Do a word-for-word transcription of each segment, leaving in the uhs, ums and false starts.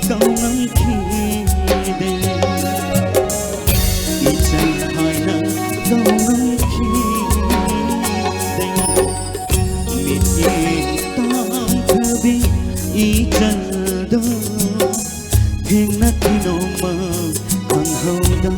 ꯀꯧꯉꯝꯈꯤꯗꯦ꯫ ꯏꯆꯟ ꯍꯥꯏꯅ ꯀꯧꯉꯝꯈꯤꯗꯦ꯫ ꯃꯤꯠꯌꯦꯡ ꯇꯥꯡꯈ꯭ꯔꯕꯤ ꯏꯆꯟꯗꯣ ꯊꯦꯡꯅꯈꯤ ꯅꯣꯡꯃ ꯈꯪꯍꯧꯗꯅ꯫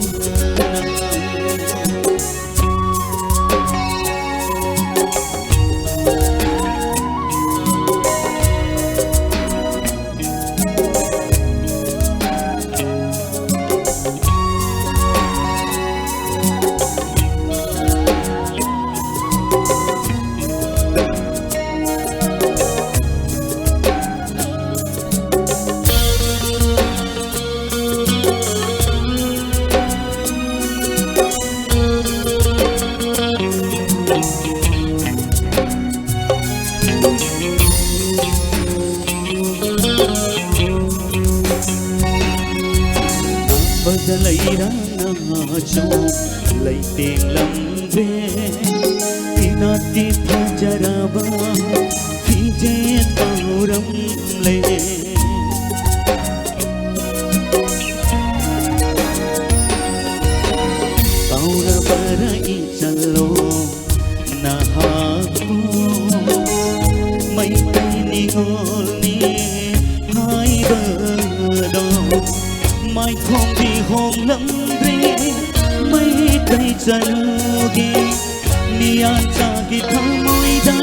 ꯕꯗ ꯂꯩꯔꯥꯡꯅꯁꯨ ꯂꯩꯇꯦꯡꯂꯝꯗ꯭ꯔꯦ꯫ ꯏꯅꯥꯠꯇꯤ ꯐꯖꯔꯕ ꯐꯤꯖꯦꯠ ꯄꯥꯎꯔꯝꯂꯦ꯫ ꯀꯧꯔꯕꯔ ꯏꯆꯜꯂꯣ ꯅꯍꯥꯛꯄꯨ ꯃꯩꯇꯩ ꯅꯤꯉꯣꯜꯅꯤ ꯍꯥꯏꯕꯗꯣ꯫ ꯃꯥꯏꯊꯣꯡꯗꯤ ꯍꯣꯡꯂꯝꯗ꯭ꯔꯦ ꯃꯩꯇꯩ ꯆꯅꯨꯒꯤ ꯃꯤꯌꯥꯟꯆꯥꯒꯤ ꯊꯃꯣꯏꯗ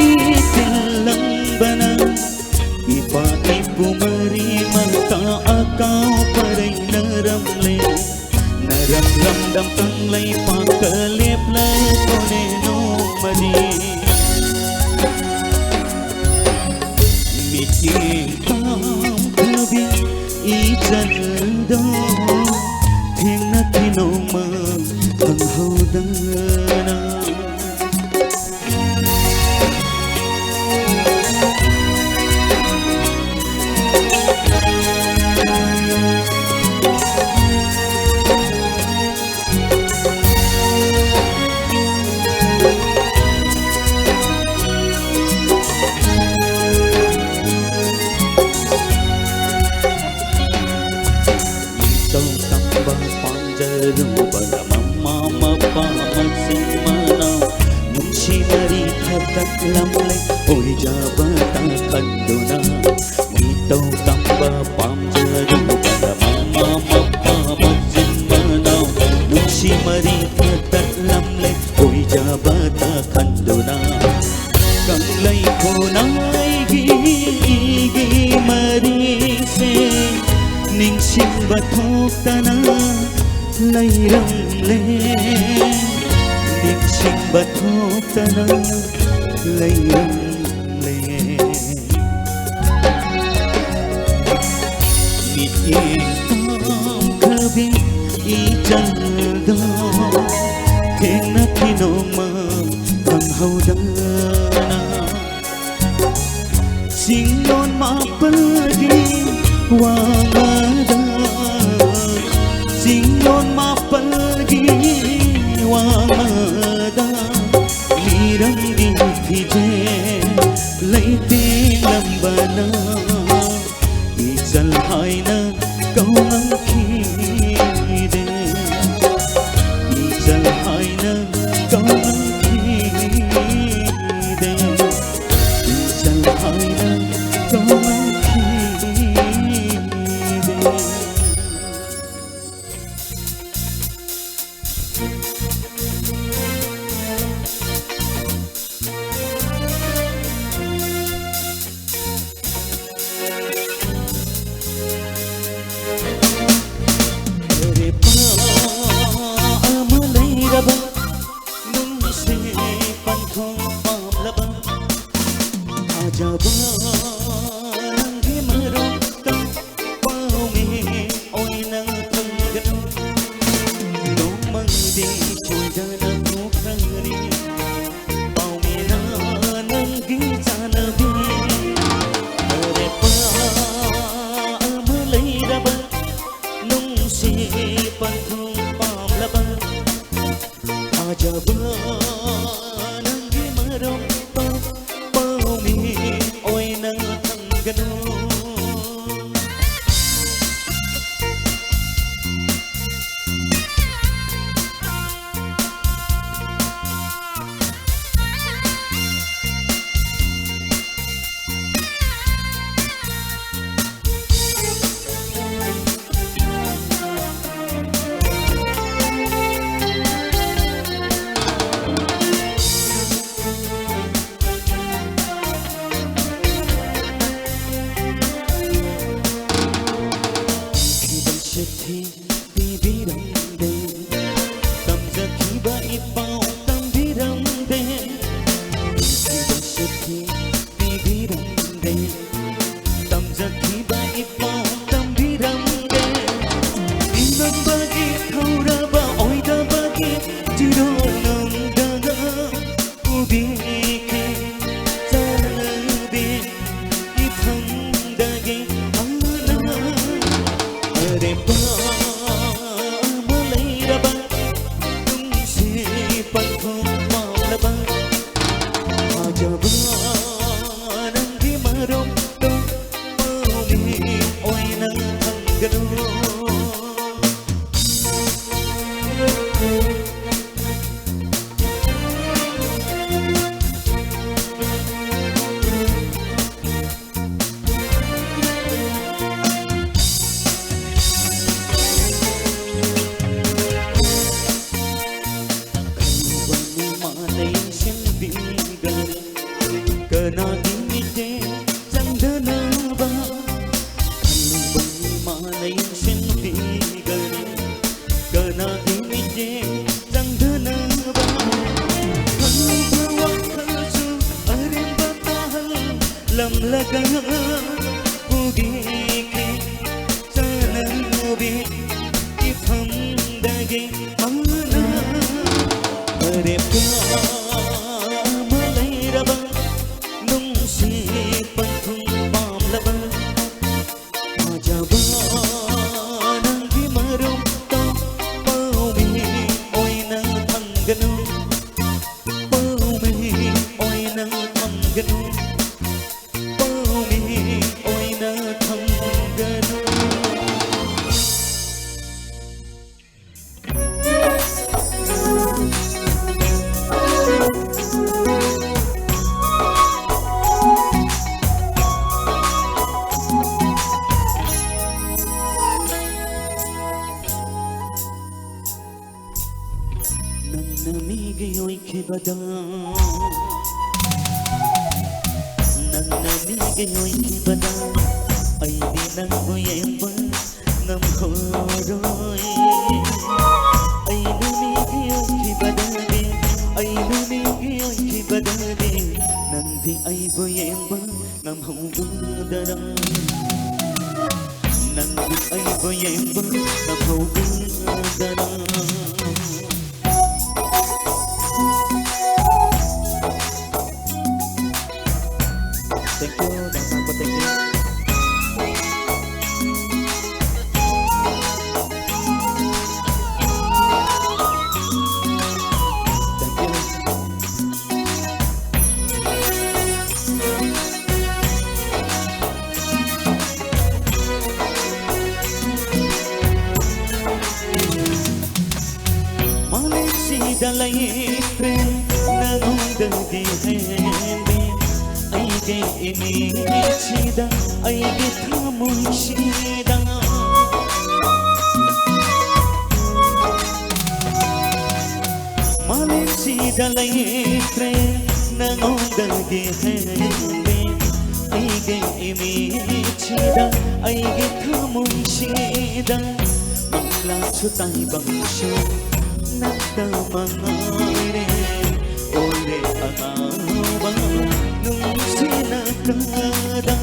ꯏꯇꯤꯜꯂꯝꯕꯅ꯫ ꯏꯄꯥ ꯏꯄꯨ ꯃꯔꯤꯃꯇ ꯑꯀꯥꯎ ꯄꯔꯩꯅꯔꯝꯂꯦ꯫ ꯅꯔꯛꯂꯝꯗꯝ ꯀꯪꯂꯩꯄꯥꯛꯇ ꯂꯦꯞꯂꯛꯄꯅꯦ ꯅꯣꯡꯃꯗꯤ꯫ ꯃꯤꯠꯌꯦꯡ ꯄꯥꯡꯊꯕꯤ ꯏꯆꯟꯗꯣ ꯊꯦꯡꯅꯈꯤ ꯅꯣꯡꯃ ꯈꯪꯍꯧꯗꯅ꯫ ꯇꯠꯂꯝꯂꯦ ꯑꯣꯏꯖꯕꯇ ꯈꯟꯗꯨꯅ꯫ ꯃꯤꯇꯧ ꯇꯝꯕ ꯄꯥꯝꯖꯔꯨꯕꯗ ꯃꯃꯥ ꯃꯄꯥ ꯃꯆꯤꯟ ꯃꯅꯥꯎ ꯅꯨꯡꯁꯤ ꯃꯔꯤ ꯊꯗꯠꯂꯝꯂꯦ ꯑꯣꯏꯖꯕꯇ ꯈꯟꯗꯨꯅ꯫ ꯀꯪꯂꯩ ꯈꯨꯅꯥꯏꯒꯤ ꯏꯒꯤ ꯃꯔꯤꯁꯦ ꯅꯤꯡꯁꯤꯡꯕ ꯊꯣꯛꯇꯅ ꯂꯩꯔꯝꯂꯦ꯫ ꯅꯤꯡꯁꯤꯡꯕ ꯊꯣꯛꯇꯅ ꯂꯩꯔꯝꯂꯦ꯫ ꯃꯤꯠꯌꯦꯡ ꯇꯥꯡꯈ꯭ꯔꯕꯤ ꯏꯆꯜꯗꯣ ꯊꯦꯡꯅꯈꯤ ꯅꯣꯡꯃ ꯈꯪꯍꯧꯗꯅ꯫ ꯆꯤꯡꯂꯣꯟ ꯃꯥꯄꯜꯒꯤ ꯋꯥꯡꯃꯗ, ꯆꯤꯡꯂꯣꯟ ꯃꯥꯄꯜꯒꯤ ꯋꯥꯡꯃꯗ ꯃꯤꯔꯝꯒꯤ ꯐꯤꯖꯦꯜ ꯂꯩꯇꯦꯡꯂꯝꯕꯅ ꯏꯆꯜ ꯍꯥꯏꯅ ꯀꯧꯉꯝꯈꯤꯗꯦ꯫ ꯏꯆꯜ ꯍꯥꯏꯅ ꯀꯧꯉꯝꯈꯤꯗꯦ꯫ ꯏꯆꯜ ꯍꯥꯏꯅ ꯀꯧꯉꯝꯈꯤꯗꯦ꯫ ꯂꯩꯔꯦꯞꯄ ꯑꯃ ꯂꯩꯔꯕ, ꯅꯨꯡꯁꯤ ꯄꯟꯊꯨꯡ ꯄꯥꯝꯂꯕ, ꯊꯥꯖꯕ ꯅꯪꯒꯤ ꯃꯔꯨꯞꯇ ꯄꯥꯎꯃꯤ ꯑꯣꯏꯅ ꯊꯝꯒꯅꯨ꯫ ꯅꯣꯡꯃꯪꯗꯤ ꯁꯣꯏꯗꯅ ꯊꯣꯛꯈ꯭ꯔꯅꯤ꯫ ꯄꯥꯎꯃꯤꯅ ꯅꯪꯒꯤ ꯆꯥꯅꯕꯤ꯫ ꯂꯩꯔꯦꯞꯄ ꯑꯃ ꯂꯩꯔꯕ, ꯅꯨꯡꯁꯤ ꯄꯟꯊꯨꯡ ꯄꯥꯝꯂꯕ, ꯊꯥꯖꯕ ꯅꯪꯒꯤ ꯃꯔꯨꯞꯇ ꯄꯥꯎꯃꯤ ꯑꯣꯏꯅ ꯊꯝꯒꯅꯨ꯫ ꯄꯤꯕꯤꯔꯝꯗꯦ꯫ ꯇꯝꯖꯈꯤꯕ ꯏꯄꯥꯎ ꯇꯝꯕꯤꯔꯝꯗꯦ꯫ ꯅꯨꯡꯁꯤꯕ ꯁꯛꯈꯤ ꯄꯤꯕꯤꯔꯝꯗꯦ꯫ ꯇꯝꯖꯈꯤꯕ ꯏꯄꯥꯎ ꯇꯝꯕꯤꯔꯝꯗꯦ꯫ ꯏꯅꯝꯕꯒꯤ ꯊꯧꯔꯕ ꯑꯣꯏꯗꯕꯒꯤ ꯆꯤꯔꯣꯜ ꯅꯝꯗꯅ ꯎꯕꯤꯈꯤ ꯆꯥꯟꯅꯕꯤ ꯏꯐꯝꯗꯒꯤ ꯑꯃꯅ꯫ ꯑꯔꯦꯝꯕ ꯑꯃ ꯂꯩꯔꯕ ꯅꯨꯡꯁꯤ ꯄꯟꯊꯨꯡ ꯃꯥꯡꯂꯕ ꯐꯖꯕ ꯅꯪꯒꯤ ꯃꯔꯨꯝꯗꯣ ꯄꯥꯎꯃꯤ ꯑꯣꯏꯅ ꯊꯝꯒꯅꯨ꯫ ꯈꯜꯂꯨꯕꯅꯤ ꯃꯥꯅ ꯌꯦꯡꯁꯤꯟꯕꯤꯒꯅꯤ꯫ ꯀꯅꯥꯒꯤ ꯃꯤꯠꯌꯦꯡ ꯆꯪꯗꯅꯕ? ꯈꯜꯂꯨꯕꯅꯤ ꯃꯥꯅ ꯌꯦꯡꯁꯤꯟꯕꯤꯒꯅꯤ꯫ ꯀꯅꯥꯒꯤ ꯃꯤꯠꯌꯦꯡ ꯆꯪꯗꯅꯕ? ꯈꯜꯂꯨꯕ ꯋꯥꯈꯜꯁꯨ ꯑꯔꯦꯝꯕ ꯇꯥꯍꯜꯂꯝꯂꯒ ꯄꯨꯕꯤꯈꯤ ꯆꯥꯟꯅꯕꯤ ꯏꯐꯝꯗꯒꯤ ꯃꯥꯅ꯫ ꯑꯔꯦꯞꯄ ꯑꯃ ꯂꯩꯔꯕ ꯅꯨꯡꯁꯤ ꯄꯟꯊꯨꯡ ꯄꯥꯝꯂꯕ ꯐꯖꯕ ꯅꯪꯒꯤ ꯃꯔꯨꯝꯗꯣ ꯄꯥꯎꯃꯤ ꯑꯣꯏꯅ ꯊꯝꯒꯅꯨ꯫ ꯄꯥꯎꯃꯤ ꯑꯣꯏꯅ ꯊꯝꯒꯅꯨ꯫ ꯄꯥꯎꯃꯤ ꯑꯣꯏꯅ ꯊꯝꯒꯅꯨ꯫ ꯅꯪꯅ ꯃꯤꯒꯤ ꯑꯣꯏꯈꯤꯕꯗ, ꯅꯪꯅ ꯃꯤꯒꯤ ꯑꯣꯏꯈꯤꯕꯗ, ꯑꯩꯗꯤ ꯅꯪꯕꯨ ꯌꯦꯡꯕ ꯉꯝꯍꯧ ꯑꯩꯕꯨ ꯌꯦꯡꯕ ꯉꯝꯍꯧꯒꯗꯔꯥ? ꯅꯪꯗꯤ ꯑꯩꯕꯨ ꯌꯦꯡꯕ ꯉꯝꯍꯧꯒꯗꯔꯥ? Thank you, ꯗꯥ ꯁꯥꯡꯕ, thank you. Thank you. ꯃꯥꯂꯦꯝꯁꯤꯗ ꯂꯩꯇ꯭ꯔꯦ ꯅꯉꯣꯟꯗꯒꯤ ꯍꯦꯟꯕꯤ, ꯑꯩꯒꯤ ꯏꯃꯤꯠꯁꯤꯗ, ꯑꯩꯒꯤ ꯊꯃꯣꯏꯁꯤꯗ꯫ ꯃꯥꯂꯦꯝꯁꯤꯗ ꯂꯩꯇ꯭ꯔꯦ ꯅꯉꯣꯟꯗꯒꯤ ꯍꯦꯟꯕꯤ, ꯑꯩꯒꯤ ꯏꯃꯤꯠꯁꯤꯗ, ꯑꯩꯒꯤ ꯊꯃꯣꯏꯁꯤꯗ꯫ ꯃꯪꯂꯥꯟꯁꯨ ꯇꯥꯏꯕꯪꯁꯨ ꯅꯪꯇ ꯃꯉꯥꯏꯔꯦ꯫ ꯑꯣꯂꯦ ꯑꯉꯥꯎꯕ ꯅꯨꯡꯁꯤꯅ ꯀꯥꯗ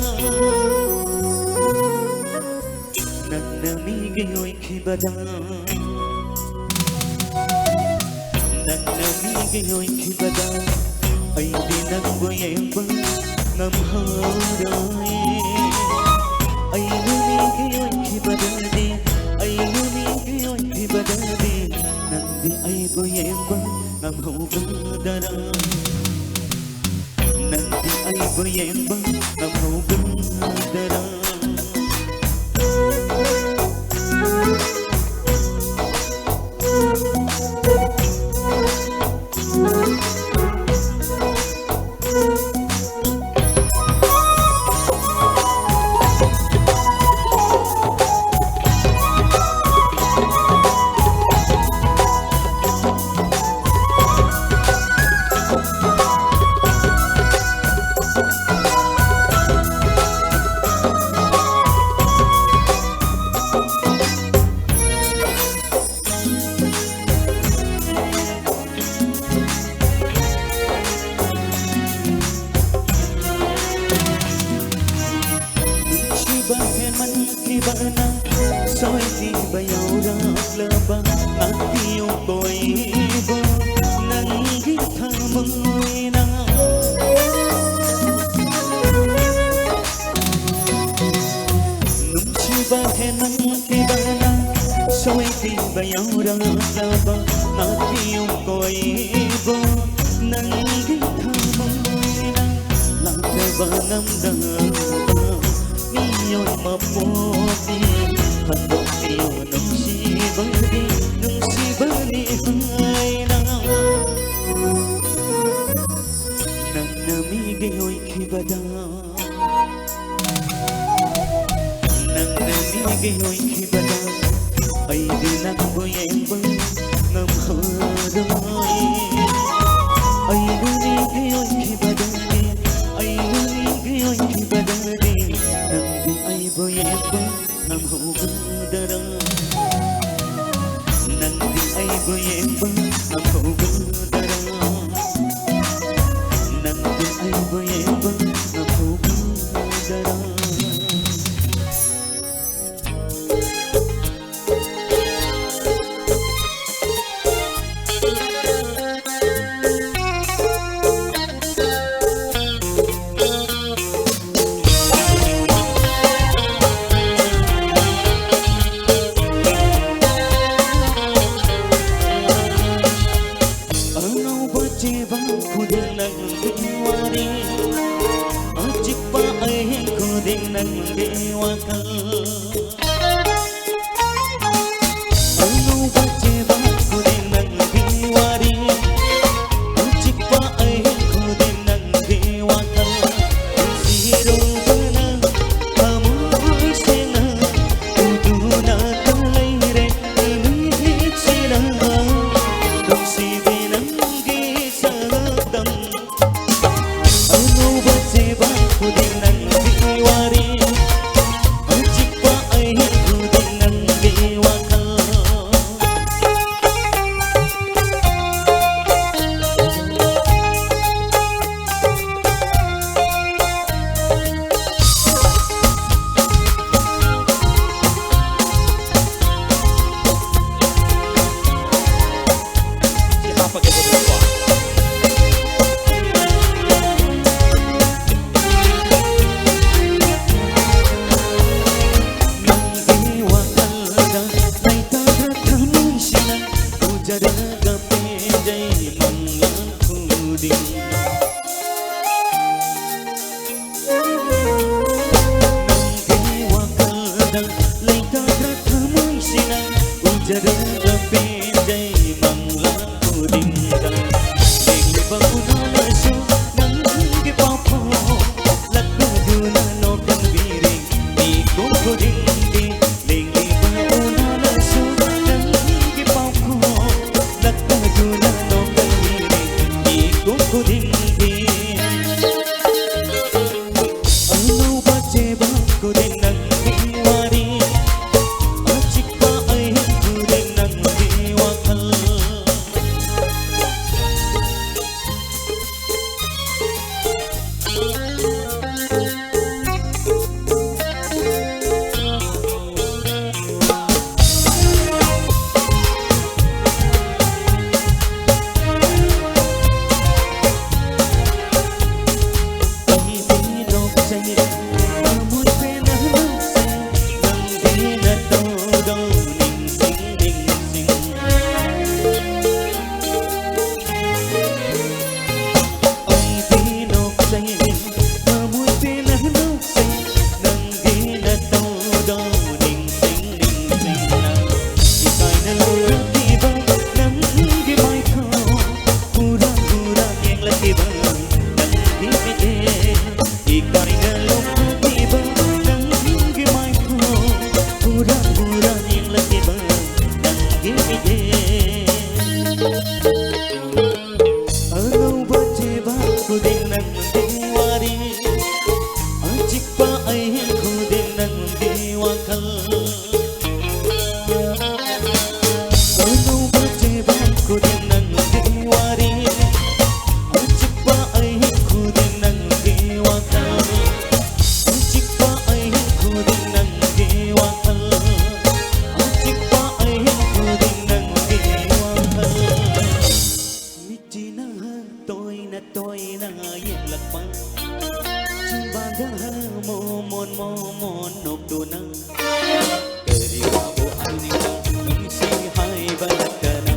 ꯅꯪꯅ ꯃꯤꯒꯤ ꯑꯣꯏꯈꯤꯕꯗ, ꯅꯪꯅ ꯃꯤꯒꯤ ꯑꯣꯏꯈꯤꯕꯗ, ꯑꯩꯗꯤ ꯅꯪꯕꯨ ꯌꯦꯡꯕ ꯉꯝꯍꯧꯔꯣꯏ꯫ ꯑꯩꯅ ꯃꯤꯒꯤ ꯑꯣꯏꯈꯤꯕꯗꯗꯤ, ꯑꯩꯅ ꯃꯤꯒꯤ ꯑꯣꯏꯈꯤꯕꯗꯗꯤ, ꯅꯪꯗꯤ ꯑꯩꯕꯨ ꯌꯦꯡꯕ ꯉꯝꯍꯧꯒꯗꯔꯥ? ꯅꯪꯗꯤ ꯑꯩꯕꯨ ꯌꯦꯡꯕ ꯉꯝꯍꯧꯒꯗꯔꯥ? ꯏꯕꯅ ꯁꯣꯏꯈꯤꯕ ꯌꯥꯎꯔꯛꯂꯕ ꯉꯥꯛꯄꯤꯌꯨ ꯀꯣ ꯑꯩꯕꯨ ꯅꯪꯒꯤ ꯊꯃꯣꯏꯅ꯫ ꯅꯨꯡꯁꯤꯕ ꯍꯦꯟꯃꯟꯈꯤꯕꯅ ꯁꯣꯏꯈꯤꯕ ꯌꯥꯎꯔꯛꯂꯕ ꯉꯥꯛꯄꯤꯌꯨ ꯀꯣ ꯑꯩꯕꯨ ꯅꯪꯒꯤ ꯊꯃꯣꯏꯅ꯫ ꯂꯥꯛꯆꯕ ꯉꯝꯗꯕ ꯃꯤꯑꯣꯏ ꯃꯄꯣꯛꯅꯤ ꯍꯟꯗꯣꯛꯄꯤꯌꯨ ꯅꯨꯡꯁꯤꯕꯗꯤ ꯅꯨꯡꯁꯤꯕꯅꯤ ꯍꯥꯏꯅ꯫ ꯅꯪꯅ ꯃꯤꯒꯤ ꯑꯣꯏꯈꯤꯕꯗ ꯅꯪꯅ ꯃꯤꯒꯤ ꯑꯣꯏꯈꯤꯕꯗ ꯑꯩꯗꯤ ꯅꯪꯕꯨ ꯌꯦꯡꯕ ꯉꯝꯍꯧꯔꯣꯏ꯫ ꯑꯩꯅ ꯃꯤꯒꯤ ꯑꯣꯏꯈꯤꯕꯗꯅꯤ ꯑꯩꯅ ꯃꯤꯒꯤ ꯑꯣꯏꯈꯤꯕꯗꯅꯤ ꯅꯪꯗꯤ ꯑꯩꯕꯨ ꯌꯦꯡꯕ ꯉꯝꯍꯧꯒꯗꯔꯥ? ꯅꯪꯗꯤ ꯑꯩꯕꯨ ꯌꯦꯡꯕ ꯉꯝꯍꯧꯒꯗꯔꯥ? ꯅꯪꯗꯤ ꯑꯩꯕꯨ ꯌꯦꯡꯕ ꯉꯝꯍꯧꯒꯗꯔꯥ? ꯑꯉꯧꯕ ꯆꯦꯕꯥꯡ ꯈꯨꯗꯤꯡ ꯅꯪꯒꯤ ꯋꯥꯔꯤ, ꯑꯆꯤꯛꯄ ꯑꯍꯤꯡ ꯈꯨꯗꯤꯡ ꯅꯪꯒꯤ ꯋꯥꯈꯜ꯫ ꯑꯉꯧꯕ ꯆꯦꯕꯥꯡ ꯈꯨꯗꯤꯡ ꯅꯪꯒꯤ ꯋꯥꯔꯤ, ꯑꯆꯤꯛꯄ ꯑꯍꯤꯡ ꯈꯨꯗꯤꯡ ꯅꯪꯒꯤ ꯋꯥꯈꯜ꯫ ꯅꯨꯡꯁꯤꯔꯨꯕꯅ ꯊꯃꯣꯏ ꯁꯦꯡꯅ ꯎꯗꯨꯅ ꯂꯩꯔꯦ ꯏꯃꯤꯠꯁꯤꯅ꯫ ꯅꯨꯡꯁꯤꯕꯤ ꯅꯪꯒꯤ ꯁꯛꯇꯝ ꯑꯉꯧꯕ ꯆꯦꯕꯥꯡ ꯈꯨꯗꯤꯡ ꯅꯪꯒꯤ ꯋꯥꯔꯤ, ꯑꯆꯤꯛꯄ ꯑꯍꯤꯡ ꯃꯣꯃꯣꯟ ꯅꯣꯛꯇꯨꯅ ꯀꯔꯤ ꯋꯥꯕꯨ ꯍꯥꯏꯅꯤꯡꯕ ꯅꯨꯡꯁꯤ ꯍꯥꯏꯕ ꯅꯠꯇꯅ꯫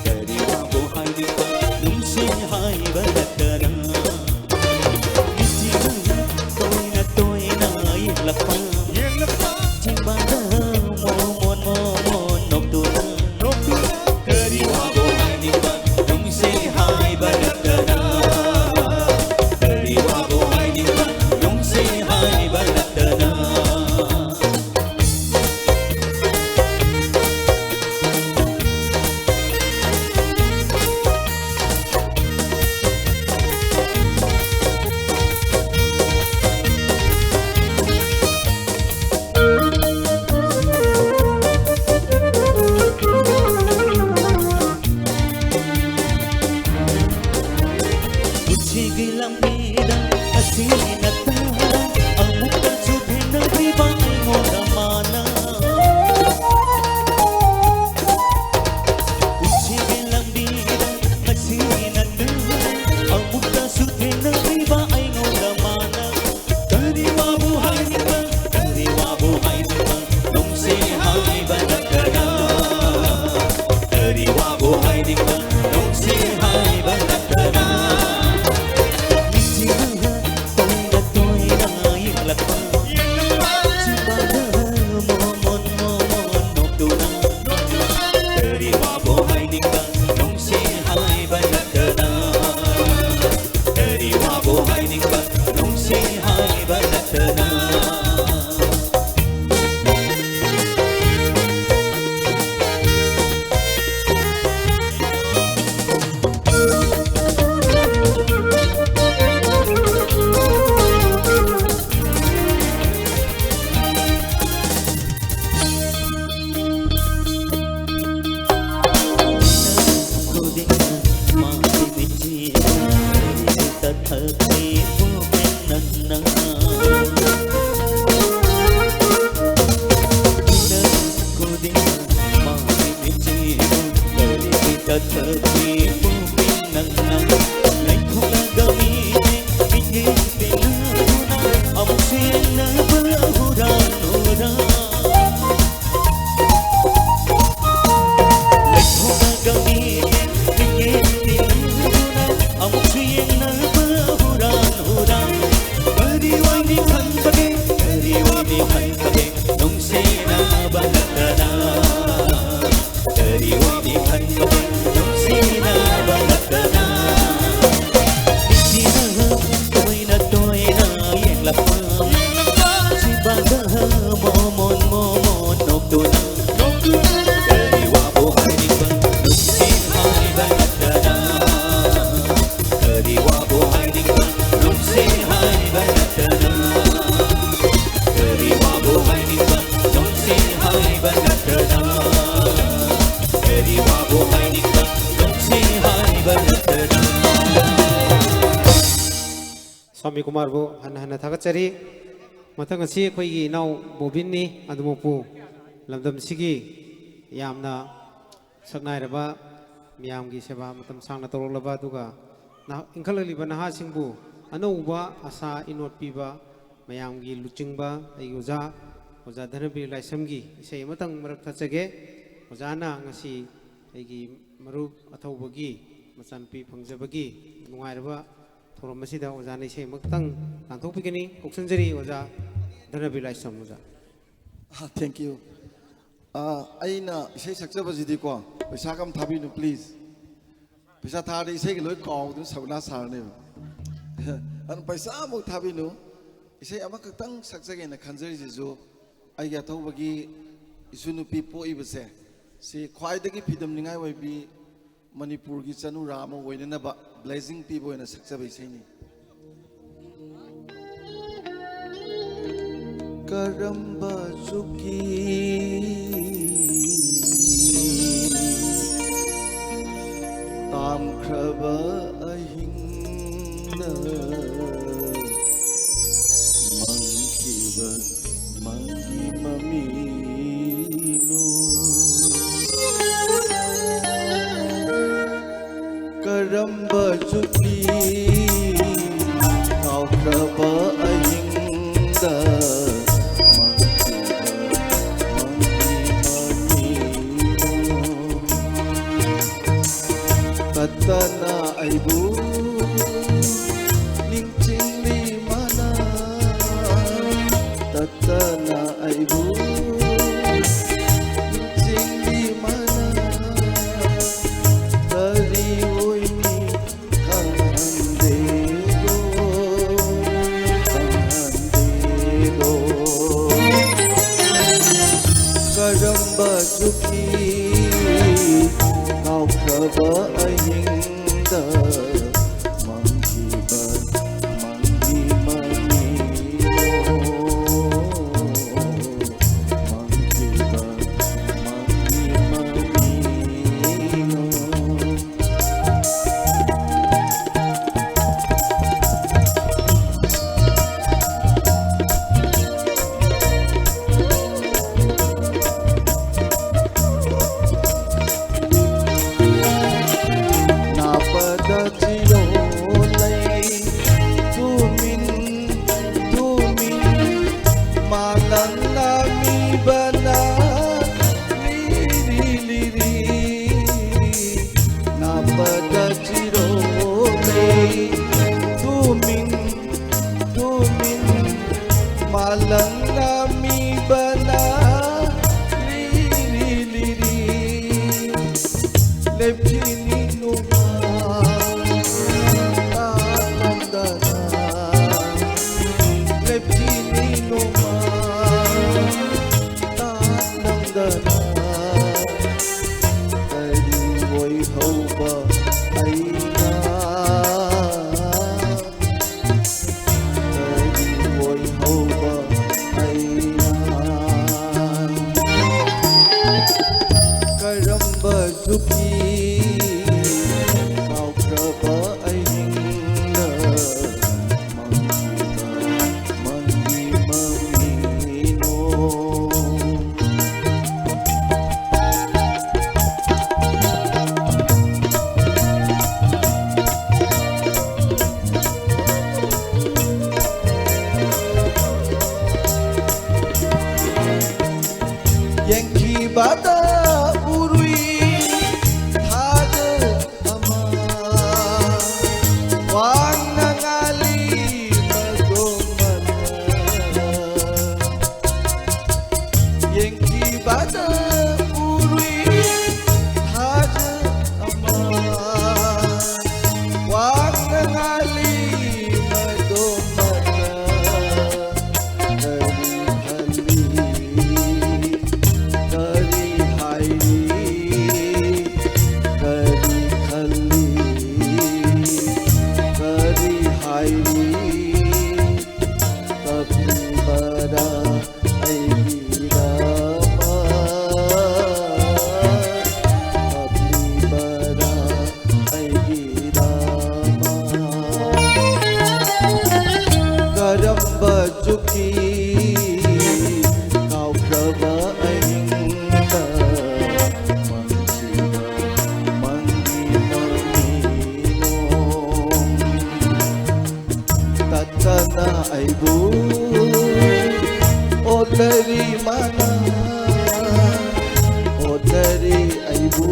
ꯀꯔꯤ ꯋꯥꯕꯨ ꯍꯥꯏꯅꯤꯡꯕ ꯅꯨꯡꯁꯤ ꯍꯥꯏꯕ ꯅꯠꯇꯅ꯫ ꯃꯤꯠꯁꯤꯅ ꯇꯣꯏꯅ ꯇꯣꯏꯅ ꯌꯦꯡꯂꯛꯄ꯫ ꯌꯦꯡꯂꯛꯄ꯫ ꯆꯤꯟꯕꯥꯟꯗ ꯃꯣꯃꯣꯟ ꯃꯣꯃꯣꯟ ꯅꯣꯛꯇꯨꯅ꯫ ꯅꯣꯛꯇꯨꯅ꯫ ꯀꯔꯤ ꯋꯥꯕꯨ ꯍꯥꯏꯅꯤꯡꯕ ꯅꯨꯡꯁꯤ ꯍꯥꯏꯕ ꯅꯠꯇꯅ꯫ ꯀꯔꯤ ꯋꯥꯕꯨ ꯍꯥꯏꯅꯤꯡꯕ ꯅꯨꯡꯁꯤ ꯍꯥꯏꯕ ꯅꯠꯇꯅ꯫ ꯄꯨꯟꯁꯤꯒꯤ ꯂꯝꯕꯤꯗ ꯑꯁꯤ ꯅꯠꯇꯅ ꯑꯃꯨꯛꯇꯁꯨ ꯊꯦꯡꯅꯗ꯭ꯔꯤꯕ ꯑꯩꯉꯣꯟꯗ ꯃꯥꯅ꯫ ꯄꯨꯟꯁꯤꯒꯤ ꯂꯝꯕꯤꯗ ꯑꯁꯤ ꯅꯠꯇꯅ ꯑꯃꯨꯛꯇꯁꯨ ꯊꯦꯡꯅꯗ꯭ꯔꯤꯕ ꯑꯩꯉꯣꯟꯗ ꯃꯥꯅ꯫ ꯀꯔꯤ ꯋꯥꯕꯨ ꯍꯥꯏꯅꯤꯡꯕ, ꯀꯔꯤ ꯋꯥꯕꯨ ꯍꯥꯏꯅꯤꯡꯕ, ꯅꯨꯡꯁꯤ ꯍꯥꯏꯕ ꯅꯠꯇꯅ꯫ ꯀꯔꯤ ꯋꯥꯕꯨ ꯍꯥꯏꯅꯤꯡꯕ, ꯅꯨꯡꯁꯤ ꯍꯥꯏꯕ ꯅꯠꯇꯅ꯫ ꯃꯤꯠꯁꯤꯅ ꯇꯣꯏꯅ ꯇꯣꯏꯅ ꯌꯦꯡꯂꯛꯄ꯫ ꯆꯤꯟꯕꯥꯟꯗ ꯃꯣꯃꯣꯟ ꯃꯣꯃꯣꯟ ꯅꯣꯛꯇꯨꯅ꯫ ꯀꯔꯤ ꯋꯥꯕꯨ ꯍꯥꯏꯅꯤꯡꯕ, ꯅꯨꯡꯁꯤ ꯍꯥꯏꯕ ꯅꯠꯇꯅ꯫ ꯀꯔꯤ ꯋꯥꯕꯨ ꯍꯥꯏꯅꯤꯡꯕ, ꯅꯨꯡꯁꯤ ꯍꯥꯏꯕ ꯅꯠꯇꯅ꯫ ꯌꯦꯡꯅꯕ ꯍꯨꯔꯥꯟ ꯍꯨꯔꯥꯟ꯫ ꯂꯩꯊꯣꯛꯂꯒ ꯃꯤꯠꯌꯦꯡ ꯃꯤꯠꯌꯦꯡ ꯇꯤꯟꯅꯗꯨꯅ ꯑꯃꯨꯛꯁꯨ ꯌꯦꯡꯅꯕ ꯍꯨꯔꯥꯟ ꯍꯨꯔꯥꯟ꯫ ꯀꯔꯤ ꯑꯣꯏꯅꯤ ꯈꯟꯕꯒꯦ, ꯀꯔꯤ ꯑꯣꯏꯅꯤ ꯈꯟꯕꯒꯦ, ꯅꯨꯡꯁꯤꯅꯕ ꯅꯠꯇꯅ꯫ ꯀꯔꯤ ꯑꯣꯏꯅꯤ ꯈꯟꯕꯒꯦ, ꯅꯨꯡꯁꯤꯅꯕ ꯅꯠꯇꯅ꯫ ꯅꯤꯡꯊꯤꯅ ꯇꯣꯏꯅ ꯇꯣꯏꯅ ꯌꯦꯡꯂꯛꯄ꯫ ꯆꯤꯟꯕꯥꯡꯗ ꯃꯣꯃꯣꯟ ꯃꯣꯃꯣꯟ ꯅꯣꯛꯇꯨꯅ꯫ ꯀꯔꯤ ꯋꯥꯕꯨ ꯍꯥꯏꯅꯤꯡꯕ, ꯅꯨꯡꯁꯤ ꯍꯥꯏꯕ ꯅꯠꯇꯅ꯫ ꯀꯔꯤ ꯋꯥꯕꯨ ꯍꯥꯏꯅꯤꯡꯕ, ꯅꯨꯡꯁꯤ ꯍꯥꯏꯕ ꯅꯠꯇꯅ꯫ ꯀꯔꯤ ꯋꯥꯕꯨ ꯍꯥꯏꯅꯤꯡꯕ, ꯅꯨꯡꯁꯤ ꯍꯥꯏꯕ ꯅꯠꯇꯅ꯫ ꯀꯔꯤ ꯋꯥꯕꯨ ꯍꯥꯏꯅꯤꯡꯕ, ꯅꯨꯡꯁꯤ ꯍꯥꯏꯕ ꯅꯠꯇꯅ꯫ ꯁ꯭ꯋꯥꯃꯤ ꯀꯨꯃꯥꯔꯕꯨ ꯍꯟꯅ ꯍꯟꯅ ꯊꯥꯒꯠꯆꯔꯤ꯫ ꯃꯊꯪ ꯑꯁꯤ ꯑꯩꯈꯣꯏꯒꯤ ꯏꯅꯥꯎ ꯕꯣꯕꯤꯟꯅꯤ, ꯑꯗꯨꯃꯛꯄꯨ ꯂꯝꯗꯝꯁꯤꯒꯤ ꯌꯥꯝꯅ ꯁꯛꯅꯥꯏꯔꯕ, ꯃꯤꯌꯥꯝꯒꯤ ꯁꯦꯕꯥ ꯃꯇꯝ ꯁꯥꯡꯅ ꯇꯧꯔꯛꯂꯕ, ꯑꯗꯨꯒ ꯅꯍꯥ-, ꯏꯟꯈꯠꯂꯛꯂꯤꯕ ꯅꯍꯥꯁꯤꯡꯕꯨ ꯑꯅꯧꯕ ꯑꯁꯥ ꯏꯅꯣꯠ ꯄꯤꯕ, ꯃꯌꯥꯝꯒꯤ ꯂꯨꯆꯤꯡꯕ ꯑꯩꯒꯤ ꯑꯣꯖꯥ, ꯑꯣꯖꯥ ꯙꯅꯕꯤꯔ ꯂꯥꯏꯁ꯭ꯔꯝꯒꯤ ꯏꯁꯩ ꯑꯃꯇꯪ ꯃꯔꯛ ꯊꯠꯆꯒꯦ꯫ ꯑꯣꯖꯥꯅ ꯉꯁꯤ ꯑꯩꯒꯤ ꯃꯔꯨꯞ ꯑꯊꯧꯕꯒꯤ ꯃꯆꯥꯅꯨꯄꯤ ꯐꯪꯖꯕꯒꯤ ꯅꯨꯡꯉꯥꯏꯔꯕ ꯊꯧꯔꯝ ꯑꯁꯤꯗ ꯑꯣꯖꯥꯅ ꯏꯁꯩ ꯑꯃꯈꯛꯇꯪ ꯂꯥꯡꯊꯣꯛꯄꯤꯒꯅꯤ꯫ ꯀꯣꯛꯁꯟꯖꯔꯤ ꯑꯣꯖꯥ ꯙꯅꯕꯤꯔ ꯂꯥꯏꯁ꯭ꯔꯝ ꯑꯣꯖꯥ꯫ Ah, thank you. Ah, ꯑꯩꯅ ꯏꯁꯩ ꯁꯛꯆꯕꯁꯤꯗꯤꯀꯣ, ꯄꯩꯁꯥꯒ ꯑꯝ ꯊꯥꯕꯤꯅꯨ, please. ꯄꯩꯁꯥ ꯊꯥꯔꯗꯤ ꯏꯁꯩꯒ ꯂꯣꯏ ꯀꯥꯎꯗꯅ ꯁꯕꯅꯥ ꯁꯥꯔꯅꯦꯕ꯫ ꯑꯗꯨꯅ ꯄꯩꯁꯥ ꯑꯃꯨꯛ ꯊꯥꯕꯤꯅꯨ꯫ ꯏꯁꯩ ꯑꯃꯈꯛꯇꯪ ꯁꯛꯆꯒꯦꯅ ꯈꯟꯖꯔꯤꯁꯤꯁꯨ, ꯑꯩꯒꯤ ꯑꯊꯧꯕꯒꯤ ꯏꯁꯨ ꯅꯨꯄꯤ ꯄꯣꯛꯏꯕꯁꯦ, ꯁꯤ ꯈ꯭ꯋꯥꯏꯗꯒꯤ ꯐꯤꯗꯝꯅꯤꯡꯉꯥꯏ ꯑꯣꯏꯕꯤ, ꯃꯅꯤꯄꯨꯔꯒꯤ ꯆꯅꯨꯔꯥ ꯑꯃ ꯑꯣꯏꯅꯅꯕ blessing ꯄꯤꯕ ꯑꯣꯏꯅ ꯁꯛꯆꯕ ꯏꯁꯩꯅꯤ꯫ ꯀꯔꯝꯕ ꯆꯨꯛꯀꯤ ꯇꯥꯝꯈ꯭ꯔꯕ ꯑꯍꯤꯡꯗ ꯃꯪꯈꯤꯕ ꯃꯪꯒꯤ ꯃꯃꯤꯅꯣ? ꯀꯔꯝꯕ ꯆꯨꯛꯂꯤ ꯀꯥꯎꯈ꯭ꯔꯕ ꯑꯍꯤꯡꯗ ꯀꯔꯝꯕ ꯆꯨꯛꯀꯤ ꯀꯥꯎꯈ꯭ꯔꯕ ꯑꯍꯤꯡꯗ ꯃꯪꯈꯤꯕ ꯃꯪꯒꯤ ꯃꯃꯤꯅꯣ? ꯃꯪꯈꯤꯕ ꯃꯪꯒꯤ ꯃꯃꯤꯅꯣ? ꯅꯥꯄꯗ ꯆꯤꯔꯣ ꯂꯩ ꯇꯨꯃꯤꯟ ꯇꯨꯃꯤꯟ ꯃꯥꯂꯪꯅ ꯃꯤꯕꯅ ꯂꯤꯔꯤ ꯂꯤꯔꯤ꯫ ꯅꯥꯄꯗ ꯆꯤꯔꯣ ꯂꯩ ꯇꯨꯃꯤꯟ ꯇꯨꯃꯤꯟ ꯃꯥꯂꯪꯅ ꯃꯤꯕꯅ ꯂꯤꯔꯤ ꯂꯤꯔꯤ꯫ ꯂꯦꯞꯈꯤꯅꯤ ꯅꯣꯡꯃ ꯇꯥꯛꯂꯝꯗꯅ꯫ ꯂꯦꯞꯈꯤꯅꯤ ꯅꯣꯡꯃ ꯇꯥꯛꯂꯝꯗꯅ꯫ ꯀꯔꯤ ꯑꯣꯏꯍꯧꯕ ꯑꯩꯅ? ꯀꯔꯤ ꯑꯣꯏꯍꯧꯕ ꯑꯩꯅ? ꯀꯔꯝꯕ ꯆꯨꯛꯀꯤ ꯀꯥꯎꯈ꯭ꯔꯕ ꯑꯍꯤꯡꯗ ꯃꯪꯈꯤꯕ ꯃꯪꯒꯤ ꯃꯃꯤꯅꯣ? ꯌꯦꯡꯈꯤꯕꯗ ꯎꯔꯨꯏ ꯊꯥꯖ ꯑꯃ ꯋꯥꯡꯅ ꯉꯥꯜꯂꯤ ꯃꯗꯣꯝꯃꯅ꯫ ꯌꯦꯡꯈꯤꯕꯗ ꯎꯔꯨꯏ ꯊꯥꯖ ꯑꯃ ꯋꯥꯡꯅ ꯉꯥꯜꯂꯤ ꯃꯗꯣꯝꯃꯅ꯫ ꯀꯔꯤ ꯈꯜꯂꯤ? ꯀꯞꯂꯤꯕꯔꯥ ꯑꯩꯒꯤꯗꯃꯛ? ꯀꯞꯂꯤꯕꯔꯥ ꯑꯩꯒꯤꯗꯃꯛ? ꯀꯔꯝꯕ ꯆꯨꯛꯀꯤ ꯀꯥꯎꯈ꯭ꯔꯕ ꯑꯍꯤꯡꯗ ꯃꯪꯈꯤꯕ ꯃꯪꯒꯤ ꯃꯃꯤꯅꯣ? ꯇꯠꯇꯅ ꯑꯩꯕꯨ ꯑꯣꯠꯂꯔꯤ ꯃꯥꯅ, ꯑꯣꯠꯂꯔꯤ ꯑꯩꯕꯨ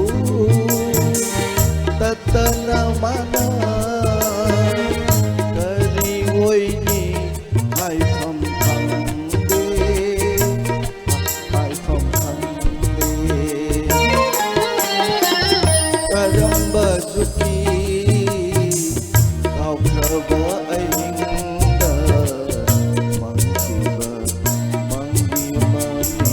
ꯇꯠꯇꯅ ꯃꯥꯅ꯫ ꯀꯔꯤ ꯑꯣꯏꯅꯤ ꯍꯥꯏꯐꯝ ꯈꯪꯗꯦ, ꯍꯥꯏꯐꯝ ꯈꯪꯗꯦ꯫ ꯀꯔꯝꯕ ꯆꯨꯛꯀꯤ ꯀꯥꯎꯈ꯭ꯔꯕ ꯑꯍꯤꯡꯗ ꯃꯪꯈꯤꯕ ꯃꯪꯒꯤ ꯃꯃꯤ?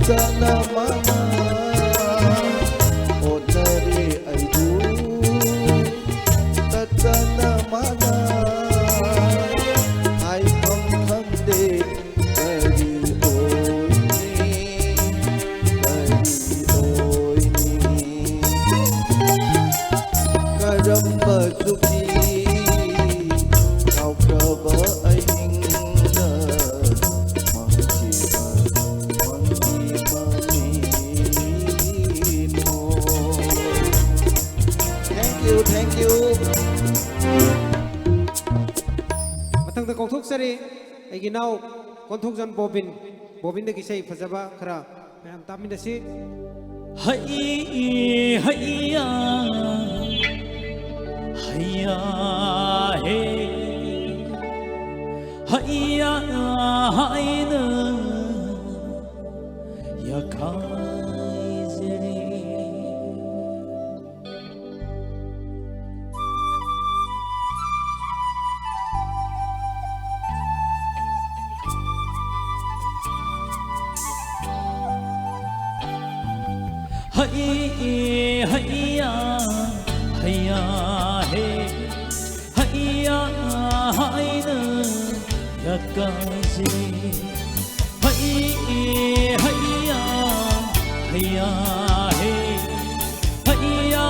ꯆꯠꯇꯅ ꯃꯥꯅ ꯑꯣꯟꯅꯔꯦ ꯑꯩꯕꯨ, ꯆꯠꯇꯅ ꯃꯥꯅ ꯍꯥꯏꯐꯝ ꯈꯪꯗꯦ꯫ ꯀꯔꯤ ꯑꯣꯏꯅꯤ, ꯀꯔꯤ ꯑꯣꯏꯅꯤ? ꯀꯔꯝꯕ ꯆꯨꯛꯀꯤ ꯀꯥꯎꯈ꯭ꯔꯕ ꯑꯍꯤꯡꯗ ꯃꯪꯈꯤꯕ, ꯃꯪꯈꯤꯕ ꯃꯤꯅꯣ? Thank you, thank you. ꯃꯊꯪꯗ ꯀꯧꯊꯣꯛꯆꯔꯤ ꯑꯩꯒꯤ ꯏꯅꯥꯎ ꯀꯣꯟꯊꯧꯖꯝ ꯕꯣꯕꯤꯟ꯫ ꯕꯣꯕꯤꯟꯗꯒꯤ ꯏꯁꯩ ꯐꯖꯕ ꯈꯔ ꯃꯌꯥꯝ ꯇꯥꯃꯤꯟꯅꯁꯤ꯫ ꯍꯩ, ꯍꯩꯌꯥ, ꯍꯩꯌꯥ, ꯍꯦ, ꯍꯩꯌꯥ ꯍꯥꯏꯅ ꯌꯥꯈꯥꯏꯖꯔꯤ꯫ ꯍꯩ, ꯍꯩꯌꯥ, ꯍꯩꯌꯥ, ꯍꯦ, ꯍꯩꯌꯥ ꯍꯥꯏꯅ ꯌꯥꯀꯥꯏꯖꯩ꯫ ꯍꯩ, ꯍꯩꯌꯥ, ꯍꯩꯌꯥ, ꯍꯦ, ꯍꯩꯌꯥ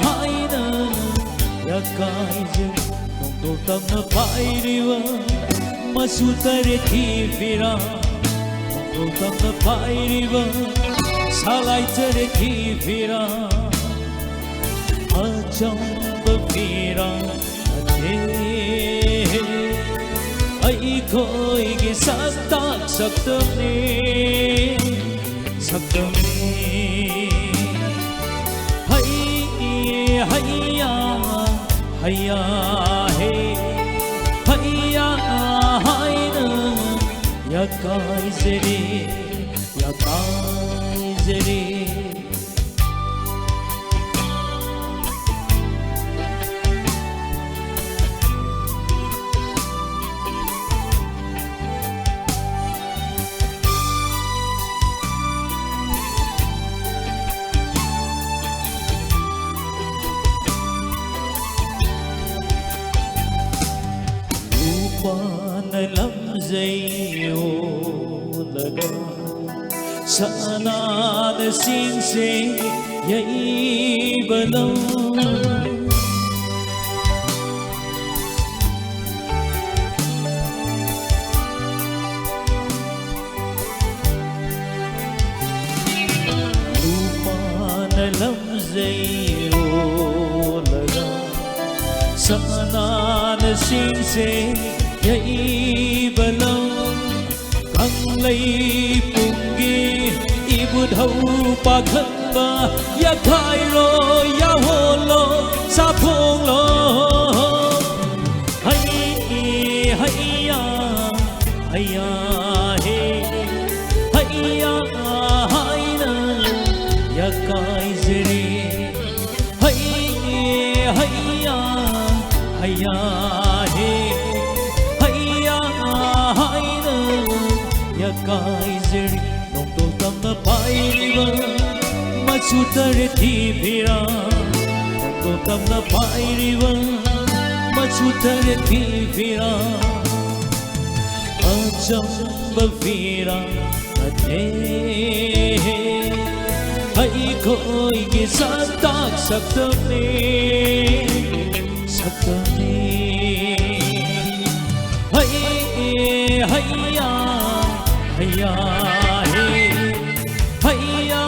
ꯍꯥꯏꯅ ꯌꯥꯀꯥꯏꯖꯩ꯫ ꯅꯣꯡꯗꯣꯜ ꯇꯝꯅ ꯄꯥꯏꯔꯤꯕ ꯃꯆꯨ ꯇꯔꯦꯠꯀꯤ ꯐꯤꯔꯥ, ꯅꯣꯡꯗꯣꯜ ꯇꯝꯅ ꯄꯥꯏꯔꯤꯕ ꯁꯥꯂꯥꯏ ꯇꯔꯦꯠꯀꯤ ꯐꯤꯔꯥ, ꯑꯆꯝꯕ ꯐꯤꯔꯥ ꯅꯠꯇꯦ꯫ ꯑꯩꯈꯣꯏꯒꯤ ꯁꯛꯇꯥꯛ ꯁꯛꯇꯝꯅꯤ, ꯁꯛꯇꯝꯅꯤ꯫ ꯍꯩ, ꯍꯩꯌꯥ, ꯍꯩꯌꯥ, ꯍꯦ, ꯍꯩꯌꯥ ꯍꯥꯏꯅ ꯌꯥꯀꯥꯏꯖꯔꯤ, ꯌꯥꯀꯥꯏꯖꯔꯤ꯫ ꯂꯩꯌꯣꯂꯒ ꯁꯅꯥꯅ ꯁꯤꯡꯁꯦ ꯌꯩꯕ ꯂꯧ꯫ ꯂꯨꯃꯥꯅ ꯂꯝꯖꯩ ꯑꯣꯜꯂꯒ ꯁꯅꯥꯅ ꯁꯤꯡꯁꯦ ꯌꯩꯕ ꯂꯧ꯫ ꯀꯪꯂꯩ ꯄꯨꯡꯒꯤ ꯏꯕꯨꯙꯧ ꯄꯥꯈꯪꯕ ꯌꯥꯈꯥꯏꯔꯣ, ꯌꯥꯍꯣꯜꯂꯣ, ꯁꯥꯐꯣꯡꯂꯣ꯫ ꯍꯩ, ꯍꯩꯌꯥ, ꯍꯩꯌꯥ, ꯍꯦ, ꯍꯩꯌꯥ ꯍꯥꯏꯅ ꯌꯥꯀꯥꯏꯖꯔꯤ꯫ ꯍꯩ, ꯍꯩꯌꯥ, ꯍꯩꯌꯥ, ꯍꯦ, ꯍꯩꯌꯥ ꯍꯥꯏꯅ ꯌꯥꯀꯥꯏꯖꯔꯤ꯫ ꯅꯣꯡꯗꯣ ꯇꯝꯅ ꯄꯥꯏꯔꯤꯕ ꯃꯆꯨ ꯇꯔꯦꯠꯀꯤ ꯐꯤꯔꯥ, ꯅꯣꯡꯗꯣ ꯇꯝꯅ ꯄꯥꯏꯔꯤꯕ ꯃꯆꯨ ꯇꯔꯦꯠꯀꯤ ꯐꯤꯔꯥ, ꯑꯆꯝꯕ ꯐꯤꯔꯥ ꯅꯠꯇꯦ꯫ ꯑꯩꯈꯣꯏꯒꯤ ꯁꯛꯇꯥꯛ ꯁꯛꯇꯝꯅꯤ, ꯁꯛꯇꯝꯅꯤ꯫ ꯍꯩ, ꯍꯩꯌꯥ, ꯍꯩꯌꯥ, ꯍꯦ, ꯍꯩꯌꯥ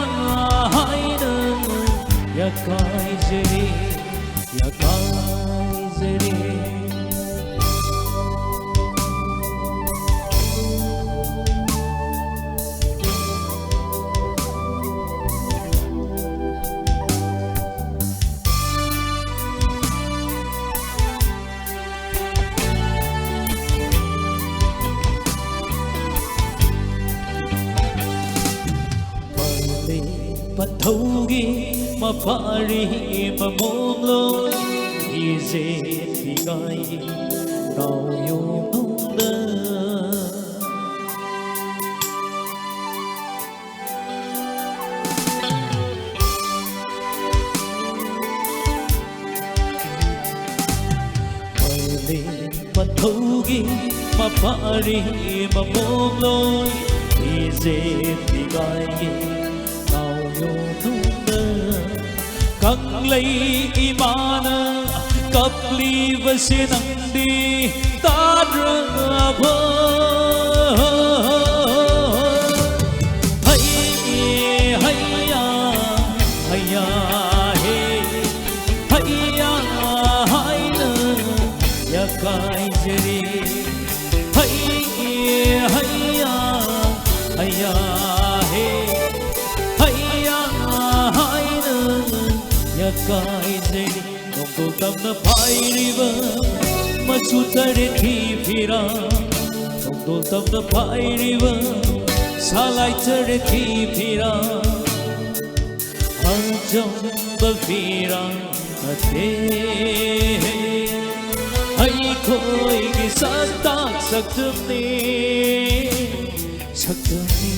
ꯍꯥꯏꯅ ꯌꯥꯀꯥꯏꯖꯔꯤ, ꯌꯥꯀꯥꯏꯖꯔꯤ꯫ ꯄꯥꯏꯂꯩ ꯄꯟꯊꯧꯒꯤ ꯃꯄꯥꯔꯤ ꯃꯃꯣꯝꯂꯣꯏ ꯏꯖꯦꯠ ꯄꯤꯒꯥꯏ ꯅꯥꯎꯌꯣꯝꯅꯨꯡꯗ꯫ ꯄꯥꯏꯂꯩ ꯄꯟ ꯍꯧꯒꯤ ꯃꯄꯥꯔꯤ ꯃꯃꯣꯝꯂꯣꯏ ꯐꯤꯖꯦꯠ ꯐꯤꯒꯥꯏꯒꯤ ꯅꯥꯎꯌꯣꯅꯨꯡꯗ ꯀꯪꯂꯩ ꯏꯃꯥꯅ ꯀꯞꯂꯤꯕꯁꯦ ꯅꯪꯗꯤ ꯇꯥꯗ꯭ꯔꯕꯣ? ꯍꯩ, ꯍꯩꯌꯥ, ꯍꯩꯌꯥ, ꯍꯦ, ꯍꯩꯌꯥ ꯍꯥꯏꯅ ꯌꯥꯀꯥꯏꯖꯔꯤ꯫ ꯍꯩ, ꯍꯩꯌꯥ, ꯍꯩꯌꯥ, ꯍꯦ, ꯍꯩꯌꯥ ꯍꯥꯏꯅ ꯌꯥꯀꯥꯏꯖꯔꯤ꯫ ꯅꯣꯡꯗꯣꯜ ꯇꯝꯅ ꯄꯥꯏꯔꯤꯕ ꯃꯆꯨ ꯇꯔꯦꯠꯀꯤ ꯐꯤꯔꯥ, ꯅꯣꯡꯗꯣꯜ ꯇꯝꯅ ꯄꯥꯏꯔꯤꯕ ꯁꯥꯂꯥꯏ ꯇꯔꯦꯠꯀꯤ ꯐꯤꯔꯥ, ꯑꯆꯝꯕ ꯐꯤꯔꯥ ꯅꯠꯇꯦ꯫ ꯑꯩꯈꯣꯏꯒꯤ ꯁꯛꯇꯥꯛ ꯁꯛꯇꯝꯅꯤ, ꯁꯛꯇꯝꯅꯤ꯫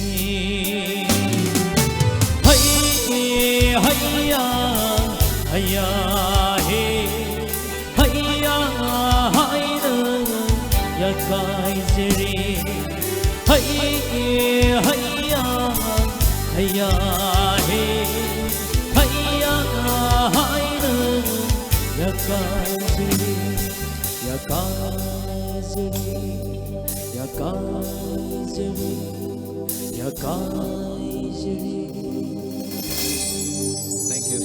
ꯍꯩ, ꯍꯩꯌꯥ, ꯍꯩꯌꯥ, ꯍꯦ, ꯍꯩꯌꯥ ꯍꯥꯏꯅ ꯌꯥꯀꯥꯏꯖꯔꯤ꯫ ꯍꯩ, ꯍꯩꯌꯥ, ꯍꯩꯌꯥ, ꯍꯦ, ꯍꯩꯌꯥ ꯍꯥꯏꯅ ꯌꯥꯀꯥꯏꯖꯔꯤ, ꯌꯥꯀꯥꯏꯖꯔꯤ, ꯌꯥꯀꯥꯏꯖꯔꯤ, ꯌꯥꯀꯥꯏꯖꯔꯤ꯫ Thank you.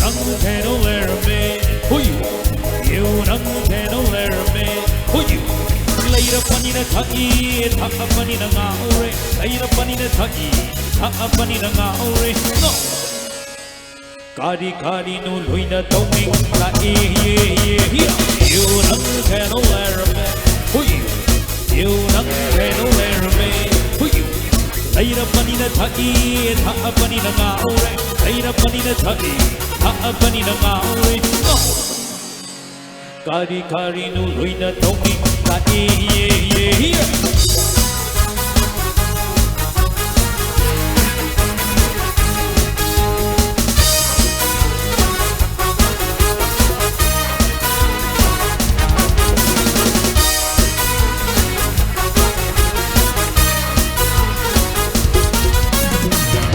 ꯅꯪ ꯊꯦꯅꯧ ꯂꯩꯔꯝꯃꯦ, ꯍꯨꯏ꯫ ꯌꯨ ꯅꯪ ꯊꯦꯅꯧ ꯂꯩꯔꯝꯃꯦ, ꯍꯨꯏ꯫ ꯂꯩꯔꯕꯅꯤꯅ ꯊꯛꯏ, ꯊꯛꯑꯕꯅꯤꯅ ꯉꯥꯎꯔꯦ꯫ ꯂꯩꯔꯕꯅꯤꯅ ꯊꯛꯏ, ꯊꯛꯑꯕꯅꯤꯅ ꯉꯥꯎꯔꯦ꯫ ꯉꯥꯎ꯫ ꯀꯔꯤ ꯀꯔꯤꯅꯣ ꯂꯣꯏꯅ ꯇꯧꯅꯤꯡꯂꯛꯏ꯫ ꯌꯨ ꯅꯪ ꯊꯦꯅꯧ ꯂꯩꯔꯝꯃꯦ꯫ ꯍꯨꯏ꯫ ꯌꯨ ꯅꯪ ꯊꯦꯅꯧ ꯂꯩꯔꯝꯃꯦ꯫ ꯍꯨꯏ꯫ ꯂꯩꯔꯕꯅꯤꯅ ꯊꯛꯏ, ꯊꯛꯑꯕꯅꯤꯅ ꯉꯥꯎꯔꯦ꯫ ꯂꯩꯔꯕꯅꯤꯅ ꯊꯛꯏ, ꯊꯛꯑꯕꯅꯤꯅ ꯉꯥꯎꯔꯦ꯫ ꯉꯥꯎ꯫ ꯀꯔꯤ ꯀꯔꯤꯅꯣ ꯂꯣꯏꯅ ꯇꯧꯅꯤꯡ ꯂꯥꯛꯏ, ꯌꯦ, ꯌꯦ, ꯌꯦ꯫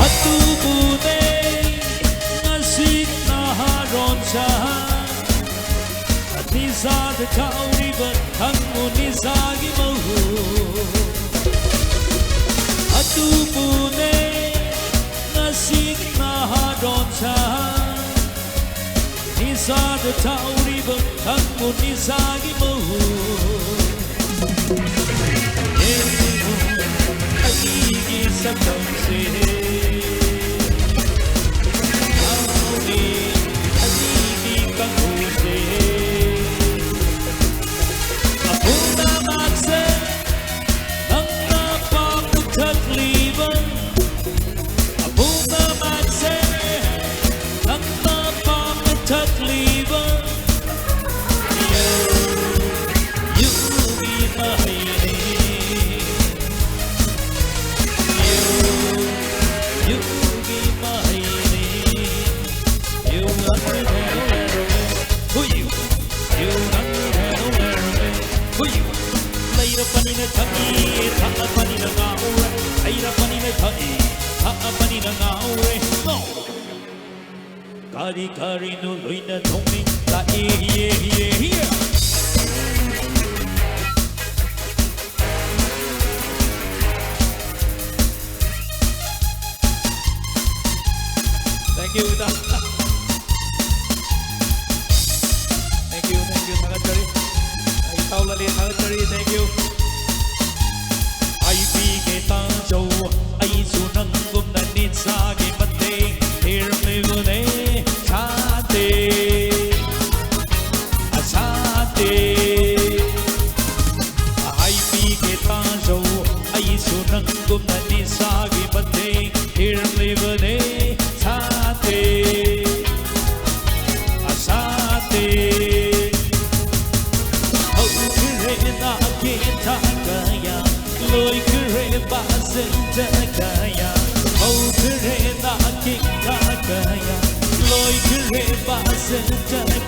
ꯑꯗꯨꯕꯨꯅꯦ ꯉꯁꯤ ꯅꯍꯥꯔꯣꯟ ꯁꯥ ꯅꯤꯁꯥꯗ ꯊꯥꯎꯔꯤꯕ ꯈꯪꯉꯨ ꯅꯤꯁꯥꯒꯤ ꯃꯍꯨꯠ꯫ ꯑꯗꯨꯕꯨꯅꯦ ꯉꯁꯤ ꯅꯍꯥꯔꯣꯟ ꯁꯥ ꯅꯤꯁꯥꯗ ꯊꯥꯎꯔꯤꯕ ꯈꯪꯉꯨ ꯅꯤꯁꯥꯒꯤ ꯃꯍꯨꯠ꯫ ꯌꯦꯡꯉꯨ ꯑꯩꯒꯤ ꯁꯛꯇꯝꯁꯦ꯫ ꯉꯥꯎꯔꯦ ꯑꯩꯒꯤ ꯀꯥꯡꯈꯨꯜꯁꯦ꯫ ꯑꯄꯨꯝꯅꯃꯛꯁꯦ ꯅꯪꯅ ꯄꯥꯝꯅ ꯊꯛꯂꯤꯕ꯫ ꯑꯄꯨꯝꯅꯃꯛꯁꯦ ꯅꯪꯅ ꯄꯥꯝꯅ ꯊꯛꯂꯤꯕ꯫ ꯌꯨ, ꯌꯨꯒꯤ ꯃꯍꯩꯅꯤ꯫ ꯌꯨ, ꯌꯨꯒꯤ ꯃꯍꯩꯅꯤ꯫ ꯌꯨ ꯉꯥꯛꯇ ꯂꯩꯔꯝꯃꯦ꯫ ꯍꯨꯏ, ꯌꯨ ꯉꯥꯛꯇ ꯂꯩꯔꯝꯃꯦ꯫ ꯍꯨꯏ, ꯂꯩꯔꯕꯅꯤꯅ ꯊꯛꯏ, ꯊꯛꯑꯕꯅꯤꯅ ꯉꯥꯎꯔꯦ꯫ ꯂꯩꯔꯕꯅꯤꯅ ꯊꯛꯏ, ꯊꯛꯑꯕꯅꯤꯅ ꯉꯥꯎꯔꯦ꯫ ꯅꯣ! ꯀꯔꯤ ꯀꯔꯤꯅꯣ ꯂꯣꯏꯅ ꯊꯣꯛꯅꯤꯡ ꯂꯥꯛꯏ, ꯌꯦ, ꯌꯦ, ꯌꯦ꯫ Thank you, ꯏꯇꯥꯎ꯫ Thank you, thank you, ꯊꯥꯒꯠꯆꯔꯤ꯫ ꯑꯩ ꯏꯇꯥꯎ ꯂꯂꯦ ꯊꯥꯒꯠꯆꯔꯤ, thank you꯫ ꯍꯥꯏꯕꯤꯒꯦ ꯇꯥꯖꯧ, ꯑꯩꯁꯨ ꯅꯪꯒꯨꯝꯅ ꯅꯤꯁꯥꯒꯤ ꯃꯇꯦꯡ ꯊꯤꯔꯝꯂꯤꯕꯅꯦ, ꯁꯥꯇꯦ, ꯑꯁꯥꯇꯦ꯫ ꯍꯥꯏꯕꯤꯒꯦ ꯇꯥꯖꯧ, ꯑꯩꯁꯨ ꯅꯪꯒꯨꯝꯅ ꯅꯤꯁꯥꯒꯤ ꯃꯇꯦꯡ ꯊꯤꯔꯝꯂꯤꯕꯅꯦ, ꯁꯥꯇꯦ, ꯑꯁꯥꯇꯦ꯫ Kaya,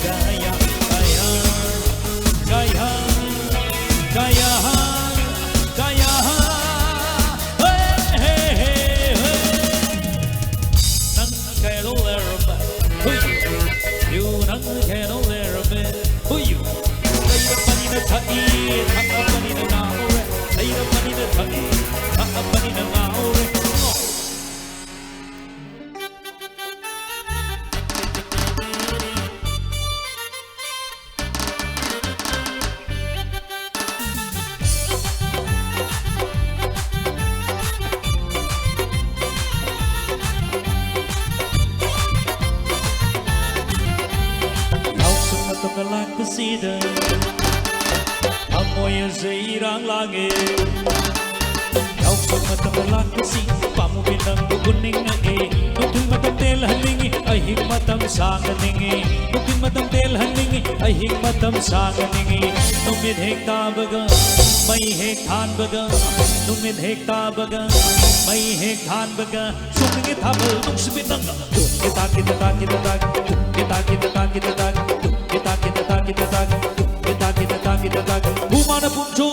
kaya, kaya, kaya, kaya. Hey, hey, hey, hey. ꯅꯪ ꯀꯩꯅꯣ ꯂꯩꯔꯝꯃꯦ. ꯍꯨꯏ. ꯌꯨ ꯅꯪ ꯀꯩꯅꯣ ꯂꯩꯔꯝꯃꯦ. ꯍꯨꯏ. ꯂꯩꯔꯝꯕꯅꯤꯅ ꯊꯛꯏ, ꯊꯛꯑꯕꯅꯤꯅ ꯉꯥꯎꯔꯦ. ꯂꯩꯔꯝꯕꯅꯤꯅ ꯊꯛꯏ, ꯊꯛꯑꯕꯅꯤꯅ ꯉꯥꯎꯔꯦ. ꯌꯥꯎꯁꯪ ꯃꯇꯝꯒ ꯂꯥꯛꯄꯁꯤꯗ ꯊꯃꯣꯏ ꯑꯁꯦ ꯏꯔꯥꯡ ꯂꯥꯡꯉꯦ꯫ ꯌꯥꯎꯁꯪ ꯃꯇꯝꯒ ꯂꯥꯛꯄꯁꯤ ꯄꯥꯝꯃꯨꯕꯤ ꯅꯪꯕꯨ ꯎꯅꯤꯡꯉꯛꯏ꯫ ꯅꯨꯡꯊꯤꯜ ꯃꯇꯝ ꯇꯦꯜꯍꯟꯅꯤꯡꯉꯤ, ꯑꯍꯤꯡ ꯃꯇꯝ ꯁꯥꯡꯍꯟꯅꯤꯡꯉꯤ꯫ ꯅꯨꯡꯊꯤꯜ ꯃꯇꯝ ꯇꯦꯜꯍꯟꯅꯤꯡꯉꯤ, ꯑꯍꯤꯡ ꯃꯇꯝ ꯁꯥꯡꯍꯟꯅꯤꯡꯉꯤ꯫ ꯅꯨꯃꯤꯠ ꯍꯦꯛ ꯇꯥꯕꯒ, ꯃꯩ ꯍꯦꯛ ꯊꯥꯟꯕꯒ, ꯅꯨꯃꯤꯠ ꯍꯦꯛ ꯇꯥꯕꯒ, ꯃꯩ ꯍꯦꯛ ꯊꯥꯟꯕꯒ, ꯆꯣꯡꯅꯤꯡꯉꯦ ꯊꯥꯕꯜ ꯅꯨꯡꯁꯤꯕꯤ ꯅꯪꯒ꯫ ꯇꯨꯝꯒꯦ ꯇꯥꯛꯀꯦꯗ ꯇꯥꯛꯀꯦꯗ ꯇꯥꯛ, ꯇꯨꯝꯒꯦ ꯇꯥꯛꯀꯦꯗ ꯇꯥꯛꯀꯦꯗ ꯇꯥꯛ, ꯇꯨꯝꯒꯦ ꯇꯥꯛꯀꯦꯗ ꯇꯥꯛꯀꯦꯗ ꯇꯥꯛ, ꯇꯨꯝꯒꯦ ꯇꯥꯛꯀꯦꯗ ꯇꯥꯛꯀꯦꯗ ꯇꯥꯛ꯫ ꯍꯨꯃꯥꯅ ꯄꯨꯝꯆꯣ,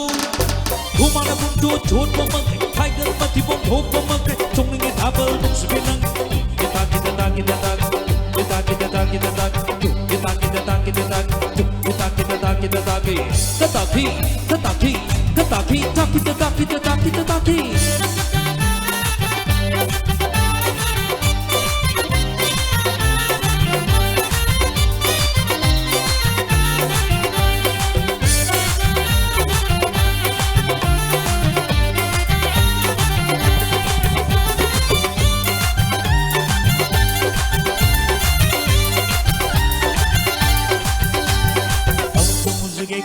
ꯍꯨꯃꯥꯅ ꯄꯨꯝꯆꯣ ꯆꯣꯠꯄ ꯃꯈꯩ, ꯍꯥꯏꯒꯠ ꯃꯊꯤꯕꯣꯡ ꯊꯣꯛꯄ ꯃꯈꯩ, ꯆꯣꯡꯅꯤꯡꯉꯦ ꯊꯥꯕꯜ ꯅꯨꯡꯁꯤꯕꯤ ꯅꯪ꯫ ꯇꯨꯝꯒꯦ ꯇꯥꯛꯀꯦꯗ ꯇꯥꯛꯀꯦꯗ ꯇꯥꯛ, ꯇꯨꯝꯒꯦ ꯇꯥꯛꯀꯦꯗ ꯇꯥꯛꯀꯦꯗ ꯇꯥꯛ, ꯇꯨꯝꯒꯦ ꯇꯥꯛꯀꯦꯗ ꯇꯥꯛꯀꯦꯗ ꯇꯥꯛ, ꯇꯨꯝꯒꯦ ꯇꯥꯛꯀꯦꯗ ꯇꯥꯛꯀꯦꯗ ꯇꯥꯛ꯫ ꯀꯇꯥꯈꯤ, ꯀꯇꯥꯈꯤ, ꯀꯇꯥꯈꯤ, ꯇꯥꯈꯤ, ꯇꯥꯈꯤ, ꯇꯥꯈꯤ, ꯇꯥꯈꯤ꯫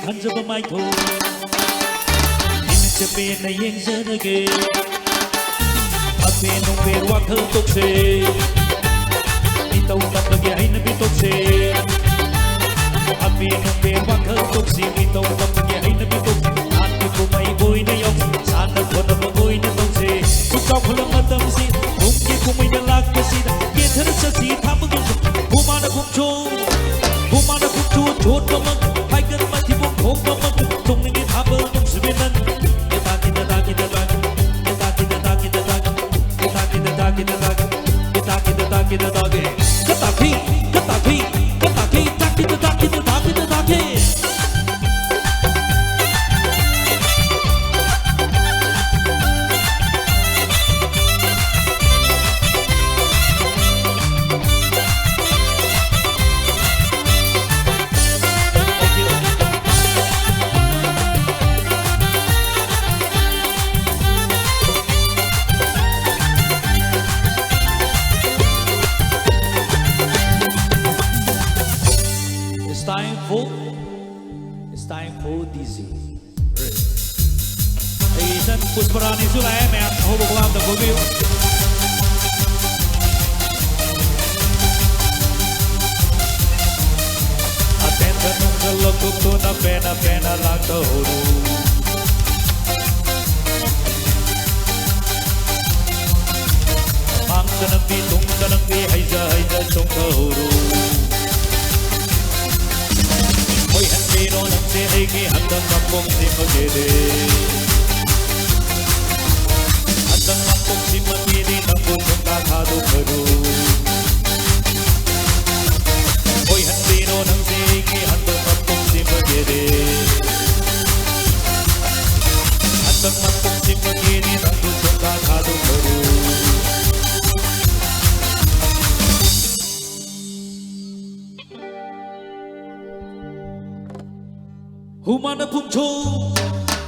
ꯈꯟꯖꯕ ꯃꯥꯏꯊꯣꯡ ꯏꯅ ꯆꯄꯦꯅ ꯌꯦꯡꯖꯔꯒꯦ꯫ ꯑꯕꯦ ꯅꯨꯡꯕꯦ ꯋꯥꯈꯜ ꯇꯣꯛꯁꯦ, ꯏꯇꯧ ꯇꯝꯕꯒꯤ ꯍꯩꯅꯕꯤ ꯇꯣꯛꯁꯦ꯫ ꯑꯕꯦ ꯅꯨꯡꯕꯦ ꯋꯥꯈꯜ ꯇꯣꯛꯁꯤ, ꯏꯇꯧ ꯇꯝꯕꯒꯤ ꯍꯩꯅꯕꯤ ꯇꯣꯛꯁꯤ꯫ ꯅꯥꯠꯀꯤ ꯀꯨꯝꯍꯩ ꯑꯣꯏꯅ ꯌꯥꯎꯁꯤ, ꯁꯥꯟꯅ ꯈꯣꯠꯅꯕ ꯑꯣꯏꯅ ꯇꯧꯁꯦ꯫ ꯆꯥꯎꯈꯠꯂ ꯃꯇꯝꯁꯤ ꯀꯨꯝꯒꯤ ꯀꯨꯝꯍꯩꯅ ꯂꯥꯛꯄꯁꯤꯗ ꯀꯦꯊꯔ ꯆꯠꯁꯤ ꯊꯥꯕꯒꯤ ꯍꯨꯃꯥꯅ ꯈꯣꯡꯆꯣꯝ꯫ ꯊꯣꯠꯄꯃꯛ, ꯍꯥꯏꯒꯟ ꯃꯊꯤꯕꯣꯡ ꯊꯣꯛꯄꯃꯛ, ꯇꯣꯡꯅꯤꯡꯉꯤ ꯊꯥꯕꯜ ꯅꯨꯡꯁꯤꯕꯤ ꯅꯪ꯫ ꯀꯤꯇꯥ ꯀꯤꯇꯥ ꯇꯥ ꯀꯤꯇꯥ ꯇꯥ, ꯀꯤꯇꯥ ꯀꯤꯇꯥ ꯇꯥ ꯀꯤꯇꯥ ꯇꯥ, ꯀꯤꯇꯥ ꯀꯤꯇꯥ ꯇꯥ ꯀꯤꯇꯥ ꯇꯥ, ꯀꯤꯇꯥ ꯀꯤꯇꯥ ꯇꯥ ꯀꯤꯇꯥ ꯇꯥ ꯀꯤ꯫ ꯀꯇꯥ ꯀꯤ, ꯀꯇꯥ ꯀꯤ, ꯀꯇꯥ ꯀꯤ, ꯇꯥ ꯀꯤꯇꯥ ꯇꯥ ꯀꯤꯇꯥ ꯇꯥ ꯀꯤꯇꯥ ꯇꯥ ꯀꯤ꯫ It's time for, it's time for D J. ꯑꯩꯒꯤ ꯏꯆꯟ ꯄꯨꯁꯄꯔꯥꯅꯤꯁꯨ ꯂꯥꯛꯑꯦ, ꯃꯌꯥꯝ ꯑꯍꯧꯕ ꯈꯨꯂꯥꯝꯗ ꯄꯨꯕꯤꯌꯨ꯫ ꯑꯇꯦꯟꯕ ꯅꯨꯡꯖꯜ ꯂꯧꯊꯣꯛꯇꯨꯅ ꯄꯦꯟꯅ ꯄꯦꯟꯅ ꯂꯥꯛꯇꯧꯔꯨ꯫ ꯃꯥꯡꯗꯅ ꯄꯤ ꯇꯨꯡꯗꯅ ꯄꯤ ꯍꯩꯖ ꯍꯩꯖ ꯆꯣꯡꯊꯍꯧꯔꯨ꯫ ꯑꯣꯏꯍꯟꯕꯤꯔꯣ ꯅꯪꯁꯦ ꯑꯩꯒꯤ ꯍꯟꯗꯛ ꯃꯄꯣꯛꯁꯤꯃꯒꯤꯗꯤ꯫ ꯍꯟꯗꯛ ꯃꯄꯣꯛꯁꯤꯃꯒꯤꯗꯤ ꯅꯪꯕꯨ ꯁꯨꯡꯊꯥ ꯊꯥꯗꯣꯛꯑꯔꯣꯏ꯫ ꯑꯣꯏꯍꯟꯕꯤꯔꯣ ꯅꯪꯁꯦ ꯑꯩꯒꯤ ꯍꯟꯗꯛ ꯃꯄꯣꯛꯁꯤꯃꯒꯤꯗꯤ꯫ ꯍꯟꯗꯛ ꯃꯄꯣꯛꯁꯤꯃꯒꯤꯗꯤ ꯅꯪꯕꯨ ꯁꯨꯡꯊꯥ ꯊꯥꯗꯣꯛꯑꯔꯣꯏ꯫ ꯍꯨꯃꯥꯅ ꯄꯨꯝꯊꯣꯛ,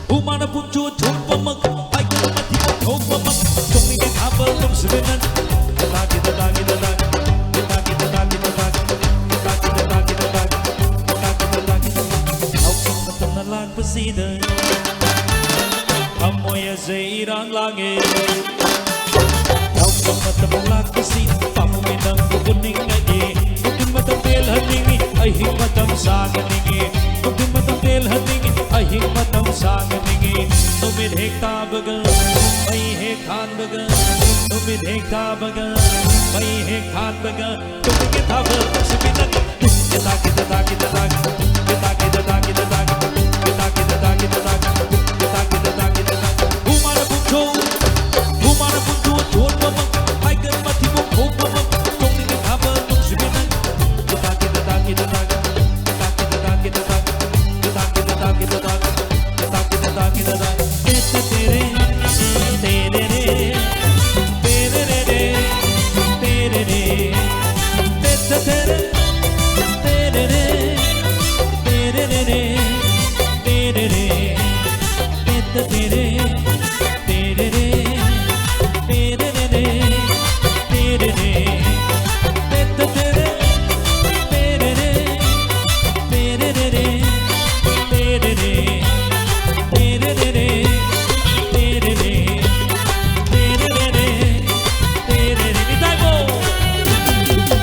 ꯍꯨꯃꯥꯅ ꯄꯨꯝꯊꯣꯛ ꯊꯣꯛꯄꯃꯛ, ꯄꯥꯏꯈꯠꯂ ꯃꯊꯤꯕꯣꯡ ꯊꯣꯛꯄꯃꯛ, ꯇꯣꯡꯅꯤꯡꯉꯦ ꯊꯥꯕꯜ ꯅꯨꯡꯁꯤꯕꯤ ꯅꯪ꯫ ꯇꯥꯒꯤ ꯇꯥꯒꯤ ꯇꯥꯒꯤ ꯇꯥꯒꯤ ꯇꯥꯒꯤ ꯇꯥꯒꯤ ꯇꯥꯒꯤ ꯇꯥꯒꯤ ꯇꯥꯒꯤ ꯇꯥꯒꯤ ꯇꯥꯒꯤ ꯇꯥꯒꯤ꯫ ꯍꯧꯖꯤꯛ ꯃꯇꯝꯅ ꯂꯥꯛꯄꯁꯤꯗ ꯊꯃꯣꯏ ꯑꯁꯦ ꯏꯔꯥꯡ ꯂꯥꯡꯉꯦ꯫ ꯌꯥꯎꯕ ꯃꯇꯝ ꯂꯥꯛꯄꯁꯤ ꯄꯥꯝꯃꯨꯏ ꯅꯪꯕꯨ ꯎꯅꯤꯡꯉꯗꯤ꯫ ꯅꯨꯡꯊꯤꯟ ꯃꯇꯝ ꯇꯦꯜꯍꯟꯅꯤꯡꯉꯤ, ꯑꯍꯤꯡ ꯃꯇꯝ ꯁꯥꯡꯍꯟꯅꯤꯡꯉꯤ꯫ ꯅꯨꯡꯊꯤꯟ ꯃꯇꯝ ꯇꯦꯜꯍꯟꯅꯤꯡꯉꯤ, ꯑꯍꯤꯡ ꯃꯇꯝ ꯁꯥꯡꯍꯟꯅꯤꯡꯉꯤ꯫ ꯅꯨꯃꯤꯠ ꯍꯦꯛ ꯇꯥꯕꯒ, ꯃꯩ ꯍꯦꯛ ꯊꯥꯟꯕꯒ, ꯅꯨꯃꯤꯠ ꯍꯦꯛ ꯇꯥꯕꯒ, ꯃꯩ ꯍꯦꯛ ꯊꯥꯟꯕꯒ, ꯇꯨꯝꯅꯤꯡꯉꯦ ꯊꯥꯕꯜ ꯅꯨꯡꯁꯤꯕꯤ ꯅꯪ꯫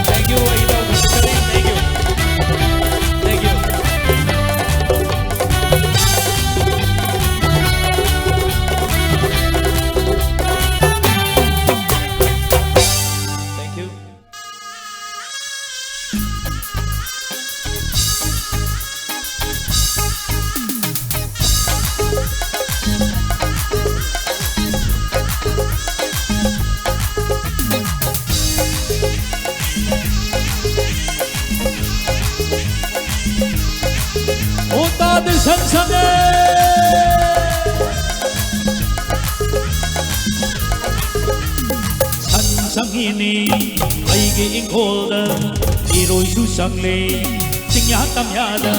Thank you, Aida. Thank you. Thank you. Thank you. ꯑꯣ, ꯇꯥꯗꯦ, ꯁꯟ ꯁꯪꯉꯦ꯫ ꯁꯟ ꯁꯪꯉꯤꯅꯤ ꯑꯩꯒꯤ ꯏꯪꯈꯣꯜꯗ, ꯏꯔꯣꯏꯁꯨ ꯆꯪꯂꯦ ꯆꯤꯡꯌꯥ ꯇꯝꯌꯥꯗ꯫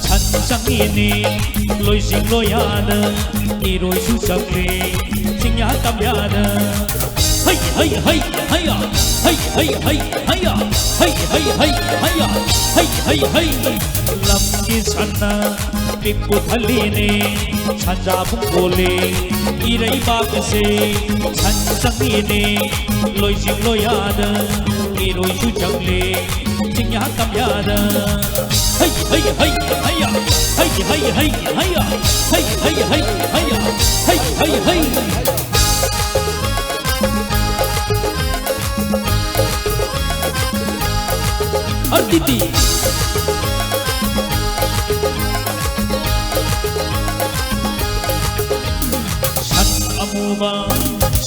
ꯁꯟ ꯁꯪꯉꯤꯅꯤ ꯂꯣꯏꯁꯤꯡ ꯂꯣꯌꯥꯗ, ꯏꯔꯣꯏꯁꯨ ꯆꯪꯂꯦ ꯆꯤꯡꯌꯥ ꯇꯝꯌꯥꯗ꯫ ꯍꯩ, ꯍꯩ, ꯍꯩ, ꯍꯩꯌꯥ! ꯍꯩ, ꯍꯩ, ꯍꯩ, ꯍꯩꯌꯥ! ꯍꯩ, ꯍꯩ, ꯍꯩ, ꯍꯩꯌꯥ! ꯍꯩ, ꯍꯩ, ꯍꯩ! ꯂꯝꯒꯤ ꯁꯟꯅ ꯄꯤꯛꯄꯨ ꯊꯜꯂꯤꯅꯦ, ꯁꯟꯖꯥꯕꯨꯡ ꯀꯣꯜꯂꯤ ꯏꯔꯩꯕꯥꯛ ꯑꯁꯦ꯫ ꯁꯟ ꯆꯪꯉꯤꯅꯦ ꯂꯣꯏꯁꯤꯡ ꯂꯣꯌꯥꯗ, ꯏꯔꯣꯏꯁꯨ ꯆꯪꯂꯤ ꯆꯤꯡꯌꯥ ꯇꯝꯌꯥꯗ꯫ ꯍꯩ, ꯍꯩ, ꯍꯩ, ꯍꯩꯌꯥ! ꯍꯩ, ꯍꯩ, ꯍꯩ, ꯍꯩꯌꯥ! ꯍꯩ, ꯍꯩ, ꯍꯩ, ꯍꯩꯌꯥ! ꯍꯩ, ꯍꯩ, ꯍꯩ! ꯑꯔꯇꯤꯇꯤ꯫ ꯁꯟ ꯑꯃꯨꯕ,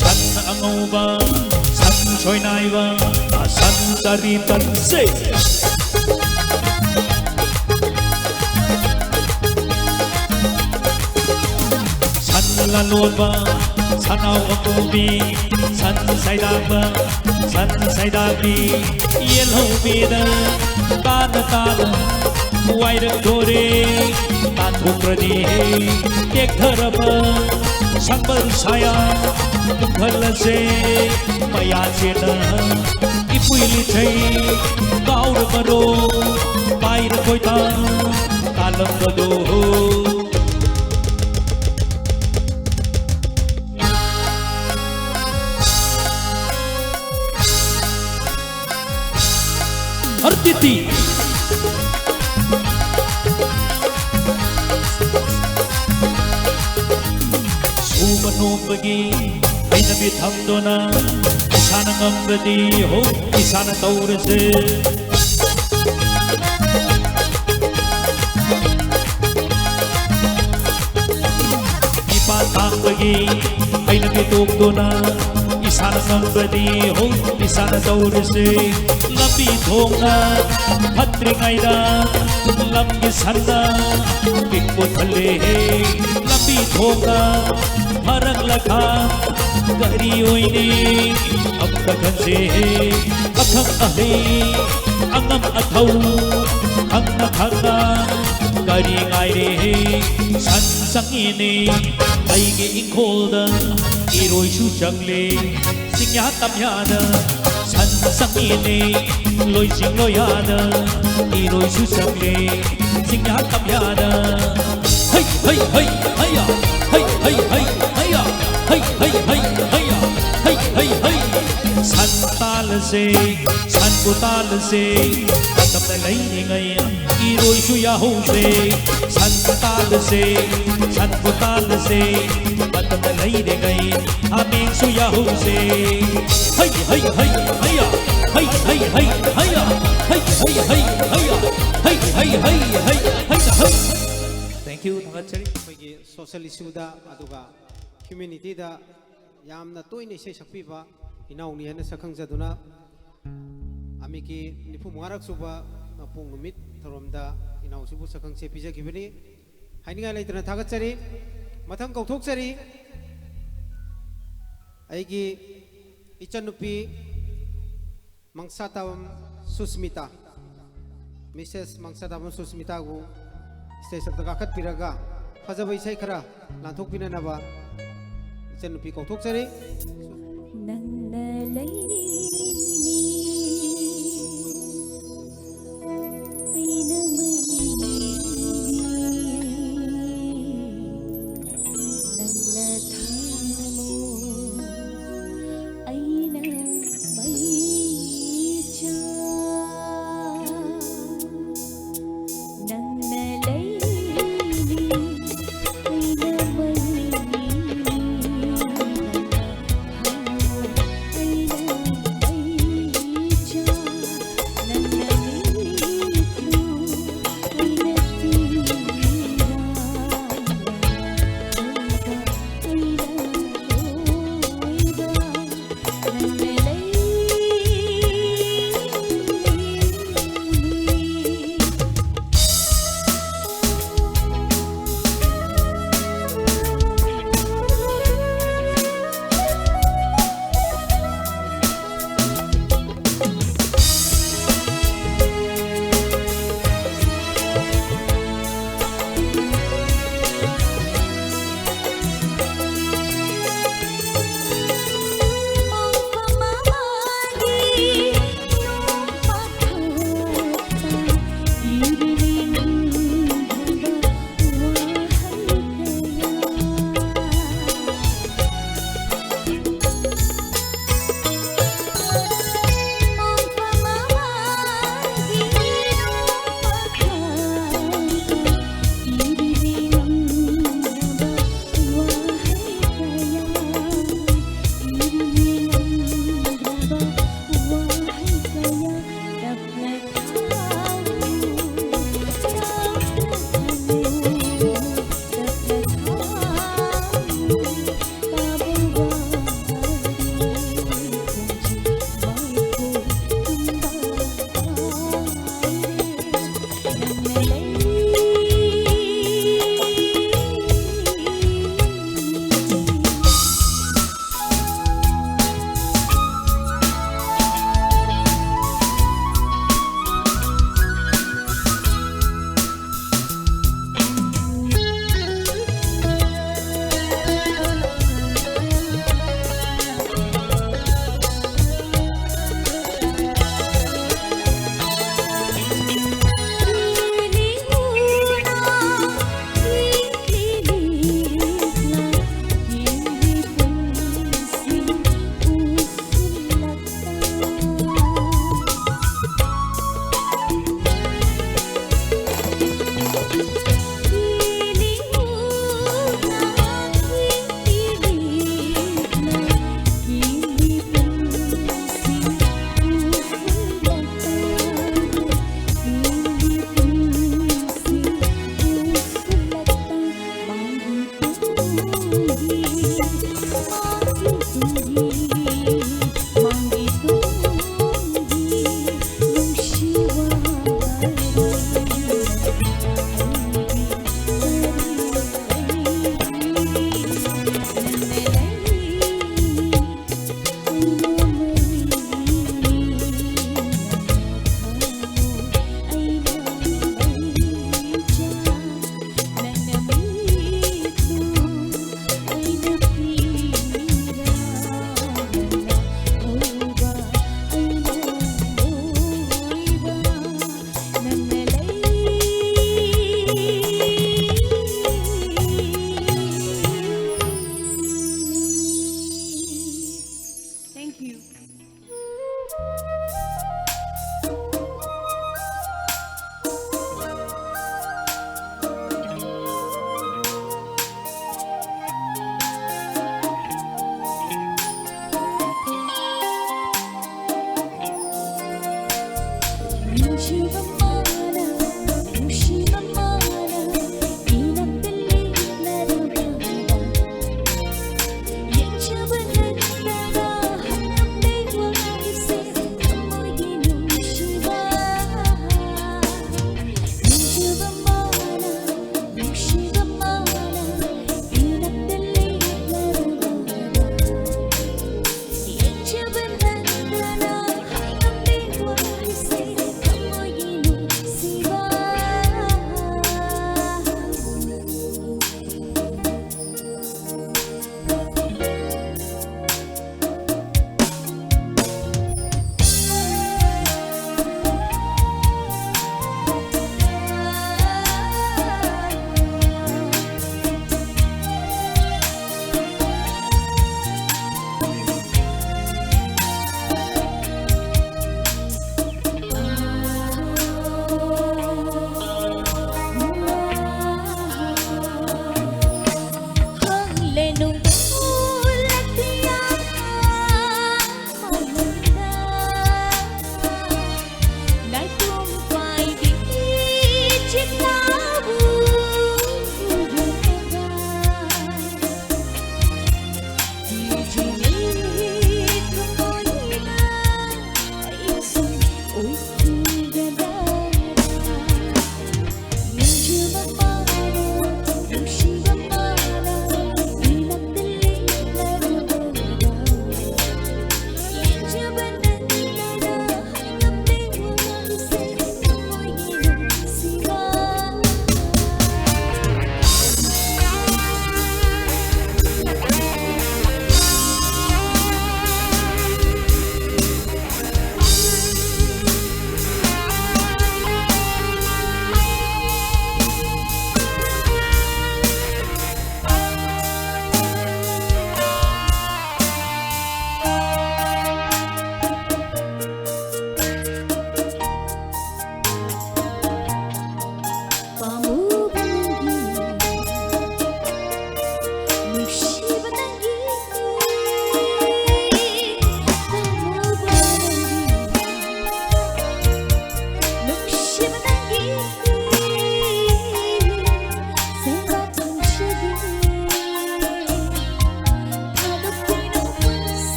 ꯁꯟ ꯑꯉꯧꯕ, ꯁꯟ ꯁꯣꯏꯅꯥꯏꯕ, ꯁꯟ ꯆꯥꯔꯤ ꯇꯟꯁꯦ꯫ ꯁꯟ ꯂꯂꯣꯟꯕ, ꯁꯟꯅꯥꯎ ꯑꯃꯨꯕꯤ, ꯁꯟ ꯁꯥꯏꯗꯥꯛꯄ, ꯁꯟ ꯁꯥꯏꯗꯥꯛꯄꯤ, ꯌꯦꯜꯍꯧꯕꯤꯅ ꯇꯥꯅ ꯇꯥꯅ ꯋꯥꯏꯔꯛꯇꯣꯔꯦ꯫ ꯇꯥꯟꯊꯣꯛꯈ꯭ꯔꯅꯤ ꯍꯦ ꯇꯦꯛꯊꯔꯕ ꯁꯪꯕꯜ ꯁꯥꯌꯥ ꯇꯨꯡꯍꯜꯂꯁꯦ꯫ ꯃꯌꯥ ꯆꯦꯟꯅ ꯏꯄꯨꯏ ꯂꯤꯊꯩ ꯀꯥꯎꯔꯕꯔꯣ? ꯄꯥꯏꯔ ꯀꯣꯏꯇꯥꯟ ꯇꯥꯜꯂꯝꯕꯗꯣ꯫ ꯑꯔꯇꯤꯇꯤ꯫ ꯁꯨꯕ ꯅꯣꯝꯕꯒꯤ ꯍꯩꯅꯕꯤ ꯊꯝꯗꯨꯅ ꯏꯁꯥꯅ ꯉꯝꯕꯗꯤ ꯍꯣ ꯏꯁꯥꯅ ꯇꯧꯔꯁꯦ꯫ ꯃꯤꯄꯥꯟ ꯊꯥꯡꯕꯒꯤ ꯍꯩꯅꯕꯤ ꯇꯣꯛꯇꯨꯅ ꯏꯁꯥꯅ ꯉꯝꯕꯗꯤ ꯍꯣ ꯏꯁꯥꯅ ꯇꯧꯔꯁꯦ꯫ ꯂꯝꯕꯤ ꯊꯣꯡꯅ ꯐꯠꯇ꯭ꯔꯤꯉꯩꯗ ꯂꯝꯒꯤ ꯁꯟꯅ ꯄꯤꯛꯄ ꯊꯜꯂꯦ꯫ ꯂꯝꯕꯤ ꯊꯣꯡꯅ ꯐꯔꯛꯂꯀꯥꯟ ꯀꯔꯤ ꯑꯣꯏꯅꯤ ꯑꯝꯇ ꯈꯟꯁꯦ꯫ ꯑꯈꯪ ꯑꯍꯩ ꯑꯉꯝ ꯑꯊꯧ ꯈꯪꯅ ꯈꯪꯅ ꯀꯔꯤ ꯉꯥꯏꯔꯦ? ꯁꯟ ꯆꯪꯉꯤꯅꯦ ꯑꯩꯒꯤ ꯏꯪꯈꯣꯜꯗ, ꯏꯔꯣꯏꯁꯨ ꯆꯪꯂꯦ ꯆꯤꯡꯌꯥ ꯇꯝꯌꯥꯗ꯫ ꯁꯟ ꯆꯪꯉꯤꯅꯦ ꯂꯣꯏ ꯆꯤꯡ ꯂꯣꯏꯌꯥꯗ, ꯏꯔꯣꯏꯁꯨ ꯆꯪꯂꯦ ꯆꯤꯡꯌꯥ ꯇꯝꯌꯥꯗ꯫ ꯍꯩ ꯍꯩ ꯍꯩ ꯍꯩꯌꯥ, ꯍꯩ ꯍꯩ ꯍꯩ ꯍꯩꯌꯥ, ꯍꯩ ꯍꯩ ꯍꯩ ꯍꯩꯌꯥ, ꯍꯩ ꯍꯩ ꯍꯩ꯫ ꯁꯟ ꯇꯥꯜꯂꯁꯦ, ꯁꯟꯕꯨ ꯇꯥꯜꯂꯁꯦ, ꯃꯇꯝꯅ ꯂꯩꯔꯤꯉꯩ ꯏꯔꯣꯏꯁꯨ ꯌꯥꯍꯧꯁꯦ꯫ ꯁꯟ ꯇꯥꯜꯂꯁꯦ, ꯁꯟꯕꯨ ꯇꯥꯜꯂꯁꯦ, ꯃꯇꯝꯅ ꯂꯩꯔꯤꯉꯩ ꯍꯥꯃꯦꯡꯁꯨ ꯌꯥꯍꯧꯁꯦ꯫ ꯍꯩ ꯍꯩ ꯍꯩ ꯍꯩꯌꯥ, ꯍꯩ ꯍꯩ ꯍꯩ ꯍꯩꯌꯥ, ꯍꯩ ꯍꯩ ꯍꯩ ꯍꯩ ꯍꯩ ꯍꯩ ꯍꯩ ꯍꯩ ꯍꯩ ꯍꯩ ꯍꯩ ꯍꯩ ꯊꯦꯡꯀ꯭ꯌꯨ ꯊꯥꯒꯠꯆꯔꯤ꯫ ꯑꯩꯈꯣꯏꯒꯤ ꯁꯣꯁꯤꯌꯦꯜ ꯏꯁꯨꯗ ꯑꯗꯨꯒ ꯍ꯭ꯌꯨꯃꯦꯅꯤꯇꯤꯗ ꯌꯥꯝꯅ ꯇꯣꯏꯅ ꯏꯁꯩ ꯁꯛꯄꯤꯕ ꯏꯅꯥꯎꯅꯤ ꯍꯥꯏꯅ ꯁꯛ ꯈꯪꯖꯗꯨꯅ ꯑꯃꯤꯀꯤ ꯅꯤꯐꯨ ꯃꯉꯥꯔꯛ ꯁꯨꯕ ꯃꯄꯣꯛ ꯅꯨꯃꯤꯠ ꯊꯧꯔꯝꯗ ꯏꯅꯥꯎꯁꯤꯕꯨ ꯁꯛꯈꯪꯁꯦ ꯄꯤꯖꯈꯤꯕꯅꯤ꯫ ꯍꯥꯏꯅꯤꯡꯉꯥꯏ ꯂꯩꯇꯅ ꯊꯥꯒꯠꯆꯔꯤ꯫ ꯃꯊꯪ ꯀꯧꯊꯣꯛꯆꯔꯤ ꯑꯩꯒꯤ ꯏꯆꯟꯅꯨꯄꯤ ꯃꯪꯁꯥꯇꯥꯕꯝ ꯁꯨꯁꯃꯤꯇꯥ, ꯃꯤꯁꯦꯁ ꯃꯪꯁꯥꯇꯥꯕꯝ ꯁꯨꯁꯃꯤꯇꯥꯕꯨ ꯁ꯭ꯇꯦꯖ ꯑꯗꯨꯗ ꯀꯥꯈꯠꯄꯤꯔꯒ ꯐꯖꯕ ꯏꯁꯩ ꯈꯔ ꯂꯥꯟꯊꯣꯛꯄꯤꯅꯅꯕ ꯏꯆꯟꯅꯨꯄꯤ ꯀꯧꯊꯣꯛꯆꯔꯤ꯫ ꯅꯪꯅ ꯂꯩꯅꯤ ꯑꯩꯅ ꯃꯩꯅꯤ ꯅꯪꯅ ꯊꯥꯃꯣ ꯑꯩꯅ ꯃꯩꯆꯥ ꯅꯪꯅ ꯂꯩꯅꯤ ꯑꯩꯅ ꯃꯩꯅꯤ ꯅꯪꯅ ꯊꯥꯃꯣ ꯑꯩꯅ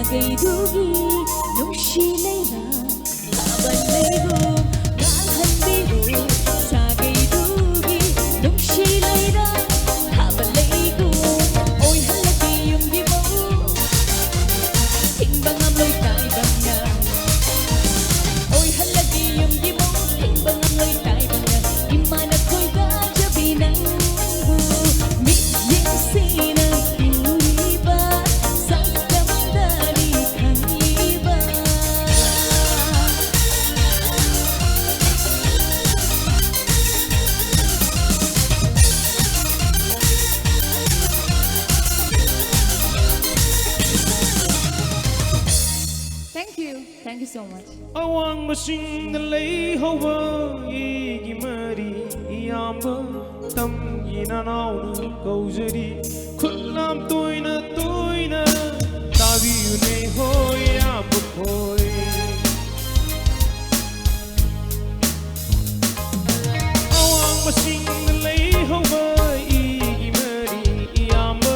ꯁꯥꯒꯩꯗꯨꯒꯤ ꯅꯨꯡꯁꯤ ꯂꯩꯔꯥ ꯊꯥꯕ ꯂꯩꯒꯨꯝ ꯉꯥꯡꯍꯟꯕꯤꯔꯣ꯫ ꯁꯥꯒꯩꯗꯨꯒꯤ ꯅꯨꯡꯁꯤ ꯂꯩꯔꯥ ꯊꯥꯕ ꯂꯩꯒꯨꯝ ꯑꯣꯏꯍꯜꯂꯒꯦ ꯌꯨꯝꯒꯤ ꯃꯧ꯫ ꯊꯤꯡꯕ ꯉꯝꯂꯣꯏ ꯇꯥꯏꯕꯪꯅ ꯑꯣꯏꯍꯜꯂꯒꯦ ꯌꯨꯝꯒꯤ ꯃꯧ꯫ ꯊꯤꯡꯕ ꯉꯝꯂꯣꯏ ꯇꯥꯏꯕꯪꯅ ꯏꯃꯥꯅ ꯈꯣꯏꯗꯥꯖꯕꯤ ꯅꯪꯕꯨ ꯃꯤꯠꯌꯦꯡꯁꯤꯅ ꯎꯔꯤꯕ ꯁꯛꯇꯝꯗꯅꯤ ꯈꯪꯂꯤꯕ꯫ Thank you. Thank you so much. ꯑꯋꯥꯡꯕꯁꯤꯡꯗ ꯂꯩꯍꯧꯕ ꯑꯩꯒꯤ ꯃꯔꯤ ꯏꯌꯥꯝꯕ ꯇꯝꯒꯤ ꯅꯅꯥꯎꯅ ꯀꯧꯖꯔꯤ꯫ ꯈꯨꯠ ꯂꯥꯝ ꯇꯣꯏꯅ ꯇꯣꯏꯅ ꯇꯥꯕꯤꯌꯨꯅꯦ ꯍꯣꯏ ꯏꯌꯥꯝꯕ ꯈꯣꯏ꯫ ꯑꯋꯥꯡꯕꯁꯤꯡꯗ ꯂꯩꯍꯧꯕ ꯑꯩꯒꯤ ꯃꯔꯤ ꯏꯌꯥꯝꯕ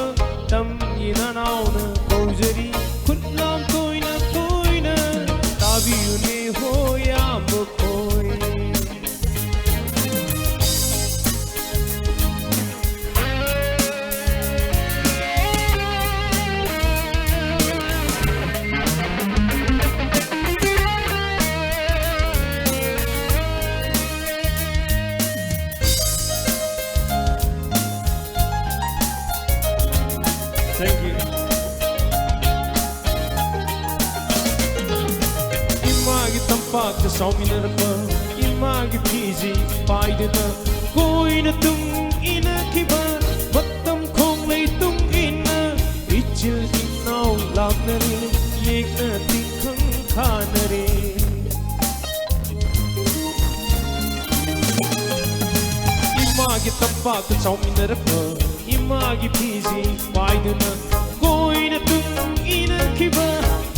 ꯇꯝꯒꯤ ꯅꯅꯥꯎꯅ ꯀꯧꯖꯔꯤ꯫ ꯈꯨꯠ ꯂꯥꯝ ꯇꯣꯏꯅ ꯇꯣꯏꯅ ꯇꯥꯕꯤꯌꯨꯅꯦ ꯍꯣꯏ ꯏꯌꯥꯝꯕ ꯈꯣꯏ꯫ Thank you. ꯏꯃꯥꯒꯤ ꯇꯝꯄꯥꯛꯇ ꯆꯥꯎꯃꯤꯟꯅꯔꯛꯄ ꯏꯃꯥꯒꯤ ꯐꯤꯖꯤ ꯄꯥꯏꯗꯨꯅ ꯀꯣꯏꯅ ꯇꯨꯡ ꯏꯟꯅꯈꯤꯕ ꯃꯇꯝ ꯈꯣꯡꯂꯩ ꯇꯨꯡ ꯏꯟꯅ ꯏꯆꯤꯜ ꯏꯅꯥꯎ ꯂꯥꯞꯅꯔꯦ ꯌꯦꯛꯅ ꯇꯤꯡꯈꯪ ꯈꯥꯅꯔꯦ꯫ ꯏꯃꯥꯒꯤ ꯇꯝꯄꯥꯛꯇ ꯆꯥꯎꯃꯤꯟꯅꯔꯛꯄ ꯏꯃꯥꯒꯤ ꯐꯤꯖꯤ ꯄꯥꯏꯗꯨꯅ ꯀꯣꯏꯅ ꯇꯨꯡ ꯏꯟꯅꯈꯤꯕ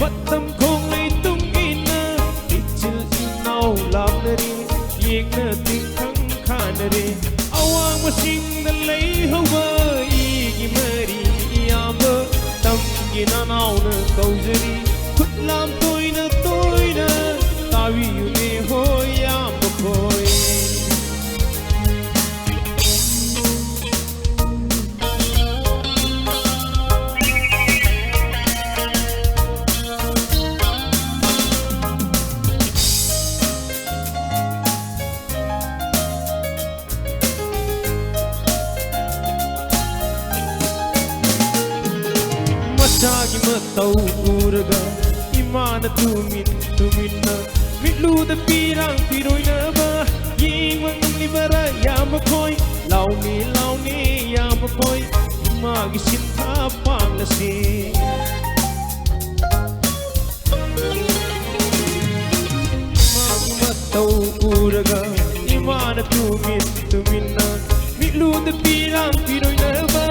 ꯃꯇꯝ ꯈꯣꯡꯂꯩ ꯇꯨꯡ ꯏꯟꯅ ꯏꯆꯤꯜ ꯏꯅꯥꯎ ꯂꯥꯞꯅꯔꯦ ꯌꯦꯛꯅ ꯇꯤꯡꯈꯪ ꯈꯥꯅꯔꯦ꯫ ꯑꯋꯥꯡꯕꯁꯤꯡꯗ ꯂꯩꯍꯧꯕ ꯑꯩꯒꯤ ꯃꯔꯤ ꯏꯌꯥꯝꯕ ꯇꯝꯒꯤ ꯅꯅꯥꯎꯅ ꯀꯧꯖꯔꯤ, ꯈꯨꯠ ꯂꯥꯝ ꯇꯣꯏꯅ ꯇꯣꯏꯅ ꯇꯥꯕꯤꯌꯨꯅꯦ ꯍꯣꯏ ꯏꯌꯥꯝꯕ ꯈꯣꯏ꯫ ꯃꯆꯥꯒꯤ ꯃꯇꯧ ꯎꯔꯒ ꯏꯃꯥꯅ ꯇꯨꯃꯤꯟ ꯇꯨꯃꯤꯟꯅ ꯃꯤꯠꯂꯨꯗ ꯄꯤꯔꯥꯡ ꯄꯤꯔꯣꯏꯅꯕ ꯌꯦꯡꯕ ꯉꯝꯂꯤꯕꯔꯥ ꯏꯌꯥꯝꯕ ꯈꯣꯏ? ꯂꯥꯎꯅꯦ ꯂꯥꯎꯅꯦ ꯏꯌꯥꯝꯕ ꯈꯣꯏ, ꯏꯃꯥꯒꯤ ꯁꯤꯟꯊꯥ ꯄꯥꯡꯂꯁꯦ꯫ ꯃꯥꯒꯤ ꯃꯇꯧ ꯎꯔꯒ ꯏꯃꯥꯅ ꯇꯨꯃꯤꯟ ꯇꯨꯃꯤꯟꯅ ꯃꯤꯠꯂꯨꯗ ꯄꯤꯔꯥꯡ ꯄꯤꯔꯣꯏꯅꯕ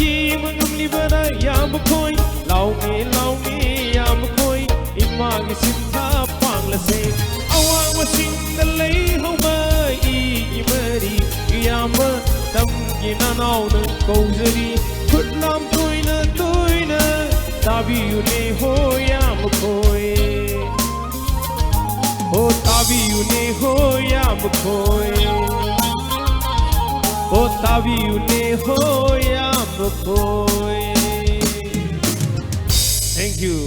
ꯌꯦꯡꯕ ꯉꯝꯂꯤꯕꯔꯥ ꯏꯌꯥꯝꯕ ꯈꯣꯏ? ꯂꯥꯎꯅꯦ ꯂꯥꯎꯅꯦ ꯏꯌꯥꯝꯕ ꯈꯣꯏ, ꯏꯃꯥꯒꯤ ꯁꯤꯟꯊꯥ ꯄꯥꯡꯂꯁꯦ꯫ ꯑꯋꯥꯡꯕꯁꯤꯡꯗ ꯂꯩꯍꯧꯕ ꯏꯒꯤ ꯃꯔꯤ ꯏꯌꯥꯝꯕ ꯇꯝꯒꯤ ꯅꯅꯥꯎꯅ ꯀꯧꯖꯔꯤ, ꯈꯨꯠ ꯂꯥꯝ ꯇꯣꯏꯅ ꯇꯣꯏꯅ ꯇꯥꯕꯤꯌꯨꯅꯦ ꯍꯣꯏ ꯏꯌꯥꯝꯕ ꯈꯣꯏ꯫ ꯍꯣ ꯇꯥꯕꯤꯌꯨꯅꯦ ꯍꯣꯏ ꯏꯌꯥꯝꯕ ꯈꯣꯏ꯫ ꯍꯣ ꯇꯥꯕꯤꯌꯨꯅꯦ ꯍꯣꯏ ꯏꯌꯥꯝꯕ ꯈꯣꯏ꯫ Thank you.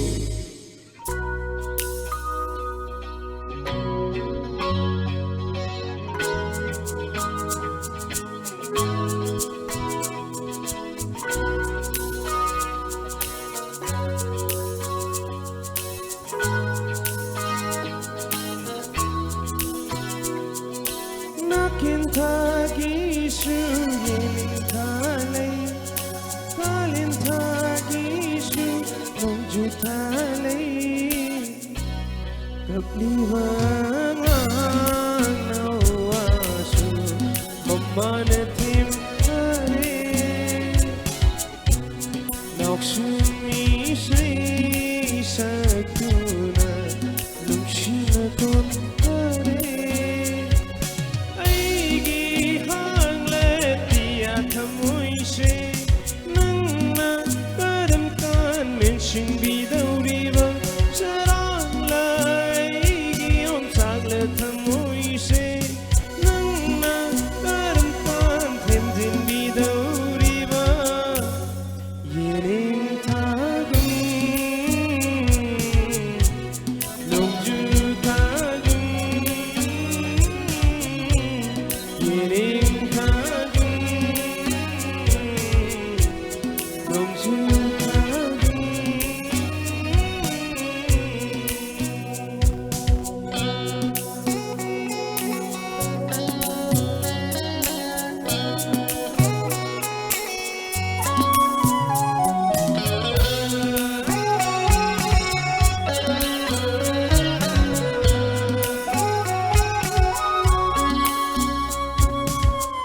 ꯅꯥꯀꯦꯟ ꯊꯥꯒꯤꯁꯨ ꯌꯦꯅꯤꯡꯊꯥ ꯂꯩ, ꯀꯥꯂꯦꯟ ꯊꯥꯒꯤꯁꯨ ꯅꯣꯡꯖꯨ ꯊꯥ ꯂꯩ꯫ ꯀꯞꯂꯤꯕ ꯑꯉꯥꯡꯅ ꯋꯥꯁꯨ ꯃꯃꯥꯅ ꯊꯦꯝꯅꯔꯦ꯫ ꯅꯥꯎꯁꯨꯝ ꯏꯁꯩ ꯁꯛꯇꯨꯅ ꯅꯨꯡꯁꯤꯅ ꯇꯣꯟꯅꯔꯦ꯫ ꯑꯩꯒꯤ ꯍꯥꯡꯂꯠꯇꯤꯌꯥ ꯊꯃꯣꯏꯁꯦ ꯅꯪꯅ ꯀꯔꯝ ꯀꯥꯟ ꯃꯦꯟ ꯆꯤꯡꯕꯤꯗꯧꯔꯤꯕ ꯆꯔꯥꯡꯂ ꯑꯩꯒꯤ ꯌꯣꯡꯆꯥꯛꯂ ꯊꯃꯣꯏꯁꯦ ꯅꯪꯅ ꯀꯔꯝ ꯀꯥꯟ ꯊꯦꯝꯖꯤꯟꯕꯤꯗꯧꯔꯤꯕ? ꯌꯦꯅꯤꯡ ꯊꯥꯒꯨꯝ, ꯅꯣꯡꯖꯨ ꯊꯥꯒꯨꯝ, ꯌꯦꯅꯤꯡ ꯊꯥꯒꯨꯝ, ꯅꯣꯡꯖꯨ ꯊꯥꯒꯨꯝ꯫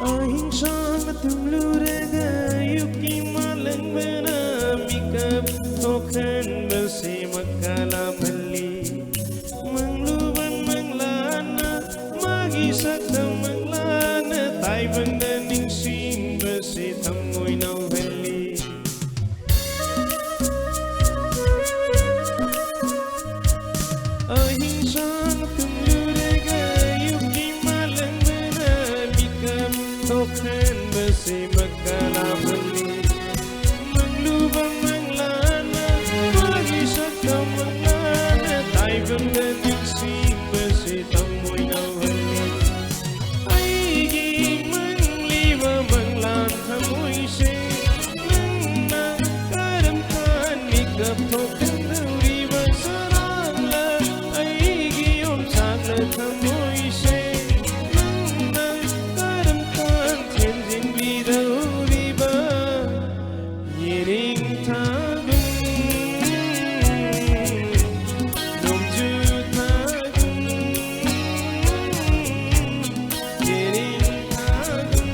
ꯑꯍꯤꯡ ꯁꯥꯡꯅ ꯇꯨꯝꯂꯨꯔꯒ ꯑꯌꯨꯛꯀꯤ ꯃꯥꯂꯪꯕꯅ ꯃꯤꯀꯞ ꯊꯣꯛꯍꯟꯕꯁꯦ ꯃꯀꯥ ꯂꯥꯝꯍꯜꯂꯤ꯫ ꯃꯪꯂꯨꯕ ꯃꯪꯂꯥꯟꯅ ꯃꯥꯒꯤ ꯁꯛꯇꯝ ꯃꯪꯂꯥꯟꯅ ꯇꯥꯏꯕꯪꯗ ꯅꯤꯡꯁꯤꯡꯕꯁꯦ ꯊꯃꯣꯏ ꯅꯧꯍꯜꯂꯤ꯫ ꯑꯍꯤꯡ ꯁꯥꯡ ꯇꯨꯝꯂꯨꯔꯒ ꯑꯌꯨꯛꯀꯤ ꯃꯥꯂꯪꯕꯅ ꯃꯤꯀꯞ ꯊꯣꯛꯍꯟꯕꯁꯦ ꯃꯀꯥ ꯂꯥꯝꯍꯜꯂꯤ꯫ ꯃꯪꯂꯨꯕ ꯃꯪꯂꯥꯟꯅ ꯃꯥꯒꯤ ꯁꯛꯇꯝ ꯃꯪꯂꯥꯟꯅ ꯇꯥꯏꯕꯪꯗ ꯅꯤꯡꯁꯤꯡꯕꯁꯦ ꯊꯃꯣꯏ ꯅꯧꯍꯜꯂꯤ꯫ ꯑꯩꯒꯤ ꯃꯪꯂꯤꯕ ꯃꯪꯂꯥꯟ ꯊꯃꯣꯏꯁꯦ ꯅꯪꯅ ꯀꯔꯝ ꯀꯥꯟ ꯃꯤꯀꯞ ꯊꯣꯛꯍꯟꯗꯧꯔꯤꯕ? ꯁꯔꯥꯡꯂ ꯑꯩꯒꯤ ꯌꯣꯡꯆꯥꯛꯂ ꯊꯃꯣꯏꯁꯦ ꯅꯪꯅ ꯀꯔꯝ ꯀꯥꯟ ꯊꯦꯝꯖꯤꯟꯕꯤꯗꯧꯔꯤꯕ? ꯌꯦꯅꯤꯡ ꯊꯥꯒꯨꯝ, ꯅꯣꯡꯖꯨ ꯊꯥꯒꯨꯝ, ꯌꯦꯅꯤꯡ ꯊꯥꯒꯨꯝ,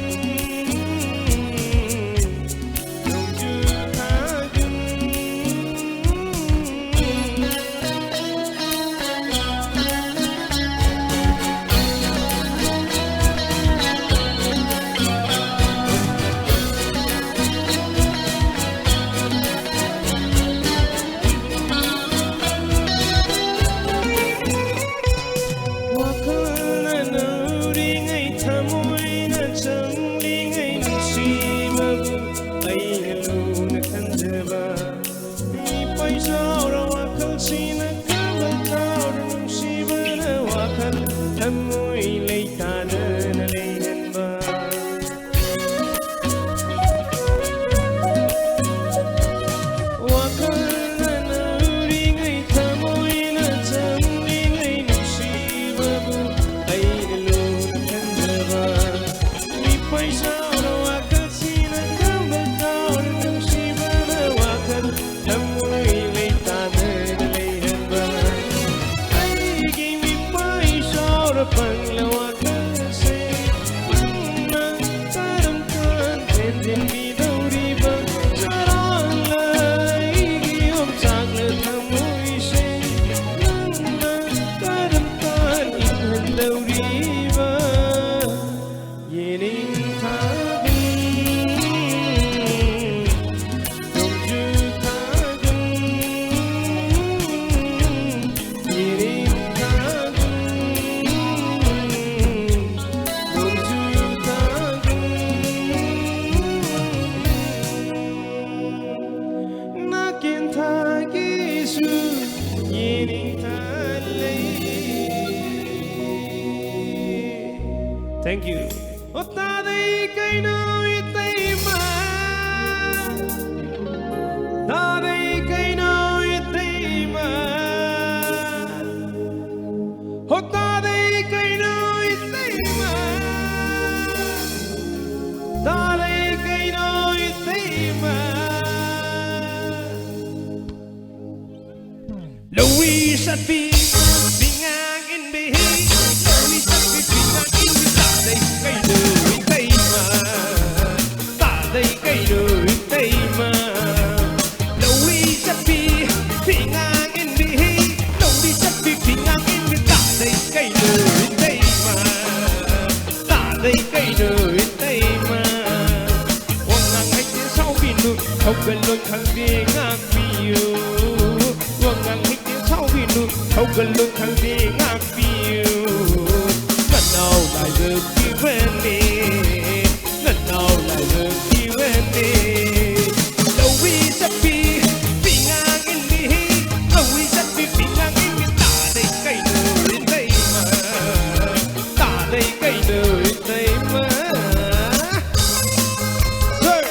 ꯅꯣꯡꯖꯨ ꯊꯥꯒꯨꯝ꯫ Thank you. ꯑꯣ ꯇꯥꯗꯩ ꯀꯩꯅꯣ ꯏꯇꯩꯃ, ꯇꯥꯗꯩ ꯀꯩꯅꯣ ꯏꯇꯩꯃ, ꯍꯣ ꯇꯥꯗꯩ ꯀꯩꯅꯣ ꯏꯇꯩꯃ, ꯇꯥꯗꯩ ꯀꯩꯅꯣ ꯏꯇꯩꯃ꯫ ꯂꯧꯔꯤ ꯆꯠꯄꯤ ꯐꯤꯉꯥꯡ ꯏꯟꯕꯤ, ꯂꯧꯔꯤ ꯆꯠꯄꯤ ꯐꯤꯉꯥꯡ ꯏꯟꯕꯤ, ꯇꯥꯗꯩ ꯀꯩꯅꯣ ꯏꯇꯩꯃ, ꯇꯥꯗꯩ ꯀꯩꯅꯣ ꯏꯇꯩꯃ꯫ ꯂꯧꯔꯤ ꯆꯠꯄꯤ ꯐꯤꯉꯥꯡ ꯏꯟꯕꯤ, ꯂꯧꯔꯤ ꯆꯠꯄꯤ ꯐꯤꯉꯥꯡ ꯏꯟꯕꯤ, ꯇꯥꯗꯩ ꯀꯩꯅꯣ ꯏꯇꯩꯃ, ꯇꯥꯗꯩ ꯀꯩꯅꯣ ꯏꯇꯩꯃ꯫ ꯋꯥꯉꯥꯡ ꯍꯩꯇꯦ ꯁꯥꯎꯕꯤꯅꯨ, ꯊꯧꯒꯜꯂꯣꯟ ꯈꯪꯗꯦ ꯉꯥꯛꯄꯤꯌꯨ꯫ ꯋꯥꯉꯥꯡ ꯍꯩꯇꯦ ꯁꯥꯎꯕꯤꯅꯨ, ꯊꯧꯒꯜꯂꯣꯟ ꯈꯪꯗꯦ ꯉꯥꯛꯄꯤꯌꯨ꯫ ꯅꯅꯥꯎ ꯂꯥꯏꯕꯛꯀꯤꯕꯅꯦ, ꯅꯅꯥꯎ ꯂꯥꯏꯕꯛꯀꯤꯕꯅꯦ꯫ ꯂꯧꯔꯤ ꯆꯠꯄꯤ ꯐꯤꯉꯥꯡ ꯏꯟꯕꯤ, ꯂꯧꯔꯤ ꯆꯠꯄꯤ ꯐꯤꯉꯥꯡ ꯏꯟꯕꯤ, ꯇꯥꯗꯩ ꯀꯩꯅꯣ ꯏꯇꯩꯃ, ꯇꯥꯗꯩ ꯀꯩꯅꯣ ꯏꯇꯩꯃ꯫ Sir꯫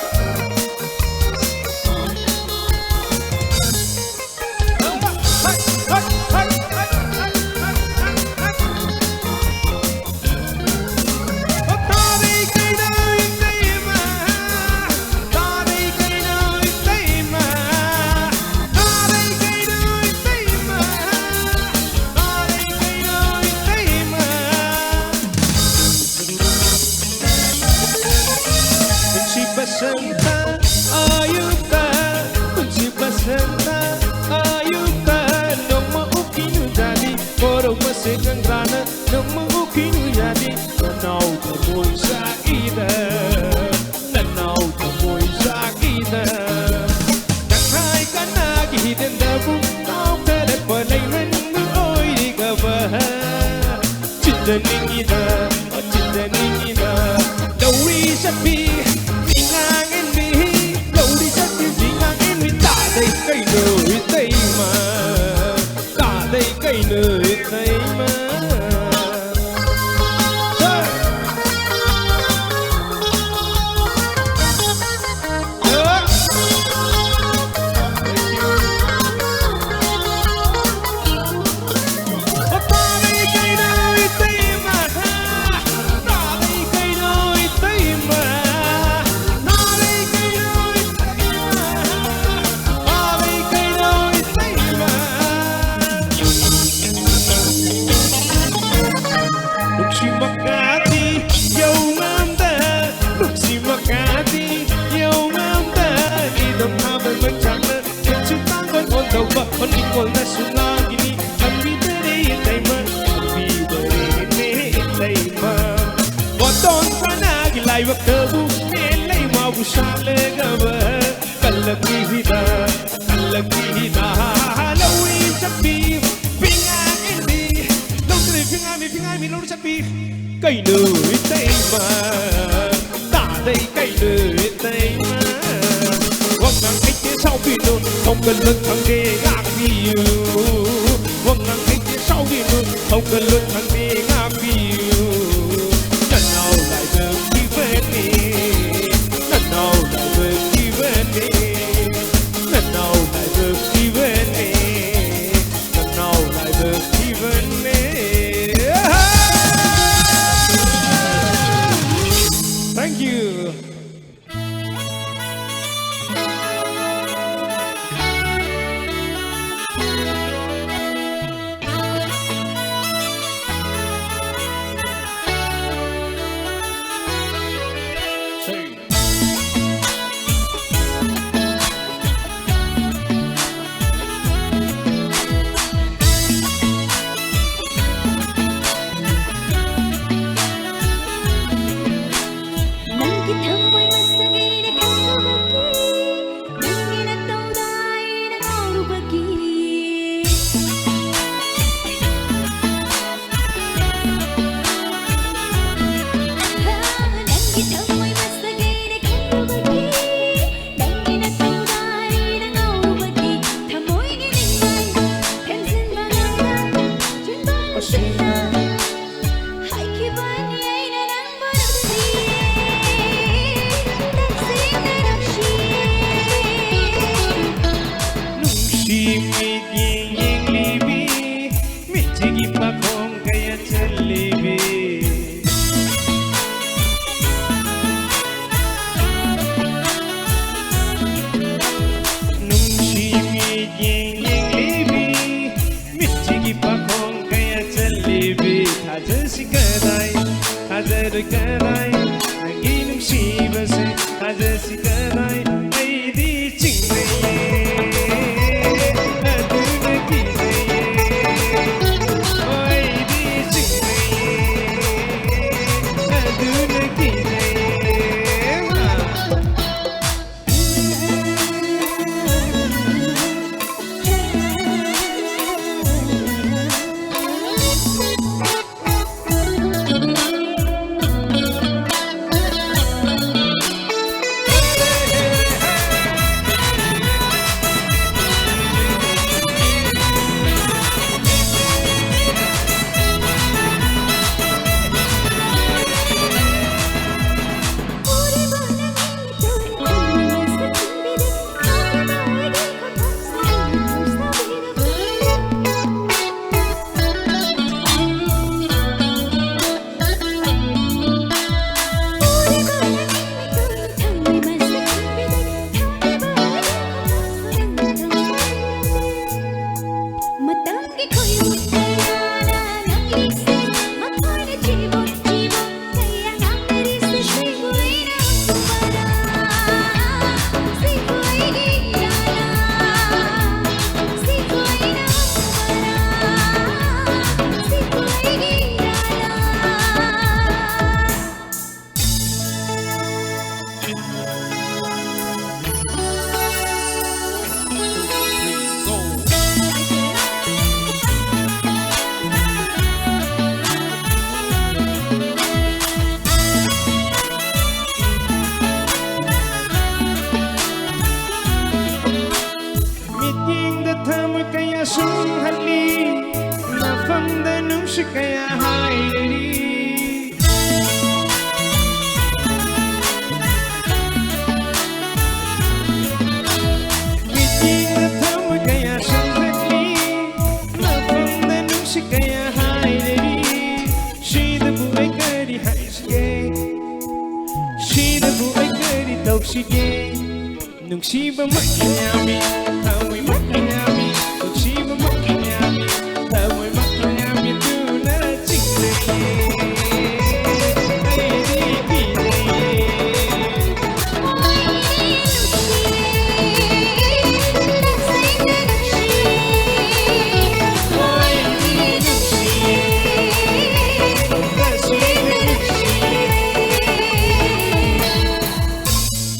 ꯄꯨꯟꯁꯤ ꯕꯁꯟꯇ ꯑꯌꯨꯛꯇ, ꯄꯨꯟꯁꯤ ꯕꯁꯟꯇ ꯑꯌꯨꯛꯇ, ꯅꯣꯡꯃ ꯎꯈꯤꯅꯨ ꯌꯥꯅꯤ, ꯃꯣꯔꯣꯛ ꯃꯁꯦ ꯒꯪꯒꯥꯅ ꯅꯣꯡꯃ ꯎꯈꯤꯅꯨ ꯌꯥꯅꯤ, ꯅꯅꯥꯎ ꯊꯃꯣꯏ ꯆꯥꯛꯏꯗ, ꯅꯅꯥꯎ ꯊꯃꯣꯏ ꯆꯥꯛꯏꯗ꯫ ꯇꯪꯈꯥꯏ ꯀꯅꯥꯒꯤ ꯍꯤꯗꯦꯟꯗꯕꯨ ꯇꯥꯎꯊꯔꯛꯄ ꯂꯩꯃꯟꯕ ꯑꯣꯏꯔꯤꯒꯕ꯫ ꯆꯤꯠꯇꯅꯤꯡꯉꯤꯗ, ꯆꯤꯠꯇꯅꯤꯡꯉꯤꯗ꯫ ꯂꯧꯔꯤ ꯆꯠꯄꯤ ꯃꯤꯉꯥꯡ ꯏꯟꯕꯤ, ꯂꯧꯔꯤ ꯆꯠꯄꯤ ꯃꯤꯉꯥꯡ ꯏꯟꯕꯤ꯫ ꯇꯥꯗꯩ ꯀꯩꯅꯣ ꯏꯇꯩꯃ, ꯇꯥ ꯍꯣꯟꯅꯤꯡꯀꯣꯜꯗꯁꯨ ꯉꯥꯡꯒꯤꯅꯤ, ꯈꯪꯕꯤꯕꯔꯦ ꯏꯇꯩꯃ, ꯈꯪꯕꯤꯕꯔꯦꯅꯦ ꯏꯇꯩꯃ꯫ ꯕꯣꯇꯣꯟ ꯁꯅꯥꯒꯤ ꯂꯥꯏꯕꯛꯇꯕꯨ ꯃꯦꯂꯩꯃꯥꯕꯨ ꯁꯥꯠꯂꯒꯕ ꯀꯜꯂꯛꯄꯤꯍꯤꯗ, ꯀꯜꯂꯛꯄꯤꯍꯤꯗ꯫ ꯂꯧꯏ ꯆꯠꯄꯤ ꯐꯤꯉꯥꯏꯕꯤ, ꯂꯧꯗ꯭ꯔꯤ ꯐꯤꯉꯥꯏꯕꯤ, ꯐꯤꯉꯥꯏꯕꯤ ꯂꯧꯔ ꯆꯠꯄꯤ꯫ ꯀꯩꯅꯣ ꯏꯇꯩꯃ, ꯇꯥꯗꯩ ꯀꯩꯅꯣ ꯏꯇꯩꯃ꯫ ꯋꯥꯉꯥꯡ ꯍꯩꯇꯦ ꯁꯥꯎꯕꯤꯅꯨ, ꯊꯣꯡꯒꯜꯂꯛ ꯈꯪꯗꯦ ꯉꯥꯛꯄꯤꯌꯨ꯫ ꯋꯥꯉꯥꯡ ꯍꯩꯇꯦ ꯁꯥꯎꯕꯤꯅꯨ, ꯊꯣꯡꯒꯜꯂꯛ ꯈꯪꯗꯦ ꯉꯥꯛꯄꯤꯌꯨ꯫ ꯅꯅꯥꯎ ꯂꯥꯏꯕꯛ ꯊꯤꯕꯅꯤ, ꯅꯅꯥꯎ ꯂꯥꯏꯕꯛ ꯊꯤꯕꯅꯤ, ꯅꯅꯥꯎ ꯂꯥꯏꯕꯛ ꯊꯤꯕꯅꯤ, ꯅꯅꯥꯎ ꯂꯥꯏꯕꯛ ꯊꯤꯕꯅꯤ꯫ Thank you. ꯅꯪꯒꯤ ꯊꯃꯣꯏ ꯃꯁꯛ ꯑꯩꯅ ꯈꯪꯂꯨꯕꯒꯤ, ꯅꯪꯒꯤ ꯅꯇꯧꯗ ꯑꯩꯅ ꯉꯥꯎꯔꯨꯕꯒꯤ꯫ ꯅꯪꯒꯤ ꯊꯃꯣꯏ ꯃꯁꯛ ꯑꯩꯅ ꯈꯪꯂꯨꯕꯒꯤ, ꯅꯪꯒꯤ ꯅꯇꯧꯗ ꯑꯩꯅ ꯉꯥꯎꯔꯨꯕꯒꯤ, ꯊꯃꯣꯏꯒꯤ ꯅꯤꯡꯃꯥꯏ ꯊꯦꯡꯖꯤꯟꯕ ꯉꯝꯕ ꯆꯤꯟꯕꯥꯜꯁꯤꯡꯅ ꯍꯥꯏꯈꯤꯕꯅꯤ ꯑꯩꯅ ꯅꯪꯕꯨ ꯅꯨꯡꯁꯤꯌꯦ, ꯇꯁꯦꯡꯅ ꯅꯨꯡꯁꯤꯌꯦ꯫ ꯅꯨꯡꯁꯤ ꯃꯤꯠꯌꯦꯡ ꯌꯦꯡꯂꯤꯕꯤ, ꯃꯤꯠꯁꯤꯒꯤ ꯄꯥꯈꯣꯡ ꯀꯌꯥ ꯆꯜꯂꯤꯕꯤ꯫ ꯅꯨꯡꯁꯤ ꯃꯤꯠꯌꯦꯡ ꯌꯦꯡꯂꯤꯕꯤ, ꯃꯤꯠꯁꯤꯒꯤ ꯄꯥꯈꯣꯡ ꯀꯌꯥ ꯆꯜꯂꯤꯕꯤ꯫ ꯊꯥꯖꯁꯤ ꯀꯗꯥꯏ, ꯊꯥꯖꯔꯣꯏ ꯀꯗꯥꯏ, ꯅꯪꯒꯤ ꯅꯨꯡꯁꯤꯕꯁꯦ ꯊꯥꯖꯁꯤ ꯀꯗꯥꯏ, ꯑꯩꯗꯤ ꯆꯤꯡꯅꯩꯌꯦ꯫ ꯁꯨꯝꯍꯜꯂꯤ, ꯃꯐꯝꯗ ꯅꯨꯡꯁꯤꯠ ꯀꯌꯥ ꯍꯥꯏꯔꯤ꯫ ꯃꯤꯠꯌꯦꯡꯗ ꯊꯃꯣꯏ ꯀꯌꯥ ꯁꯨꯝꯍꯠꯂꯤ, ꯃꯐꯝꯗ ꯅꯨꯡꯁꯤꯠ ꯀꯌꯥ ꯍꯥꯏꯔꯤ꯫ ꯁꯤꯗꯕꯨ ꯑꯩ ꯀꯔꯤ ꯍꯥꯏꯁꯤꯒꯦ? ꯁꯤꯗꯕꯨ ꯑꯩ ꯀꯔꯤ ꯇꯧꯁꯤꯒꯦ? ꯅꯨꯡꯁꯤꯕ ꯃꯈꯜ ꯌꯥꯝꯃꯤ, ꯊꯃꯣꯏ ꯃꯈꯜ ꯌꯥꯝꯃꯤ, ꯅꯨꯡꯁꯤꯕ ꯃꯈꯜ ꯌꯥꯝꯃꯤ, ꯊꯃꯣꯏ ꯃꯈꯜ ꯌꯥꯝꯃꯤ, ꯊꯨꯅ ꯆꯤꯡꯅꯩꯌꯦ꯫ ꯑꯩꯗꯤ ꯀꯤꯖꯩꯌꯦ꯫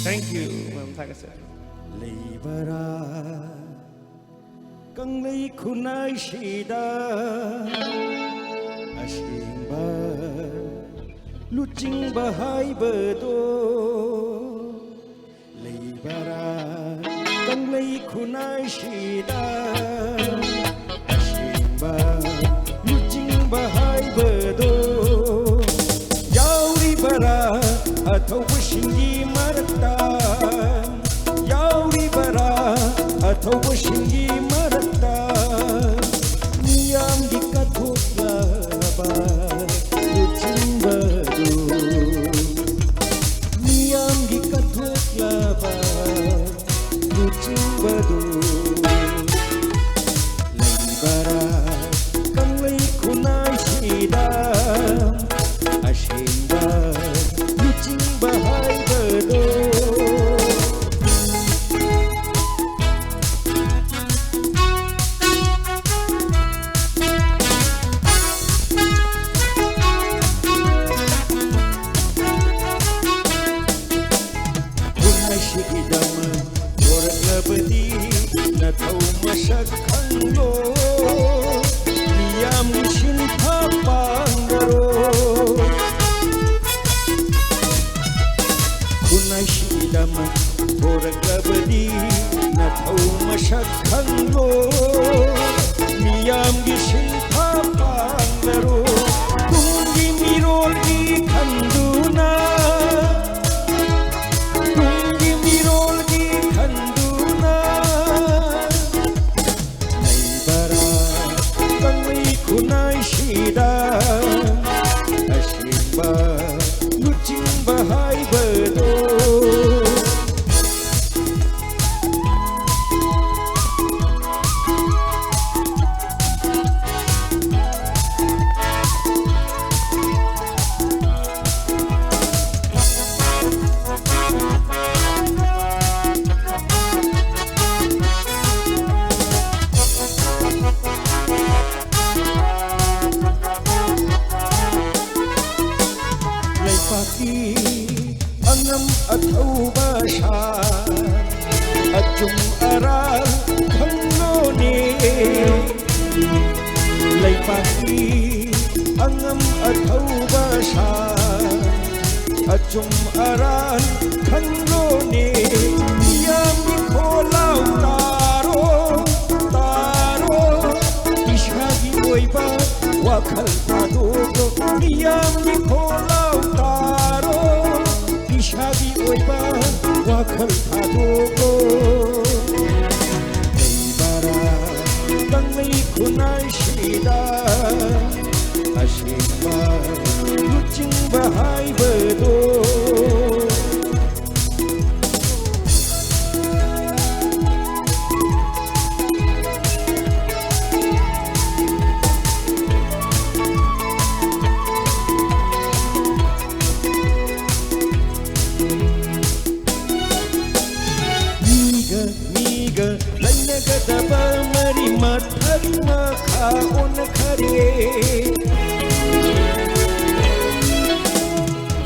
Thank you, ma'am. ꯊꯥꯒꯠꯆꯔꯤ꯫ ꯂꯩꯕꯔꯥ ꯀꯪꯂꯩ ꯈꯨꯟꯅꯥꯏꯁꯤꯗ ꯑꯁꯦꯡꯕ ꯂꯨꯆꯤꯡꯕ ꯍꯥꯏꯕꯗꯣ? ꯂꯩꯕꯔꯥ ꯀꯪꯂꯩ ꯈꯨꯟꯅꯥꯏꯁꯤꯗ ꯑꯁꯦꯡꯕ ꯂꯨꯆꯤꯡꯕ ꯍꯥꯏꯕꯗꯣ? ꯌꯥꯎꯔꯤꯕꯔꯥ ꯑꯊꯧꯕꯁꯤꯡꯒꯤ ꯃꯔꯛꯇ? ꯌꯥꯎꯔꯤꯕꯔꯥ ꯑꯊꯧꯕꯁꯤꯡꯒꯤ ꯃꯔꯛꯇ? ꯃꯤꯌꯥꯝꯒꯤ ꯀꯠꯊꯣꯛꯂꯕ ꯂꯨꯆꯤꯡꯕꯗꯨ, ꯃꯤꯌꯥꯝꯒꯤ ꯀꯠꯊꯣꯛꯂꯕ ꯂꯨꯆꯤꯡꯕꯗꯨ ꯂꯩꯕꯔꯥ ꯀꯪꯂꯩ ꯈꯨꯟꯅꯥꯏꯁꯤꯗ ꯑꯁꯦꯡꯕ ꯂꯨꯆꯤꯡꯕ ꯍꯥꯏꯕꯗꯣ? ꯈꯨꯟꯅꯥꯏꯁꯤꯒꯤꯗꯃꯛ ꯊꯣꯔꯛꯂꯕꯗꯤ ꯅꯊꯧ ꯃꯁꯛ ꯈꯪꯂꯣ, ꯃꯤꯌꯥꯝꯒꯤ ꯁꯤꯟꯊꯥ ꯄꯥꯡꯗꯔꯣ꯫ ꯈꯨꯟꯅꯥꯏꯁꯤꯒꯤꯗꯃꯛ ꯊꯣꯔꯛꯂꯕꯗꯤ ꯅꯊꯧ ꯃꯁꯛ ꯈꯪꯂꯣ, ꯃꯤꯌꯥꯝꯒꯤ ꯁꯤꯟꯊꯥ ꯄꯥꯡꯂꯔꯣꯏ꯫ ꯇꯨꯡꯒꯤ ꯃꯤꯔꯣꯜꯒꯤ ꯈꯟꯗꯨꯅ, ꯇꯨꯡꯒꯤ ꯃꯤꯔꯣꯜꯒꯤ ꯈꯟꯗꯨꯅ ꯂꯩꯕꯔꯥ ꯀꯪꯂꯩ ꯈꯨꯟꯅꯥꯏꯁꯤꯗ ꯑꯁꯦꯡꯕ ꯂꯨꯆꯤꯡꯕ ꯍꯥꯏꯕꯗꯣ? ꯂꯩꯄꯥꯛꯀꯤ ꯑꯉꯝ ꯑꯊꯧꯕ ꯁꯥ, ꯑꯆꯨꯝ ꯑꯔꯥꯟ ꯈꯪꯂꯣꯅꯦ꯫ ꯂꯩꯄꯥꯛꯀꯤ ꯑꯉꯝ ꯑꯊꯧꯕ ꯁꯥ, ꯑꯆꯨꯝ ꯑꯔꯥꯟ ꯈꯪꯂꯣꯅꯦ꯫ ꯃꯤꯌꯥꯝꯒꯤ ꯈꯣꯜꯂꯥꯎ ꯇꯥꯔꯣ, ꯇꯥꯔꯣ꯫ ꯏꯁꯥꯒꯤ ꯑꯣꯏꯕ ꯋꯥꯈꯜ ꯊꯥꯗꯣꯛꯂꯣ꯫ ꯃꯤꯌꯥꯝꯒꯤ ꯈꯣꯜꯂꯥꯎ ꯇꯥꯔꯣ꯫ ꯏꯁꯥꯒꯤ ꯑꯣꯏꯕ ꯋꯥꯈꯜ ꯊꯥꯗꯣꯛꯂꯣ꯫ ꯂꯩꯕꯔꯥ ꯀꯪꯂꯩ ꯈꯨꯟꯅꯥꯏꯁꯤꯗ ꯑꯁꯦꯡꯕ ꯂꯨꯆꯤꯡꯕ ꯍꯥꯏꯕꯗꯣ? ꯃꯤꯒ ꯃꯤꯒ ꯂꯩꯅꯒꯗꯕ ꯃꯔꯤ ꯃꯊꯛ ꯃꯈꯥ ꯑꯣꯟꯅꯈꯔꯦ꯫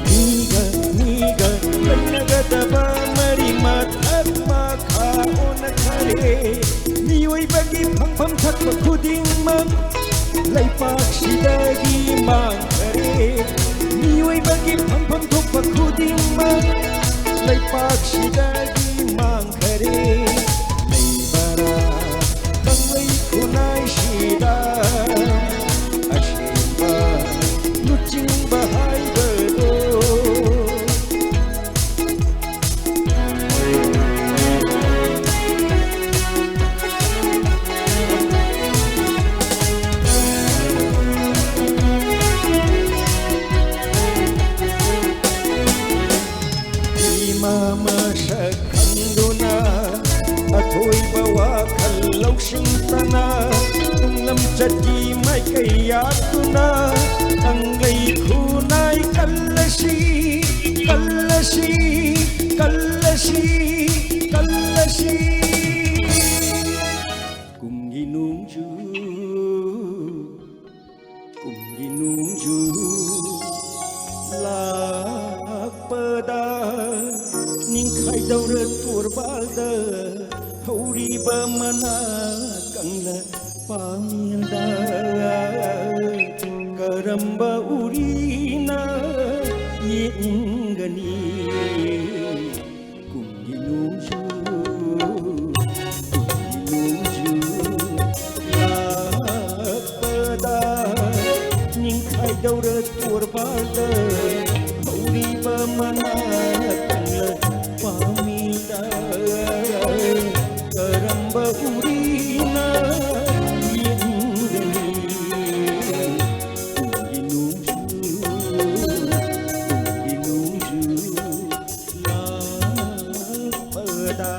ꯃꯤꯒ ꯃꯤꯒ ꯂꯩꯅꯒꯗꯕ ꯃꯔꯤ ꯃꯊꯛ ꯃꯈꯥ ꯑꯣꯟꯅꯈꯔꯦ꯫ ꯃꯤꯑꯣꯏꯕꯒꯤ ꯐꯪꯐꯝ ꯊꯛꯄ ꯈꯨꯗꯤꯡꯃꯛ ꯂꯩꯄꯥꯛꯁꯤꯗꯒꯤ ꯃꯥꯡꯈꯔꯦ꯫ ꯃꯤꯑꯣꯏꯕꯒꯤ ꯐꯪꯐꯝ ꯊꯣꯛꯄ ꯈꯨꯗꯤꯡꯃꯛ ꯂꯩꯄꯥꯛꯁꯤꯗꯒꯤ ꯃꯥꯡꯈꯔꯦ꯫ ꯂꯩꯕꯔꯥ ꯀꯪꯂꯩ ꯈꯨꯟꯅꯥꯏꯁꯤ ꯋꯥꯈꯜ ꯂꯧꯁꯤꯡ ꯇꯅ ꯇꯨꯡꯂꯝ ꯆꯠꯈꯤ ꯃꯥꯏꯀꯩ ꯌꯥꯠꯇꯨꯅ ꯀꯪꯂꯩ ꯈꯨꯅꯥꯏ ꯀꯜꯂꯁꯤ, ꯀꯜꯂꯁꯤ, ꯀꯜꯂꯁꯤ, ꯀꯜꯂꯁꯤ꯫ ꯀꯨꯝꯒꯤ ꯅꯣꯡꯖꯨ, ꯀꯨꯝꯒꯤ ꯅꯣꯡꯖꯨ ꯂꯥꯛꯄꯗ ꯅꯤꯡꯈꯥꯏꯗꯧꯔ ꯇꯣꯔꯕꯥꯜꯗ ꯍꯧꯔꯤꯕ ꯃꯅꯥ ꯀꯪꯂ ꯄꯥꯝꯕꯤꯗ ꯀꯔꯝꯕ ꯎꯔꯤꯅ ꯌꯦꯡꯒꯅꯤ? ꯀꯨꯝꯒꯤ ꯅꯣꯡꯖꯨ, ꯀꯨꯝꯒꯤ ꯅꯣꯡꯖꯨ ꯂꯥꯛꯄꯗ ꯅꯤꯡꯈꯥꯏꯗꯧꯔ ꯇꯣꯔꯕꯥꯜꯗ ꯍꯧꯔꯤꯕ ꯃꯅꯥ ꯀꯪꯂ ꯄꯥꯝꯕꯤꯗ ꯀꯔꯝꯕ ꯎꯔꯤꯅ ꯌꯦꯡꯒꯅꯤ? ꯀꯨꯝꯒꯤ ꯅꯣꯡꯖꯨ, ꯀꯨꯝꯒꯤ ꯅꯣꯡꯖꯨ ꯂꯥꯛꯄꯗ꯫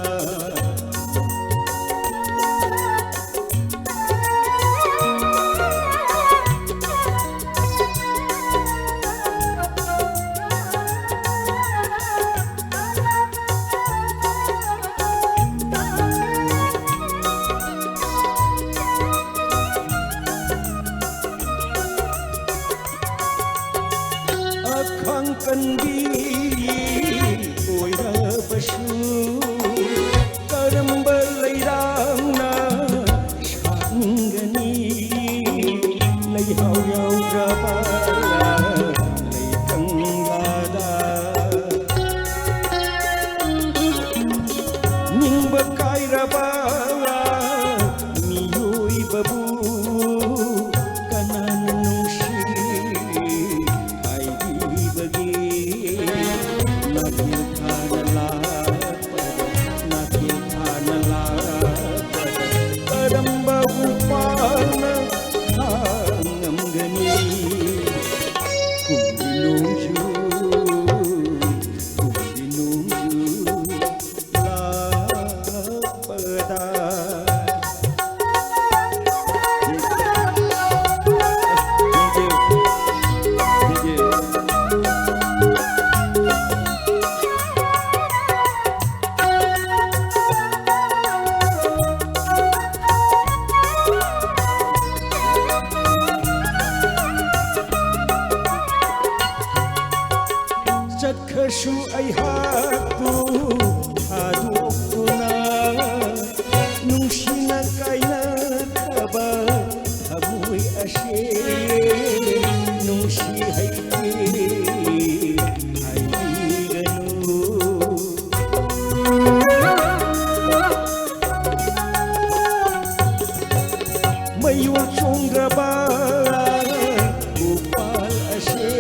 ꯎꯄꯥꯜ ꯑꯁꯦ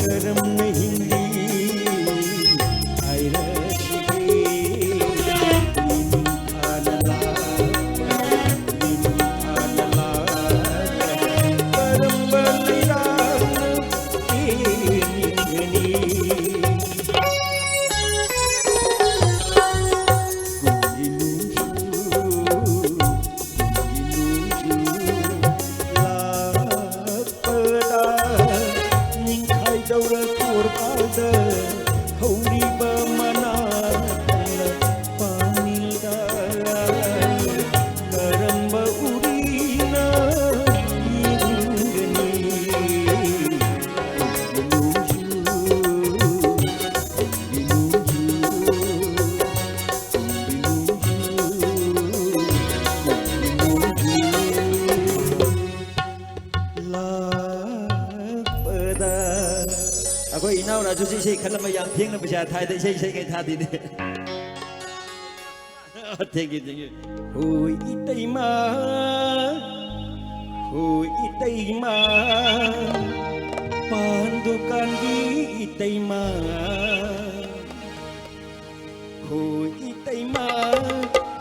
ꯀꯔꯝꯅ ꯍꯤꯡꯂꯤ ꯍꯥꯏꯔꯁꯤꯒꯦ? ꯅꯤꯡꯊꯥꯅ ꯂꯥꯛꯄ, ꯅꯤꯡꯊꯥꯅ ꯂꯥꯛꯄ, ꯀꯔꯝꯕ ꯂꯩꯔꯥꯡꯅ ꯌꯦꯡꯒꯅꯤ? ꯀꯨꯝꯒꯤ ꯅꯣꯡꯖꯨ, ꯀꯨꯝꯒꯤ ꯅꯣꯡꯖꯨ ꯂꯥꯛꯄꯗ, ꯅꯤꯡꯈꯥꯏꯗꯧꯔ ꯇꯣꯔꯕꯥꯜꯗ ꯍꯧꯔꯤꯕ ꯃꯅꯥ ꯄꯥꯝꯃꯤꯗ, ꯀꯔꯝꯕ ꯎꯔꯤꯅ ꯌꯦꯡꯒꯅꯤ? ꯂꯥꯛꯄꯗ꯫ ꯑꯩꯈꯣꯏ ꯏꯅꯥꯎꯅꯁꯨ ꯁꯤ ꯏꯁꯩ ꯈꯜꯂꯝꯕ, ꯌꯥꯝ ꯊꯦꯡꯅ ꯄꯩꯁꯥ ꯊꯥꯏꯗ, ꯏꯁꯩ ꯏꯁꯩ ꯀꯩ ꯊꯥꯗꯦꯅꯦ꯫ Thank you, thank you. ꯍꯣꯏ ꯏꯇꯩꯃ, ꯍꯣꯏ ꯏꯇꯩꯃ, ꯄꯥꯟ ꯗꯨꯀꯥꯟꯒꯤ ꯏꯇꯩꯃ꯫ ꯍꯣꯏ ꯏꯇꯩꯃ,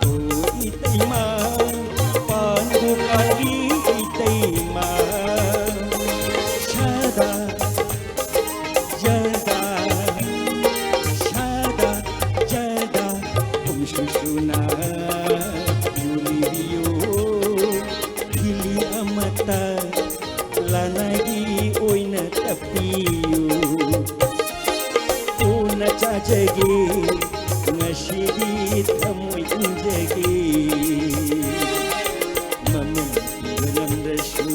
ꯍꯣꯏ ꯏꯇꯩꯃ, ꯄꯥꯟ ꯗꯨꯀꯥꯟꯒꯤ ꯏꯇꯩꯃ꯫ ꯁꯥꯗ ꯖꯔꯗꯥ, ꯁꯥꯗ ꯖꯔꯗꯥ, ꯄꯨꯡꯁꯨ ꯁꯨꯅ ꯌꯣꯜꯂꯤꯕꯤꯌꯨ꯫ ꯍꯤꯂꯤ ꯑꯃꯠꯇ ꯂꯅꯥꯏꯒꯤ ꯑꯣꯏꯅ ꯇꯞꯄꯤꯌꯨ꯫ ꯀꯣꯟꯅ ꯆꯥꯖꯒꯦ, ꯉꯁꯤꯗꯤ ꯊꯃꯣꯏ ꯏꯪꯖꯒꯦ꯫ ꯃꯃꯜ ꯄꯤꯕ ꯉꯝꯗ꯭ꯔꯁꯨ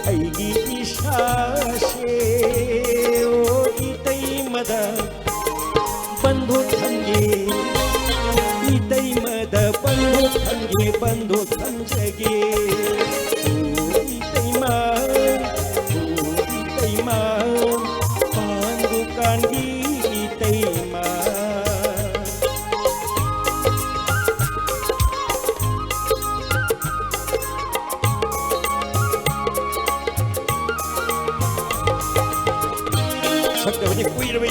ꯑꯩꯒꯤ ꯏꯁꯥꯁꯦ, ꯑꯣ, ꯏꯇꯩꯃꯗ ꯕꯟꯗꯣꯛ ꯊꯝꯒꯦ, ꯏꯇꯩꯃꯗ ꯕꯟꯗꯣꯛ ꯊꯝꯒꯦ, ꯕꯟꯗꯣꯛ ꯊꯝꯖꯒꯦ꯫ ꯑꯣ, ꯏꯇꯩꯃ, ꯑꯣ, ꯏꯇꯩꯃ, ꯄꯥꯟ ꯗꯨꯀꯥꯟꯒꯤ ꯏꯇꯩꯃ꯫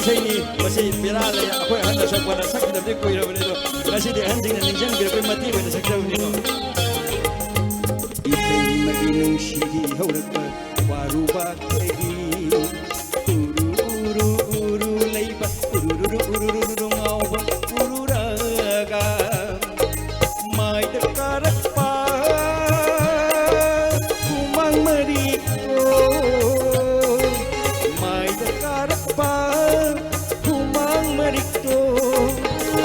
ꯏꯁꯩꯅꯤ꯫ ꯃꯁꯤ ꯕꯦꯔꯥ ꯂꯩ꯫ ꯑꯩꯈꯣꯏ ꯑꯍꯟꯅ ꯁꯛꯄꯗ ꯁꯛꯈꯤꯗꯕꯗꯤ ꯀꯨꯏꯔꯕꯅꯤ, ꯑꯗꯣ ꯉꯁꯤꯗꯤ ꯑꯍꯟꯁꯤꯡꯅ ꯅꯤꯡꯁꯤꯡꯕꯤꯔꯛꯄꯩ ꯃꯇꯦꯛ ꯑꯣꯏꯅ ꯁꯛꯆꯕꯅꯤꯀꯣ꯫ ꯏꯁꯩ ꯑꯃꯒꯤ ꯅꯨꯡꯁꯤꯒꯤ ꯍꯧꯔꯛꯄ ꯋꯥꯔꯨꯕ ꯀꯩꯒꯤ ꯎꯔꯨ ꯎꯔꯨ ꯎꯔꯨ ꯂꯩꯕ ꯎꯔꯨꯔꯨ ꯎꯔꯨꯔꯨ ꯉꯥꯎꯕ ꯎꯔꯨꯔꯒ ꯃꯥꯏꯗ ꯀꯥꯔꯛꯄ ꯍꯨꯃꯥꯡ ꯃꯔꯤꯛꯇꯣ, ꯃꯥꯏꯗ ꯀꯥꯔꯛꯄ ꯍꯨꯃꯥꯡ ꯃꯔꯤꯛꯇꯣ,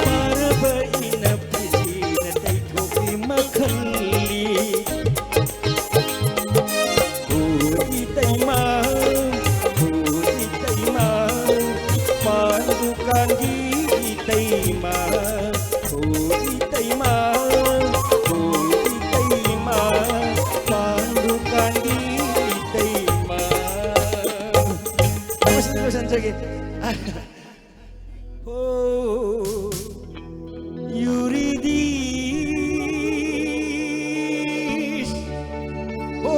ꯄꯥꯔꯕ ꯏꯅꯞ ꯐꯤꯖꯤꯅ ꯇꯩꯊꯣꯛꯄꯤ ꯃꯈꯜꯂꯤ꯫ ꯍꯣ ꯏꯇꯩꯃ, ꯍꯣ ꯏꯇꯩꯃ, ꯄꯥꯟ ꯗꯨꯀꯥꯟꯒꯤ ꯏꯇꯩꯃ, ꯍꯣ ꯏꯇꯩꯃ, ꯍꯣ ꯏꯇꯩꯃ, ꯄꯥꯟ ꯗꯨꯀꯥꯟꯒꯤ ꯏꯇꯩꯃ꯫ ꯂꯣꯏꯁꯟ-, ꯂꯣꯏꯁꯟꯖꯒꯦ꯫ ꯍꯣ, ꯌꯨꯔꯤꯗꯤꯁ꯫ ꯍꯣ,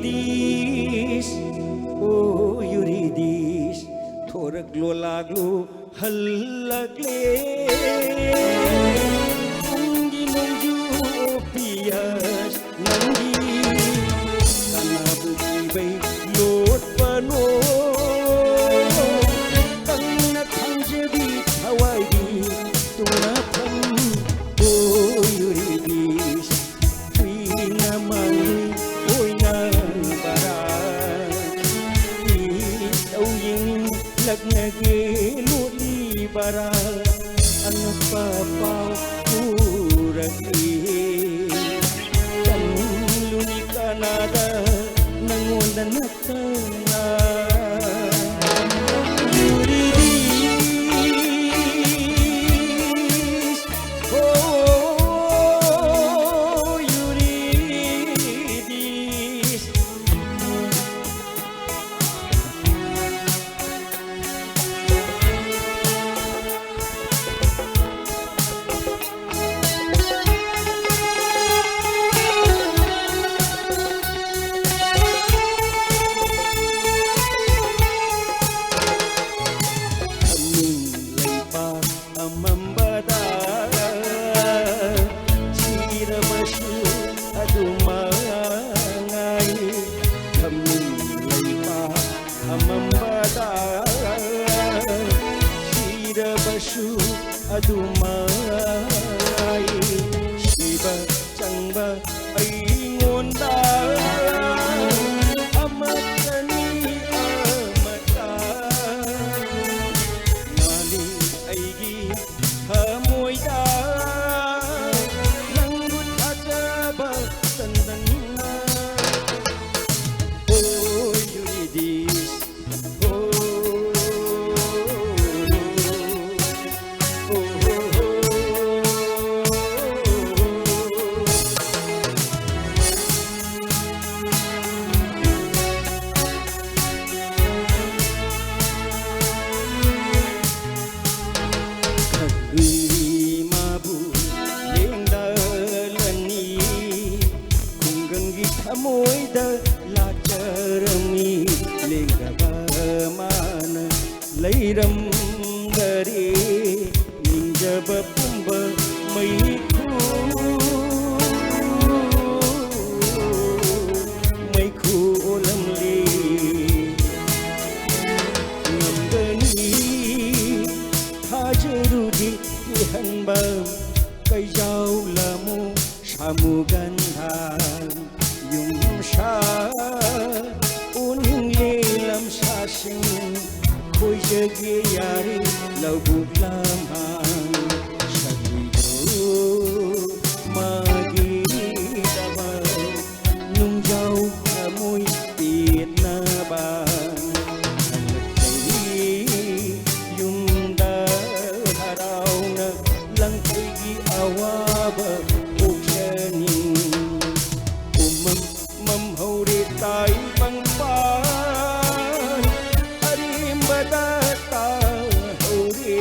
ꯌꯨꯔꯤꯗꯤꯁ꯫ ꯍꯣ, ꯌꯨꯔꯤꯗꯤꯁ꯫ ꯊꯣꯔꯛꯂꯣ ꯂꯥꯛꯂꯣ ꯍꯜꯂꯛꯂꯦ꯫ ꯄꯨꯡꯒꯤ ꯅꯣꯡꯖꯨ ꯄꯤꯌꯥꯁ ꯅꯪꯒꯤ ꯀꯅꯥꯕꯨ ꯀꯤꯕꯩ ꯂꯣꯠꯄꯅꯣ? ꯀꯪꯅ ꯈꯥꯡꯖꯕꯤ ꯊꯋꯥꯏꯒꯤ ꯇꯨꯡꯅꯐꯝ ꯑꯣꯏꯔꯤꯕꯤ ꯀꯨꯏꯅ ꯃꯥꯡꯂꯨꯏ ꯑꯣꯏꯅ ꯕꯔꯥ ꯏꯇꯧ ꯌꯦꯡꯂꯛꯅꯒꯦ ꯂꯣꯠꯂꯤ ꯕꯔꯥ ꯑꯉꯛꯄ ꯄꯥꯎ ꯄꯨꯔꯛꯏ꯫ ꯆꯪꯂꯨꯅꯤ ꯀꯅꯥꯗ ꯅꯪꯉꯣꯟꯗ ꯅꯠꯇꯅ? ꯌꯨꯔꯤꯗꯤꯁ, ꯍꯣ, ꯌꯨꯔꯤꯗꯤꯁ꯫ ꯑꯗꯨꯃꯥꯏ ꯁꯤꯕ ꯆꯪꯕ ꯑꯩꯉꯣꯟꯗ ꯑꯃꯠꯇꯅꯤ ꯑꯃꯠꯇ꯫ ꯃꯥꯅꯤ ꯑꯩꯒꯤ ꯊꯃꯣꯏꯗ ꯅꯪꯕꯨ ꯊꯥꯖꯕ ꯆꯟꯗꯅ꯫ Oh, you need this. ꯈꯜꯂꯨꯏ ꯃꯥꯕꯨ ꯂꯦꯡꯗꯂꯅꯤ, ꯈꯨꯡꯒꯪꯒꯤ ꯊꯃꯣꯏꯗ ꯂꯥꯠꯆꯔꯝꯃꯤ꯫ ꯂꯦꯡꯗꯕ ꯃꯥꯅ ꯂꯩꯔꯝꯗꯔꯦ, ꯅꯤꯡꯖꯕ ꯄꯨꯝꯕ ꯃꯩꯈꯨ, ꯃꯩꯈꯨ ꯑꯣꯜꯂꯝꯂꯤ꯫ ꯉꯝꯒꯅꯤ ꯊꯥꯖꯔꯨꯗꯦ ꯀꯤꯍꯟꯕ ꯀꯩꯖꯥꯎ ꯂꯥꯃꯨ ꯁꯥꯃꯨ ꯒꯟꯙꯥ꯫ ꯌꯨꯝꯁꯥ ꯎꯅꯤꯡꯂꯦ ꯂꯝꯁꯥꯁꯤꯡ, ꯈꯣꯏꯖꯒꯦ ꯌꯥꯔꯦ ꯂꯧꯕꯨꯛ ꯂꯝꯍꯥꯡ꯫ ꯁꯛꯂꯤꯗꯨ ꯃꯥꯒꯤꯗꯃꯛ ꯅꯨꯡꯖꯥꯎ ꯊꯃꯣꯏ ꯄꯦꯠꯅꯕ꯫ ꯍꯜꯂꯛꯂꯤ ꯌꯨꯝꯗ ꯍꯔꯥꯎꯅ ꯂꯪꯊꯣꯏꯒꯤ ꯑꯋꯥꯕ ꯀꯣꯛꯆꯅꯤꯡ꯫ ꯎꯃꯪ ꯃꯝꯍꯧꯔꯦ ꯇꯥꯏꯕꯪꯄꯥꯟ ꯑꯔꯦꯝꯕꯗ ꯇꯥꯍꯧꯔꯦ꯫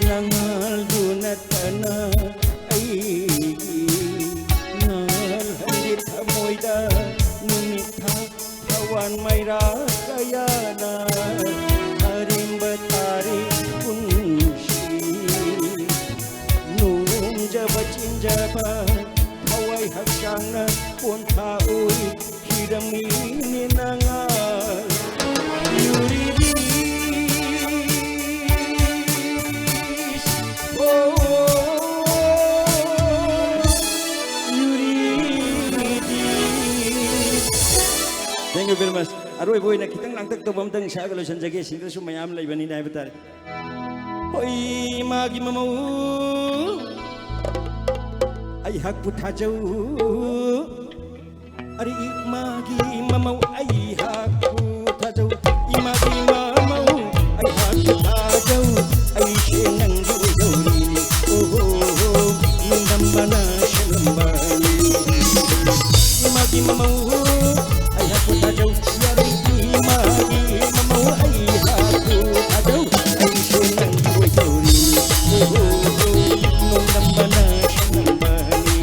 ꯅꯉꯥꯜꯗꯨ ꯅꯠꯇꯅ ꯑꯩꯒꯤ ꯉꯥꯜꯍꯟꯗꯦ ꯊꯃꯣꯏꯗ ꯅꯨꯃꯤꯠ ꯊꯥ ꯊꯋꯥꯟ ꯃꯩꯔꯥ ꯀꯌꯥꯅ ꯑꯔꯦꯝꯕ ꯇꯥꯔꯦ ꯄꯨꯟꯁꯤ꯫ ꯅꯣꯡꯖꯕ ꯆꯤꯟꯖꯕ ꯊꯋꯥꯏ ꯍꯛꯆꯥꯡꯅ ꯄꯣꯟꯊꯥ ꯑꯣꯏꯈꯤꯔꯝꯃꯤꯅꯦ ꯅꯉꯥꯜ꯫ ꯌꯨꯔꯤꯕꯤ ꯑꯔꯣꯏꯕ ꯑꯣꯏꯅ ꯈꯤꯇꯪ ꯂꯥꯡꯇꯛ ꯇꯧꯕ ꯑꯃꯇꯪ ꯁꯛꯑꯒ ꯂꯣꯏꯁꯤꯟꯖꯒꯦ, ꯁꯤꯗꯁꯨ ꯃꯌꯥꯝ ꯂꯩꯕꯅꯤꯅ ꯍꯥꯏꯕ ꯇꯥꯔꯦ꯫ ꯍꯣꯏ, ꯏꯃꯥꯒꯤ ꯃꯃꯧ ꯑꯩꯍꯥꯛꯄꯨ ꯊꯥꯖꯧ꯫ ꯑꯔꯤ ꯏꯃꯥꯒꯤ ꯃꯃꯧ ꯑꯩꯍꯥꯛꯄꯨ ꯊꯥꯖꯧ꯫ ꯏꯃꯥꯒꯤ ꯃꯃꯧ ꯑꯩꯍꯥꯛꯄꯨ ꯊꯥꯖꯧ꯫ ꯑꯩꯁꯦ ꯅꯪꯒꯤ ꯑꯣꯏꯗꯧꯔꯤꯅꯤ꯫ ꯑꯣꯍꯣ, ꯅꯣꯡꯗꯝꯕꯅ ꯁꯦꯝꯂꯝꯕꯅꯤ꯫ ꯏꯃꯥꯒꯤ ꯃꯃꯧ ꯑꯩꯍꯥꯛꯄꯨ ꯊꯥꯖꯧ꯫ ꯌꯥꯔꯤ ꯏꯃꯥꯒꯤ ꯃꯃꯧ ꯑꯩꯍꯥꯛꯄꯨ ꯊꯥꯖꯧ꯫ ꯑꯩꯁꯦ ꯅꯪꯒꯤ ꯑꯣꯏꯗꯧꯔꯤꯅꯤ꯫ ꯑꯣꯍꯣ, ꯅꯣꯡꯗꯝꯕꯅ ꯁꯦꯝꯂꯝꯕꯅꯤ꯫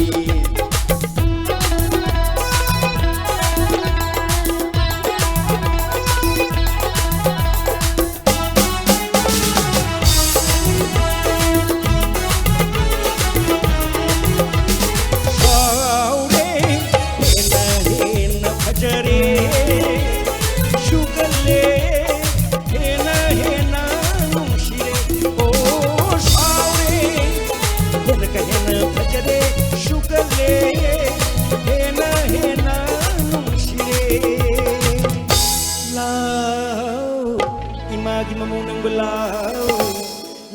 ꯁꯥꯎꯔꯦ, ꯍꯦꯟꯅ ꯍꯦꯟꯅ ꯐꯖꯔꯦ, ꯁꯨꯒꯜꯂꯦ, ꯍꯦꯟꯅ ꯍꯦꯟꯅ ꯅꯨꯡꯁꯤꯔꯦ꯫ ꯑꯣ, ꯁꯥꯎꯔꯦ, ꯍꯦꯟꯅ ꯀ ꯍꯦꯟꯅ ꯐꯖꯔꯦ, ꯁꯨꯒꯜꯂꯦ, ꯍꯦꯟꯅ ꯍꯦꯟꯅ ꯅꯨꯡꯁꯤꯔꯦ꯫ ꯂꯥꯎ, ꯏꯃꯥꯒꯤ ꯃꯃꯧ ꯅꯪꯕꯨ ꯂꯥꯎ꯫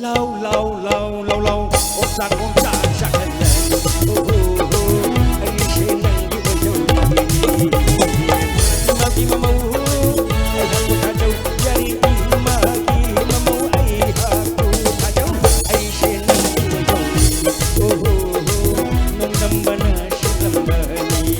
ꯂꯥꯎ, ꯂꯥꯎ, ꯂꯥꯎ, ꯂꯥꯎ, ꯂꯥꯎ꯫ ꯑꯣꯝꯆꯥꯛ, ꯑꯣꯝꯆꯥꯛ ꯆꯥꯛꯍꯜꯂꯦ꯫ ꯑꯣ ꯍꯣ ꯍꯣ, ꯑꯩꯁꯦ ꯅꯪꯒꯤ ꯑꯣꯏꯖꯧꯔꯤꯅꯤ꯫ ꯏꯃꯥꯒꯤ ꯃꯃꯧ, ꯑꯩꯍꯥꯛꯄꯨ ꯊꯥꯖꯧ꯫ ꯌꯥꯔꯤ ꯏꯃꯥꯒꯤ ꯃꯃꯧ, ꯑꯩꯍꯥꯛꯄꯨ ꯊꯥꯖꯧ꯫ ꯑꯩꯁꯦ ꯅꯪꯒꯤ ꯑꯣꯏꯖꯧꯔꯤꯅꯤ꯫ ꯑꯣ ꯍꯣ ꯍꯣ, ꯅꯣꯡꯗꯝꯕꯅ ꯁꯦꯝꯂꯝꯕꯅꯤ꯫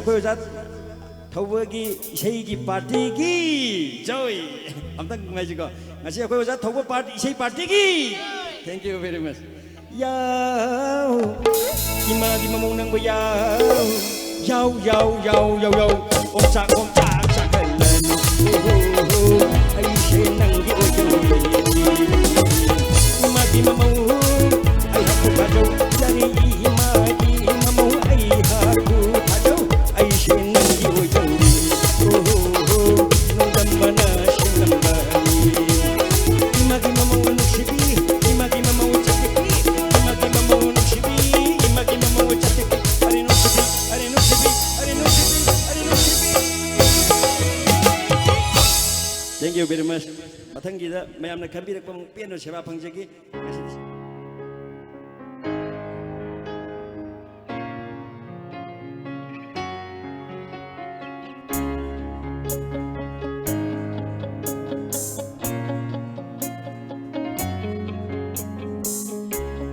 ꯑꯩꯈꯣꯏ ꯑꯣꯖꯥ ꯊꯧꯕꯒꯤ ꯏꯁꯩꯒꯤ ꯄꯥꯔꯇꯤꯒꯤ ꯖꯣꯏ꯫ ꯑꯝꯇꯪ ꯉꯥꯏꯁꯤꯀꯣ꯫ ꯉꯁꯤ ꯑꯩꯈꯣꯏ ꯑꯣꯖꯥ ꯊꯧꯕ ꯄꯥꯔꯇꯤ, ꯏꯁꯩ ꯄꯥꯔꯇꯤꯒꯤ꯫ Thank you very much. ꯌꯥꯎ, ꯏꯃꯥꯒꯤ ꯃꯃꯧ ꯅꯪꯕꯨ ꯌꯥꯎ꯫ ꯌꯥꯎ, ꯌꯥꯎ, ꯌꯥꯎ, ꯌꯥꯎ, ꯌꯥꯎ꯫ ꯑꯣꯝꯆꯥꯛ, ꯑꯣꯝꯆꯥꯛ ꯆꯥꯛꯍꯜꯂꯅꯨ꯫ ꯑꯣ, ꯍꯣ, ꯍꯣ꯫ ꯑꯩꯁꯦ ꯅꯪꯒꯤ ꯑꯣꯏꯖꯔꯦ꯫ ꯏꯃꯥꯒꯤ ꯃꯃꯧ ꯑꯩꯍꯥꯛꯄꯨ ꯊꯥꯖꯧ꯫ ꯌꯥꯔꯦ, ꯏꯃꯥꯒꯤ ꯃꯃꯧ ꯑꯩꯍꯥꯛꯄꯨ ꯊꯥꯖꯧ꯫ ꯑꯩꯁꯦ ꯅꯪꯒꯤ ꯑꯣꯏꯖꯔꯦ꯫ ꯑꯣ, ꯍꯣ, ꯍꯣ꯫ ꯅꯣꯡꯗꯝꯕꯅ ꯁꯦꯝꯂꯝꯕꯅꯤ꯫ ꯏꯃꯥꯒꯤ ꯃꯃꯧ ꯅꯨꯡꯁꯤꯕꯤ, ꯏꯃꯥꯒꯤ ꯃꯃꯧ ꯆꯠꯄꯤ, ꯏꯃꯥꯒꯤ ꯃꯃꯧ ꯅꯨꯡꯁꯤꯕꯤ, ꯏꯃꯥꯒꯤ ꯃꯃꯧ ꯆꯠꯄꯤ꯫ ꯑꯔꯦ ꯅꯨꯡꯁꯤꯕꯤ, ꯑꯔꯦ ꯅꯨꯡꯁꯤꯕꯤ, ꯑꯔꯦ ꯅꯨꯡꯁꯤꯕꯤ, ꯑꯔꯦ ꯅꯨꯡꯁꯤꯕꯤ꯫ Thank you very much. ꯃꯊꯪꯒꯤꯗ ꯃꯌꯥꯝꯅ ꯈꯟꯕꯤꯔꯛꯄ ꯑꯃꯨꯛ ꯄꯦꯟꯅ ꯁꯦꯕꯥ ꯐꯪꯖꯒꯦ꯫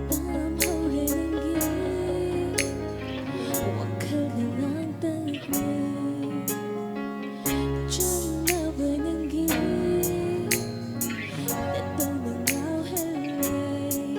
ꯄꯥꯝꯍꯧꯔꯦ ꯅꯪꯒꯤ ꯋꯥꯈꯜꯅ ꯉꯥꯡꯇꯅꯤ꯫ ꯆꯨꯝꯂꯕ ꯅꯪꯒꯤ ꯅꯇꯧꯅ ꯉꯥꯎꯍꯜꯂꯦ꯫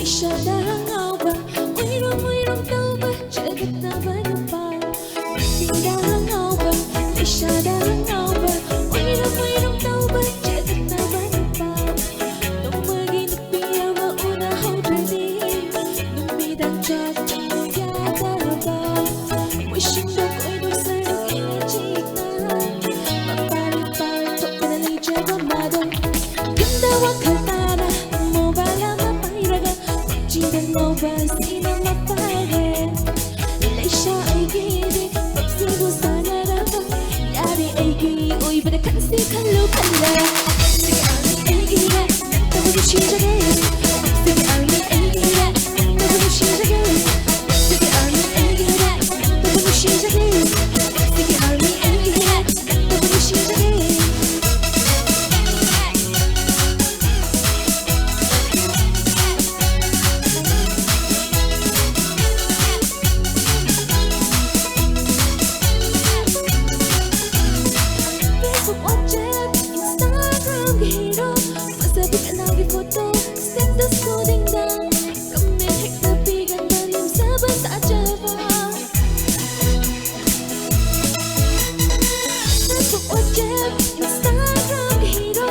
ꯏꯁꯥꯗ ꯉꯥꯎꯕ, ꯎꯏꯔꯨꯝ ꯎꯏꯔꯨꯝ ꯇꯧꯕ, ꯆꯒꯠꯅꯕ ꯅꯨꯄꯥ꯫ ꯅꯨꯄꯤꯗ ꯉꯥꯎꯕ, ꯏꯁꯥꯗ ꯉꯥꯎꯕ, ꯎꯏꯔꯨꯝ ꯎꯏꯔꯨꯝ ꯇꯧꯕ, ꯆꯒꯠꯅꯕ ꯅꯨꯄꯥ꯫ ꯅꯣꯡꯃꯒꯤ ꯅꯨꯄꯤ ꯑꯃ ꯎꯅꯍꯧꯗ꯭ꯔꯗꯤ, ꯅꯨꯃꯤꯗꯥꯡ ꯆꯥꯛ ꯆꯪꯉꯨ ꯌꯥꯗꯕ꯫ ꯃꯣꯏꯁꯤꯡꯗꯣ ꯀꯣꯏꯗꯧ ꯁꯔꯨꯛ ꯏꯆꯤꯛꯅ ꯃꯄꯥꯟ ꯃꯄꯥꯟ ꯊꯣꯛꯇꯅ ꯂꯩꯖꯕ ꯃꯥꯗꯣ꯫ ꯌꯨꯝꯗ ꯋꯥꯈꯜ ꯇꯥꯅ mobile ꯑꯃ ꯄꯥꯏꯔꯒ PUBGꯗ ꯉꯥꯎꯕ ꯁꯤꯅ ꯃꯐꯔꯦ꯫ ꯂꯩꯁꯥ ꯑꯩꯒꯤꯗꯤ PUBGꯕꯨ ꯁꯥꯟꯅꯔꯕ ꯌꯥꯔꯦ, ꯑꯩꯒꯤ ꯑꯣꯏꯕꯗ ꯈꯟꯁꯤ ꯈꯜꯂꯨ ꯈꯜꯂꯦ꯫ ꯑꯩꯒꯤ ꯅꯠꯇꯕ ꯅꯨꯡꯁꯤꯖꯒꯦ꯫ ꯑꯩꯒꯤ ꯑꯩꯒꯤ ꯅꯠꯇꯕ ꯅꯨꯡꯁꯤꯖꯒꯦ꯫ ꯑꯩꯒꯤ ꯑꯩꯒꯤ ꯅꯠꯇꯕ ꯅꯨꯡꯁꯤꯖꯒꯦ꯫ ꯑꯩꯒꯤ ꯑꯩꯒꯤ ꯅꯠꯇꯕ ꯅꯨꯡꯁꯤꯖꯒꯦ꯫ Facebook, WhatsApp, Instagramꯒꯤ hero, ꯐꯖꯕꯤ ꯀꯅꯥꯒꯤ photo, status ꯈꯨꯗꯤꯡꯗ comment ꯍꯦꯛꯇ ꯄꯤꯒꯟꯕ ꯂꯦꯝꯖꯕ ꯁꯥꯖꯕ꯫ Facebook, WhatsApp, Instagramꯒꯤ hero,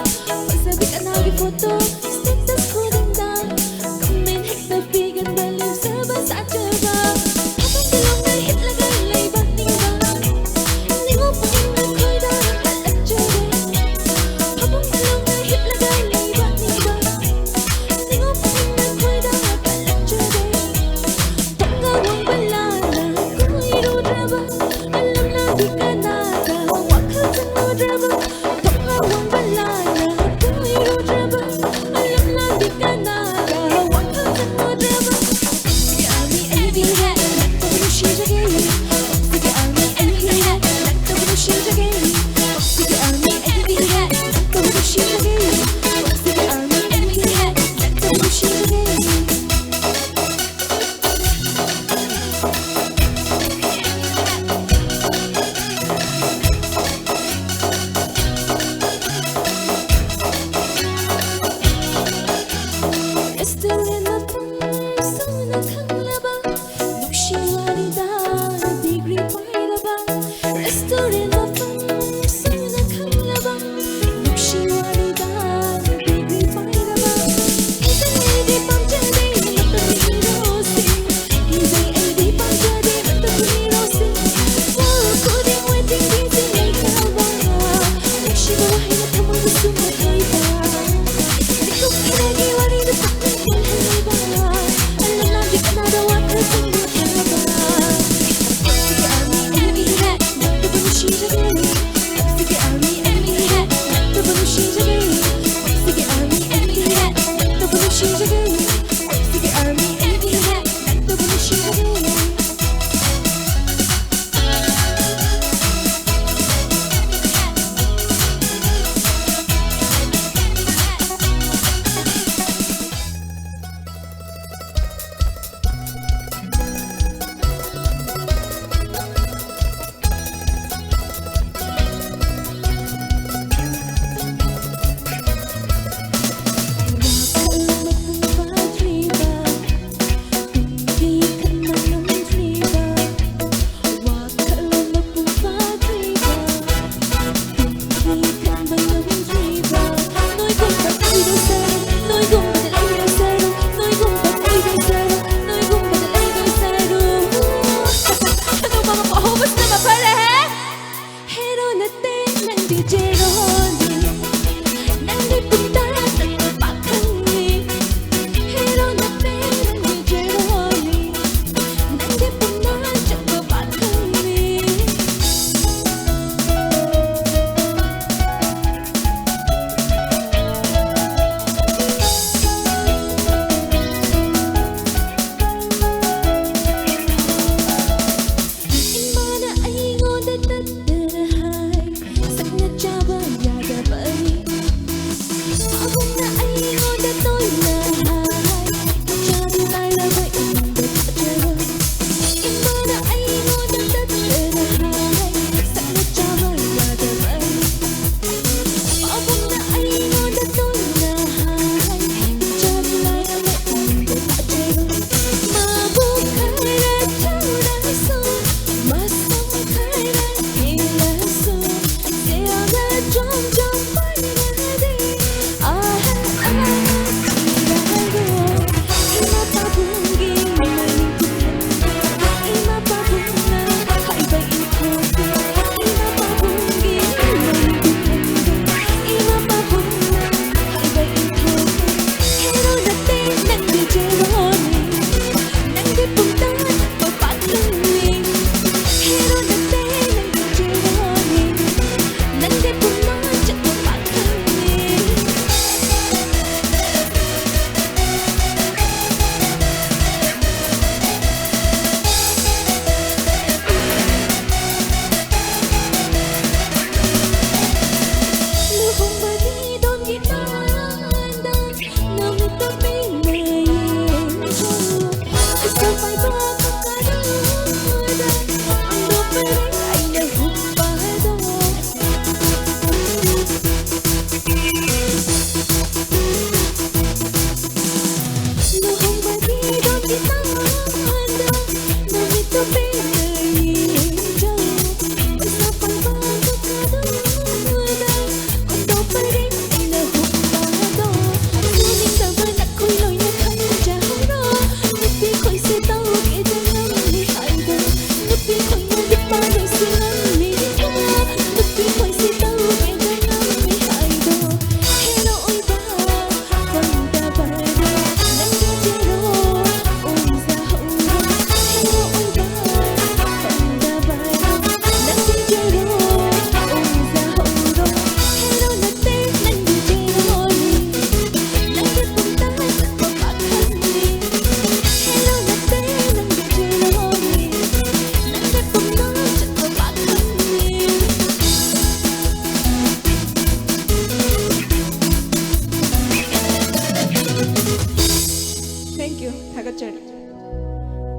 ꯐꯖꯕꯤ ꯀꯅꯥꯒꯤ photo, status ꯈꯨꯗꯤꯡꯗ comment ꯍꯦꯛꯇ ꯄꯤꯒꯟꯕ ꯂꯦꯝꯖꯕ ꯁꯥꯖꯕ꯫ ꯐꯃꯨꯡꯗ ꯂꯣꯡꯅ ꯍꯤꯞꯂꯒ ꯂꯩꯕ ꯅꯤꯡꯕ, ꯅꯤꯉꯣꯜ ꯄꯨꯛꯅꯤꯡꯅ ꯈꯣꯏꯗꯥꯅ ꯀꯜꯂꯛꯆꯔꯦ꯫ ꯐꯃꯨꯡꯗ ꯂꯣꯡꯅ ꯍꯤꯞꯂꯒ ꯂꯩꯕ ꯅꯤꯡꯕ, ꯅꯤꯉꯣꯜ ꯄꯨꯛꯅꯤꯡꯅ ꯈꯣꯏꯗꯥꯅ ꯀꯜꯂꯛꯆꯔꯦ꯫ ꯊꯣꯡꯒ ꯋꯥꯡꯕ ꯂꯥꯟꯅ ꯀꯣꯏꯔꯨꯗ꯭ꯔꯕ, ꯑꯂꯝ ꯂꯥꯟꯕꯤ ꯀꯅꯥꯗ ꯋꯥꯈꯜ ꯆꯪꯂꯨꯗ꯭ꯔꯕ, ꯊꯣꯡꯒ ꯋꯥꯡꯕ ꯂꯥꯟꯅ ꯀꯣꯏꯔꯨꯗ꯭ꯔꯕ, ꯑꯂꯝ ꯂꯥꯟꯕꯤ ꯀꯅꯥꯗ ꯋꯥꯈꯜ ꯆꯪꯂꯨꯗ꯭ꯔꯕ꯫ ꯑꯩꯒꯤ ꯑꯥꯔꯃꯤ ꯑꯩꯒꯤ ꯏꯔꯥ, ꯅꯪꯇꯕꯨ ꯅꯨꯡꯁꯤꯖꯒꯦ꯫ ꯑꯩꯒꯤ ꯑꯥꯔꯃꯤ ꯑꯩꯒꯤ ꯏꯔꯥ, ꯅꯪꯇꯕꯨ ꯅꯨꯡꯁꯤꯖꯒꯦ꯫ ꯑꯩꯒꯤ ꯑꯥꯔꯃꯤ ꯑꯩꯒꯤ ꯏꯔꯥ, ꯅꯪꯇꯕꯨ ꯅꯨꯡꯁꯤꯖꯒꯦ꯫ ꯑꯩꯒꯤ ꯑꯥꯔꯃꯤ ꯑꯩꯒꯤ ꯏꯔꯥ, ꯅꯪꯇꯕꯨ ꯅꯨꯡꯁꯤꯖꯒꯦ꯫ Restaurant ꯃꯐꯝ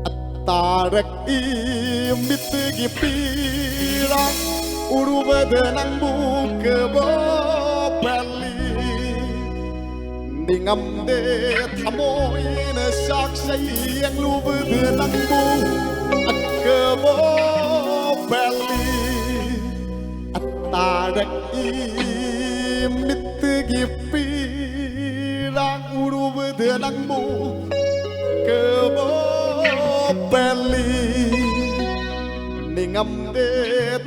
ꯑꯇꯥꯔꯛꯏ ꯃꯤꯠꯇꯒꯤ ꯄꯤꯔꯥꯡ ꯎꯔꯨꯕꯗ ꯅꯪꯕꯨ ꯀꯕꯣꯕꯦꯜꯂꯤ꯫ ꯅꯤꯡꯉꯝꯗꯦ ꯊꯃꯣꯏꯅ ꯆꯥꯛꯁꯩ ꯌꯦꯡꯂꯨꯕꯗ ꯅꯪꯕꯨ ꯀꯕꯣꯕꯦꯜꯂꯤ꯫ ꯑꯇꯥꯔꯛꯏ ꯃꯤꯠꯇꯒꯤ ꯄꯤꯔꯥꯡ ꯎꯔꯨꯕꯗ ꯅꯪꯕꯨ ꯀꯕꯣꯕꯦꯜꯂꯤ꯫ ꯅꯤꯡꯉꯝꯗꯦ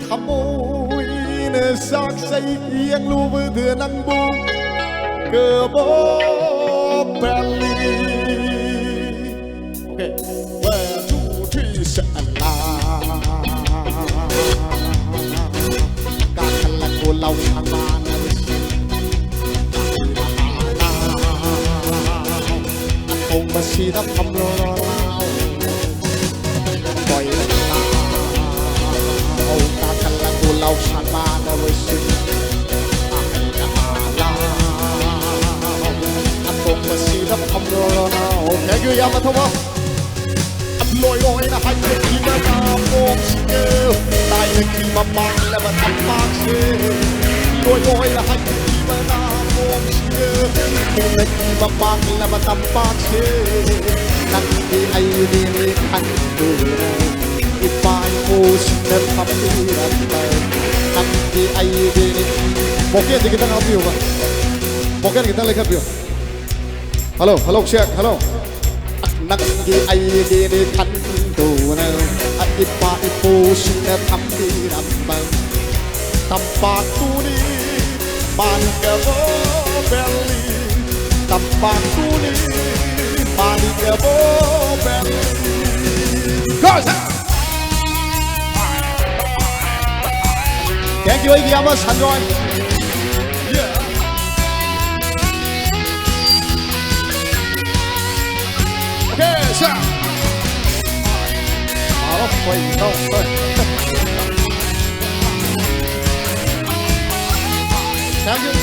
ꯊꯃꯣꯏꯅ ꯆꯥꯛꯁꯩ ꯌꯦꯡꯂꯨꯕꯗ ꯅꯪꯕꯨ ꯀꯕꯣꯕꯦꯜꯂꯤ꯫ Okay. One, two, three, set, and la. ꯀꯥꯈꯠꯂꯛꯎ ꯂꯧꯁꯥꯟ ꯃꯥꯟꯅꯕꯁꯤꯡ꯫ ꯑꯊꯣꯡꯕꯁꯤꯗ ꯐꯝꯂꯣ ꯂꯥꯎ꯫ ꯀꯣꯏꯔꯛꯎ ꯂꯥꯎ꯫ ꯀꯥꯈꯠꯂꯛꯎ ꯂꯧꯁꯥꯟ ꯃꯥꯟꯅꯕꯁꯤꯡ꯫ ꯑꯊꯣꯡꯕꯁꯤꯗ ꯐꯝꯂꯣ ꯂꯥꯎ꯫ Thank you, ꯏꯌꯥꯝꯕ ꯊꯧꯕ꯫ ꯂꯣꯏ ꯂꯣꯏꯅ ꯍꯥꯏꯖꯈꯤꯕ ꯅꯥꯄꯣꯝꯁꯤꯡ, ꯇꯥꯏꯅꯈꯤꯕ ꯄꯥꯛꯂꯕ ꯇꯝꯄꯥꯛꯁꯦ꯫ ꯂꯣꯏ ꯂꯣꯏꯅ ꯍꯥꯏꯖꯈꯤꯕ ꯅꯥꯄꯣꯝꯁꯤꯡ, ꯇꯥꯏꯅꯈꯤꯕ ꯄꯥꯛꯂꯕ ꯇꯝꯄꯥꯛꯁꯦ꯫ ꯅꯪꯗꯤ ꯑꯩꯒꯤꯅꯤ ꯈꯟꯗꯨꯅ ꯏꯄꯥ ꯏꯄꯨꯁꯤꯡꯅ ꯊꯝꯕꯤꯔꯝꯕ, ꯅꯪꯗꯤ ꯑꯩꯒꯤꯅꯤ꯫ ꯚꯣꯀꯦꯜꯁꯦ ꯈꯤꯇꯪ ꯍꯥꯞꯄꯤꯌꯨꯕ, ꯚꯣꯀꯦꯜ ꯈꯤꯇꯪ ꯂꯩꯈꯠꯄꯤꯌꯨ꯫ Hello, hello, check, hello. ꯅꯪꯗꯤ ꯑꯩꯒꯤꯅꯤ ꯈꯟꯗꯨꯅ ꯏꯄꯥ ꯏꯄꯨꯁꯤꯡꯅ ꯊꯝꯕꯤꯔꯝꯕ ꯇꯝꯄꯥꯛꯇꯨꯅꯤ ꯃꯥꯅꯤꯀꯕꯣ ꯕꯦꯂꯤ, ꯇꯝꯄꯥꯛꯇꯨꯅꯤ ꯃꯥꯅꯤꯀꯕꯣ ꯕꯦꯂꯤ꯫ Go, sir! Thank you, ꯑꯩꯒꯤ ꯏꯌꯥꯝꯕ ꯁꯟꯖꯣꯏ꯫ Yeah. Okay, sir. ꯇꯥꯔꯣ, ꯍꯣꯏ, ꯏꯇꯥꯎ, ꯍꯣꯏ꯫ Thank you.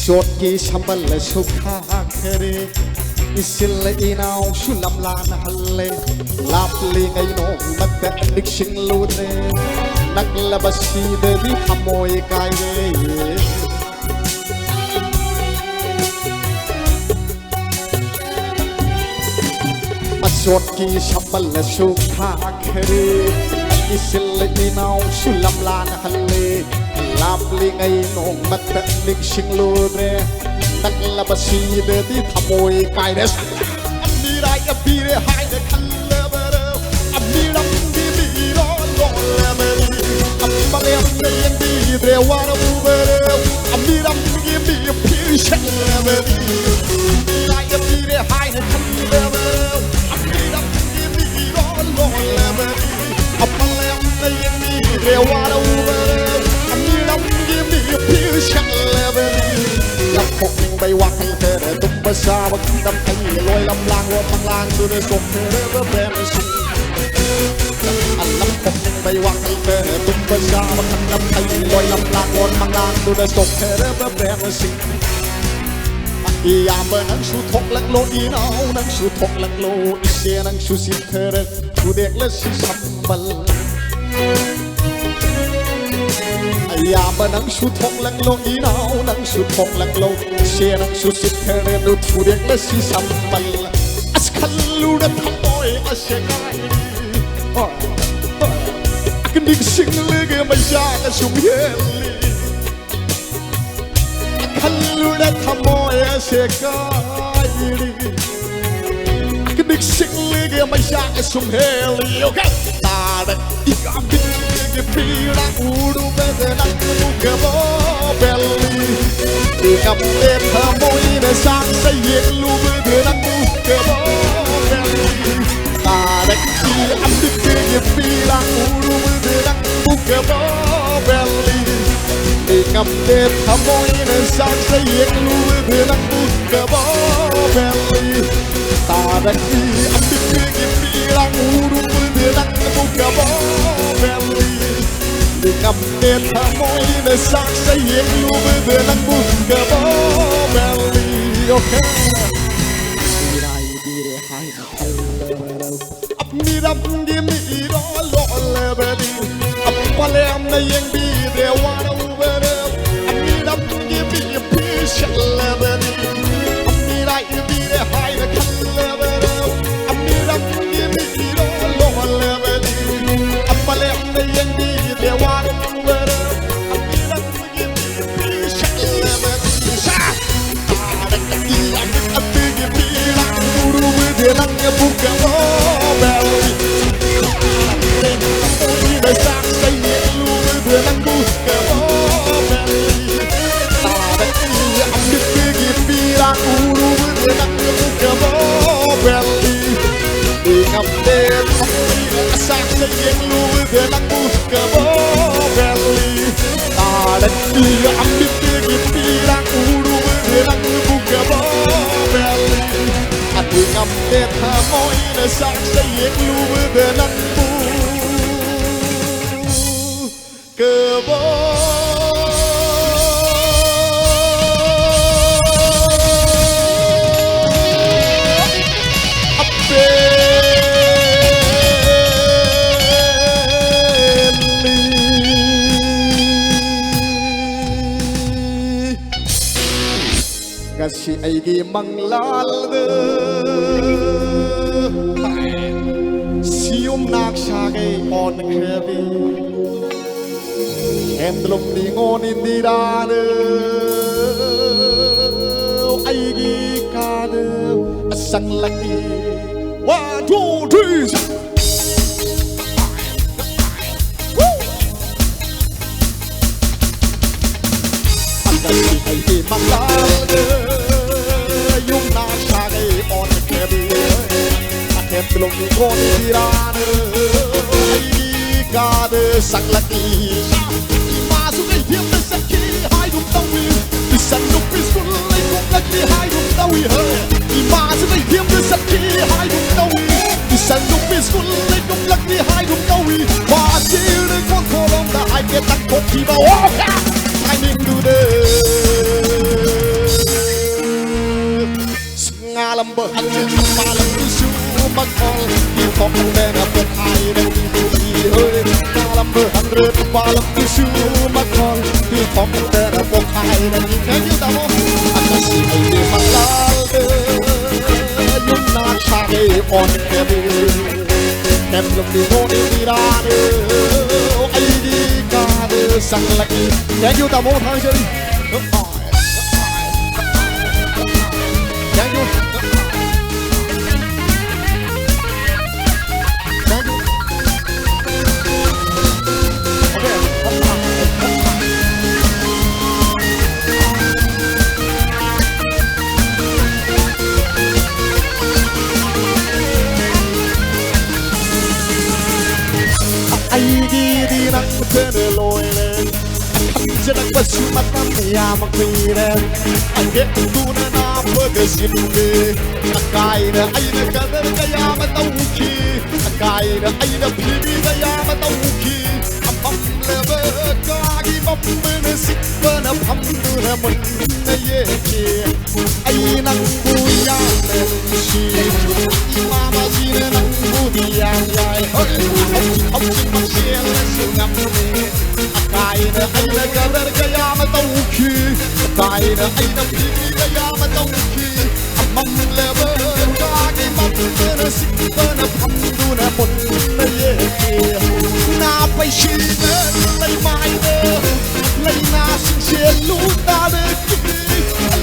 ꯆꯣꯠꯀꯤ ꯁꯝꯕꯜ ꯁꯨꯛꯈꯥꯛꯈ꯭ꯔꯦ, ꯏꯆꯤꯜ ꯏꯅꯥꯎꯁꯨ ꯂꯝꯂꯥꯟ ꯍꯜꯂꯦ, ꯂꯥꯞꯂꯤꯉꯩ ꯅꯣꯡꯃꯇ ꯅꯤꯡꯁꯤꯡꯂꯨꯗ꯭ꯔꯦ, ꯅꯛꯂꯕꯁꯤꯗꯗꯤ ꯊꯃꯣꯏ ꯀꯥꯏꯔꯦ꯫ ꯑꯆꯣꯠꯀꯤ ꯁꯝꯕꯜ ꯁꯨꯛꯈꯥꯛꯈ꯭ꯔꯦ, ꯏꯆꯤꯜ ꯏꯅꯥꯎꯁꯨ ꯂꯝꯂꯥꯟ ꯍꯜꯂꯦ, ꯂꯥꯞꯂꯤꯉꯩ ꯅꯣꯡꯃꯇ ꯅꯤꯡꯁꯤꯡꯂꯨꯗ꯭ꯔꯦ, ꯅꯛꯂꯕꯁꯤꯗꯗꯤ ꯊꯃꯣꯏ ꯀꯥꯏꯔꯦ꯫ ꯃꯤꯔꯥꯏ ꯄꯤꯔꯦ ꯍꯥꯏꯅ ꯈꯜꯂꯕꯔꯣ? ꯃꯤꯔꯝꯒꯤ ꯃꯤꯔꯣꯜ ꯂꯣꯜꯂꯕꯅꯤ, ꯃꯥꯂꯦꯝꯅ ꯌꯦꯡꯕꯤꯗ꯭ꯔꯦ ꯋꯥꯔꯧꯕꯔꯣ? ꯃꯤꯔꯝꯒꯤ ꯃꯤ ꯐꯤꯁꯜꯂꯕꯅꯤ, ꯃꯤꯔꯥꯏ ꯄꯤꯔꯦ ꯍꯥꯏꯅ ꯈꯜꯂꯕꯔꯣ? ꯃꯤꯔꯝꯒꯤ ꯃꯤꯔꯣꯜ ꯂꯣꯜꯂꯕꯅꯤ, ꯃꯥꯂꯦꯝꯅ ꯌꯦꯡꯕꯤꯗ꯭ꯔꯦ ꯋꯥꯔꯧꯕꯔꯣ? ꯃꯤꯔꯝꯒꯤ ꯃꯤ ꯐꯤꯁꯜꯂꯕꯅꯤ꯫ ꯂꯝ ꯊꯣꯛꯅꯤꯡꯕꯩ ꯋꯥꯈꯜ ꯈꯔ ꯇꯨꯝꯕ ꯆꯥꯕ ꯈꯪꯗꯝ ꯈꯩ ꯂꯣꯏ ꯂꯝ ꯂꯥꯡꯂꯣ ꯃꯪꯂꯥꯡꯗꯨꯗ ꯆꯣꯛꯊꯔꯕ ꯄ꯭ꯔꯦꯝꯁꯤꯡ꯫ ꯂꯝ ꯊꯣꯛꯅꯤꯡꯕꯩ ꯋꯥꯈꯜ ꯈꯔ ꯇꯨꯝꯕ ꯆꯥꯕ ꯈꯪꯗꯝ ꯈꯩ ꯂꯣꯏ ꯂꯝ ꯂꯥꯡꯂꯣ ꯃꯪꯂꯥꯡꯗꯨꯗ ꯆꯣꯛꯊꯔꯕ ꯄ꯭ꯔꯦꯝꯁꯤꯡ꯫ ꯏꯌꯥꯝꯕ ꯅꯪꯁꯨ ꯊꯣꯛꯂꯛꯂꯣ, ꯏꯅꯥꯎ ꯅꯪꯁꯨ ꯊꯣꯛꯂꯛꯂꯣ, ꯏꯆꯦ ꯅꯪꯁꯨ ꯆꯤꯠꯊꯔꯛ ꯊꯨꯗꯦꯛꯂꯁꯤ ꯁꯝꯕꯜ꯫ ꯏꯌꯥꯝꯕ ꯅꯪꯁꯨ ꯊꯣꯛꯂꯛꯂꯣ, ꯏꯅꯥꯎ ꯅꯪꯁꯨ ꯊꯣꯛꯂꯛꯂꯣ, ꯏꯆꯦ ꯅꯪꯁꯨ ꯆꯤꯠꯊꯔꯛꯂꯣ ꯊꯨꯗꯦꯛꯂꯁꯤ ꯁꯝꯕꯜ꯫ ꯑꯁ ꯈꯜꯂꯨꯔ ꯊꯃꯣꯏ ꯑꯁꯦ ꯀꯥꯏꯔꯤ꯫ ꯍꯣꯏ, ꯍꯣꯏ꯫ ꯑꯀ ꯅꯤꯡꯁꯤꯡꯂꯒ ꯃꯩꯁꯥꯒ ꯁꯨꯝ ꯍꯦꯜꯂꯤ꯫ ꯈꯜꯂꯨꯔ ꯊꯃꯣꯏ ꯑꯁꯦ ꯀꯥꯏꯔꯤ꯫ ꯅꯤꯡꯁꯤꯡꯂꯒ ꯃꯩꯁꯥ ꯁꯨꯝ ꯍꯦꯜꯂꯤ꯫ ꯇꯥꯔꯛ ꯏꯀꯥꯕꯤꯒꯤ ꯄꯤꯔꯥꯡ ꯎꯔꯨꯕꯗ ꯅꯪ ꯃꯨꯛꯀꯕꯣ ꯕꯦꯜꯂꯤ꯫ ꯏꯀꯥꯝꯗꯦ ꯊꯃꯣꯏꯅ ꯆꯥꯛꯁ ꯌꯦꯡꯂꯨꯕꯗ ꯅꯪ ꯃꯨꯛꯀꯕꯣ ꯕꯦꯜꯂꯤ꯫ ꯇꯥꯔꯛ ꯏꯀꯥꯕꯤꯒꯤ ꯄꯤꯔꯥꯡ ꯎꯔꯨꯕꯗ ꯅꯪ ꯃꯨꯛꯀꯕꯣ ꯕꯦꯜꯂꯤ꯫ ꯏꯀꯥꯝꯗꯦ ꯊꯃꯣꯏꯅ ꯆꯥꯛꯁ ꯌꯦꯡꯂꯨꯕꯗ ꯅꯪ ꯃꯨꯛꯀꯕꯣ ꯕꯦꯜꯂꯤ꯫ ꯇꯥꯔꯛꯏ ꯑꯄꯤꯛꯄꯒꯤ ꯄꯤꯔꯥꯡ ꯎꯔꯨꯕꯗ ꯅꯪ ꯃꯨꯛꯀꯕꯣ ꯕꯦꯜꯂꯤ꯫ ꯏꯀꯥꯝꯗꯦ ꯊꯃꯣꯏꯅ ꯆꯥꯛꯁ ꯌꯦꯡꯂꯨꯕꯗ ꯅꯪ ꯃꯨꯛꯀꯕꯣ ꯃꯤꯔꯥꯏꯕꯤꯔꯦ ꯍꯥꯏꯅ ꯈꯜꯂꯕꯔꯣ? ꯃꯤꯔꯝꯒꯤ ꯃꯤꯔꯣꯜ ꯂꯣꯜꯂꯕꯗꯤ, ꯄꯂꯦꯝꯅ ꯌꯦꯡꯕꯤꯗꯦ ꯋꯥꯔꯧꯕꯔꯣ? ꯃꯤꯔꯝꯒꯤ ꯃꯤ ꯄꯤꯁꯜꯂꯕꯗꯤ, ꯃꯤꯔꯥꯏꯕꯤꯔꯦ ꯍꯥꯏꯅ ꯈꯜꯂꯕꯔꯣ? ꯃꯤꯔꯝꯒꯤ ꯃꯤꯔꯣꯜ ꯂꯣꯜꯂꯕꯗꯤ, ꯄꯂꯦꯝꯅ ꯌꯦꯡꯕꯤꯗꯦ ꯋꯥꯔꯧꯕꯔꯣ? ꯃꯤꯔꯝꯒꯤ ꯃꯤ ꯄꯤꯁꯜꯂꯕꯗꯤ, ꯁꯥ! ꯉꯝꯗꯦ ꯊꯃꯣꯏꯅ ꯑꯁꯥꯡꯅ ꯌꯦꯡꯂꯨꯕꯗ ꯅꯪꯕꯨ ꯀꯕꯣ ꯕꯦꯂꯤ꯫ ꯇꯥꯔꯛꯂꯤ ꯑꯃꯤꯠꯇꯒꯤ ꯄꯤꯔꯥꯡ ꯎꯔꯨꯕꯗ ꯅꯪꯕꯨ ꯀꯕꯣ ꯕꯦꯂꯤ꯫ ꯑꯗꯨ ꯉꯝꯗꯦ ꯊꯃꯣꯏꯅ ꯁꯥꯡꯅ ꯌꯦꯡꯂꯨꯕꯗ ꯅꯪꯕꯨ ꯀꯕꯣ ꯕꯦꯂꯤ꯫ ꯉꯁꯤ ꯑꯩꯒꯤ ꯃꯪꯂꯥꯜꯗ ꯁꯤꯌꯨꯝ ꯅꯥꯛꯁꯥꯒꯩ ꯑꯣꯟꯈ꯭ꯔꯕꯤ꯫ ꯍꯦꯟꯗꯂꯨꯝ ꯅꯤꯉꯣꯜ ꯏꯟꯗꯤꯔꯥꯅ ꯑꯩꯒꯤ ꯀꯥꯗ ꯆꯪꯂꯛꯏ꯫ One, two, three. ꯍꯟꯗꯛꯇꯤ ꯑꯩꯒꯤ ꯃꯪꯂꯥꯜꯗ ꯌꯨꯝ ꯅꯥꯛꯁꯥꯒꯩ ꯑꯣꯟꯈ꯭ꯔꯕꯤ꯫ ꯑꯍꯦꯟ ꯐꯤꯂꯝꯒꯤ ꯀꯣꯟꯕꯤꯔꯥꯅ ꯑꯩꯒꯤ ꯀꯥꯗ ꯆꯪꯂꯛꯏ꯫ ꯏꯃꯥꯁꯨ ꯀꯩꯊꯦꯜꯗ ꯆꯠꯈꯤ ꯍꯥꯏꯒꯨꯝ ꯇꯧꯏ꯫ ꯏꯆꯟ ꯅꯨꯄꯤ ꯁ꯭ꯀꯨꯜ ꯂꯩꯊꯣꯛꯂꯛꯈꯤ ꯍꯥꯏꯒꯨꯝ ꯇꯧꯏ꯫ ꯍꯦ! ꯏꯃꯥꯁꯨ ꯀꯩꯊꯦꯜꯗ ꯆꯠꯈꯤ ꯍꯥꯏꯒꯨꯝ ꯇꯧꯏ꯫ ꯏꯆꯟ ꯅꯨꯄꯤ ꯁ꯭ꯀꯨꯜ ꯂꯩꯊꯣꯛꯂꯛꯈꯤ ꯍꯥꯏꯒꯨꯝ ꯇꯧꯏ꯫ ꯃꯥꯁꯤꯅ ꯀꯣꯟꯊꯣꯔꯣꯝꯗ ꯍꯥꯏꯐꯦꯠ ꯇꯪꯊꯣꯛꯈꯤꯕ꯫ ꯑꯣ! ꯇꯥꯏꯃꯤꯡꯗꯨꯗ Thank you, ꯇꯥꯃꯣ꯫ ꯑꯁꯤ ꯑꯩꯒꯤ ꯃꯪꯂꯥꯜꯗ ꯌꯨꯝꯅꯥꯛ ꯁꯥꯒꯩ ꯑꯣꯟꯈ꯭ꯔꯦ꯫ ꯀꯩꯝ ꯂꯨꯝꯕꯤ ꯅꯣꯡꯅꯤ ꯃꯤꯔꯥꯅ ꯑꯩꯒꯤ ꯀꯥꯗ ꯆꯪꯂꯛꯏ꯫ Thank you, ꯇꯥꯃꯣ, ꯊꯥꯖꯔꯤ꯫ Thank you. ꯑꯩꯒꯤꯗꯤ ꯅꯪ ꯈꯛꯇꯅ ꯂꯣꯏꯔꯦ꯫ ꯈꯟꯖꯔꯛꯄꯁꯨ ꯃꯇꯝ ꯌꯥꯝ ꯀꯨꯏꯔꯦ꯫ ꯑꯍꯦꯛꯇꯨꯅ ꯅꯥꯕꯒ ꯁꯤꯟꯗꯦ꯫ ꯑꯀꯥꯏꯅ ꯑꯩꯅ ꯀꯗꯔ ꯀꯌꯥ ꯑꯃ ꯇꯧꯈꯤ꯫ ꯑꯀꯥꯏꯅ ꯑꯩꯅ ꯐꯤꯕꯤ ꯀꯌꯥ ꯑꯃ ꯇꯧꯈꯤ꯫ ꯑꯃꯝꯂꯕ ꯀꯥꯒꯤ ꯃꯝꯕꯅ ꯁꯤꯛꯄꯅ ꯐꯝꯗꯨꯅ ꯃꯨꯟꯅ ꯌꯦꯡꯈꯤ꯫ ꯑꯩ ꯅꯪꯕꯨ ꯌꯥꯝꯅ ꯅꯨꯡꯁꯤ꯫ ꯏꯃꯥ ꯃꯁꯤꯅ ꯅꯪꯕꯨꯗꯤ ꯌꯥꯝ ꯌꯥꯏ꯫ ꯍꯣꯏ, ꯍꯧꯖꯤꯛ ꯍꯧꯖꯤꯛꯃꯛ ꯆꯦꯜꯂꯁꯨ ꯉꯝꯗꯦ꯫ ꯑꯀꯥꯏꯅ ꯑꯩꯅ ꯀꯗꯔ ꯀꯌꯥ ꯑꯃ ꯇꯧꯈꯤ꯫ ꯑꯀꯥꯏꯅ ꯑꯩꯅ ꯐꯤꯕꯤ ꯀꯌꯥ ꯑꯃ ꯇꯧꯈꯤ꯫ ꯑꯃꯝꯂꯕ ꯀꯥꯒꯤ ꯃꯝꯕꯅ ꯁꯤꯛꯄꯅ ꯐꯝꯗꯨꯅ ꯃꯨꯟꯅ ꯌꯦꯡꯈꯤ꯫ ꯅꯥ ꯄꯩꯁꯤꯅ ꯂꯩꯃꯥꯏꯗ ꯂꯩꯅꯥꯁꯤꯡꯁꯦ ꯂꯨ ꯇꯥꯔꯛꯈꯤ꯫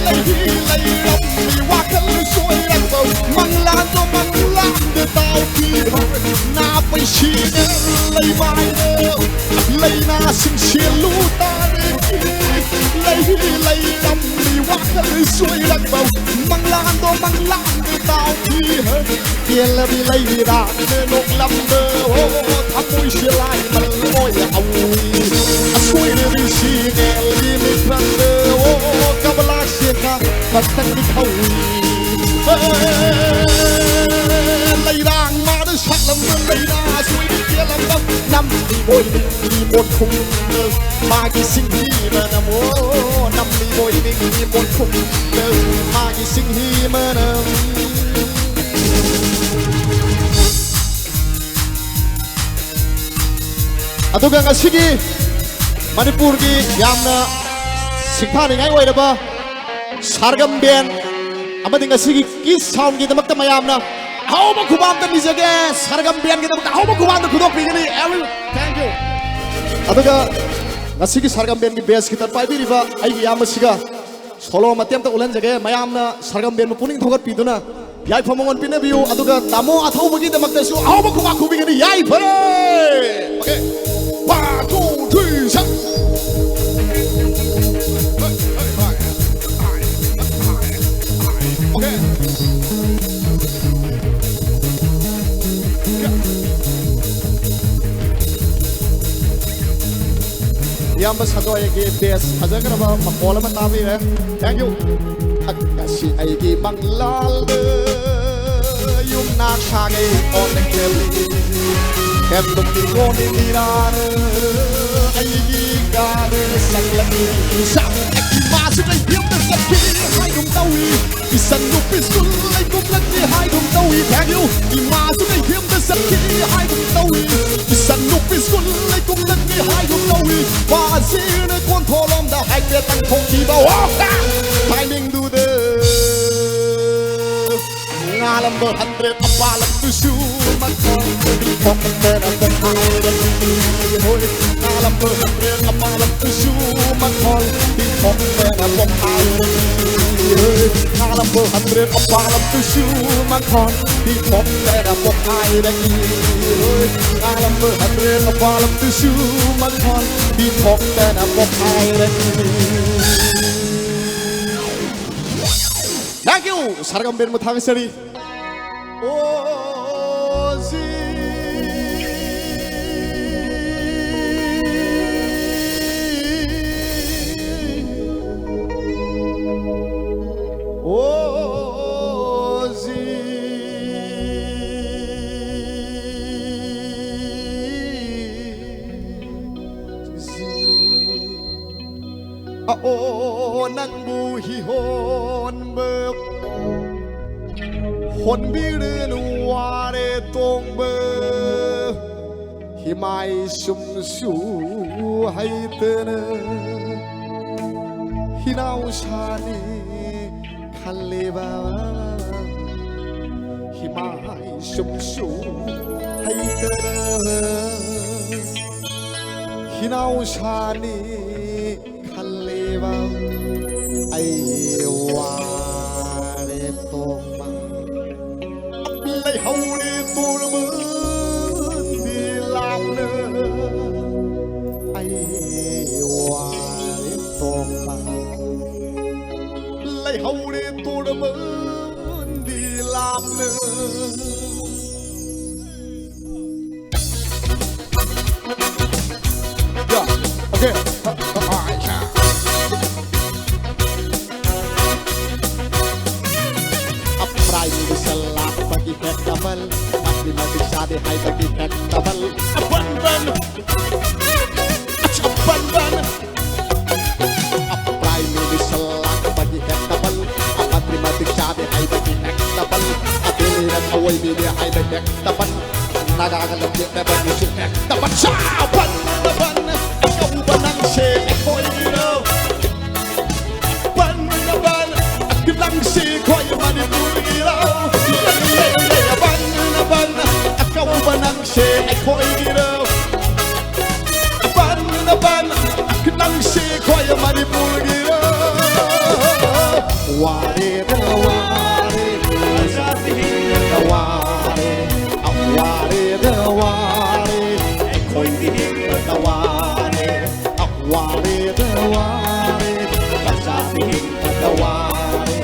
ꯂꯩꯍꯤ ꯂꯩꯔꯝꯃꯤ ꯋꯥꯈꯜ ꯁꯣꯏꯔꯛꯄ ꯃꯪꯂꯥꯟꯗꯣ ꯃꯪꯂꯥꯟꯗ ꯇꯥꯎꯈꯤ꯫ ꯅꯥ ꯄꯩꯁꯤꯅ ꯂꯩꯃꯥꯏꯗ ꯂꯩꯅꯥꯁꯤꯡꯁꯦ ꯂꯨ ꯇꯥꯔꯛꯈꯤ꯫ ꯂꯩꯍꯤ ꯂꯩꯔꯝꯃꯤ ꯋꯥꯈꯜ ꯁꯣꯏꯔꯛꯄ ꯃꯪꯂꯥꯟꯗꯣ ꯃꯪꯂꯥꯟꯗ ꯇꯥꯎꯈꯤ꯫ ꯄꯦꯜꯂꯕꯤ ꯂꯩꯔꯥꯡꯅ ꯅꯣꯛꯂꯝꯕ, ꯑꯣ, ꯊꯃꯣꯏꯁꯦ ꯂꯥꯏꯃꯜ ꯑꯣꯏ ꯍꯧꯏ꯫ ꯑꯁꯣꯏꯔꯕꯤ ꯁꯤꯅꯦꯜꯒꯤ ꯃꯤꯠꯐꯝꯗ, ꯑꯣ, ꯀꯕꯂꯥꯛꯁꯦ ꯈꯥ ꯈꯛꯇꯪꯗꯤ ꯊꯧꯏ꯫ ꯂꯩꯔꯥꯡ ꯃꯥꯅ ꯁꯥꯠꯂꯝꯕ ꯂꯩꯅꯥ ꯑꯁꯣꯏꯕꯤ ꯀꯦꯜꯂꯝꯕ ꯅꯝꯂꯤꯕꯣꯏ ꯅꯤꯡꯂꯤ ꯃꯣꯠꯈꯨꯝꯗ ꯃꯥꯒꯤ ꯁꯤꯡꯍꯤ ꯃꯅꯝ, ꯑꯣ, ꯅꯝꯂꯤꯕꯣꯏ ꯅꯤꯡꯂꯤ ꯃꯣꯠꯈꯨꯝꯗ ꯃꯥꯒꯤ ꯁꯤꯡꯍꯤ ꯃꯅꯝ꯫ ꯑꯗꯨꯒ ꯉꯁꯤꯒꯤ ꯃꯅꯤꯄꯨꯔꯒꯤ ꯌꯥꯝꯅ ꯊꯥꯅꯤꯡꯉꯥꯏ ꯑꯣꯏꯔꯕ ꯁꯥꯔꯒꯝ ꯕꯦꯟ ꯑꯃꯗꯤ ꯉꯁꯤꯒꯤ ꯀꯤꯁ ꯁꯥꯎꯟꯒꯤꯗꯃꯛꯇ ꯃꯌꯥꯝꯅ ꯑꯍꯧꯕ ꯈꯨꯕꯥꯝꯇ ꯅꯤꯖꯒꯦ꯫ ꯁꯥꯔꯒꯝ ꯕꯦꯟꯒꯤꯗꯃꯛꯇ ꯑꯍꯧꯕ ꯈꯨꯕꯥꯝꯇ ꯈꯨꯗꯣꯛꯄꯤꯒꯅꯤ꯫ Every, thank you꯫ ꯑꯗꯨꯒ ꯉꯁꯤꯒꯤ ꯁꯥꯔꯒꯝ ꯕꯦꯟꯒꯤ ꯕꯦꯁ ꯈꯤꯇ ꯄꯥꯏꯕꯤꯔꯤꯕ ꯑꯩꯒꯤ ꯏꯌꯥꯝꯕꯁꯤꯒ ꯁꯣꯂꯣ ꯃꯇꯦꯛ ꯑꯃꯇ ꯎꯠꯍꯟꯖꯒꯦ꯫ ꯃꯌꯥꯝꯅ ꯁꯥꯔꯒꯝ ꯕꯦꯟꯕꯨ ꯄꯨꯛꯅꯤꯡ ꯊꯧꯒꯠꯄꯤꯗꯨꯅ ꯌꯥꯏꯐ ꯃꯉꯣꯟ ꯄꯤꯅꯕꯤꯌꯨ꯫ ꯑꯗꯨꯒ ꯇꯥꯃꯣ ꯑꯊꯧꯕꯒꯤꯗꯃꯛꯇꯁꯨ ꯑꯍꯧꯕ ꯈꯨꯕꯥꯛ ꯈꯨꯕꯤꯒꯅꯤ꯫ ꯌꯥꯏꯐꯔꯦ꯫ Okay, one, two, three, ꯁꯠ꯫ Okay꯫ ꯏꯌꯥꯝꯕ ꯁꯟꯗꯣꯏꯒꯤ ꯕꯦꯁ ꯐꯖꯈ꯭ꯔꯕ ꯃꯈꯣꯜ ꯑꯃ ꯇꯥꯕꯤꯔꯦ꯫ Thank you꯫ ꯉꯁꯤ ꯑꯩꯒꯤ ꯃꯪꯂꯥꯜꯗ ꯌꯨꯝꯅꯥꯛ ꯁꯥꯒꯩ ꯑꯣꯟꯈ꯭ꯔꯦ꯫ ꯍꯦꯟꯗꯣꯛꯇꯤ ꯀꯣꯟꯅꯤ ꯃꯤꯔꯥꯅ ꯑꯩꯒꯤ ꯀꯥꯗ ꯆꯪꯂꯛꯏ꯫ ꯏꯁꯥ ꯏꯃꯥꯁꯨ ꯀꯩꯊꯦꯜꯗ ꯆꯠꯈꯤ ꯍꯥꯏꯒꯨꯝ ꯇꯧꯏ꯫ ꯏꯆꯟ ꯅꯨꯄꯤ ꯁ꯭ꯀꯨꯜ ꯂꯩꯒꯨꯝꯂꯛꯅꯤ ꯍꯥꯏꯒꯨꯝ ꯇꯧꯏ꯫ Thank you꯫ ꯏꯃꯥꯁꯨ ꯀꯩꯊꯦꯜꯗ ꯆꯠꯈꯤ ꯍꯥꯏꯒꯨꯝ ꯇꯧꯏ꯫ ꯏꯆꯟ ꯅꯨꯄꯤ ꯁ꯭ꯀꯨꯜ ꯂꯩꯒꯨꯝꯂꯛꯅꯤ ꯍꯥꯏꯒꯨꯝ ꯇꯧꯏ꯫ ꯄꯥꯁꯤꯅ ꯀꯣꯟꯊꯣꯂꯣꯝꯗ ꯍꯥꯏꯐꯦꯠꯇꯪ ꯊꯣꯛꯈꯤꯕ꯫ ꯋꯥ! ꯇꯥꯏꯃꯤꯡꯗꯨꯗ ꯉꯥꯂꯝꯕ ꯍꯟꯗ꯭ꯔꯦ ꯑꯄꯥꯂꯝꯗꯨꯁꯨ ꯃꯈꯣꯟ ꯊꯣꯛꯇꯅ ꯄꯣꯈꯥꯏꯔꯛꯏ꯫ ꯍꯣꯏ, ꯉꯥꯂꯝꯕ ꯍꯟꯗ꯭ꯔꯦ ꯑꯄꯥꯂꯝꯗꯨꯁꯨ ꯃꯈꯣꯟ ꯊꯣꯛꯇꯅ ꯄꯣꯈꯥꯏꯔꯛꯏ꯫ ꯍꯣꯏ, ꯉꯥꯂꯝꯕ ꯍꯟꯗ꯭ꯔꯦ ꯑꯄꯥꯂꯝꯗꯨꯁꯨ ꯃꯈꯣꯟ ꯊꯣꯛꯇꯅ ꯄꯣꯈꯥꯏꯔꯛꯏ꯫ ꯍꯣꯏ, ꯉꯥꯂꯝꯕ ꯍꯟꯗ꯭ꯔꯦ ꯑꯄꯥꯂꯝꯗꯨꯁꯨ ꯃꯈꯣꯟ ꯊꯣꯛꯇꯅ ꯄꯣꯈꯥꯏꯔꯛꯏ꯫ Thank you, ꯁꯥꯔꯒꯝ ꯕꯦꯟꯕꯨ ꯊꯥꯒꯠꯆꯔꯤ꯫ ꯑꯣ ꯖꯤ꯫ ꯑꯣ ꯖꯤ꯫ ꯑꯣ ꯅꯪꯕꯨ ꯍꯤꯍꯣꯟꯕ ꯍꯣꯟꯕꯤꯔꯅꯨ ꯋꯥꯔꯦ ꯇꯣꯡꯕ ꯍꯤꯃꯥꯏ ꯁꯨꯝꯁꯨ ꯍꯩꯇꯅ ꯍꯤꯅꯥꯎꯁꯥꯅꯤ ꯈꯜꯂꯤꯕ ꯍꯤꯃꯥꯏ ꯁꯨꯝꯁꯨ ꯍꯩꯇꯅ ꯍꯤꯅꯥꯎꯁꯥꯅꯤ ꯈꯜꯂꯤꯕ ꯑꯩ ꯋꯥꯔꯦ ꯇꯣꯡꯕ꯫ ꯂꯩꯍꯧꯔꯤ ꯇꯣꯔꯕꯟꯗꯤ ꯂꯥꯞꯅ ꯑꯩ ꯋꯥꯔꯦ ꯇꯣꯡꯕ꯫ ꯂꯩꯍꯧꯔꯤ ꯇꯣꯔꯕꯟꯗꯤ ꯂꯥꯞꯅ꯫ Yeah, okay. Prime Minister ꯂꯥꯛꯄꯒꯤ ꯍꯦꯛ ꯗꯕꯜ, ꯃꯥꯒꯤ ꯃꯇꯤꯛ ꯆꯥꯗꯦ ꯍꯥꯏꯕꯒꯤ ꯍꯦꯛ ꯗꯕꯜ꯫ ꯑꯄꯟꯕꯟ, ꯑꯄꯟꯕꯟ꯫ Prime Minister ꯂꯥꯛꯄꯒꯤ ꯍꯦꯛ ꯗꯕꯜ, ꯃꯥꯒꯤ ꯃꯇꯤꯛ ꯆꯥꯗꯦ ꯍꯥꯏꯕꯒꯤ ꯍꯦꯛ ꯗꯕꯜ꯫ ꯑꯗꯨꯅꯤꯅ ꯑꯋꯣꯏꯕꯤꯅꯦ ꯍꯥꯏꯕ ꯍꯦꯛ ꯗꯕꯜ꯫ ꯅꯥꯒꯥꯒ ꯂꯝꯖꯦꯠꯅꯕꯒꯤꯁꯨ ꯍꯦꯛ ꯗꯕꯜ꯫ ꯁꯥ! ꯑꯄꯟ, ꯑꯄꯟ, ꯑꯆꯧꯕ ꯅꯪꯁꯦ ꯑꯩꯈꯣꯏꯒꯤꯔꯣ꯫ ꯕꯟ ꯕꯟ, ꯅꯪꯁꯤ ꯑꯩꯈꯣꯏ ꯃꯅꯤꯄꯨꯔꯒꯤꯔꯣ? ꯕꯟ ꯕꯟ, ꯑꯆꯧꯕ ꯅꯪꯁꯦ ꯑꯩꯈꯣꯏꯒꯤꯔꯣ? ꯕꯟ ꯕꯟ, ꯅꯪꯁꯤ ꯑꯩꯈꯣꯏ ꯃꯅꯤꯄꯨꯔꯒꯤꯔꯣ? ꯋꯥꯔꯦꯗ ꯋꯥꯔꯦ, ꯋꯥꯔꯦ, ꯋꯥꯔꯦꯗ ꯋꯥꯔꯦ, ꯑꯩꯈꯣꯏꯒꯤ ꯍꯤꯡꯕꯗ ꯋꯥꯔꯦ꯫ ꯋꯥꯔꯦꯗ ꯋꯥꯔꯦ, ꯄꯩꯁꯥꯁꯤ ꯍꯤꯡꯕꯗ ꯋꯥꯔꯦ꯫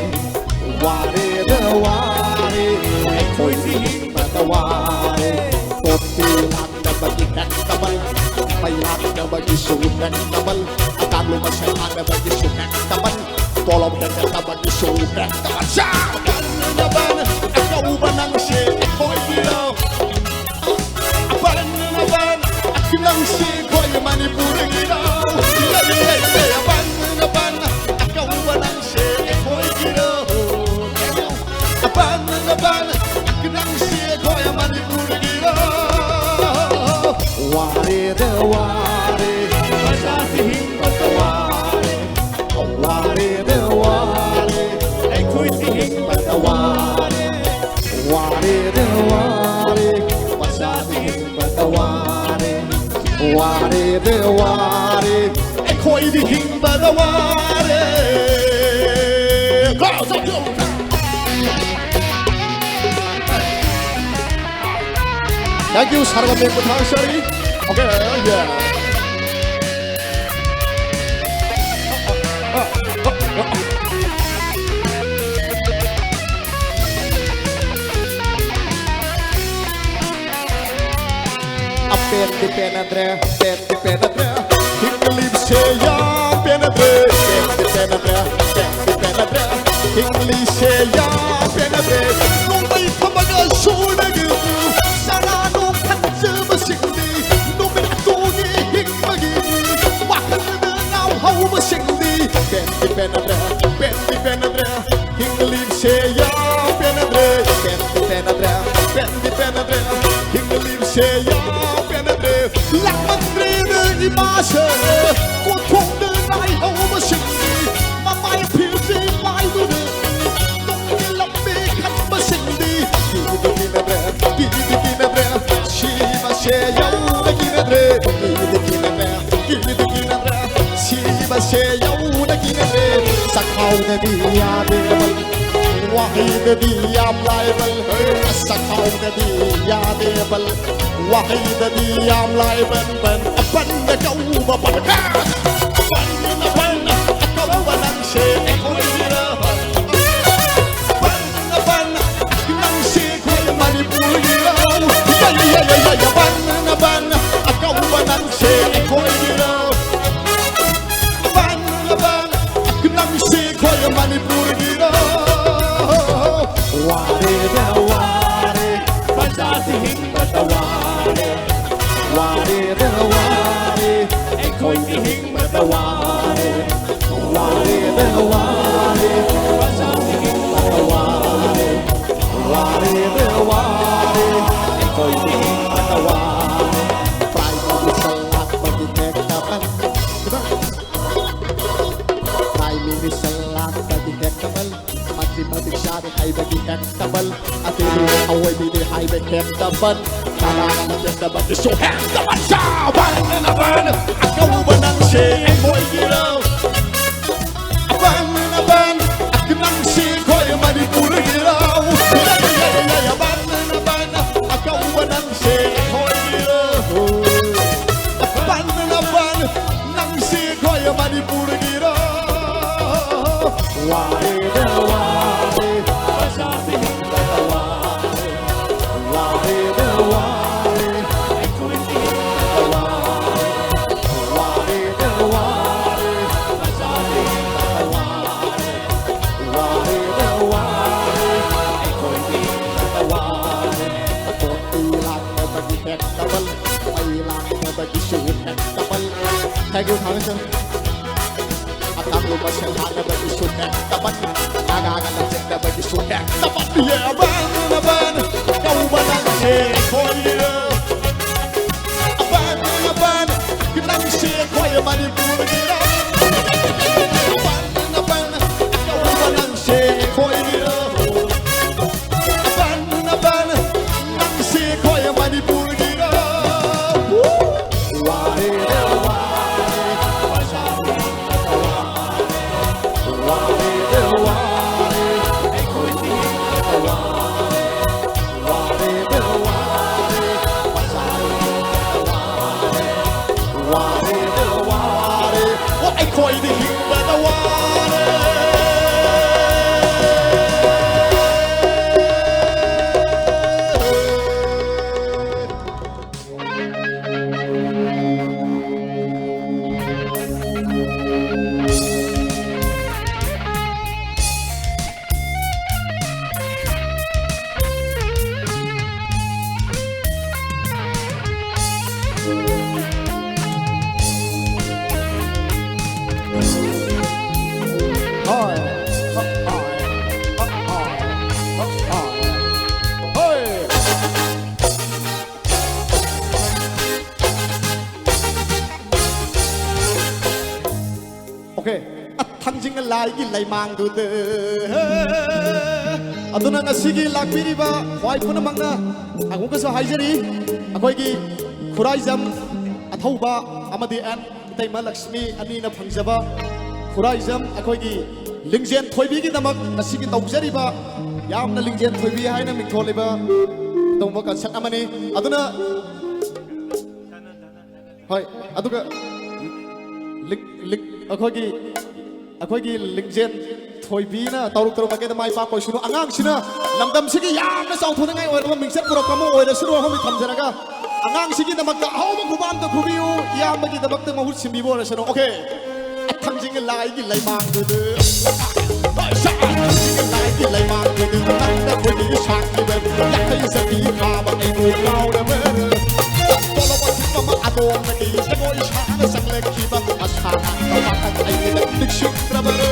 ꯋꯥꯔꯦꯗ ꯋꯥꯔꯦ, ꯑꯩꯈꯣꯏꯁꯤ ꯍꯤꯡꯕꯗ ꯋꯥꯔꯦ꯫ ꯇꯣꯇꯤ ꯂꯥꯛꯇꯕꯒꯤ ꯍꯦꯛ ꯗꯕꯜ, ꯃꯩ ꯂꯥꯛꯇꯕꯒꯤꯁꯨ ꯍꯦꯛ ꯗꯕꯜ, ꯑꯇꯥꯡꯕ ꯃꯁꯛ ꯂꯥꯛꯇꯕꯒꯤꯁꯨ ꯍꯦꯛ ꯗꯕꯜ, ꯇꯣꯂꯣꯞ ꯍꯦꯟꯒꯠꯇꯕꯒꯤꯁꯨ ꯍꯦꯛ ꯗꯕꯜ꯫ ꯆꯥ! ꯕꯟ ꯕꯟ, ꯑꯆꯧꯕ ꯅꯪꯁꯦ ꯑꯩꯈꯣꯏꯒꯤꯔꯣ? ꯕꯟ ꯕꯟ, ꯅꯪꯁꯤ ꯑꯩꯈꯣꯏ ꯃꯅꯤꯄꯨꯔꯒꯤꯔꯣ? ꯕꯟ ꯕꯟ, ꯑꯆꯧꯕ ꯅꯪꯁꯦ ꯑꯩꯈꯣꯏꯒꯤꯔꯣ? ꯕꯟ ꯕꯟ, ꯅꯪꯁꯤ ꯑꯩꯈꯣꯏ ꯃꯅꯤꯄꯨꯔꯒꯤꯔꯣ? ꯋꯥꯔꯦꯗ ꯋꯥꯔꯦ, ꯄꯩꯁꯥꯁꯤ ꯍꯤꯡꯕꯗ ꯋꯥꯔꯦ꯫ ꯋꯥꯔꯦꯗ ꯋꯥꯔꯦ, ꯑꯩꯈꯣꯏꯗꯤ ꯍꯤꯡꯕꯗ ꯋꯥꯔꯦ꯫ Go, go, go. Thank you, ꯁꯥꯔꯒ ꯂꯦꯡꯕ ꯊꯥꯡ ꯁꯥꯔꯤ꯫ Okay, yeah. ꯑꯄꯦꯟꯗꯤ ꯄꯦꯟꯅꯗ꯭ꯔꯦ, ꯄꯦꯟꯗꯤ ꯄꯦꯟꯅꯗ꯭ꯔꯦ, ꯍꯤꯡꯂꯤꯕꯁꯦ ꯌꯥꯝ ꯄꯦꯟꯅꯗ꯭ꯔꯦ, ꯄꯦꯟꯗꯤ ꯄꯦꯟꯅꯗ꯭ꯔꯦ, ꯄꯦꯟꯗꯤ ꯄꯦꯟꯅꯗ꯭ꯔꯦ, ꯍꯤꯡꯂꯤꯁꯦ ꯌꯥꯝ ꯄꯦꯟꯅꯗ꯭ꯔꯦ꯫ ꯅꯣꯡꯃꯩ ꯊꯝꯃꯒ ꯁꯨꯔꯒ ꯆꯔꯥ ꯅꯣꯡ ꯈꯟꯖꯕꯁꯤꯡꯗꯤ ꯅꯨꯃꯤꯠ ꯑꯗꯨꯒꯤ ꯍꯤꯡꯕꯒꯤ ꯋꯥꯈꯜꯗ ꯉꯥꯎꯍꯧꯕꯁꯤꯡꯗꯤ ꯄꯦꯟꯗꯤ ꯄꯦꯟꯅꯗ꯭ꯔꯦ, ꯄꯦꯟꯗꯤ ꯄꯦꯟꯅꯗ꯭ꯔꯦ, ꯍꯤꯡꯂꯤꯕꯁꯦ ꯌꯥꯝ ꯄꯦꯟꯅꯗ꯭ꯔꯦ, ꯄꯦꯟꯗꯤ ꯄꯦꯟꯅꯗ꯭ꯔꯦ, ꯄꯦꯟꯗꯤ ꯄꯦꯟꯅꯗ꯭ꯔꯦ, ꯍꯤꯡꯂꯤꯕꯁꯦ ꯌꯥꯝ ꯄꯦꯟꯅꯗ꯭ꯔꯦ꯫ ꯂꯥꯛꯃꯟꯗ꯭ꯔꯦꯅ ꯏꯃꯥꯁꯦ ꯀꯣꯟꯊꯣꯡꯗ ꯉꯥꯏꯍꯧꯕꯁꯤꯡꯗꯤ ꯃꯃꯥꯏ ꯐꯤꯔꯁꯤ ꯄꯥꯏꯗꯨꯅ ꯇꯨꯡꯒꯤ ꯂꯝꯕꯤ ꯈꯟꯕꯁꯤꯡꯗꯤ ꯀꯤꯗꯤ ꯀꯤꯅꯗ꯭ꯔꯦ, ꯀꯤꯗꯤ ꯀꯤꯅꯗ꯭ꯔꯦ, ꯁꯤꯕꯁꯦ ꯌꯧꯅ ꯀꯤꯅꯗ꯭ꯔꯦ, ꯀꯤꯗꯤ ꯀꯤꯅꯗ꯭ꯔꯦ, ꯀꯤꯗꯤ ꯀꯤꯅꯗ꯭ꯔꯦ, ꯁꯤꯕꯁꯦ ꯌꯧꯅ ꯀꯤꯅꯗ꯭ꯔꯦ꯫ ꯆꯈꯥꯎꯗꯗꯤ ꯌꯥꯗꯦꯕꯜ, ꯋꯥꯍꯩꯗꯗꯤ ꯌꯥꯝ ꯂꯥꯏꯕꯜ, ꯆꯈꯥꯎꯗꯗꯤ ꯌꯥꯗꯦꯕꯜ, ꯋꯥꯍꯩꯗꯗꯤ ꯌꯥꯝ ꯂꯥꯏꯕꯜ꯫ ꯕꯟ, ꯕꯟꯗ ꯀꯧꯕ ꯕꯟ, ꯕꯟ, ꯕꯟ, ꯑꯀꯧꯕ ꯅꯪꯁꯦ ꯑꯩꯈꯣꯏꯒꯤꯔ? ꯕꯟ, ꯕꯟ, ꯅꯪꯁꯦ ꯑꯩꯈꯣꯏ ꯃꯅꯤꯄꯨꯔꯒꯤꯔꯣ? ꯌꯥ, ꯌꯥ, ꯌꯥ, ꯌꯥ, ꯌꯥ, ꯕꯟ, ꯕꯟ, ꯑꯀꯧꯕ ꯅꯪꯁꯦ ꯑꯩꯈꯣꯏꯒꯤꯔꯣ? ꯕꯟ, ꯕꯟ, ꯅꯪꯁꯦ ꯑꯩꯈꯣꯏ ꯃꯅꯤꯄꯨꯔꯒꯤꯔꯣ? ꯋꯥꯔꯦꯗ ꯋꯥꯔꯦ, ꯄ꯭ꯔꯖꯥꯁꯤ ꯍꯤꯡꯕꯗ ꯋꯥꯔꯦ꯫ ꯋꯥꯔꯦꯗ ꯋꯥꯔꯦ, ꯑꯩꯈꯣꯏꯗꯤ ꯍꯤꯡꯕꯗ ꯋꯥꯔꯦ꯫ ꯋꯥꯔꯦꯗ ꯋꯥꯔꯦ, ꯄ꯭ꯔꯖꯥꯗꯤ ꯍꯤꯡꯕꯗ ꯋꯥꯔꯦ꯫ ꯋꯥꯔꯦꯗ ꯋꯥꯔꯦ, ꯑꯩꯈꯣꯏꯗꯤ ꯍꯤꯡꯕꯗ ꯋꯥꯔꯦ꯫ Prime Minister ꯂꯥꯛꯄꯒꯤ ꯍꯦꯛꯇ ꯕꯟ꯫ Prime Minister ꯂꯥꯛꯄꯒꯤ ꯍꯦꯛꯇ ꯕꯟ꯫ ꯃꯟꯇ꯭ꯔꯤ ꯃꯇꯤꯛ ꯆꯥꯔꯦ ꯍꯥꯏꯕꯒꯤ ꯍꯦꯛꯇ ꯕꯟ꯫ ꯑꯇꯦꯟꯕꯤ ꯑꯋꯣꯏꯕꯤꯅꯤ ꯍꯥꯏꯕ ꯍꯦꯛꯇ ꯕꯟ꯫ ꯀꯅꯥꯅ ꯃꯇꯦꯛꯇ ꯕꯟ? ꯏꯁꯨ ꯍꯦꯛꯇ ꯕꯟ꯫ ꯆꯥꯕ! ꯑꯕꯥꯟ, ꯑꯀꯧꯕ ꯅꯪꯁꯦ ꯑꯩꯈꯣꯏꯒꯤꯔꯣ? ꯑꯕꯥꯟ, ꯑꯕꯥꯟ, ꯅꯪꯁꯦ ꯑꯩꯈꯣꯏ ꯃꯅꯤꯄꯨꯔꯒꯤꯔꯣ? ꯑꯕꯥꯟ, ꯑꯕꯥꯟ, ꯑꯀꯧꯕ ꯅꯪꯁꯦ ꯑꯩꯈꯣꯏꯒꯤꯔꯣ? ꯑꯕꯥꯟ, ꯑꯕꯥꯟ, ꯅꯪꯁꯦ ꯑꯩꯈꯣꯏ ꯃꯅꯤꯄꯨꯔꯒꯤꯔꯣ? ꯋꯥꯔꯦꯗ ꯋꯥꯔꯦ, ꯄꯩꯁꯥ ꯇꯤꯡꯕꯗ ꯋꯥꯔꯦ꯫ Thank you, ꯊꯥꯒꯠꯆꯔꯤ꯫ ꯑꯇꯥꯡꯕ ꯃꯁꯦꯜ ꯍꯥꯠꯅꯕꯒꯤꯁꯨ ꯍꯦꯛꯇ ꯄꯟ, ꯅꯥꯒꯥꯒ ꯂꯥꯟꯖꯦꯟꯅꯕꯒꯤꯁꯨ ꯍꯦꯛꯇ ꯄꯟ꯫ ꯌꯦ ꯑꯕꯥꯟ ꯑꯕꯥꯟ ꯀꯧꯕ ꯅꯪꯁꯦ ꯑꯩꯈꯣꯏꯒꯤꯔꯣ? ꯑꯕꯥꯟ ꯑꯕꯥꯟ ꯅꯪꯁꯦ ꯑꯩꯈꯣꯏ ꯃꯅꯤꯄꯨꯔꯒꯤꯔꯣ? ꯑꯕꯥꯟ ꯑꯕꯥꯟ ꯀꯧꯕ ꯅꯪꯁꯦ ꯑꯩꯈꯣꯏꯒꯤꯔꯣ? ꯑꯕꯥꯟ ꯑꯕꯥꯟ ꯅꯪꯁꯦ ꯑꯩꯈꯣꯏ ꯃꯅꯤꯄꯨꯔꯒꯤꯔꯣ? ꯋꯥꯔꯦ ꯋꯥꯔꯦ꯫ ꯑꯩꯈꯣꯏꯗꯤ ꯍꯤꯡꯕꯗ ꯋꯥꯔꯦ꯫ Okay. ꯊꯥꯡꯖꯤꯡ ꯂꯥꯏꯒꯤ ꯂꯩꯃꯥꯡꯗꯨꯗ꯫ ꯑꯗꯨꯅ ꯉꯁꯤꯒꯤ ꯂꯥꯛꯄꯤꯔꯤꯕ ꯈ꯭ꯋꯥꯏ ꯄꯨꯝꯅꯃꯛꯅ ꯑꯃꯨꯛꯀꯁꯨ ꯍꯥꯏꯖꯔꯤ, ꯑꯩꯈꯣꯏꯒꯤ ꯈꯨꯔꯥꯏꯖꯝ ꯊꯧꯕ ꯑꯃꯗꯤ ꯑꯦꯟ ꯏꯇꯩꯃ ꯂꯛꯁꯃꯤ ꯑꯅꯤꯅ ꯐꯪꯖꯕ ꯈꯨꯔꯥꯏꯖꯝ ꯑꯩꯈꯣꯏꯒꯤ ꯂꯤꯡꯖꯦꯟ ꯊꯣꯏꯕꯤꯒꯤꯗꯃꯛ ꯉꯁꯤꯒꯤ ꯇꯧꯖꯔꯤꯕ ꯌꯥꯝꯅ ꯂꯤꯡꯖꯦꯟ ꯊꯣꯏꯕꯤ ꯍꯥꯏꯅ ꯃꯤꯡꯊꯣꯜꯂꯤꯕ ꯑꯗꯨꯒꯨꯝꯕ ꯀꯟꯁꯔꯠ ꯑꯃꯅꯤ꯫ ꯑꯗꯨꯅ ꯍꯣꯏ, ꯑꯗꯨꯒ ꯂꯤꯛ-, ꯂꯤꯛ-, ꯑꯩꯈꯣꯏꯒꯤ, ꯑꯩꯈꯣꯏꯒꯤ ꯂꯤꯡꯖꯦꯜ ꯊꯣꯏꯕꯤꯅ ꯇꯧꯔꯨ ꯇꯧꯔꯨ ꯃꯥꯏꯀꯩꯗ ꯃꯥꯏ ꯄꯥꯛꯄ ꯑꯣꯏꯁꯅꯨ꯫ ꯑꯉꯥꯡꯁꯤꯅ ꯂꯝꯗꯝꯁꯤꯒꯤ ꯌꯥꯝꯅ ꯆꯥꯎꯊꯣꯛꯅꯤꯡꯉꯥꯏ ꯑꯣꯏꯔꯕ ꯃꯤꯡꯆꯠ ꯄꯨꯔꯛꯄ ꯑꯃ ꯑꯣꯏꯔꯁꯅꯨ ꯍꯥꯏꯕ ꯊꯝꯖꯔꯒ, ꯑꯉꯥꯡꯁꯤꯒꯤꯗꯃꯛꯇ ꯑꯍꯧꯕ ꯈꯨꯕꯥꯝꯗ ꯈꯨꯕꯤꯌꯨ, ꯏꯌꯥꯝꯕꯒꯤꯗꯃꯛꯇ ꯃꯍꯨꯠ ꯁꯤꯟꯕꯤꯕ ꯑꯣꯏꯔꯁꯅꯨ꯫ ꯑꯣꯀꯦ꯫ ꯑꯊꯪꯖꯤꯡ ꯂꯥꯏꯒꯤ ꯂꯩꯃꯥꯡꯗꯨꯗ, ꯑꯊꯪꯖꯤꯡ ꯂꯥꯏꯒꯤ ꯂꯩꯃꯥꯡꯗꯨꯗ ꯅꯪꯅ ꯑꯩꯈꯣꯏꯒꯤ ꯁꯥꯈꯤꯕ ꯌꯥꯡꯈꯩ ꯆꯠꯄꯤ ꯊꯥꯕ ꯑꯩꯕꯨ ꯀꯥꯎꯔꯕꯔ? ꯇꯣꯂꯣꯞ ꯑꯊꯤꯡꯕ ꯑꯃ ꯑꯗꯣꯝꯗꯒꯤ ꯖꯒꯣꯏ ꯁꯥꯅ ꯆꯪꯂꯛꯈꯤꯕ ꯑꯁꯥ ꯉꯥꯛꯇ ꯄꯥꯈꯪ ꯑꯩꯅ ꯅꯤꯡꯁꯤꯡꯗ꯭ꯔꯕꯔ?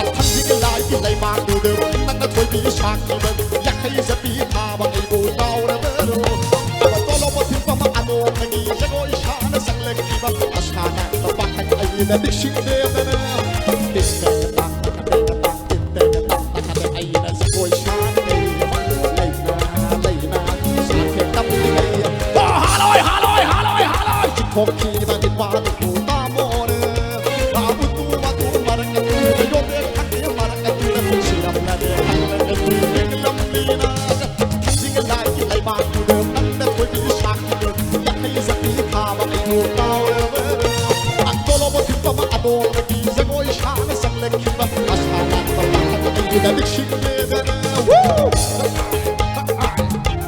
ꯑꯊꯪꯖꯤꯡ ꯂꯥꯏꯒꯤ ꯂꯩꯃꯥꯡꯗꯨꯗ ꯅꯪꯅ ꯊꯣꯏꯕꯤ ꯁꯥꯈꯤꯕ ꯌꯥꯡꯈꯩ ꯆꯠꯄꯤ ꯊꯥꯕ ꯑꯩꯕꯨ ꯀꯥꯎꯔꯕꯔꯣ? ꯇꯣꯂꯣꯞ ꯑꯊꯤꯡꯕ ꯑꯃ ꯑꯗꯣꯝꯗꯒꯤ ꯖꯒꯣꯏ ꯁꯥꯅ ꯆꯪꯂꯛꯈꯤꯕ ꯑꯁꯥ ꯉꯥꯛꯇ ꯄꯥꯈꯪ ꯑꯩꯅ ꯅꯤꯡꯁꯤꯡꯗꯦꯗꯅ꯫ ꯇꯤꯟ ꯇꯦꯡ ꯇꯥꯡ ꯇꯥꯡ ꯇꯦꯡ ꯇꯥꯡ ꯇꯤꯟ ꯇꯦꯡ ꯇꯥꯡ ꯇꯥꯡ ꯑꯩꯅ ꯖꯒꯣꯏ ꯁꯥꯅ ꯂꯩꯔꯤꯕ ꯂꯩꯅ ꯂꯩꯅ ꯁꯥꯊꯦꯛ ꯇꯝꯂꯤꯉꯩ꯫ ꯑꯣ, ꯍꯥꯂꯣꯏ, ꯍꯥꯂꯣꯏ, ꯍꯥꯂꯣꯏ, ꯍꯥꯂꯣꯏ! ꯆꯤꯡꯊꯣꯛꯈꯤꯕ ꯅꯤꯄꯥꯗꯨꯕꯨ ꯇꯥꯃꯣꯅ꯫ ꯃꯥꯕꯨ ꯇꯨ ꯃꯇꯨ ꯃꯔꯛ ꯑꯗꯨ ꯌꯣꯠꯇꯦ ꯈꯪꯗꯦ ꯃꯔꯛ ꯑꯗꯨꯗ ꯅꯨꯡꯁꯤꯔꯝꯂꯗꯤ ꯈꯪꯂꯒꯗꯤ ꯌꯦꯡꯂꯝꯂꯤꯅ꯫ ꯊꯥꯡꯖꯤꯡ ꯂꯥꯏꯒꯤ ꯂꯩꯕꯥꯛꯇꯨꯗ ꯅꯪꯅ ꯊꯣꯏꯕꯤ ꯁꯥꯈꯤꯕ ꯌꯥꯡꯈꯩ ꯆꯠꯄꯤ ꯊꯥꯕ ꯑꯩꯕꯨ ꯀꯥꯎꯔꯕꯔ? ꯇꯣꯂꯣꯞ ꯑꯊꯤꯡꯕ ꯑꯃ ꯑꯗꯣꯝꯗꯒꯤ ꯖꯒꯣꯏ ꯁꯥꯅ ꯆꯪꯂꯛꯈꯤꯕ ꯑꯁꯥ ꯂꯥꯛꯄ ꯄꯥꯈꯪ ꯑꯩꯒꯤꯗ ꯅꯤꯡꯁꯤꯡꯂꯦꯗꯅ꯫ Woo!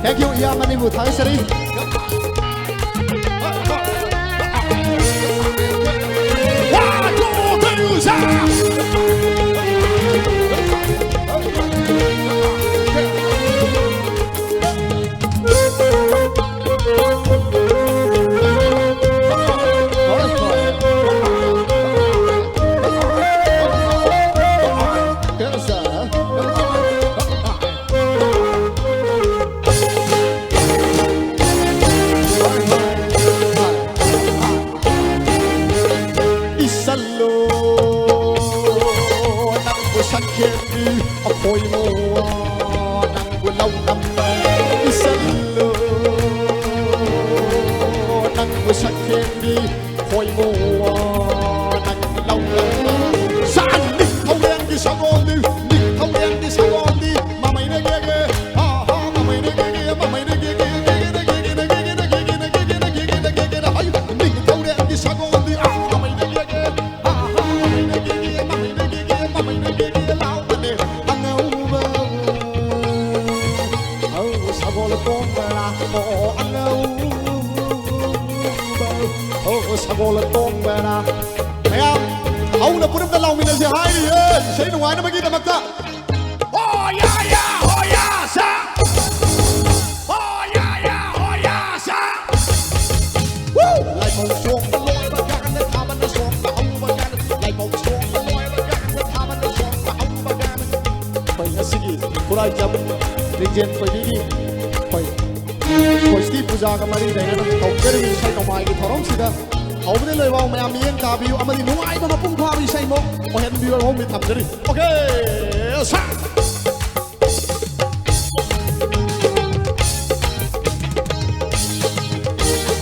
Thank you, ꯏꯌꯥꯝꯕꯅꯤꯕꯨ ꯊꯥꯒꯠꯆꯔꯤ꯫ One, two, three, ꯁꯥ! ꯏꯁꯜꯂꯣ ꯅꯪꯕꯨ ꯁꯛꯈꯦꯝꯕꯤ ꯑꯩꯈꯣꯏ ꯃꯧ ꯅꯪꯕꯨ ꯂꯧ ꯅꯝꯕ ꯏꯁꯜꯂꯣ ꯅꯪꯕꯨ ꯁꯛꯈꯦꯝꯕꯤ ꯂꯥꯎꯕꯅꯦ ꯑꯉꯧꯕ꯫ ꯑꯧ, ꯁꯒꯣꯜ ꯇꯣꯡꯕ ꯂꯥꯛꯄ ꯑꯉꯧꯕ꯫ ꯑꯧ, ꯁꯒꯣꯜ ꯇꯣꯡꯕ ꯂꯥꯛ-, ꯃꯌꯥꯝ ꯍꯧꯅ ꯄꯨꯟꯅ ꯑꯝꯇ ꯂꯥꯎꯃꯤꯟꯅꯁꯦ ꯍꯥꯏꯔꯤꯌꯦ, ꯏꯁꯩ ꯅꯨꯡꯉꯥꯏꯅꯕꯒꯤꯗꯃꯛꯇ꯫ ꯍꯣ ꯌꯥ ꯌꯥ, ꯍꯣ ꯌꯥ ꯁꯥ꯫ ꯍꯣ ꯌꯥ ꯌꯥ, ꯍꯣ ꯌꯥ ꯁꯥ꯫ ꯋꯨ! ꯂꯥꯏꯐꯧ ꯆꯣꯡꯕ ꯂꯣꯏꯕ ꯀꯥꯟꯗ ꯊꯥꯕꯜꯅ ꯆꯣꯡꯕ ꯍꯧꯕ ꯀꯥꯟꯗ, ꯂꯥꯏꯐꯧ ꯆꯣꯡꯕ ꯂꯣꯏꯕ ꯀꯥꯟꯗ ꯊꯥꯕꯜꯅ ꯆꯣꯡꯕ ꯍꯧꯕ ꯀꯥꯟꯗ꯫ ꯑꯩꯈꯣꯏ ꯉꯁꯤꯒꯤ ꯈꯨꯔꯥꯏꯖꯝ ꯂꯤꯡꯖꯦꯜ ꯊꯣꯏꯕꯤꯒꯤ ꯑꯩꯈꯣꯏ ꯁ꯭ꯋꯥꯁꯇꯤ ꯄꯨꯖꯥꯒ ꯃꯔꯤ ꯂꯩꯅꯅ ꯇꯧꯖꯔꯤꯕ ꯏꯁꯩ ꯅꯣꯡꯃꯥꯏꯒꯤ ꯊꯧꯔꯝꯁꯤꯗ ꯍꯧꯕꯗꯩ ꯂꯣꯏꯕ ꯃꯌꯥꯝ ꯃꯤꯠꯌꯦꯡ ꯇꯥꯕꯤꯌꯨ ꯑꯃꯗꯤ ꯅꯨꯡꯉꯥꯏꯕ ꯃꯄꯨꯡ ꯐꯥꯕ ꯏꯁꯩ ꯑꯃ ꯑꯣꯏꯍꯟꯕꯤꯌꯨ ꯍꯥꯏꯕ ꯊꯝꯖꯔꯤ꯫ ꯑꯣꯀꯦ, ꯁꯥ!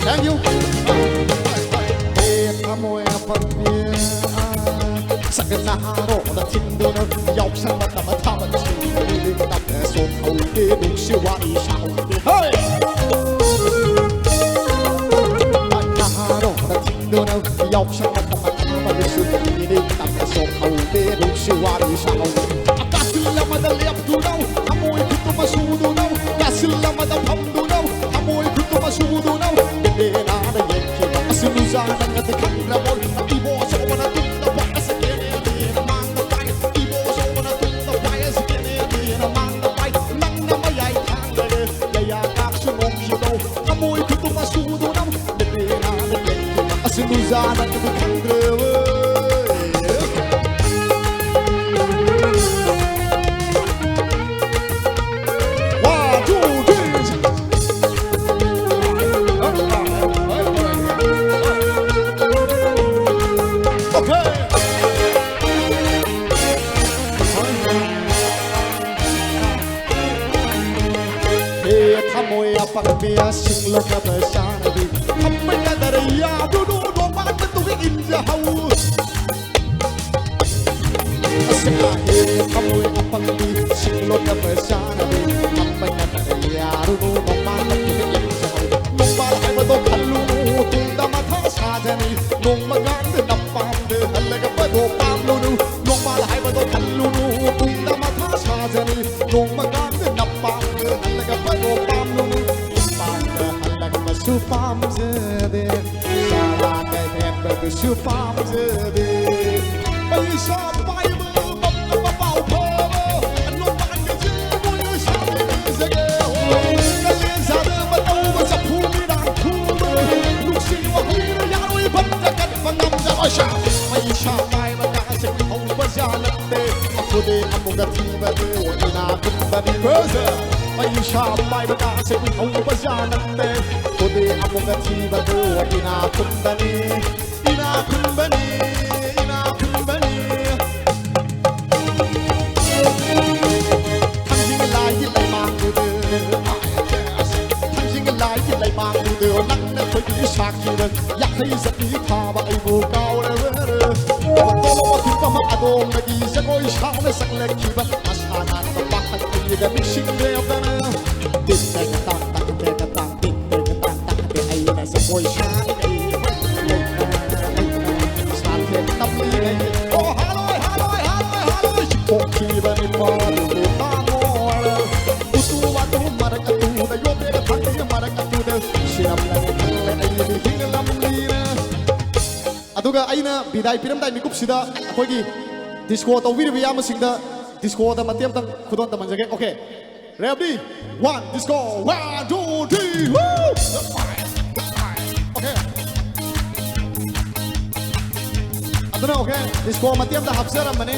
Thank you. ꯍꯦ ꯊꯃꯣꯏ ꯑꯄꯪꯕꯤ, ꯁꯛꯅꯍꯥꯔꯣꯗ ꯊꯤꯟꯗꯨꯅ ꯌꯥꯎꯁꯪ ꯃꯇꯝ ꯊꯥꯕꯜ ꯁꯨꯔꯤ ꯇꯝꯅ ꯁꯣꯛꯍꯧꯗꯦ, ꯅꯨꯡꯁꯤ ꯋꯥꯔꯤ ꯁꯥꯍꯧꯗꯦ꯫ ꯍꯦ! ꯅꯍꯥꯔꯣꯗ ꯊꯤꯟꯗꯨꯅ ꯌꯥꯎꯁꯪ ꯃꯇꯝ ꯊꯥꯕꯜ ꯁꯨꯔꯤ ꯇꯝꯅ ꯁꯣꯛꯍꯧꯗꯦ, ꯅꯨꯡꯁꯤ ꯋꯥꯔꯤ ꯁꯥꯍꯧꯗꯦ꯫ ꯀꯥꯆꯤꯜ ꯑꯃꯗ ꯂꯦꯞꯇꯨꯅ ꯊꯃꯣꯏ ꯈꯨꯠꯇꯨꯃ ꯁꯨꯗꯨꯅ, ꯀꯥꯆꯤꯜ ꯑꯃꯗ ꯐꯝꯗꯨꯅ ꯊꯃꯣꯏ ꯈꯨꯠꯇꯨꯃ ꯁꯨꯗꯨꯅ ꯕꯦꯟꯗꯦꯅꯥꯗ ꯌꯦꯡꯈꯤꯕ ꯑꯁꯤ ꯅꯨꯖꯥ ꯅꯪꯅꯗꯤ ꯈꯪꯗ꯭ꯔꯕꯣ? ꯏꯕꯣ ꯑꯆꯧꯕꯅ ꯇꯨꯡꯗ ꯄꯥꯏ, ꯑꯁ ꯀꯦꯅꯦꯗꯤꯅ ꯃꯥꯡꯗ ꯄꯥꯏ꯫ ꯏꯕꯣ ꯑꯆꯧꯕꯅ ꯇꯨꯡꯗ ꯄꯥꯏ, ꯑꯁ ꯀꯦꯅꯦꯗꯤꯅ ꯃꯥꯡꯗ ꯄꯥꯏ꯫ ꯅꯪꯅ ꯃꯌꯥꯏ ꯊꯥꯡꯂꯒ ꯂꯩꯌꯥ ꯀꯥꯞꯁꯨ ꯅꯣꯡꯁꯨꯗꯧ ꯊꯃꯣꯏ ꯈꯨꯠꯇꯨꯃ ꯁꯨꯗꯨꯅ ꯕꯦꯟꯗꯦꯅꯥꯗ ꯌꯦꯡꯈꯤꯕ ꯑꯁꯤ ꯅꯨꯖꯥ ꯅꯪꯅꯗꯤ ꯈꯪꯗ꯭ꯔꯕꯣ? One, two, three. Okay. ꯍꯦ ꯊꯃꯣꯏ ꯑꯄꯪꯕꯤ, ꯁꯤꯡꯂꯣꯛꯂꯕ ꯆꯥꯅꯕꯤ, ꯊꯝꯕ ꯌꯥꯗꯔꯦ, ꯌꯥꯗꯨꯅ ꯅꯣꯡꯕꯥꯟꯗ ꯇꯨꯡ ꯏꯟꯖꯍꯧ꯫ ꯑꯁ, ꯍꯦ ꯊꯃꯣꯏ ꯑꯄꯪꯕꯤ, ꯁꯤꯡꯂꯣꯛꯂꯕ ꯆꯥꯅꯕꯤ, ꯊꯝꯕ ꯌꯥꯗꯔꯦ, ꯌꯥꯔꯨꯅꯨ, ꯅꯣꯡꯕꯥꯟ ꯅꯠꯇꯦ, ꯏꯪꯖꯍꯧ꯫ ꯅꯣꯡꯕꯥꯟ ꯍꯥꯏꯕꯗꯣ ꯈꯜꯂꯨꯅꯨ, ꯇꯨꯡꯗ ꯃꯊꯥ ꯁꯥꯖꯅꯤ꯫ ꯅꯣꯡꯃ ꯉꯥꯟꯗ ꯅꯄꯥꯝꯗ ꯍꯜꯂꯒ ꯄꯗꯣ ꯄꯥꯝꯂꯨꯅꯨ꯫ ꯅꯣꯡꯕꯥꯟ ꯍꯥꯏꯕꯗꯣ ꯈꯜꯂꯨ꯫ ꯑꯃꯨꯛꯀ ꯊꯤꯕꯗꯨ ꯏꯅꯥ ꯈꯨꯟꯕꯅꯤ꯫ ꯄꯩꯁꯥ ꯄꯥꯏꯕ ꯀꯥꯁꯦ ꯀꯨꯏꯍꯧꯕ ꯖꯥꯠ ꯅꯠꯇꯦ꯫ ꯈꯨꯗꯤ ꯑꯃꯨꯛꯀ ꯊꯤꯕꯗꯨ ꯏꯅꯥ ꯈꯨꯟꯕꯅꯤ꯫ ꯏꯅꯥ ꯈꯨꯟꯕꯅꯤ, ꯏꯅꯥ ꯈꯨꯟꯕꯅꯤ꯫ ꯊꯥꯡꯖꯤꯡ ꯂꯥꯏꯒꯤ ꯂꯩꯃꯥꯡꯗꯨꯗ, ꯊꯥꯡꯖꯤꯡ ꯂꯥꯏꯒꯤ ꯂꯩꯃꯥꯡꯗꯨꯗ ꯅꯪꯅ ꯊꯣꯏꯕꯤ ꯁꯥꯈꯤꯕ ꯌꯥꯡꯈꯩ ꯆꯠꯄꯤ ꯊꯥꯕ ꯑꯩꯕꯨ ꯀꯥꯎꯔꯕꯔ? ꯇꯣꯂꯣꯞ ꯄꯤꯛꯄ ꯑꯃ ꯑꯗꯣꯝꯗꯒꯤ ꯖꯒꯣꯏ ꯁꯥꯅ ꯆꯪꯂꯛꯈꯤꯕ ꯃꯁꯥ ꯅꯥꯟꯕ ꯄꯥꯈꯪ ꯑꯅꯤꯗ ꯅꯤꯡꯁꯤꯡꯂꯦꯗꯅ꯫ ꯇꯤꯟ ꯇꯦꯛ ꯇꯥꯡ, ꯇꯥꯡ ꯇꯦꯛ ꯇꯥꯡ, ꯇꯤꯟ ꯇꯦꯛ ꯇꯥꯡ ꯇꯥꯡ ꯇꯦꯛ ꯑꯩꯅ ꯖꯒꯣꯏ ꯁꯥꯔꯒ ꯁꯥꯊꯦꯛ ꯇꯝꯂꯤꯉꯩ꯫ ꯑꯣ, ꯍꯥꯂꯣꯏ, ꯍꯥꯂꯣꯏ, ꯍꯥꯂꯣꯏ, ꯍꯥꯂꯣꯏ꯫ ꯄꯣꯛꯈꯤꯕ ꯅꯤꯄꯥꯗꯨꯕꯨ ꯇꯥꯃꯣ꯫ ꯎꯇꯨ ꯋꯥꯇꯨ ꯃꯔꯛ ꯑꯇꯨꯗ ꯌꯣꯠꯇꯦꯒ ꯊꯥꯡꯗꯦꯒ ꯃꯔꯛ ꯑꯇꯨꯗ ꯁꯤꯔꯝꯂꯒ ꯈꯜꯂꯦ ꯑꯩꯗꯤ ꯍꯤꯡꯂꯝꯂꯤꯅ꯫ ꯑꯗꯨꯒ ꯑꯩꯅ ꯕꯤꯗꯥꯏ ꯄꯤꯔꯝꯗꯥꯏ ꯃꯤꯀꯨꯞꯁꯤꯗ ꯑꯩꯈꯣꯏꯒꯤ ꯗꯤꯁꯀꯣ ꯇꯧꯕꯤꯔꯤꯕ ꯏꯌꯥꯝꯕꯁꯤꯡꯗ ꯗꯤꯁꯀꯣꯗ ꯃꯇꯦꯛ ꯑꯃꯇꯪ ꯈꯨꯗꯣꯜ ꯇꯝꯍꯟꯖꯒꯦ꯫ Okay. Ready? One, disco. One, two, three. Woo! Okay. ꯑꯗꯨꯅ okay, ꯗꯤꯁꯀꯣ ꯃꯇꯦꯛ ꯑꯃꯇ ꯍꯥꯞꯆꯔꯝꯕꯅꯤ꯫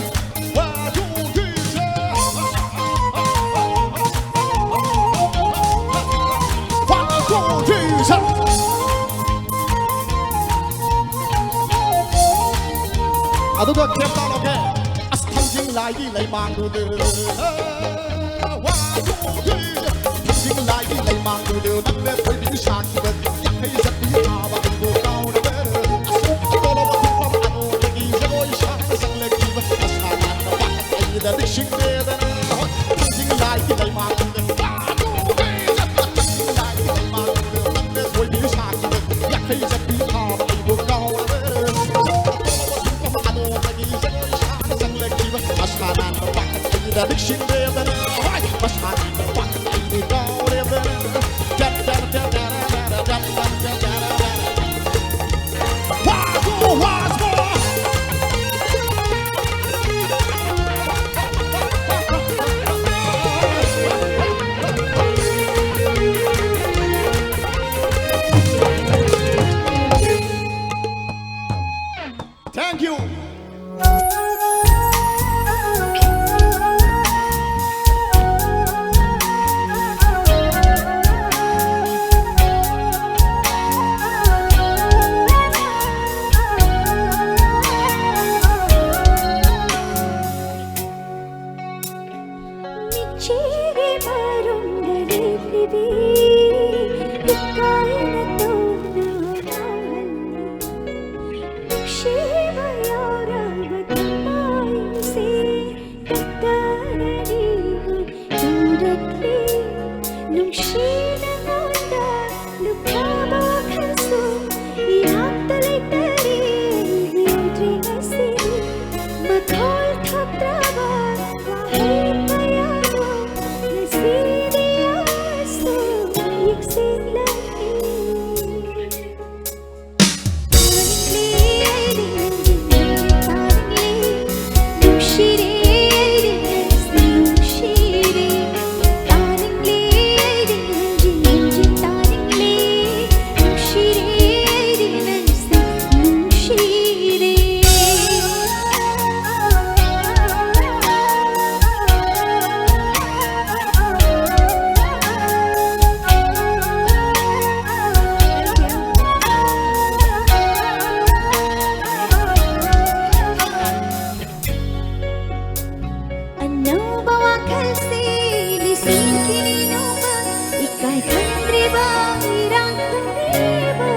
One, two, three, four. One, two, three, four. ꯑꯗꯨꯒ ꯀ꯭ꯂꯦꯞ ꯇꯧꯔꯒꯦ꯫ ꯑꯁ, ꯊꯥꯡꯖꯤꯡ ꯂꯥꯏꯒꯤ ꯂꯩꯃꯥꯡꯗꯨꯗ, ꯊꯥꯡꯖꯤꯡ ꯂꯥꯏꯒꯤ ꯂꯩꯃꯥꯡꯗꯨꯗ ꯅꯪꯅ ꯊꯣꯏꯕꯤ ꯁꯥꯈꯤꯕ ꯌꯥꯡꯈꯩ ꯆꯠꯄꯤ ꯊꯥꯕ ꯑꯩꯕꯨ ꯀꯥꯎꯔꯕ? ꯑꯁ, ꯇꯣꯂꯣꯞ ꯊꯨꯞꯄ ꯑꯅꯧꯕꯒꯤ ꯖꯒꯣꯏ ꯁꯥꯅ ꯆꯪꯂꯛꯈꯤꯕ ꯃꯁꯥ ꯅꯥꯟꯕ ꯄꯥꯈꯪ ꯑꯩꯗ ꯅꯤꯡꯁꯤꯡꯗꯦꯗꯅ꯫ ꯊꯥꯡꯖꯤꯡ ꯂꯥꯏꯒꯤ ꯂꯩꯃꯥꯡꯗꯨꯗ Thank you. ꯅꯨꯡꯁꯤꯒꯤ ꯃꯔꯨꯝꯗ ꯂꯦꯞꯂꯤꯕꯤ ꯏꯀꯥꯏꯅ ꯇꯧꯅ ꯃꯥꯡꯍꯜꯂꯤ꯫ ꯅꯨꯡꯁꯤꯕ ꯌꯥꯎꯔꯕ ꯊꯃꯣꯏꯁꯦ ꯀꯠꯇꯅ ꯅꯤꯡꯉꯨ ꯇꯧꯔꯛꯂꯤ꯫ ꯅꯨꯡꯁꯤ ꯅꯉꯣꯟꯗ ꯂꯨꯞꯈ꯭ꯔꯕ ꯋꯥꯈꯜꯁꯨ ꯏꯅꯥꯛꯇ ꯂꯩꯇꯔꯦ꯫ ꯎꯗ꯭ꯔꯦ ꯉꯁꯤꯗꯤ ꯃꯈꯣꯜ ꯊꯣꯛꯇ꯭ꯔꯕ ꯋꯥꯍꯩ ꯀꯌꯥꯕꯨ ꯉꯁꯤꯗꯤ ꯑꯩꯁꯨ ꯌꯦꯡꯁꯤꯜꯂꯛꯏ꯫ ꯇꯥꯅꯤꯡꯂꯦ ꯑꯩꯗꯤ ꯅꯪꯒꯤ ꯅꯪꯒꯤ ꯇꯥꯅꯤꯡꯂꯦ꯫ ꯅꯨꯡꯁꯤꯔꯦ ꯑꯩꯗꯤ ꯅꯪꯁꯨ ꯅꯨꯡꯁꯤꯔꯦ꯫ ꯇꯥꯅꯤꯡꯂꯦ ꯑꯩꯗꯤ ꯅꯪꯒꯤ ꯅꯪꯒꯤ ꯇꯥꯅꯤꯡꯂꯦ꯫ ꯅꯨꯡꯁꯤꯔꯦ ꯑꯩꯗꯤ ꯅꯪꯁꯨ ꯅꯨꯡꯁꯤꯔꯦ꯫ ꯑꯅꯧꯕ ꯋꯥꯈꯜꯁꯦ ꯂꯤꯁꯤꯡ ꯈꯤꯅꯤ ꯅꯣꯡꯃ ꯏꯀꯥꯏ ꯈꯪꯗ꯭ꯔꯤꯕ ꯏꯔꯥꯡ ꯇꯧꯔꯤꯕ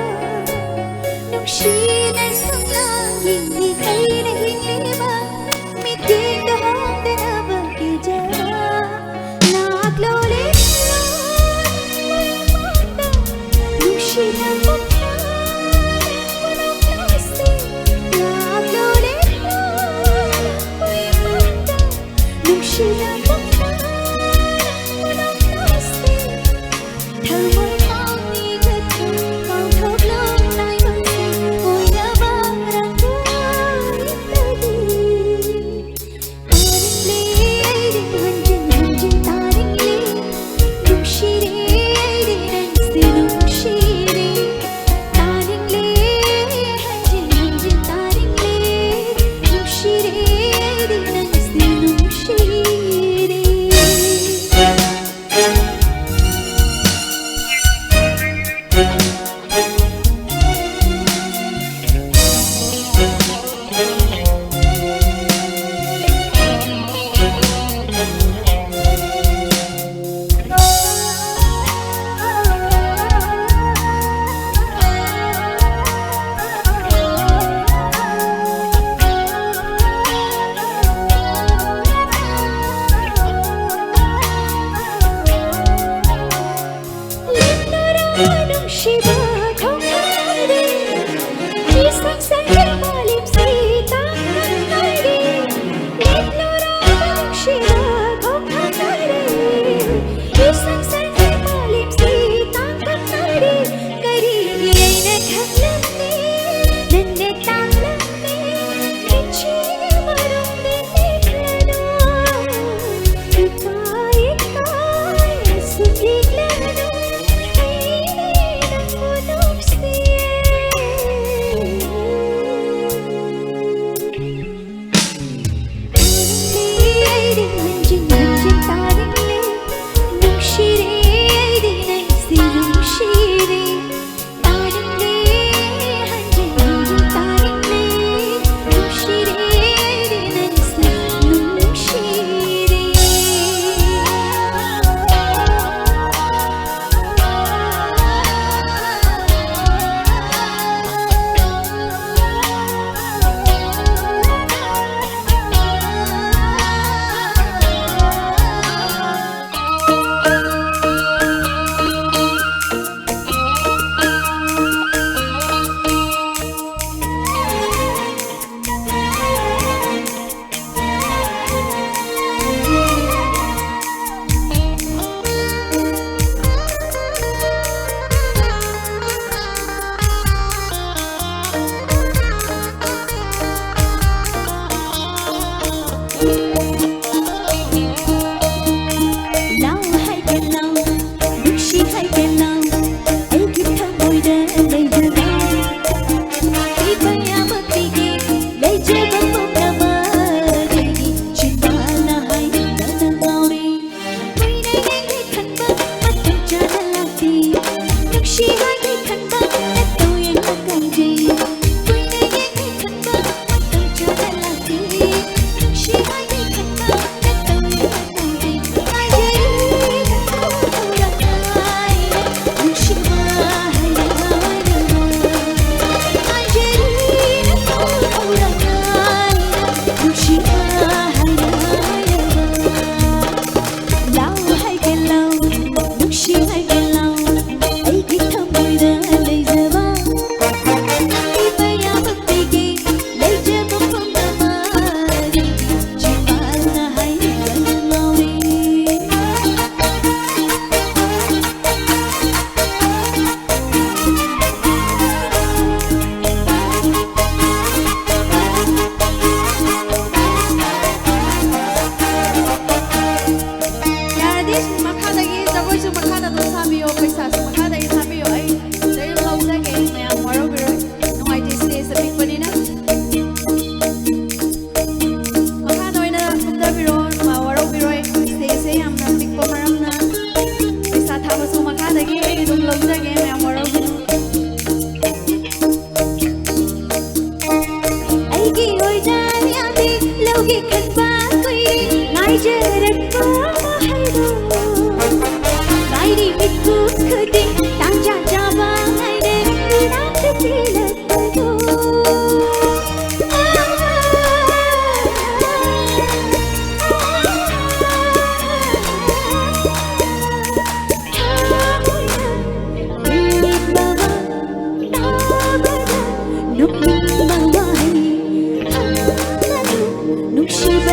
ꯅꯨꯡꯁꯤꯅ ꯁꯨꯝꯂꯥꯡ ꯌꯦꯡꯂꯤ ꯈꯩꯅ ꯍꯤꯡꯂꯤꯕ ꯃꯤꯠꯌꯦꯡꯗ ꯍꯣꯡꯗꯅꯕ ꯀꯤꯖꯕ ꯂꯥꯛꯂꯣ ꯂꯦꯞꯂꯣ ꯅꯪꯕꯨ ꯏꯃꯥꯡꯗ ꯅꯨꯡꯁꯤꯅ ꯄꯣꯛꯄ ꯅꯪꯕꯨ ꯅꯣꯛꯂꯣꯁꯦ ꯂꯥꯛꯂꯣ ꯂꯦꯞꯂꯣ ꯅꯪꯕꯨ ꯏꯃꯥꯡꯗ ꯅꯨꯡꯁꯤꯅ ꯄꯣꯛꯄ ꯅꯪꯕꯨ ꯅꯣꯛꯂꯣꯁꯦ ꯊꯃꯣꯏ ꯄꯥꯎꯅꯤ ꯈꯛꯇꯪ ꯄꯥꯎꯊꯣꯛꯂꯣ ꯂꯥꯏꯕꯛꯁꯤꯡ ꯑꯣꯏꯅꯕ ꯔꯪꯒꯣꯂꯤꯗꯒꯤ꯫ ꯇꯥꯅꯤꯡꯂꯦ ꯑꯩꯗꯤ ꯍꯟꯖꯤꯟ ꯍꯟꯖꯤꯟ ꯇꯥꯅꯤꯡꯂꯦ꯫ ꯅꯨꯡꯁꯤꯔꯦ ꯑꯩꯗꯤ ꯅꯪꯁꯦ ꯅꯨꯡꯁꯤꯔꯦ꯫ ꯇꯥꯅꯤꯡꯂꯦ ꯍꯟꯖꯤꯟ ꯍꯟꯖꯤꯟ ꯇꯥꯅꯤꯡꯂꯦ꯫ ꯅꯨꯡꯁꯤꯔꯦ ꯑꯩꯗꯤ ꯅꯪꯁꯦ ꯅꯨꯡꯁꯤꯔꯦ꯫ ꯍꯥꯏꯖꯔꯛꯄ ꯋꯥꯍꯩꯗꯣ ꯃꯥꯏꯔꯤ ꯃꯤꯠꯀꯨꯞ ꯈꯨꯗꯤꯡ ꯇꯥꯡꯖꯥ ꯆꯥꯕ ꯉꯥꯏꯔꯦ ꯏꯅꯥꯛꯇ ꯆꯤꯜꯂꯛꯄꯗꯣ꯫ ꯅꯨꯡꯁꯤꯕ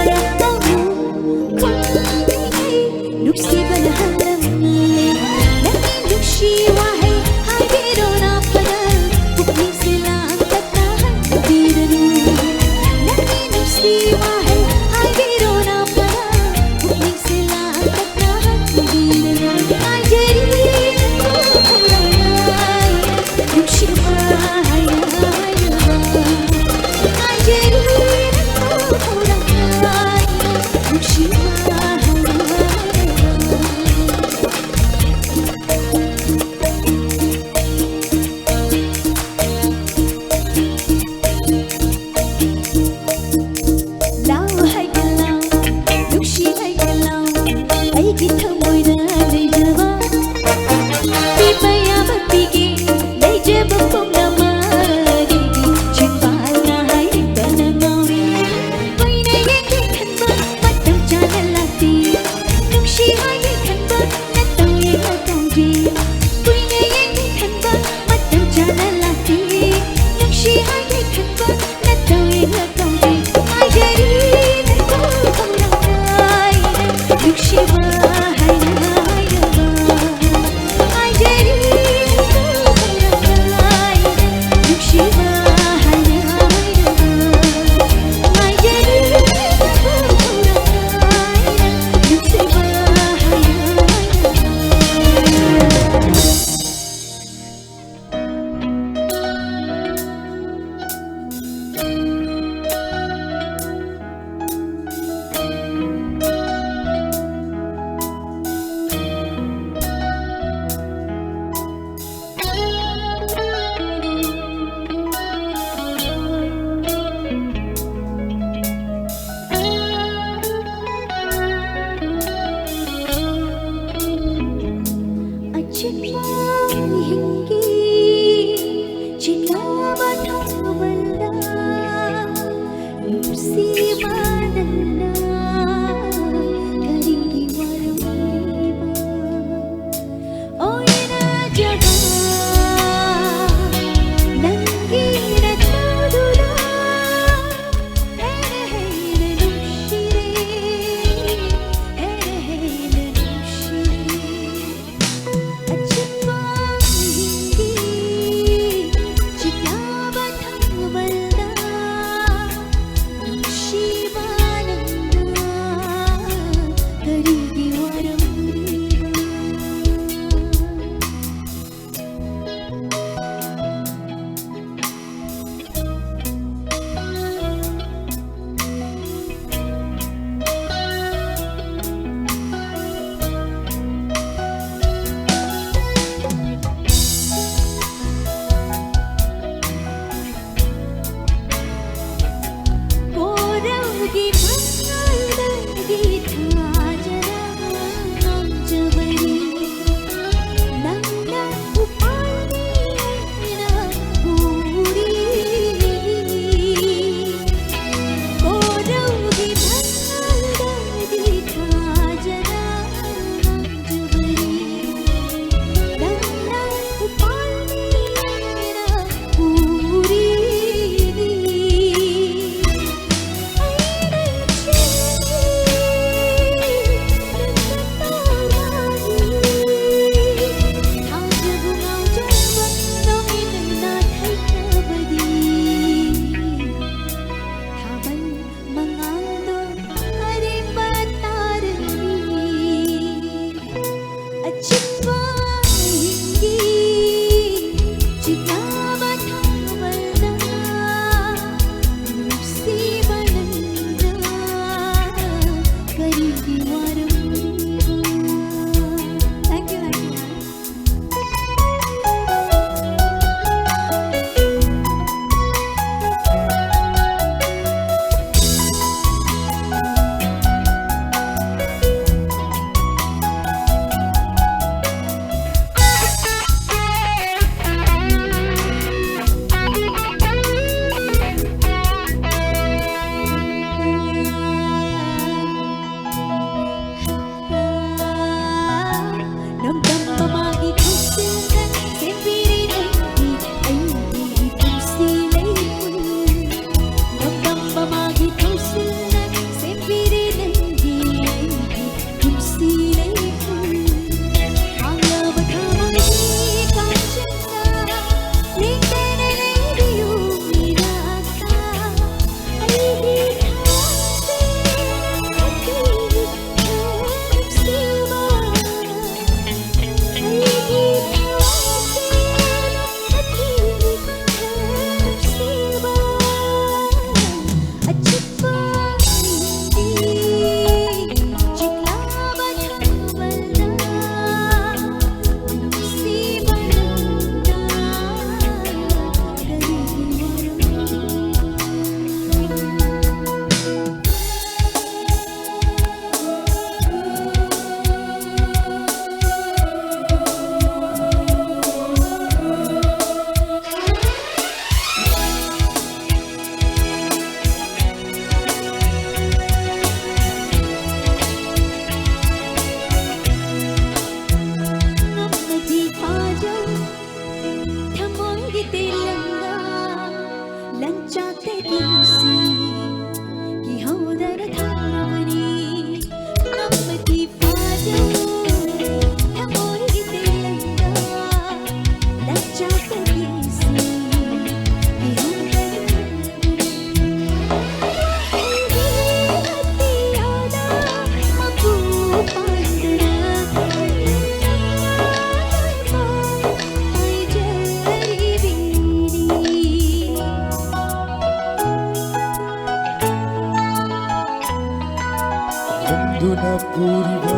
ꯄꯨꯔꯤꯕ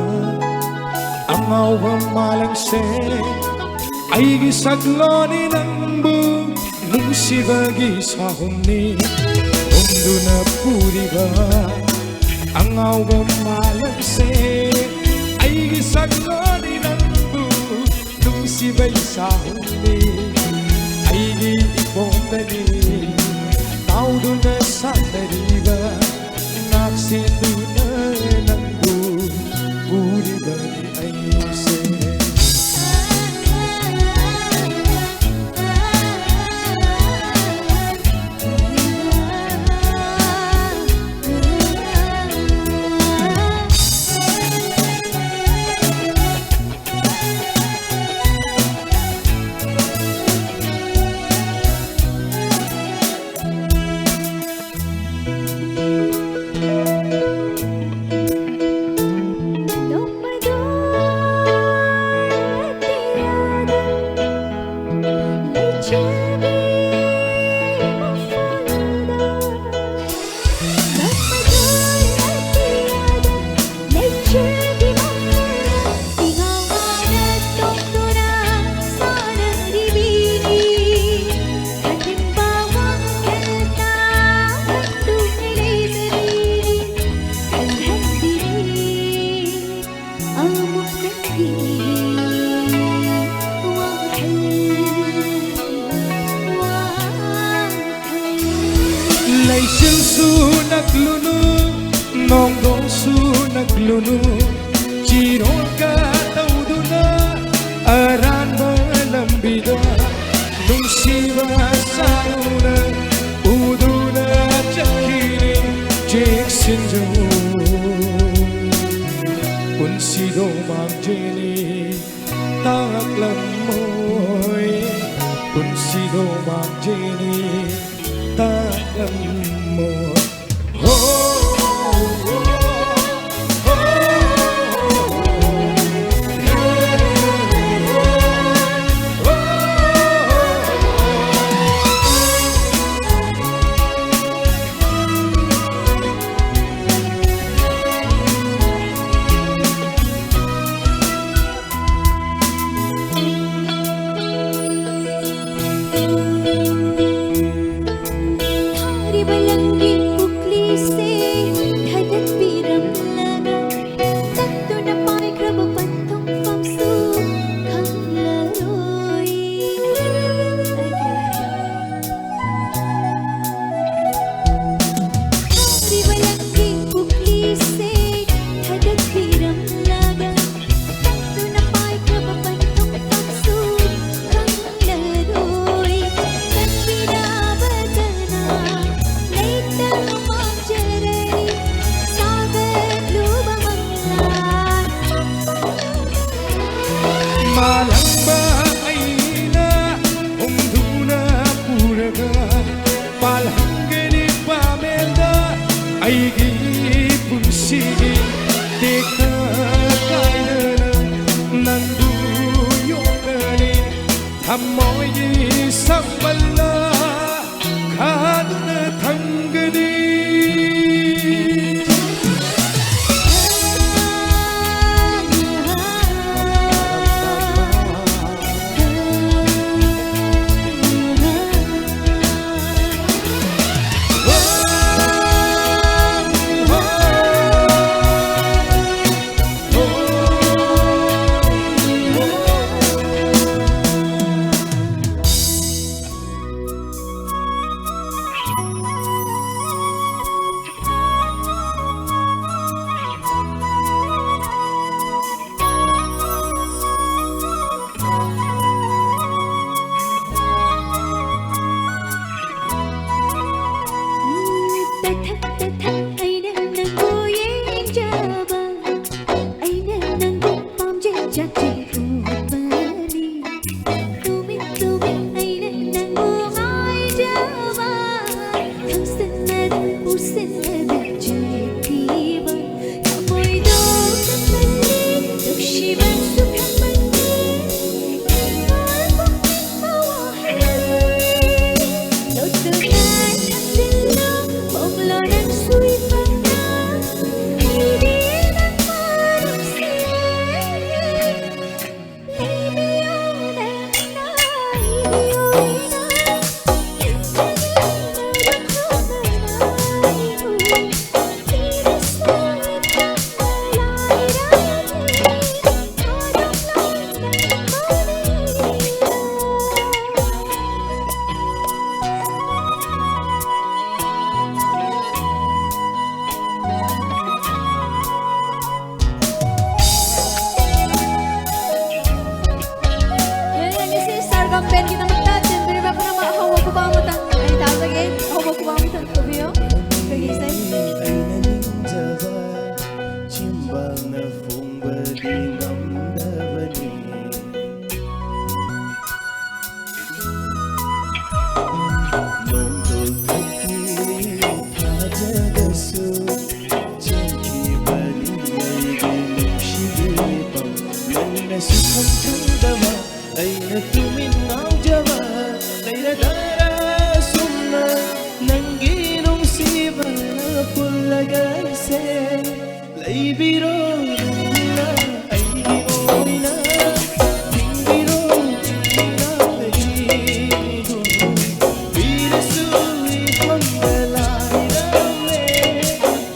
ꯑꯉꯥꯎꯕ ꯃꯥꯂꯪꯁꯦ, ꯑꯩꯒꯤ ꯁꯛꯂꯣꯟꯅꯤ ꯅꯪꯕꯨ ꯅꯨꯡꯁꯤꯕꯒꯤ ꯁꯥꯍꯨꯝꯅꯤ ꯍꯨꯝꯗꯨꯅ ꯄꯨꯔꯤꯕ ꯑꯉꯥꯎꯕ ꯃꯥꯂꯪꯁꯦ, ꯑꯩꯒꯤ ꯁꯛꯂꯣꯟꯅꯤ ꯅꯪꯕꯨ ꯅꯨꯡꯁꯤꯕꯒꯤ ꯁꯥꯍꯨꯝꯅꯤ ꯑꯩꯒꯤ ꯏꯄꯣꯝꯗꯅꯤ ꯇꯥꯎꯗꯨꯅ ꯁꯥꯟꯅꯔꯤꯕ ꯉꯥꯛꯁꯦꯟꯗꯨꯅ ꯅꯪꯕꯨ ꯄꯨꯔꯤꯕꯅꯤ ꯑꯩꯁꯦ꯫ ꯂꯩꯆꯤꯜꯁꯨ ꯅꯛꯂꯨꯅꯨ, ꯅꯣꯡꯗꯣꯡꯁꯨ ꯅꯛꯂꯨꯅꯨ, ꯆꯤꯔꯣꯜ ꯀꯇꯧꯗꯨꯅ ꯑꯔꯥꯟꯕ ꯂꯝꯕꯤꯗ ꯅꯨꯡꯁꯤꯕ ꯁꯥꯔꯨꯅ ꯎꯗꯨꯅ ꯆꯠꯈꯤꯅꯤ꯫ ꯆꯦꯛꯁꯤꯟꯖꯧ, ꯄꯨꯟꯁꯤꯗꯣ ꯃꯥꯡꯖꯅꯤ꯫ ꯇꯥꯛꯂꯝꯃꯣꯏ ꯄꯨꯟꯁꯤꯗꯣ ꯃꯥꯡꯖꯅꯤ ꯇꯥꯛꯂꯝꯃꯣꯏ꯫ ꯍꯣ, ꯍꯣ, ꯍꯣ, ꯍꯣ꯫ ꯀꯥꯏꯗꯅ ꯅꯪꯕꯨ ꯌꯣꯛꯀꯅꯤ, ꯊꯃꯣꯏꯒꯤ ꯁꯝꯕꯜꯗ ꯈꯥꯗꯨꯅ ꯊꯝꯒꯅꯤ꯫ ꯇꯊꯛ ꯇꯊꯛ ꯑꯩꯅ ꯅꯪꯕꯨ ꯌꯦꯡꯖꯕ, ꯑꯩꯅ ꯅꯪꯕꯨ ꯄꯥꯝꯖꯩ ꯆꯠꯆꯩ ꯎꯠꯄꯅꯤ꯫ ꯇꯨꯃꯤꯟ ꯇꯨꯃꯤꯟ ꯑꯩꯅ ꯅꯪꯕꯨ ꯉꯥꯏꯖꯕ, ꯈꯪꯁꯤꯟꯅꯗ ꯎꯁꯤꯟꯅꯗ ꯆꯠꯈꯤꯕ ꯊꯃꯣꯏꯗꯣ ꯈꯪꯃꯜꯂꯤ, ꯅꯨꯡꯁꯤꯕꯁꯨ ꯈꯪꯃꯜꯂꯤ꯫ ꯁꯔꯒꯝ ꯕꯦꯟꯒꯤꯗꯃꯛꯇ ꯆꯦꯟꯕꯤꯔꯤꯕ ꯄꯨꯝꯅꯃꯛ ꯑꯍꯧꯕ ꯈꯨꯕꯥꯛ ꯑꯃꯇꯪ ꯑꯩ ꯇꯥꯖꯒꯦ꯫ ꯑꯍꯧꯕ ꯈꯨꯕꯥꯛ ꯑꯃꯇꯪ ꯈꯨꯕꯤꯌꯨ꯫ ꯑꯩꯈꯣꯏꯒꯤ ꯏꯁꯩ꯫ ꯑꯩꯅ ꯅꯤꯡꯖꯕ ꯆꯤꯝꯕꯥꯜꯅ ꯐꯣꯡꯕꯗꯤ ꯉꯝꯗꯕꯅꯤ꯫ ꯅꯣꯡꯗꯣꯜ ꯊꯣꯛꯄꯤ ꯊꯥꯖꯗꯁꯨ ꯆꯦꯟꯈꯤꯕꯅꯤ꯫ ꯈꯪꯗꯕ ꯑꯩꯅ ꯇꯨꯃꯤꯟ ꯉꯥꯎꯖꯕ ꯂꯩꯔꯗꯔꯥ ꯁꯨꯝꯅ ꯅꯪꯒꯤ ꯅꯨꯡꯁꯤꯕꯅ ꯄꯨꯜꯂꯒ ꯑꯩꯁꯦ ꯂꯩꯕꯤꯔꯣ ꯅꯪꯅ ꯑꯩꯒꯤ ꯑꯣꯏꯅ ꯊꯤꯡꯕꯤꯔꯣ ꯅꯪꯅ ꯑꯩꯕꯨ ꯄꯤꯔꯁꯨ ꯏꯐꯝꯗ ꯂꯥꯏꯔꯝꯂꯦ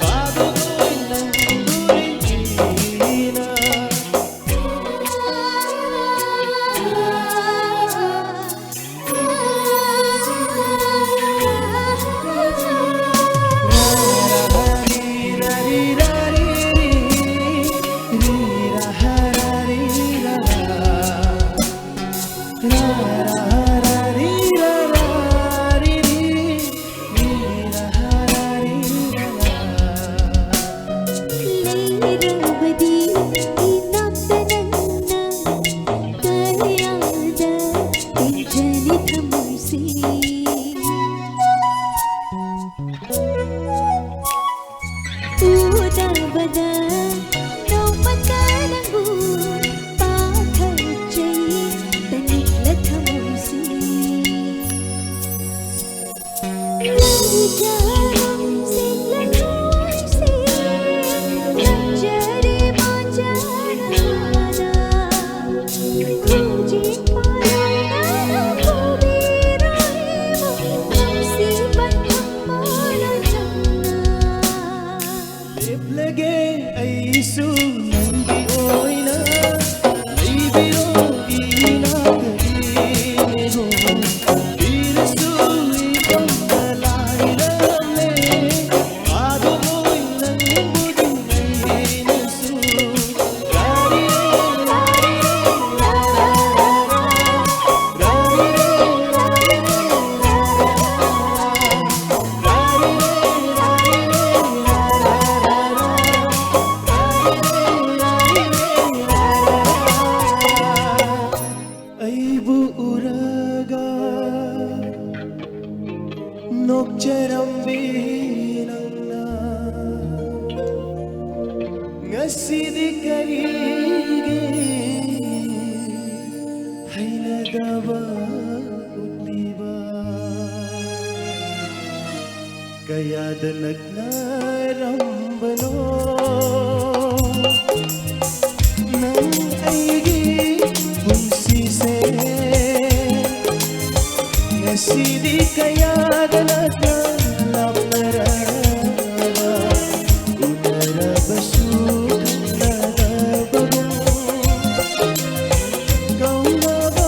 ꯄꯥꯕꯕꯨ ꯅꯪꯕꯨ ꯅꯤꯡꯊꯤꯅ ꯂꯩꯔꯕꯗꯤ ꯏꯅꯥꯛꯇ ꯅꯪꯅ ꯀꯌꯥꯗ ꯄꯦꯟꯖꯅꯤ ꯊꯃꯣꯏꯁꯤ꯫ ꯎꯗꯕꯗ ꯅꯣꯡꯃꯇ ꯅꯪꯕꯨ ꯄꯥꯈꯠꯆꯩ ꯇꯅꯤꯛꯂ ꯊꯃꯣꯏꯁꯤ꯫ ꯂꯦꯞꯂꯒꯦ ꯑꯩꯁꯨ ꯅꯪꯒꯤ ꯑꯣꯏꯅ ꯂꯩꯕꯤꯔꯣ ꯏꯅꯥꯛꯇ ꯏꯔꯣ ꯏꯔꯁꯨ ꯏꯐꯝꯗ ꯂꯥꯏꯔꯝꯂꯦ ꯄꯥꯕꯕꯨ ꯅꯪꯕꯨꯗꯤ ꯑꯩꯅꯁꯨ ꯔꯥꯔꯤꯔꯣ ꯔꯥꯔꯤꯔꯣ ꯔꯥꯔꯤꯔꯣ ꯔꯥꯔꯤꯔꯣ ꯑꯩꯕꯨ ꯎꯔꯒ ꯅꯣꯛꯆꯔꯝꯕꯤ ꯅꯪꯅ ꯉꯁꯤꯗꯤ ꯀꯔꯤꯒꯤ ꯗꯕ ꯎꯠꯂꯤꯕ ꯀꯌꯥꯗ ꯅꯛꯅꯔꯝꯕꯅꯣ ꯅꯪ ꯑꯩꯒꯤ ꯄꯨꯟꯁꯤꯁꯦ꯫ ꯉꯁꯤꯗꯤ ꯀꯌꯥꯗ ꯅꯛꯅ ꯂꯥꯞꯅꯔꯕ, ꯎꯅꯔꯕꯁꯨ ꯈꯪꯅꯗꯕꯒꯨꯝ ꯀꯧꯅꯕ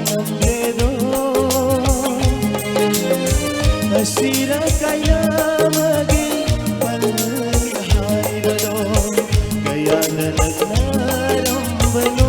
ꯉꯝꯂꯦꯗꯣ꯫ ꯑꯁꯤꯔ ꯀꯌꯥꯃꯒꯤ ꯄꯜ ꯍꯥꯏꯕꯗꯣ ꯀꯌꯥꯗ ꯅꯛꯅꯔꯝꯕꯅꯣ꯫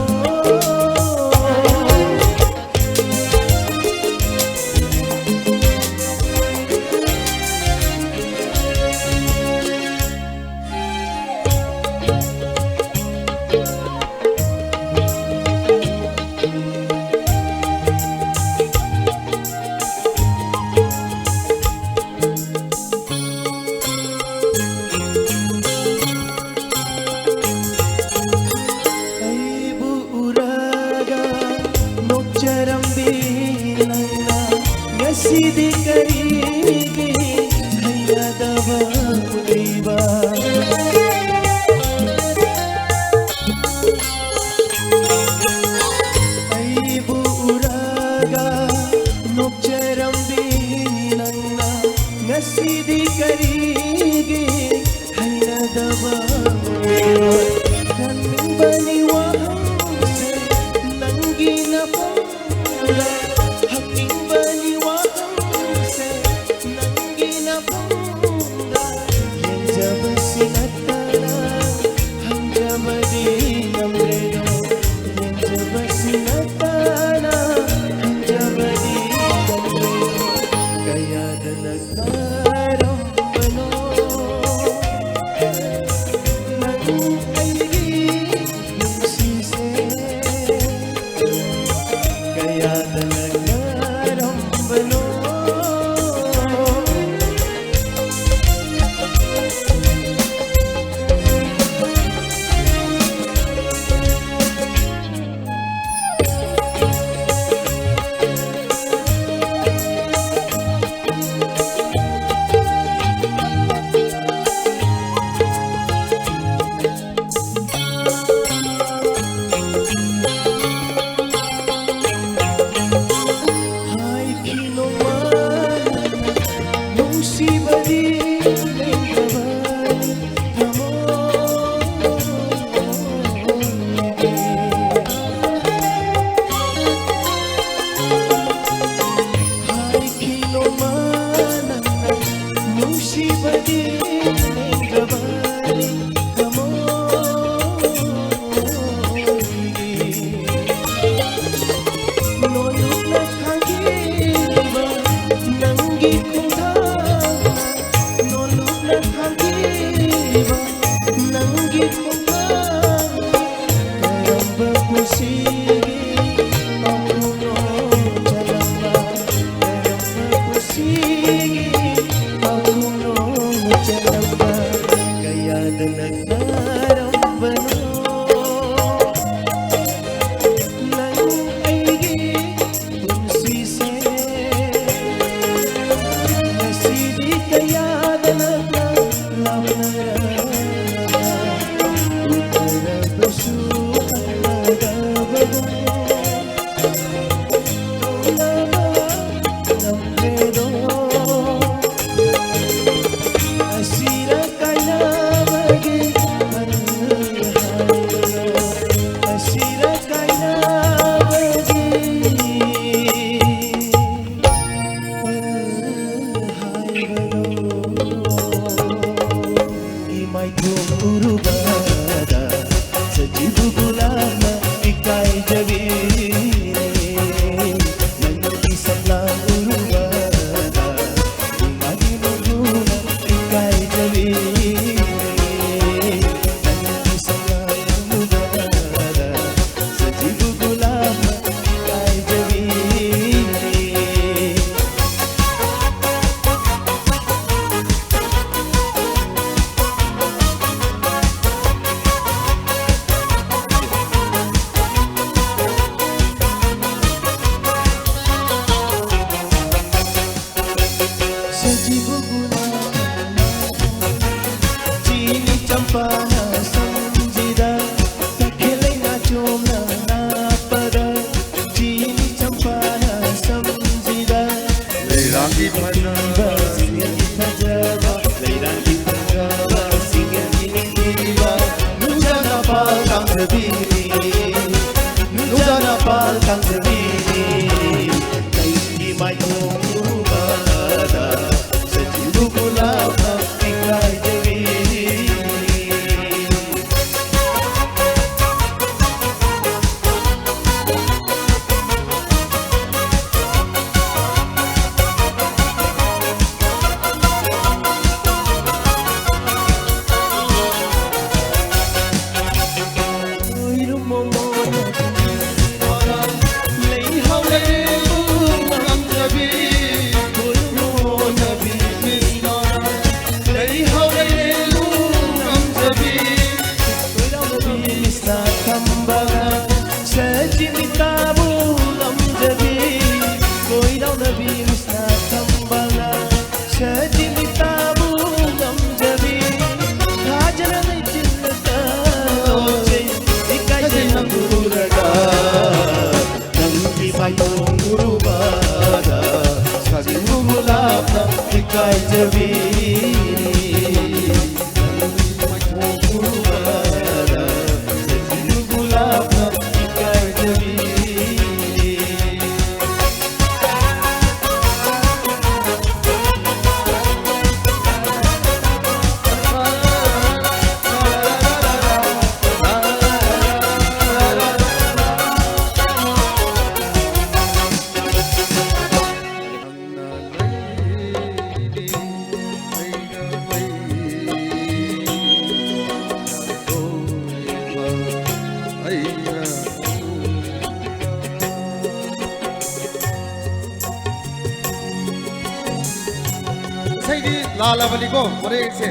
ꯇꯥꯜꯂꯕꯅꯤꯀꯣ ꯃꯔꯦꯡꯁꯦ꯫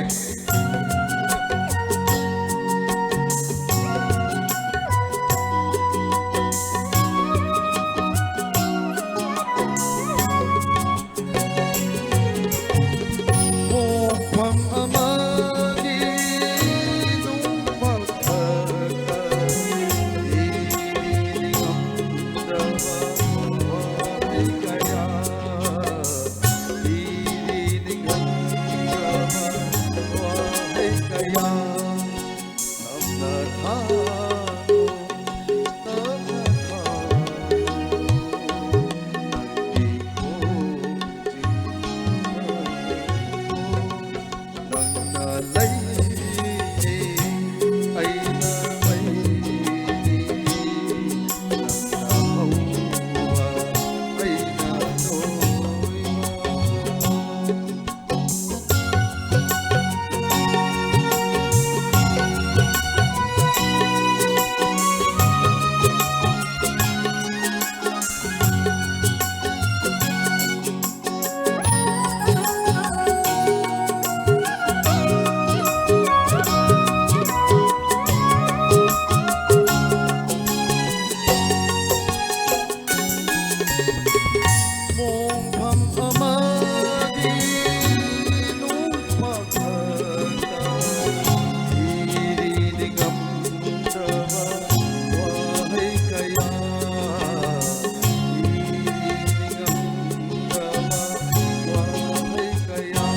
ꯃꯣꯡꯐꯝ ꯑꯃꯒꯤ ꯅꯨꯡ ꯃꯊꯛꯇ ꯏꯔꯤ ꯅꯤꯡꯉꯝꯗ꯭ꯔꯕ ꯋꯥꯍꯩ ꯀꯌꯥ, ꯏꯔꯤ ꯅꯤꯡꯍꯟꯗ꯭ꯔꯕ ꯋꯥꯍꯩ ꯀꯌꯥ꯫ ꯇꯞꯅ ꯊꯥꯡꯉꯨ, ꯇꯞꯅ ꯊꯥꯡꯉꯨ, ꯅꯪꯒꯤ ꯈꯣꯡꯖꯤꯟ ꯅꯪꯅ ꯂꯩꯔꯤꯅꯦ, ꯑꯩꯅ ꯃꯩꯅꯤ, ꯅꯪꯅ ꯍꯧꯕ, ꯑꯩꯅ ꯂꯣꯏꯕ꯫ ꯃꯣꯡꯐꯝ ꯑꯃꯒꯤ ꯅꯨꯡ ꯃꯊꯛꯇ ꯏꯔꯤ ꯅꯤꯡꯉꯝꯗ꯭ꯔꯕ ꯋꯥꯍꯩ ꯀꯌꯥ, ꯏꯔꯤ ꯅꯤꯡꯉꯝꯗ꯭ꯔꯕ ꯋꯥꯍꯩ ꯀꯌꯥ꯫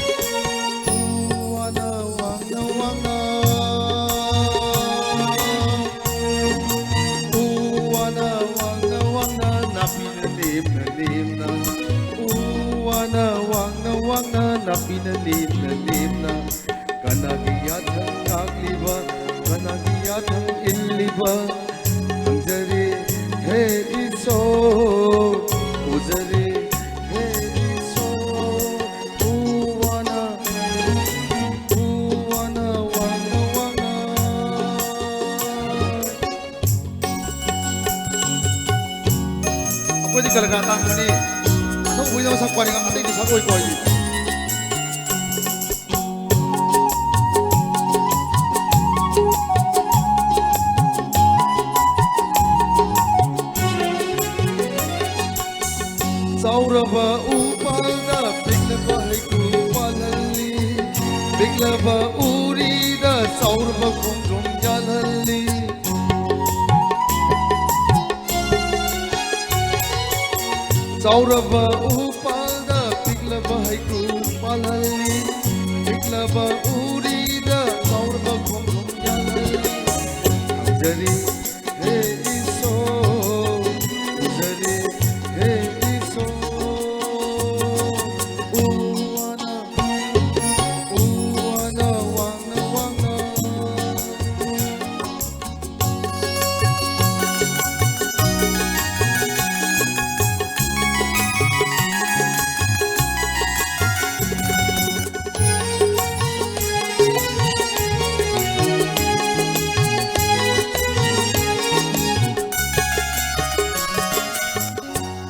ꯎ ꯋꯥꯅ ꯋꯥꯡꯅ ꯋꯥꯡꯅ, ꯎ ꯋꯥꯅ ꯋꯥꯡꯅ ꯋꯥꯡꯅ, ꯅꯥꯄꯤꯅ ꯅꯦꯝꯅ ꯅꯦꯝꯅ, ꯎ ꯋꯥꯅ ꯋꯥꯡꯅ ꯋꯥꯡꯅ, ꯅꯥꯄꯤꯅ ꯅꯦꯝꯅ ꯅꯦꯝꯅ, ꯀꯅꯥꯒꯤ ꯌꯥꯊꯪ ꯉꯥꯛꯂꯤꯕ, ꯀꯅꯥꯒꯤ ꯌꯥꯊꯪ ꯏꯜꯂꯤꯕ? ꯈꯪꯖꯔꯦ ꯍꯦ ꯏꯁꯣꯔ, ꯎꯖꯔꯦ ꯍꯦ ꯏꯁꯣꯔ, ꯎ ꯋꯥꯅ ꯀꯂꯥꯀꯥꯔ ꯑꯇꯥꯡꯕꯅꯤ꯫ ꯑꯗꯨꯝ ꯎꯏꯗꯧ ꯁꯛꯄꯅꯤ, ꯑꯇꯩꯗꯤ ꯁꯛꯑꯣꯏꯀꯣ ꯑꯩꯗꯤ꯫ ꯆꯥꯎꯔꯕ ꯎꯄꯥꯜꯗ ꯄꯤꯛꯂꯕ ꯍꯩꯀ꯭ꯔꯨ ꯄꯥꯜꯍꯜꯂꯤ, ꯄꯤꯛꯂꯕ ꯎꯔꯤꯗ ꯆꯥꯎꯔꯕ ꯈꯣꯡꯗ꯭ꯔꯨꯝ ꯌꯥꯜꯍꯜꯂꯤ꯫ ꯆꯥꯎꯔꯕ ꯎꯄꯥꯜꯗ ꯄꯤꯛꯂꯕ ꯍꯩꯀ꯭ꯔꯨ ꯄꯥꯜꯍꯜꯂꯤ, ꯄꯤꯛꯂꯕ ꯎꯔꯤꯗ ꯆꯥꯎꯔꯕ ꯈꯣꯡꯗ꯭ꯔꯨꯝ ꯌꯥꯜꯍꯜꯂꯤ꯫ ꯈꯪꯖꯔꯤ ꯍꯦ ꯏꯁꯣꯔ, ꯎꯖꯔꯤ ꯍꯦ ꯏꯁꯣꯔ꯫ ꯎ ꯋꯥꯅ, ꯎ ꯋꯥꯅ ꯋꯥꯡꯅ ꯋꯥꯡꯅ꯫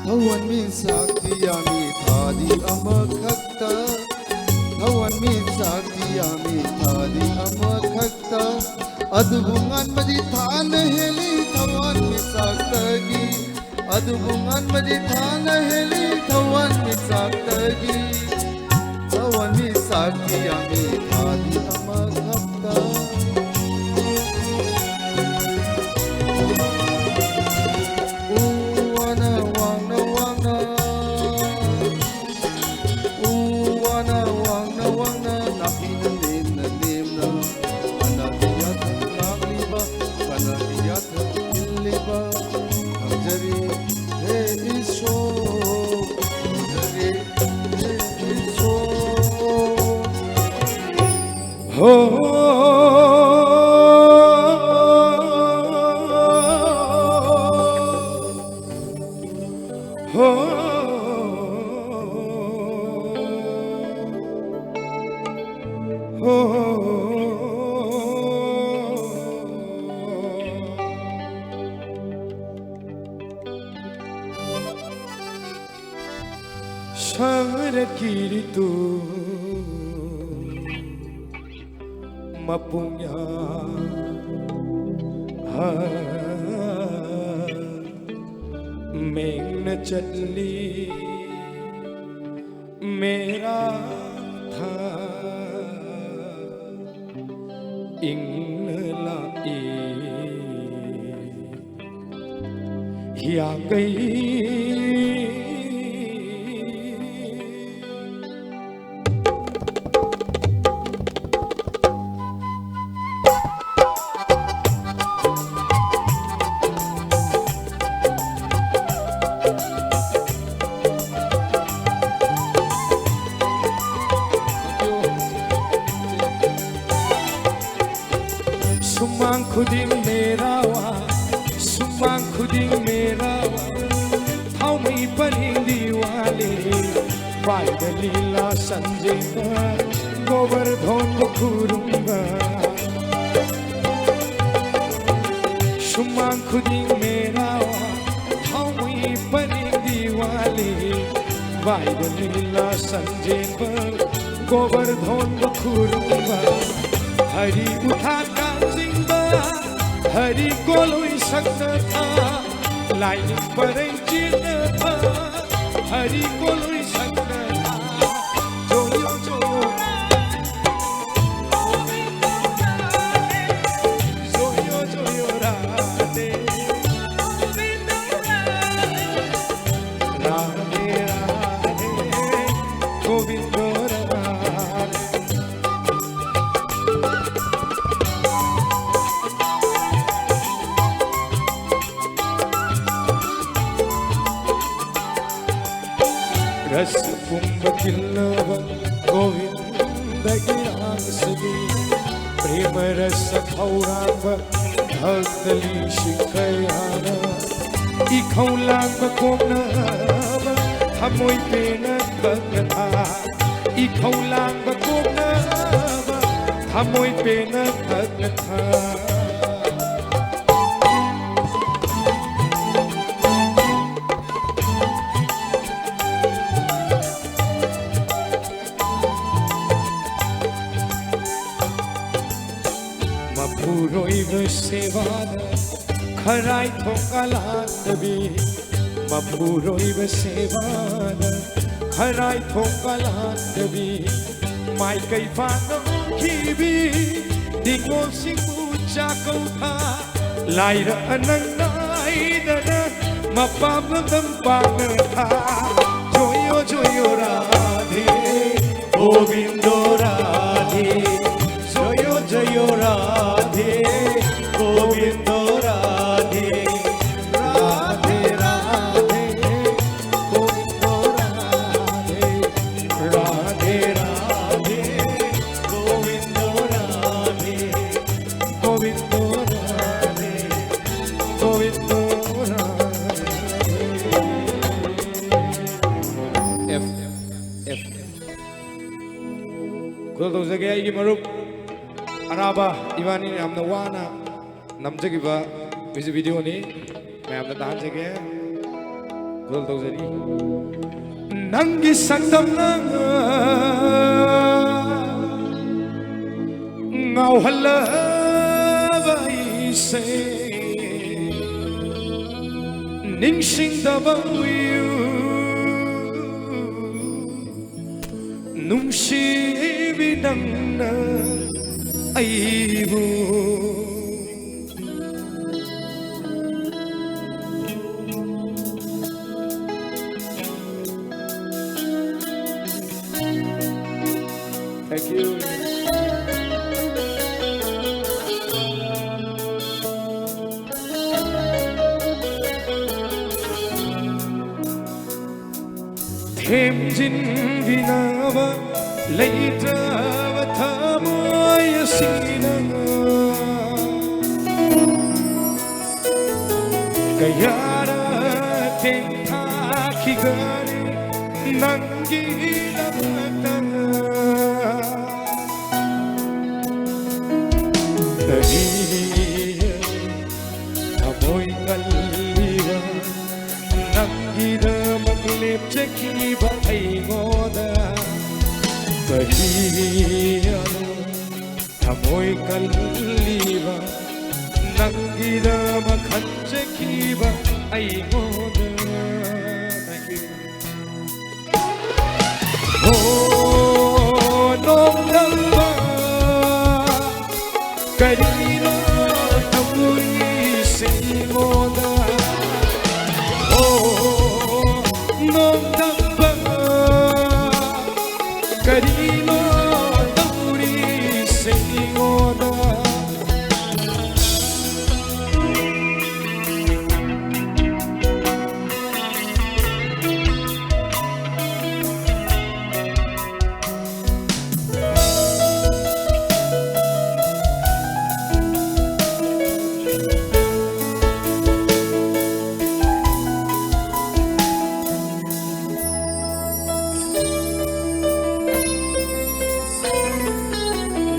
ꯊꯋꯥꯟꯃꯤꯆꯥꯛꯇꯤ ꯌꯥꯝꯃꯤ ꯊꯥꯗꯤ ꯑꯃꯈꯛꯇ, ꯊꯋꯥꯟꯃꯤꯆꯥꯛꯇꯤ ꯌꯥꯝꯃꯤ ꯊꯥꯗꯤ ꯑꯃꯈꯛꯇ, ꯑꯗꯨꯕꯨ ꯉꯥꯟꯕꯗꯤ ꯊꯥꯅ ꯍꯦꯜꯂꯤ ꯊꯋꯥꯟꯃꯤꯆꯥꯛꯇꯒꯤ꯫ ꯑꯗꯨꯕꯨ ꯉꯥꯟꯕꯗꯤ ꯊꯥꯅ ꯍꯦꯜꯂꯤ ꯊꯋꯥꯟꯃꯤꯆꯥꯛꯇꯒꯤ꯫ ꯊꯋꯥꯟꯃꯤꯆꯥꯛꯇꯤ ꯌꯥꯝꯃꯤ ꯊꯥꯗꯤ ꯑꯃꯈꯛꯇ꯫ ꯎ ꯋꯥꯅ ꯋꯥꯡꯅ ꯋꯥꯡꯅ, ꯎ ꯋꯥꯅ ꯋꯥꯡꯅ ꯋꯥꯡꯅ, ꯅꯥꯄꯤꯅ ꯅꯦꯝꯅ ꯅꯦꯝꯅ, ꯀꯅꯥꯒꯤ ꯌꯥꯊꯪ ꯂꯥꯛꯂꯤꯕ, ꯀꯅꯥꯒꯤ ꯌꯥꯊꯪ ꯏꯜꯂꯤꯕ? ꯈꯪꯖꯔꯤ ꯍꯦ ꯏꯁꯣꯔ, ꯈꯪꯖꯔꯤ ꯍꯦ ꯏꯁꯣꯔ꯫ ꯍꯣ꯫ ꯍꯣ꯫ ꯍꯣ꯫ ꯁꯪꯔꯛꯈꯤꯔꯤꯗꯨ ꯃꯄꯨꯡ ꯌꯥ ꯃꯦꯡꯅ ꯆꯠꯂꯤ ꯃꯦꯔꯥ ꯊꯥ ꯏꯪꯅ ꯂꯥꯛꯏ꯫ ꯍꯤꯌꯥꯡꯒꯩ ꯁꯨꯃꯥꯡ ꯈꯨꯗꯤꯡ ꯃꯦꯔꯥꯋꯥ, ꯁꯨꯃꯥꯡ ꯈꯨꯗꯤꯡ ꯃꯦꯔꯥꯋꯥ, ꯊꯥꯎꯃꯩ ꯄꯔꯦꯡ ꯗꯤꯋꯥꯂꯤ, ꯄꯥꯏꯕ ꯂꯤꯂꯥ ꯁꯟꯖꯦꯟꯕ, ꯒꯣꯕꯔꯙꯣꯟꯕꯨ ꯈꯨꯔꯨꯝꯕ꯫ ꯁꯨꯃꯥꯡ ꯈꯨꯗꯤꯡ ꯃꯦꯔꯥꯋꯥ, ꯊꯥꯎꯃꯩ ꯄꯔꯦꯡ ꯗꯤꯋꯥꯂꯤ, ꯄꯥꯏꯕ ꯂꯤꯂꯥ ꯁꯟꯖꯦꯟꯕ, ꯒꯣꯕꯔꯙꯣꯟꯕꯨ ꯈꯨꯔꯨꯝꯕ꯫ ꯍꯔꯤ ꯎꯊꯥ ꯀꯥꯡ ꯆꯤꯡꯕ, ꯍꯔꯤ ꯀꯣꯂꯣꯏ ꯁꯛꯅ ꯊꯥ, ꯂꯥꯏꯅꯤꯡ ꯄꯔꯩ ꯆꯦꯟꯅ ꯊꯥ, ꯍꯔꯤ ꯀꯣꯂꯣꯏ ꯁꯛꯅ ꯊꯥ꯫ ꯖꯣꯌꯣ ꯖꯣꯌꯣ ꯖꯣꯌꯣ ꯖꯣꯌꯣ ꯔꯥꯙꯦ, ꯔꯥꯙꯦ ꯔꯥꯙꯦ, ꯒꯣꯕꯤꯟꯗꯣ ꯔꯥꯙꯦ꯫ ꯔꯁ ꯄꯨꯝꯕ ꯈꯤꯜꯂꯕ ꯒꯣꯕꯤꯟꯗꯒꯤ ꯔꯥꯁꯂꯤ, ꯄ꯭ꯔꯦꯃ ꯔꯁ ꯈꯧꯔꯥꯡꯕ ꯚꯛꯇ ꯂꯤꯁꯤꯡ ꯀꯌꯥꯅ ꯏꯈꯧ ꯂꯥꯡꯕ ꯀꯣꯝꯅꯕ ꯊꯃꯣꯏ ꯄꯦꯟꯅ ꯀꯛꯅ ꯊꯥ, ꯏꯈꯧ ꯂꯥꯡꯕ ꯀꯣꯝꯅꯕ ꯊꯃꯣꯏ ꯄꯦꯟꯅ ꯀꯛꯅ ꯊꯥ꯫ ꯈꯔꯥꯏ ꯊꯣꯡꯒ ꯂꯥꯟꯗꯕꯤ, ꯃꯄꯨꯔꯣꯏꯕ ꯁꯦꯕꯥꯅ ꯈꯔꯥꯏ ꯊꯣꯡꯒ ꯂꯥꯟꯗꯕꯤ, ꯃꯥꯏꯀꯩ ꯄꯥꯛꯅ ꯑꯣꯟꯈꯤꯕꯤ, ꯅꯤꯉꯣꯜꯁꯤꯡꯕꯨ ꯆꯥꯛꯀꯧ ꯊꯥ, ꯂꯥꯏꯔ ꯑꯅꯪ ꯅꯥꯏꯗꯅ ꯃꯄꯥꯝ ꯂꯝꯗꯝ ꯄꯥꯛꯅ ꯊꯥ꯫ ꯖꯣꯌꯣ ꯖꯣꯌꯣ ꯔꯥꯙꯦ, ꯒꯣꯕꯤꯟꯗꯣ ꯔꯥꯙꯦ, ꯖꯣꯌꯣ ꯖꯣꯌꯣ ꯔꯥꯙꯦ, ꯒꯣꯕꯤꯟꯗꯣ ꯔꯥꯙꯦ, ꯔꯥꯙꯦ ꯔꯥꯙꯦ, ꯒꯣꯕꯤꯟꯗꯣ ꯔꯥꯙꯦ, ꯔꯥꯙꯦ ꯔꯥꯙꯦ, ꯒꯣꯕꯤꯟꯗꯣ ꯔꯥꯙꯦ, ꯒꯣꯕꯤꯟꯗꯣ ꯔꯥꯙꯦ, ꯒꯣꯕꯤꯟꯗꯣ ꯔꯥꯙꯦ꯫ ꯑꯦꯐ, ꯑꯦꯐ꯫ ꯈꯨꯗꯣꯜ ꯇꯧꯖꯒꯦ ꯑꯩꯒꯤ ꯃꯔꯨꯞ ꯑꯔꯥꯕ ꯏꯕꯥꯅꯤꯅ ꯌꯥꯝꯅ ꯋꯥꯅ ꯅꯝꯖꯈꯤꯕ music videoꯅꯤ꯫ ꯃꯌꯥꯝꯗ ꯇꯥꯍꯟꯖꯒꯦ꯫ ꯈꯨꯗꯣꯜ ꯇꯧꯖꯔꯤ꯫ ꯅꯪꯒꯤ ꯁꯛꯇꯝꯅ ꯉꯥꯎꯍꯜꯂꯕ ꯑꯩꯁꯦ ꯅꯤꯡꯁꯤꯡꯗꯕ ꯎꯏꯌꯨ꯫ ꯅꯨꯡꯁꯤꯕꯤ ꯅꯪꯅ ꯑꯩꯕꯨ꯫ Thank you. ꯊꯦꯝꯖꯤꯟꯕꯤꯅꯕ ꯂꯩꯇ꯭ꯔꯕ ꯊꯃꯣꯏ ꯑꯁꯤꯅ ꯀꯌꯥꯔꯛ ꯇꯦꯡꯊꯥꯈꯤꯒꯅꯤ ꯅꯪꯒꯤꯗꯃꯛꯇ꯫ ꯀꯔꯤ ꯊꯃꯣꯏ ꯀꯜꯂꯤꯕ ꯅꯪꯒꯤꯗꯃꯛ ꯂꯦꯞꯆꯈꯤꯕ ꯑꯩꯉꯣꯟꯗ ꯀꯔꯤꯒꯤꯅꯣ ꯊꯃꯣꯏ ꯀꯜꯂꯤꯕ ꯅꯪꯒꯤꯗꯃꯛ ꯑꯃ ꯈꯟꯖꯈꯤꯕ ꯑꯩꯉꯣꯟꯗ꯫ Thank you. ꯑꯣ, ꯅꯣꯡꯗꯝꯕ, ꯀꯔꯤꯅꯣ ꯇꯧꯔꯤꯁꯦ ꯑꯩꯉꯣꯟꯗ? ꯑꯣ, ꯅꯣꯡꯗꯝꯕ, ꯀꯔꯤꯅꯣ ꯇꯧꯔꯤꯁꯦ ꯑꯩꯉꯣꯟꯗ?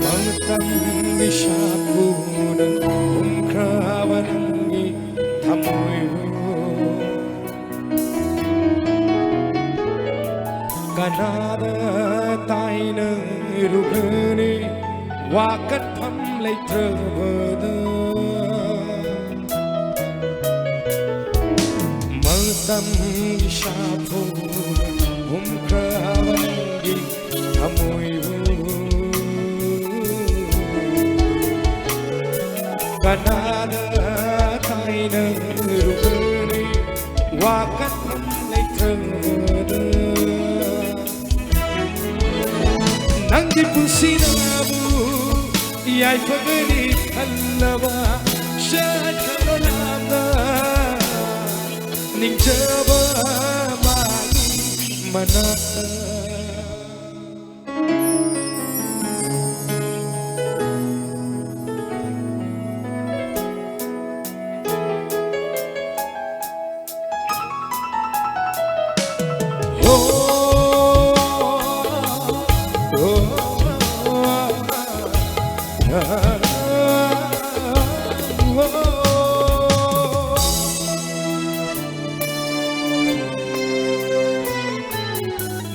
ꯃꯇꯝꯒꯤ ꯁꯥꯐꯨꯅ ꯍꯨꯝꯈ꯭ꯔꯕ ꯅꯪꯒꯤ ꯊꯃꯣꯏꯕꯨ ꯀꯅꯥꯗ ꯇꯥꯏꯅꯔꯨꯒꯅꯤ ꯋꯥꯀꯠꯐꯝ ꯂꯩꯇ꯭ꯔꯕꯗ? ꯃꯇꯝꯒꯤ ꯁꯥꯐꯨꯅ ꯍꯨꯝꯈ꯭ꯔꯕ ꯅꯪꯒꯤ ꯊꯃꯣꯏꯕꯨ ꯀꯅꯥꯗ ꯇꯥꯏꯅꯔꯨꯒꯅꯤ ꯋꯥꯀꯠꯐꯝ ꯂꯩꯇ꯭ꯔꯕꯗ? ꯅꯪꯒꯤ ꯄꯨꯟꯁꯤꯅꯕꯨ ꯌꯥꯏꯐꯒꯅꯤ ꯈꯜꯂꯕ ꯆꯠꯈ꯭ꯔꯕ ꯂꯥꯞꯅ ꯅꯤꯡꯖꯕ ꯃꯥꯒꯤ ꯃꯅꯥꯛꯇ꯫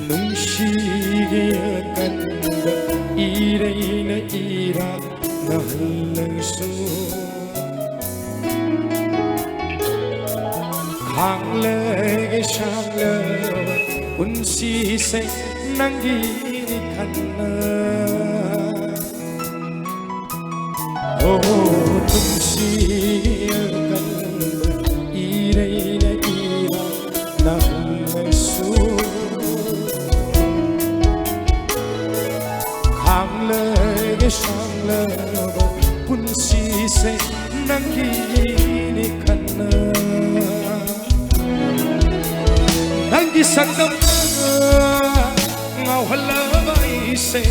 ꯅꯨꯡꯁꯤꯒꯤ ꯑꯀꯟꯕ ꯏꯔꯩꯅ ꯏꯔꯥꯛꯅꯍꯜꯂꯁꯨ, ꯁꯥꯡꯂꯒꯦ ꯁꯥꯡꯂꯕ ꯄꯨꯟꯁꯤꯁꯦ ꯅꯪꯒꯤꯅꯤ ꯈꯟꯅ꯫ ꯑꯣ, ꯅꯨꯡꯁꯤ ꯑꯀꯟꯕ ꯏꯔꯩꯅ ꯏꯔ ꯅꯪꯅꯁꯨ ꯈꯥꯡꯂꯒꯦ ꯁꯥꯡꯂꯕ ꯄꯨꯟꯁꯤꯁꯦ ꯅꯪꯒꯤꯅꯤ ꯈꯟꯅ꯫ ꯅꯪꯒꯤ ꯁꯛꯇꯝꯅ ꯉꯥꯎꯍꯜꯂꯕ ꯑꯩꯁꯦ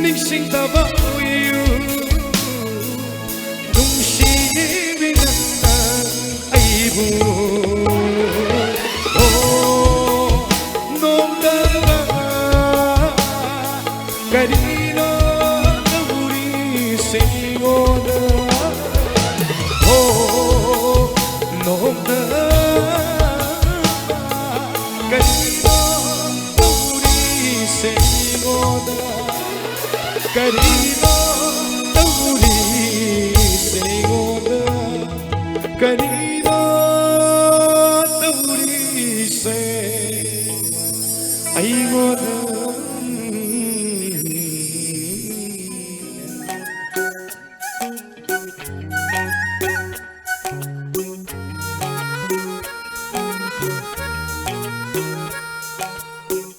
ꯅꯤꯡꯁꯤꯡꯗꯕ ꯑꯣꯏꯌꯨ꯫ ꯅꯨꯡꯁꯤꯕꯤ ꯅꯪꯅ ꯑꯩꯕꯨ, ꯑꯣ, ꯅꯣꯡꯗꯥ ꯀꯔꯤꯅꯣ ꯇꯧꯔꯤꯁꯦ ꯑꯩꯉꯣꯟꯗ? ꯍꯣ, ꯅꯣꯡꯗꯥ ꯀꯔꯤꯅꯣ ꯇꯧꯔꯤꯁꯦ ꯑꯩꯉꯣꯟꯗ? ꯀꯔꯤꯅꯣ ꯇꯧꯔꯤꯁꯦ ꯑꯩꯉꯣꯟꯗ? ꯀꯔꯤꯅꯣ ꯇꯧꯔꯤꯁꯦ ꯑꯩꯉꯣꯟꯗ?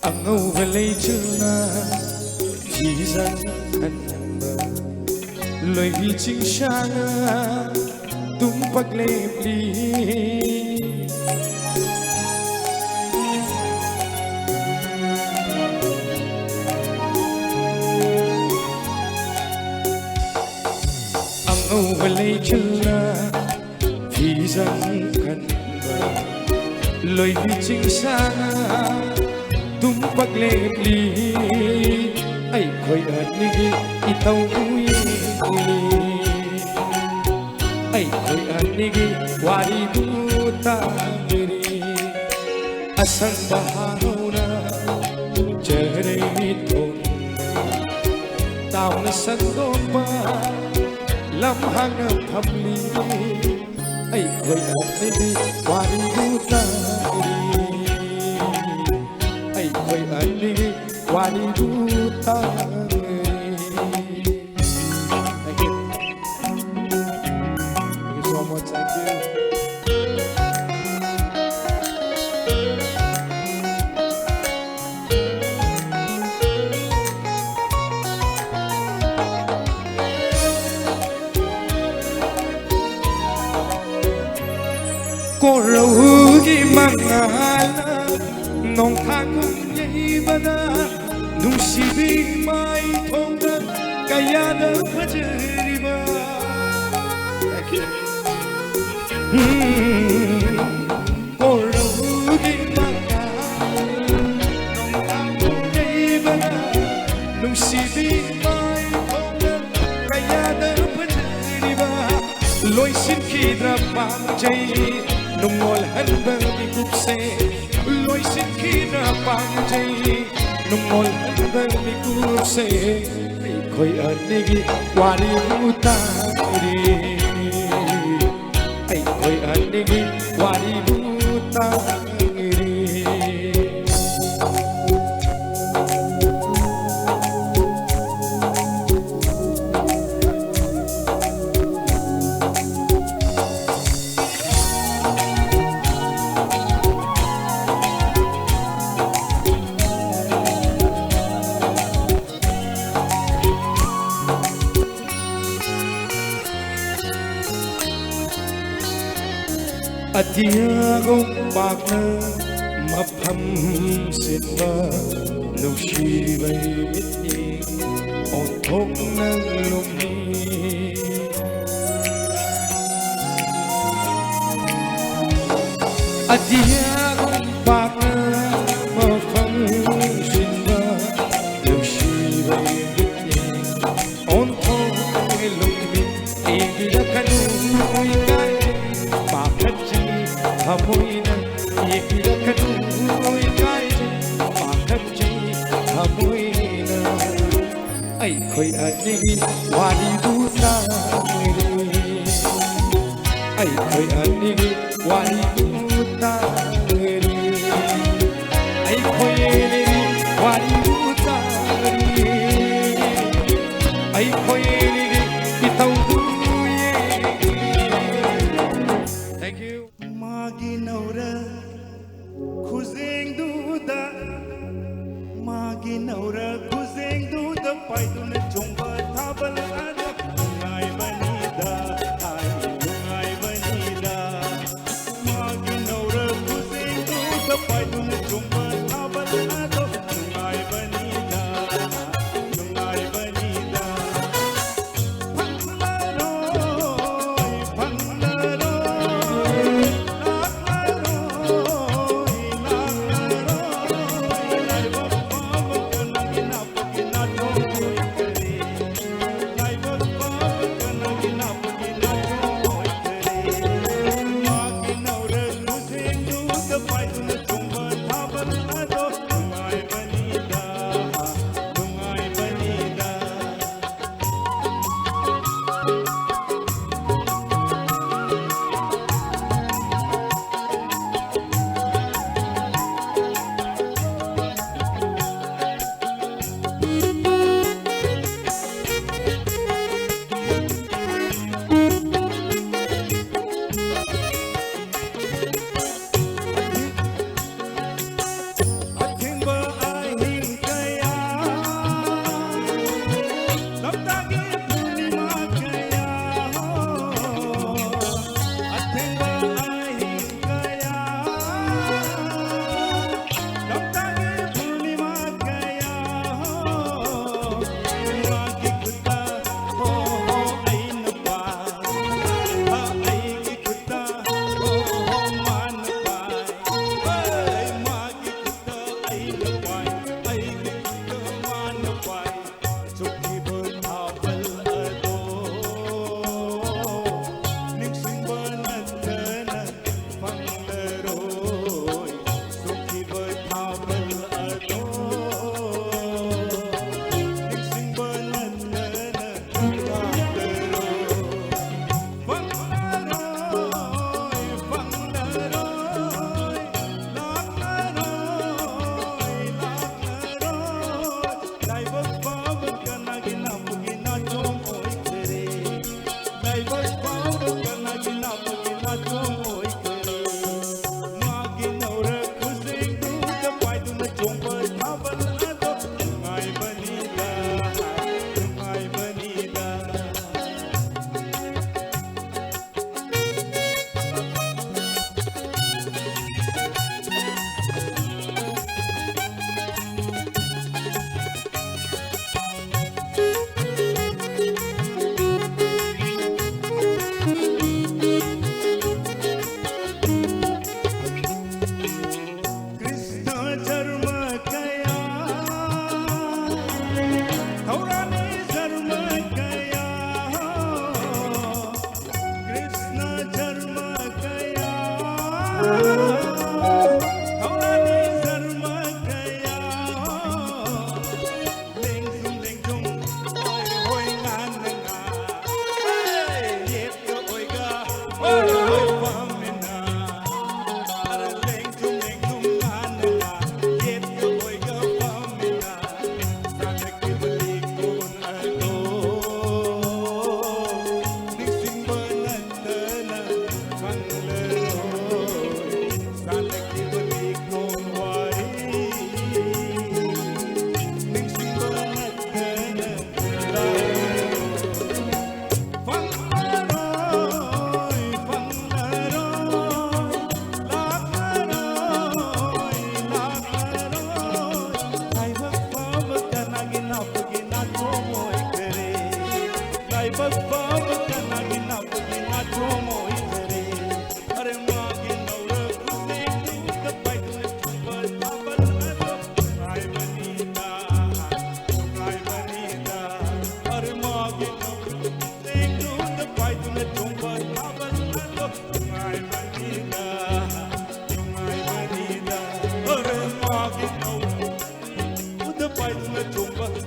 ꯑꯉꯧꯕ ꯂꯩꯆꯤꯜꯅ ꯐꯤꯖꯪ ꯈꯟꯕ ꯂꯣꯏꯕꯤ ꯆꯤꯡꯁꯥꯅ ꯇꯨꯝꯄꯛ ꯂꯦꯞꯂꯤ꯫ ꯑꯉꯧꯕ ꯂꯩꯆꯤꯜꯅ ꯐꯤꯖꯪ ꯈꯟꯕ ꯂꯣꯏꯕꯤ ꯆꯤꯡꯁꯥꯅ ꯇꯨꯝꯄꯛ ꯂꯦꯞꯂꯤ꯫ ꯑꯩꯈꯣꯏ ꯑꯅꯤꯒꯤ ꯏꯇꯧꯕꯨ ꯌꯦꯡꯂꯤ꯫ ꯑꯩꯈꯣꯏ ꯑꯅꯤꯒꯤ ꯋꯥꯔꯤꯕꯨ ꯇꯥꯕꯤꯔꯤ꯫ ꯑꯁꯪꯕ ꯍꯥꯔꯧꯅ ꯆꯔꯩ ꯊꯣꯡꯕ ꯇꯥꯎꯅ ꯁꯟꯗꯣꯛꯄ ꯂꯝꯍꯥꯡꯅ ꯐꯝꯂꯤ꯫ ꯑꯩꯈꯣꯏ ꯑꯅꯤꯒꯤ ꯋꯥꯔꯤ One more time. ꯀꯣꯔꯧꯒꯤ ꯃꯉꯥꯜꯅ ꯅꯣꯡꯊꯥꯡ ꯌꯩꯕꯗ ꯅꯨꯡꯁꯤꯕꯤ ꯃꯥꯏꯊꯣꯡꯗ ꯀꯌꯥꯗ ꯐꯖꯔꯤꯕ꯫ ꯎꯝ, ꯀꯣꯔꯧꯒꯤ ꯃꯉꯥꯜ ꯅꯣꯡꯊꯥꯡ ꯌꯩꯕꯗ ꯅꯨꯡꯁꯤꯕꯤ ꯃꯥꯏꯊꯣꯡꯗ ꯀꯌꯥꯗ ꯐꯖꯔꯤꯕ꯫ ꯂꯣꯏꯁꯤꯟꯈꯤꯗ꯭ꯔ ꯄꯥꯝꯖꯩ ꯅꯨꯡꯉꯣꯜꯍꯟꯕ ꯃꯤꯀꯨꯞꯁꯦ꯫ ꯂꯣꯏꯁꯤꯟꯈꯤꯗ꯭ꯔ ꯄꯥꯝꯖꯩ ꯅꯨꯡꯉꯣꯜꯍꯟꯕ ꯃꯤꯀꯨꯞꯁꯦ꯫ ꯑꯩꯈꯣꯏ ꯑꯅꯤꯒꯤ ꯋꯥꯔꯤꯕꯨ ꯇꯥꯔꯤ꯫ ꯑꯩꯈꯣꯏ ꯑꯅꯤꯒꯤ ꯋꯥꯔꯤꯕꯨ ꯇꯥꯔꯤ꯫ ꯑꯇꯤꯌꯥꯒꯨꯝ ꯄꯥꯛꯅ ꯃꯐꯝ ꯁꯤꯟꯕ ꯅꯨꯡꯁꯤꯕꯩ ꯃꯤꯠꯌꯦꯡ ꯑꯣꯟꯊꯣꯛꯅ ꯂꯨꯝꯃꯤ꯫ ꯑꯇꯤꯌꯥꯒꯨꯝ ꯄꯥꯛꯅ ꯃꯐꯝ ꯁꯤꯟꯕ ꯅꯨꯡꯁꯤꯕꯩ ꯃꯤꯠꯌꯦꯡ ꯑꯣꯟꯊꯣꯛꯅ ꯂꯨꯝꯃꯤ꯫ ꯏꯕꯤꯔꯛꯀꯅꯨ ꯏꯀꯥꯏꯖꯩ ꯄꯥꯈꯠꯆꯩ ꯊꯃꯣꯏꯅ꯫ ꯏꯕꯤꯔꯛꯀꯅꯨ ꯏꯀꯥꯏꯖꯩ ꯄꯥꯈꯠꯆꯩ ꯊꯃꯣꯏꯅ꯫ ꯑꯩꯈꯣꯏ ꯑꯅꯤꯒꯤ ꯋꯥꯔꯤꯕꯨ ꯇꯥꯔꯤ꯫ ꯑꯩꯈꯣꯏ ꯑꯅꯤꯒꯤ ꯋꯥꯔꯤꯕꯨ ꯇꯥꯔꯤ꯫ ꯑꯩꯈꯣꯏ ꯑꯅꯤꯒꯤ ꯋꯥꯔꯤꯕꯨ ꯇꯥꯔꯤ꯫ ꯑꯩꯈꯣꯏ ꯑꯅꯤꯒꯤ ꯏꯊꯧꯕꯨ ꯌꯦꯡꯂꯤ꯫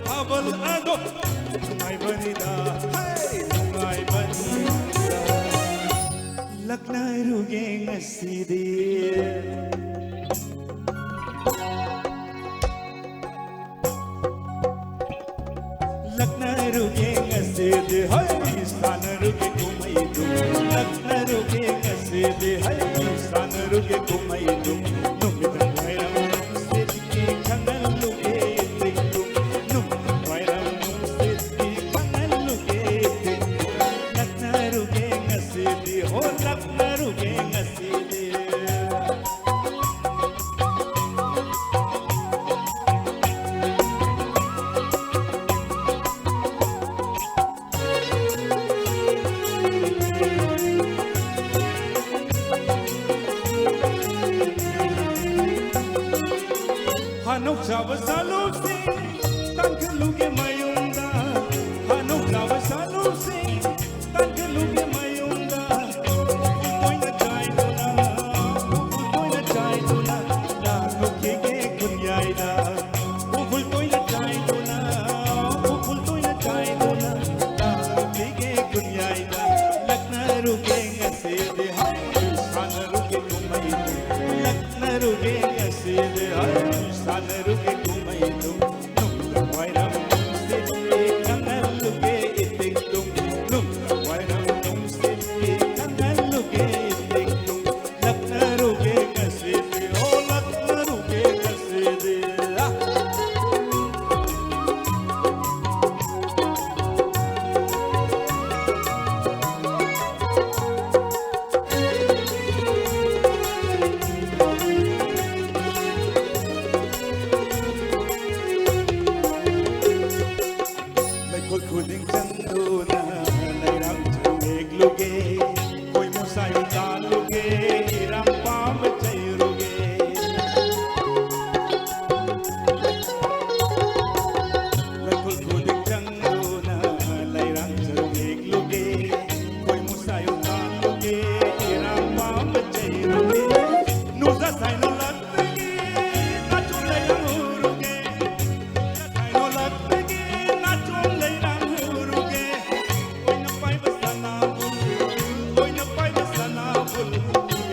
ꯊꯥꯕꯜ ꯑꯗꯣ ꯅꯨꯡꯉꯥꯏꯕꯅꯤꯗ, ꯍꯦ, ꯅꯨꯡꯉꯥꯏꯕꯅꯤꯗ꯫ ꯂꯛꯅꯔꯨꯒꯦ ꯉꯁꯤꯗꯤ꯫ ꯂꯛꯅꯔꯨꯒꯦ ꯉꯁꯤꯗꯤ, ꯍꯩ, ꯁꯥꯟꯅꯔꯨꯒꯦ ꯀꯨꯝꯍꯩꯗꯨ꯫ ꯂꯛꯅꯔꯨꯒꯦ ꯉꯁꯤꯗꯤ, ꯍꯩ, ꯁꯥꯟꯅꯔꯨꯒꯦ ꯀꯨꯝꯍꯩꯗꯨ꯫ ꯅꯨꯃꯤꯗꯥꯡ ꯋꯥꯏꯔꯝ ꯅꯨꯡꯁꯤꯠꯀꯤ ꯈꯪꯍꯜꯂꯨꯒꯦ ꯆꯤꯡꯗꯨ꯫ ꯅꯨꯃꯤꯗꯥꯡ ꯋꯥꯏꯔꯝ ꯅꯨꯡꯁꯤꯠꯀꯤ ꯈꯪꯍꯜꯂꯨꯒꯦ ꯆꯤꯡꯗꯨ꯫ ꯂꯛꯅꯔꯨꯒꯦ ꯉꯁꯤꯗꯤ, ꯍꯣ, ꯂꯛꯅꯔꯨꯒꯦ ꯉꯁꯤꯗꯤ꯫ ꯍꯥꯅꯧ ꯆꯥꯕ ꯆꯥꯂꯨꯁꯤ, ꯇꯥꯡꯈꯠꯂꯨꯒꯦ ꯃꯌꯨꯝꯗ꯫ ꯍꯥꯅꯧ ꯆꯥꯕ ꯆꯥꯂꯨꯁꯤ, ꯇꯥꯡꯈꯠꯂꯨꯒꯦ ꯃꯌꯨꯝꯗ꯫ ꯎꯇꯣꯏꯅ ꯆꯥꯏꯗꯨꯅ,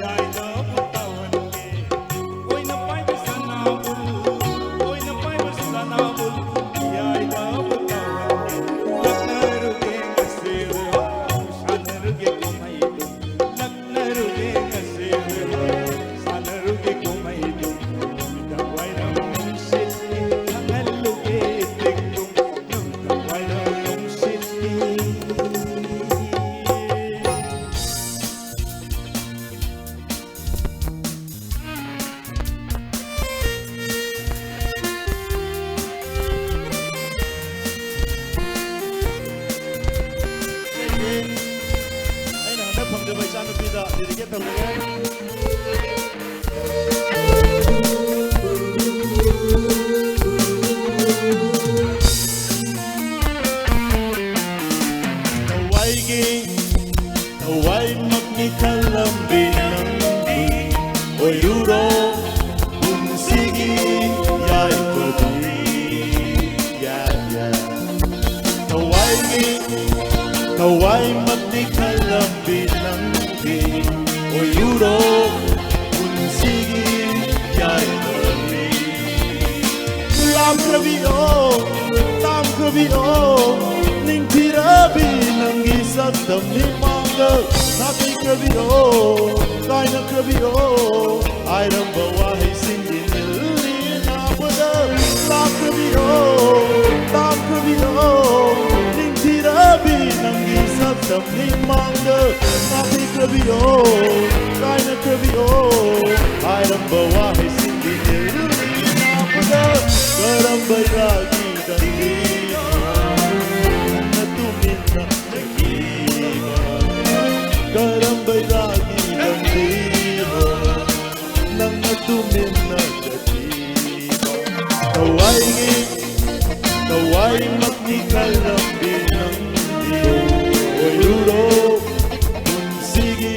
ꯌꯥꯏꯗꯕꯨ ꯇꯧꯍꯟꯒꯦ꯫ ꯑꯣꯏꯅ ꯄꯥꯏꯕ ꯁꯅꯥꯕꯨꯜ, ꯑꯣꯏꯅ ꯄꯥꯏꯕ ꯁꯅꯥꯕꯨꯜ, ꯌꯥꯏꯗꯕꯨ ꯇꯧꯍꯟꯒꯦ꯫ ꯂꯛꯅꯔꯨꯒꯦ ꯉꯁꯤꯗꯤ, ꯁꯥꯟꯅꯔꯨꯒꯦ ꯀꯨꯝꯍꯩꯗꯨ꯫ ꯂꯛꯅꯔꯨꯒꯦ ꯉꯁꯤꯗꯤ, ꯁꯥꯟꯅꯔꯨꯒꯦ ꯀꯨꯝꯍꯩꯗꯨ꯫ ꯅꯨꯃꯤꯗꯥꯡ ꯋꯥꯏꯔꯝ ꯅꯨꯡꯁꯤꯠꯀꯤ ꯈꯪꯍꯜꯂꯨꯒꯦ ꯇꯦꯡꯒꯨꯝ꯫ ꯅꯨꯃꯤꯗꯥꯡ ꯋꯥꯏꯔꯝ ꯅꯨꯡꯁꯤꯠꯀꯤ꯫ ꯑꯩꯅ ꯍꯟꯗꯛ ꯐꯪꯖꯕ ꯏꯆꯥꯅꯨꯄꯤꯗ dedicate ꯇꯧꯖꯒꯦ꯫ ꯊꯋꯥꯏꯒꯤ ꯊꯋꯥꯏꯃꯛꯅꯤ ꯈꯜꯂꯝꯕꯤ ꯅꯪꯒꯤ ꯑꯣꯏꯔꯨꯔꯣ ꯄꯨꯟꯁꯤꯒꯤ ꯌꯥꯏꯐꯕꯤ꯫ ꯌꯥ, ꯌꯥ꯫ ꯊꯋꯥꯏꯒꯤ ꯊꯋꯥꯏꯃꯛꯅꯤ ꯈꯜꯂꯝꯕꯤ ꯅꯪꯒꯤ ꯑꯣꯏꯔꯨꯔꯣ ꯄꯨꯟꯁꯤꯒꯤ ꯌꯥꯏꯐꯕꯤ꯫ ꯂꯥꯝꯈ꯭ꯔꯕꯤꯌꯣ, ꯇꯥꯝꯈ꯭ꯔꯕꯤꯌꯣ, ꯅꯤꯡꯊꯤꯔꯕꯤ ꯅꯪꯒꯤ ꯁꯛꯇꯝ ꯃꯤꯠꯃꯥꯡꯗ ꯁꯥꯊꯤꯈ꯭ꯔꯕꯤꯌꯣ, ꯀꯥꯏꯅꯈ꯭ꯔꯕꯤꯌꯣ, ꯍꯥꯏꯔꯝꯕ ꯋꯥꯍꯩꯁꯤꯡꯒꯤ ꯅꯤꯜꯂꯤ ꯅꯥꯄꯗ ꯂꯥꯛꯈ꯭ꯔꯕꯤꯌꯣ, ꯇꯥꯝꯈ꯭ꯔꯕꯤꯌꯣ, ꯅꯤꯡꯊꯤꯔꯕꯤ ꯅꯪꯒꯤ ꯁꯛꯇꯝ ꯃꯤꯠꯃꯥꯡꯗ ꯁꯥꯊꯤꯈ꯭ꯔꯕꯤꯌꯣ, ꯀꯥꯏꯅꯈ꯭ꯔꯕꯤꯌꯣ, ꯍꯥꯏꯔꯝꯕ ꯋꯥꯍꯩꯁꯤꯡꯒꯤ ꯅꯤꯜꯂꯤ ꯅꯥꯄꯗ ꯀꯔꯝꯕ ꯏꯔꯥꯒꯤ ꯂꯝꯕꯤꯅꯣ ꯅꯪꯅ ꯇꯨꯃꯤꯟꯅ ꯆꯠꯈꯤꯕ? ꯀꯔꯝꯕ ꯏꯔꯥꯒꯤ ꯂꯝꯕꯤꯅꯣ ꯅꯪꯅ ꯇꯨꯃꯤꯟꯅ ꯆꯠꯈꯤꯕ? ꯊꯋꯥꯏꯒꯤ ꯊꯋꯥꯏꯃꯛꯅꯤ ꯈꯜꯂꯝꯕꯤ ꯅꯪꯗꯤ ꯑꯣꯏꯔꯨꯔꯣ ꯄꯨꯟꯁꯤꯒꯤ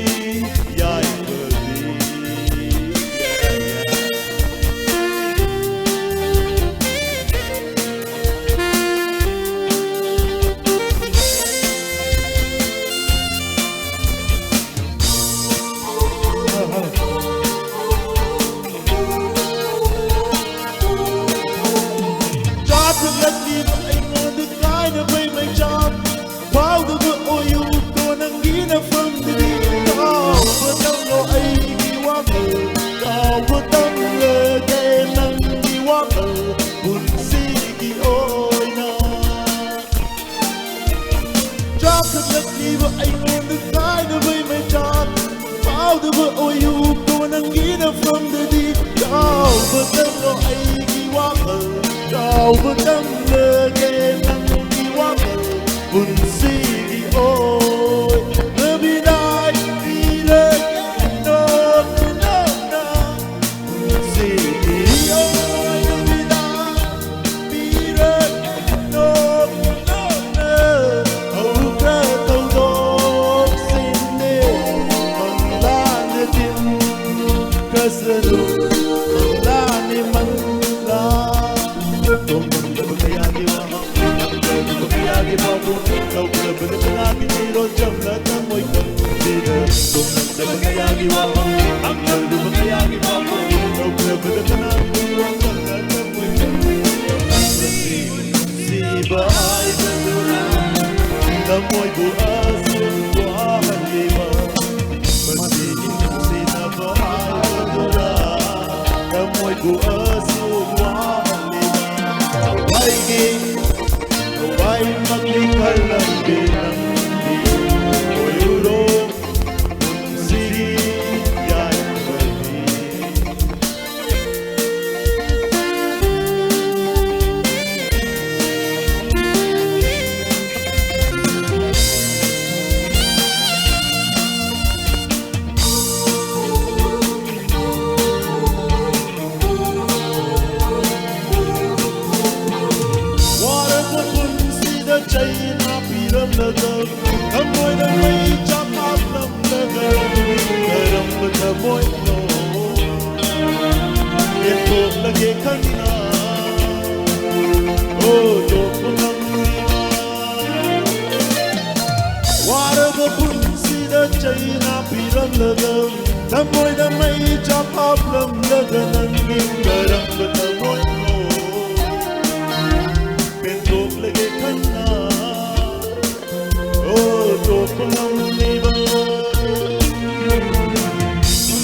ꯑꯣꯏꯌꯨꯀꯣ ꯅꯪꯒꯤ ꯅꯐꯝꯗꯗꯤ꯫ ꯀꯥꯎꯕ ꯇꯝꯂꯣ ꯑꯩꯒꯤ ꯋꯥꯈꯜ, ꯀꯥꯎꯕ ꯇꯝꯂꯒꯦ ꯅꯪꯒꯤ ꯋꯥꯈꯜ꯫ ꯄꯨꯟꯁꯤꯒꯤ ꯑꯣꯏꯅ ꯕꯤꯗꯥꯏ ꯄꯤꯔꯒꯦ ꯅꯣꯛꯅ ꯅꯣꯛꯅ꯫ ꯄꯨꯟꯁꯤꯒꯤ ꯑꯣꯏꯅ ꯕꯤꯗꯥꯏ ꯄꯤꯔꯒꯦ ꯅꯣꯛꯅ ꯅꯣꯛꯅ꯫ ꯍꯧꯈ꯭ꯔ ꯊꯧꯗꯣꯛꯁꯤꯡꯗꯤ ꯃꯪꯂꯥꯟꯅ ꯊꯤꯟꯈ꯭ꯔꯁꯅꯨ꯫ ꯃꯪꯂꯥꯟꯅꯤ ꯃꯪꯂꯥꯟ꯫ ꯇꯣꯡꯉꯝꯗꯕ ꯀꯌꯥꯒꯤ ꯋꯥꯍꯪ, ꯉꯝꯖꯗꯕ ꯀꯌꯥꯒꯤ ꯄꯥꯎꯈꯨꯝ, ꯂꯧꯈ꯭ꯔꯕꯗ ꯀꯅꯥꯒꯤ ꯐꯤꯔꯣꯜ ꯆꯝꯅ ꯊꯃꯣꯏ ꯀꯪꯕꯤꯔ? ꯇꯣꯡꯉꯝꯗꯕ ꯀꯌꯥꯒꯤ ꯋꯥꯍꯪ, ꯉꯝꯖꯗꯕ ꯀꯌꯥꯒꯤ ꯄꯥꯎꯈꯨꯝ, ꯂꯧꯈ꯭ꯔꯕꯗ ꯀꯅꯥꯒꯤ ꯐꯤꯔꯣꯜ ꯆꯝꯅ ꯊꯃꯣꯏ ꯀꯪꯕꯤꯔ? ꯃꯁꯤ ꯅꯨꯡꯁꯤꯕ ꯍꯥꯏꯕꯗꯨꯔ ꯊꯃꯣꯏꯕꯨ ꯑꯁꯨꯛ ꯋꯥꯍꯜꯂꯤꯕ? ꯃꯁꯤꯒꯤ ꯅꯨꯡꯁꯤꯅꯕ ꯍꯥꯏꯕꯗꯨꯔ ꯊꯃꯣꯏꯕꯨ ꯑꯁꯨꯛ ꯋꯥꯍꯜꯂꯤꯕ? ꯊꯋꯥꯏꯒꯤ ꯊꯋꯥꯏꯃꯛꯇꯤ ꯈꯜꯂꯝꯗꯦ ꯅꯪꯗꯤ ꯑꯣꯏꯔꯨꯔꯣ ꯄꯨꯟꯁꯤꯒꯤ ꯌꯥꯏꯐꯔꯕꯤ꯫ ꯋꯥꯔꯕ ꯄꯨꯟꯁꯤꯗ ꯆꯩꯅ ꯄꯤꯔꯝꯂꯒ, ꯊꯃꯣꯏꯗ ꯃꯩ ꯆꯥꯛ ꯍꯥꯞꯂꯝꯂꯒ, ꯀꯔꯝꯕ ꯊꯃꯣꯏꯅꯣ ꯄꯦꯟꯊꯣꯛꯂꯒꯦ ꯈꯟꯅ? ꯑꯣ, ꯇꯣꯛꯄ ꯉꯝꯂꯤꯕ? ꯋꯥꯔꯕ ꯄꯨꯟꯁꯤꯗ ꯆꯩꯅ ꯄꯤꯔꯝꯂꯒ, ꯊꯃꯣꯏꯗ ꯃꯩ ꯆꯥꯛ ꯍꯥꯞꯂꯝꯂꯒ, ꯅꯪꯒꯤ ꯀꯔꯝꯕ ꯊꯃꯣꯏꯅꯣ ꯄꯦꯟꯊꯣꯛꯂꯒꯦ ꯈꯟꯅ? ꯑꯣ, ꯇꯣꯛꯄ ꯉꯝꯂꯤꯕ?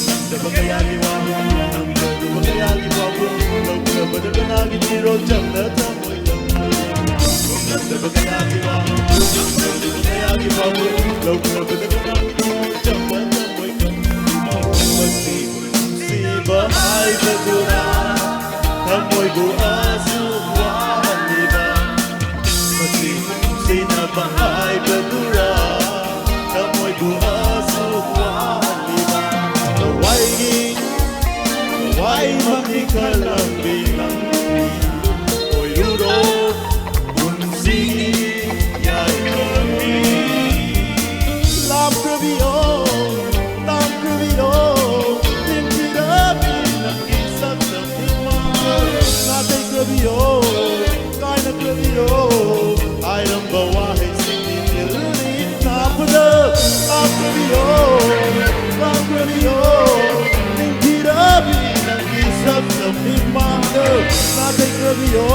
ꯉꯝꯗꯕ ꯀꯌꯥꯒꯤ ꯋꯥꯍꯪ, ꯉꯝꯗꯕ ꯀꯌꯥꯒꯤ ꯋꯥꯐꯝ, ꯂꯧꯈ꯭ꯔꯕꯗ ꯀꯅꯥꯒꯤ ꯐꯤꯔꯣꯜ ꯆꯝꯅ ꯊꯃꯣꯏ ꯀꯪꯕ? ꯉꯝꯗꯕ ꯀꯌꯥꯒꯤ ꯋꯥꯍꯪ, ꯉꯝꯗꯕ ꯀꯌꯥꯒꯤ ꯋꯥꯐꯝ, ꯂꯧꯈ꯭ꯔꯕꯗ ꯀꯅꯥꯒꯤ ꯐꯤꯔꯣꯜ ꯆꯝꯅ ꯊꯃꯣꯏ ꯀꯪꯕ? ꯑꯁꯨꯛ ꯋꯥꯍꯜꯂꯤꯕ, ꯃꯁꯤ ꯅꯨꯡꯁꯤꯅꯕ ꯍꯥꯏꯕꯗꯨꯔꯥ? ꯊꯃꯣꯏꯕꯨ ꯑꯁꯨꯛ ꯋꯥꯍꯜꯂꯤꯕ, ꯊꯋꯥꯏꯒꯤ, ꯊꯋꯥꯏꯃꯛꯀꯤ ꯈꯜꯂꯝꯕꯤ ꯅꯪ ꯑꯣꯏꯔꯨꯔꯣ, ꯄꯨꯟꯁꯤꯒꯤ ꯌꯥꯏꯐꯕꯤ꯫ ꯂꯥꯞꯈ꯭ꯔꯕꯤꯌꯣ, ꯂꯥꯞꯈ꯭ꯔꯕꯤꯌꯣ, ꯅꯤꯡꯊꯤꯔꯕꯤ ꯅꯪꯒꯤ ꯁꯛꯇꯝ ꯏꯃꯥ꯫ ꯅꯥꯇꯩꯈ꯭ꯔꯕꯤꯌꯣ, ꯀꯥꯏꯅꯈ꯭ꯔꯕꯤꯌꯣ, ꯍꯥꯏꯔꯝꯕ ꯋꯥꯍꯩꯁꯤꯡꯒꯤ ꯊꯤꯜꯂꯤ ꯅꯥꯕꯗ꯫ ꯂꯥꯞꯈ꯭ꯔꯕꯤꯌꯣ, ꯂꯥꯞꯈ꯭ꯔꯕꯤꯌꯣ, ꯅꯤꯡꯊꯤꯔꯕꯤ ꯅꯪꯒꯤ ꯁꯛꯇꯝ ꯏꯃꯥꯡꯗ꯫ ꯅꯥꯇꯩꯈ꯭ꯔꯕꯤꯌꯣ,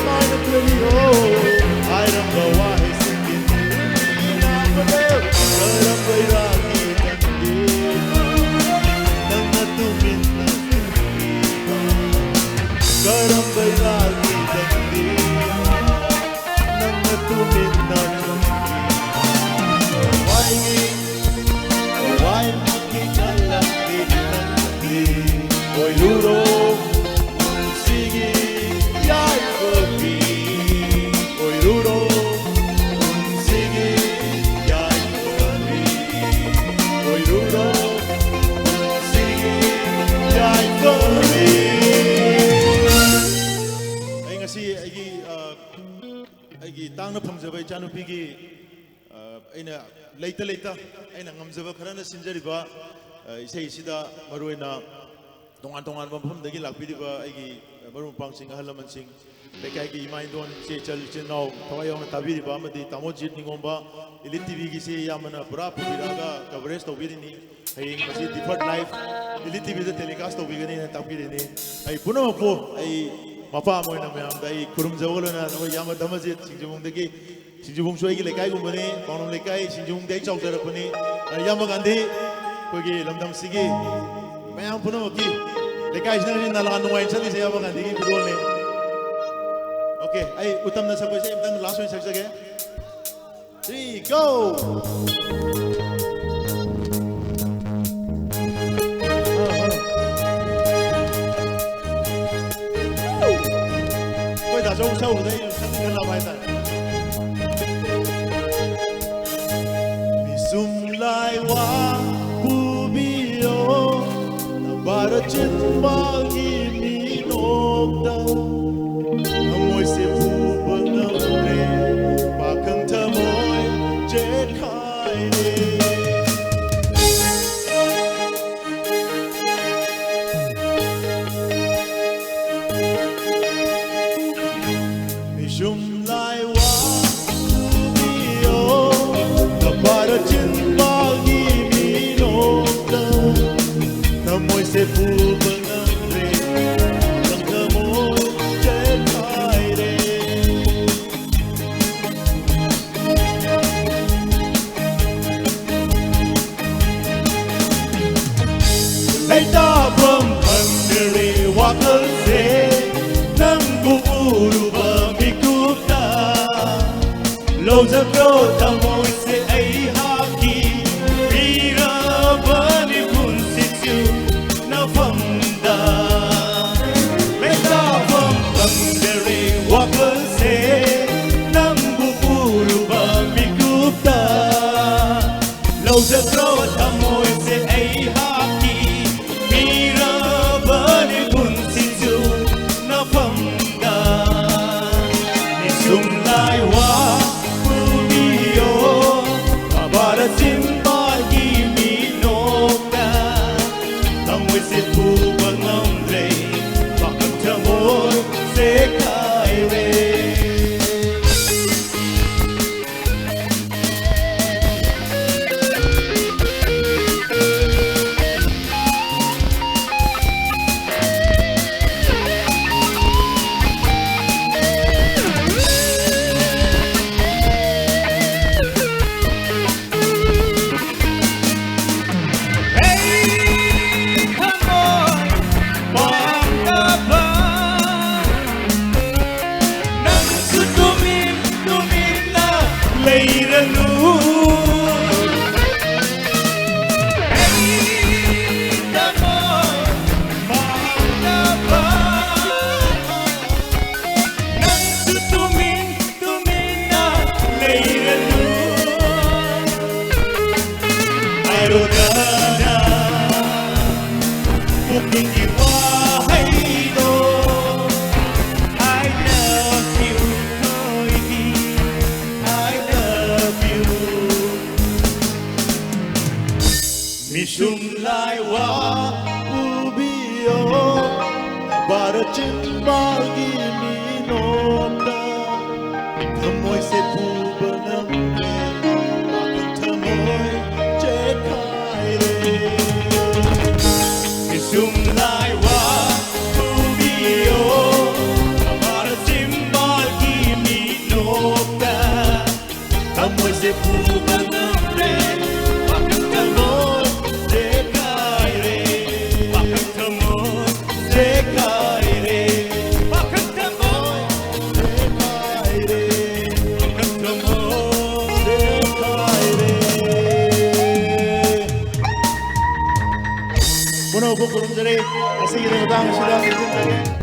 ꯀꯥꯏꯅꯈ꯭ꯔꯕꯤꯌꯣ, ꯍꯥꯏꯔꯝꯕ ꯋꯥꯍꯩꯁꯤꯡꯒꯤ ꯊꯤꯜꯂꯤ ꯅꯥꯕꯗ꯫ ꯀꯔꯝꯕ ꯏꯔꯥꯡꯒꯤ ꯇꯟꯗꯤ ꯅꯪꯅ ꯇꯨꯃꯤꯟꯅ ꯊꯝꯈꯤꯕ? ꯀꯔꯝꯕ ꯏꯔꯥꯡꯒꯤ ꯇꯟꯗꯤ ꯅꯪꯅ ꯇꯨꯃꯤꯟꯅ ꯊꯝꯈꯤꯕ? ꯊꯋꯥꯏꯒꯤ, ꯊꯋꯥꯏꯃꯛꯀꯤ ꯀꯜꯂꯛꯂꯤ ꯅꯪꯗꯤ ꯑꯣꯏꯔꯨꯔꯣ꯫ ꯄꯨꯟꯁꯤꯒꯤ ꯌꯥꯏꯐꯕꯤ ꯑꯣꯏꯔꯨꯔꯣ, ꯄꯨꯟꯁꯤꯒꯤ ꯌꯥꯏꯐꯕꯤ ꯑꯣꯏꯔꯨꯔꯣ, ꯄꯨꯟꯁꯤꯒꯤ ꯌꯥꯏꯐꯕꯤ꯫ ꯑꯩ ꯉꯁꯤ ꯑꯩꯒꯤ, ꯑ, ꯑꯩꯒꯤ ꯇꯥꯡꯅ ꯐꯪꯖꯕ ꯏꯆꯥꯅꯨꯄꯤꯒꯤ ꯑ, ꯑꯩꯅ ꯂꯩꯇ ꯂꯩꯇ ꯑꯩꯅ ꯉꯝꯖꯕ ꯈꯔꯅ ꯁꯤꯟꯖꯔꯤꯕ, ꯑ, ꯏꯁꯩꯁꯤꯗ ꯃꯔꯨꯑꯣꯏꯅ ꯇꯣꯉꯥꯟ ꯇꯣꯉꯥꯟꯕ ꯃꯐꯝꯗꯒꯤ ꯂꯥꯛꯄꯤꯔꯤꯕ ꯑꯩꯒꯤ ꯃꯔꯨꯞ ꯃꯄꯥꯡꯁꯤꯡ, ꯑꯍꯜ ꯂꯃꯟꯁꯤꯡ, ꯂꯩꯀꯥꯏꯒꯤ ꯏꯃꯥ ꯏꯟꯗꯣꯟ, ꯏꯆꯦ ꯏꯆꯜ, ꯏꯆꯤꯟ ꯏꯅꯥꯎ ꯊꯋꯥꯏ ꯌꯥꯎꯅ ꯇꯥꯕꯤꯔꯤꯕ ꯑꯃꯗꯤ ꯇꯥꯃꯣ ꯖꯤꯠ ꯅꯤꯉꯣꯝꯕ, ꯏꯂꯤꯠ ꯇꯤꯚꯤꯒꯤꯁꯤ ꯏꯌꯥꯝꯕꯅ ꯄꯨꯔꯥ ꯄꯨꯕꯤꯔꯛꯑꯒ coverage ꯇꯧꯕꯤꯔꯤꯅꯤ꯫ ꯍꯌꯦꯡ ꯃꯁꯤ deferred live ꯏꯂꯤꯠ ꯇꯤꯚꯤꯗ telecast ꯇꯧꯕꯤꯒꯅꯤꯅ ꯇꯥꯛꯄꯤꯔꯤꯅꯤ꯫ ꯑꯩ ꯄꯨꯝꯅꯃꯛꯄꯨ ꯑꯩ ꯃꯄꯥ ꯑꯃ ꯑꯣꯏꯅ ꯃꯌꯥꯝꯗ ꯑꯩ ꯈꯨꯔꯨꯝꯖꯕꯒ ꯂꯣꯏꯅꯅ ꯑꯩꯈꯣꯏ ꯏꯌꯥꯝꯕ ꯙꯔꯃꯖꯤꯠ ꯁꯤꯡꯖꯃꯨꯡꯗꯒꯤ, ꯁꯤꯡꯖꯃꯨꯡꯁꯨ ꯑꯩꯒꯤ ꯂꯩꯀꯥꯏꯒꯨꯝꯕꯅꯤ, ꯄꯥꯎꯅꯝ ꯂꯩꯀꯥꯏ ꯁꯤꯡꯖꯃꯨꯡꯗꯤ ꯑꯩ ꯆꯥꯎꯖꯔꯛꯄꯅꯤ꯫ ꯑ, ꯏꯌꯥꯝꯕ ꯒꯥꯟꯙꯤ, ꯑꯩꯈꯣꯏꯒꯤ ꯂꯝꯗꯝꯁꯤꯒꯤ ꯃꯌꯥꯝ ꯄꯨꯝꯅꯃꯛꯀꯤ ꯂꯩꯀꯥꯏꯁꯤꯅ ꯍꯧꯖꯤꯛ ꯅꯂꯥ ꯅꯨꯡꯉꯥꯏꯅ ꯆꯠꯂꯤꯁꯦ ꯏꯌꯥꯝꯕ ꯒꯥꯟꯙꯤꯒꯤ ꯈꯨꯗꯣꯜꯅꯤ꯫ Okay, ꯑꯩ ꯎꯇꯝꯅ ꯁꯛꯄ ꯏꯁꯩ ꯑꯝꯇꯪ last ꯑꯣꯏꯅ ꯁꯛꯆꯒꯦ꯫ Three, go! ꯇꯧꯕꯗ ꯑꯩꯅ ꯈꯟ ꯈꯜꯂꯕ ꯍꯥꯏꯇꯥꯔꯦ꯫ ꯃꯤꯁꯨꯝ ꯂꯥꯏꯋꯥ ꯄꯨꯕꯤꯌꯣ, ꯅꯕꯥꯔ ꯆꯤꯟꯕꯥꯜꯒꯤ ꯃꯤꯅꯣꯛꯇ ꯊꯃꯣꯏꯁꯦ ꯄꯨꯕ ꯉꯝꯗ꯭ꯔꯦ, ꯄꯥꯈꯪ ꯊꯃꯣꯏ ꯆꯦꯈꯥꯏꯔꯦ꯫ ꯃꯤꯁꯨꯝ ꯂꯥꯏꯋꯥ ꯄꯨꯕꯤꯌꯣ, ꯅꯕꯥꯔ ꯆꯤꯟꯕꯥꯜꯒꯤ ꯃꯤꯅꯣꯛꯇ ꯊꯃꯣꯏꯁꯦ ꯄꯨꯕ ꯉꯝꯗ꯭ꯔꯦ, ꯅꯪ ꯊꯃꯣꯏ ꯆꯦꯈꯥꯏꯔꯦ꯫ ꯂꯩꯇꯥꯐꯝ ꯈꯪꯗ꯭ꯔꯦ ꯋꯥꯈꯜꯁꯦ, ꯅꯪꯕꯨ ꯎꯔꯨꯕ ꯃꯤꯀꯨꯞꯇ꯫ ꯂꯧꯖꯈ꯭ꯔꯣ ꯊꯃꯣꯏꯁꯦ ꯑꯩꯍꯥꯛꯀꯤ, ꯄꯤꯔꯕꯅꯤ ꯄꯨꯟꯁꯤꯁꯨ ꯅꯐꯝ ꯅꯪꯒꯤ ꯋꯥꯍꯩꯗꯣ, I love you, ꯊꯣꯏꯕꯤ, I love you. ꯃꯤꯁꯨꯝ ꯂꯥꯏꯋꯥ ꯄꯨꯕꯤꯌꯣ, ꯚꯥꯔꯠ ꯆꯤꯝꯕꯥꯜꯒꯤ ꯃꯤꯅꯣꯛꯇ꯫ ꯊꯃꯣꯏꯁꯦ ꯄꯨꯕ ꯉꯝꯗꯦ, ꯄꯥꯈꯪ ꯊꯃꯣꯏ ꯆꯦꯈꯥꯏꯔꯦ꯫ ꯏꯁꯨꯝ ꯂꯥꯏꯋꯥ ꯄꯨꯕꯤꯌꯣ, ꯚꯥꯔꯠ ꯆꯤꯝꯕꯥꯜꯒꯤ ꯃꯤꯅꯣꯛꯇ꯫ ꯊꯃꯣꯏꯁꯦ ꯄꯨꯕ ꯉꯝꯗꯦ, ꯄꯥꯈꯪ ꯊꯃꯣꯏ ꯆꯦꯈꯥꯏꯔꯦ꯫ ꯄꯥꯈꯪ ꯊꯃꯣꯏ ꯆꯦꯈꯥꯏꯔꯦ꯫ ꯄꯥꯈꯪ ꯊꯃꯣꯏ ꯆꯦꯈꯥꯏꯔꯦ꯫ ꯄꯥꯈꯪ ꯊꯃꯣꯏ ꯆꯦꯈꯥꯏꯔꯦ꯫ ꯄꯨꯝꯅꯃꯛꯄꯨ ꯈꯨꯔꯨꯝꯖꯔꯤ꯫ ꯉꯁꯤꯒꯤꯗꯤ ꯃꯇꯥꯡ ꯑꯁꯤꯗ ꯂꯣꯏꯁꯤꯟꯖꯔꯒꯦ꯫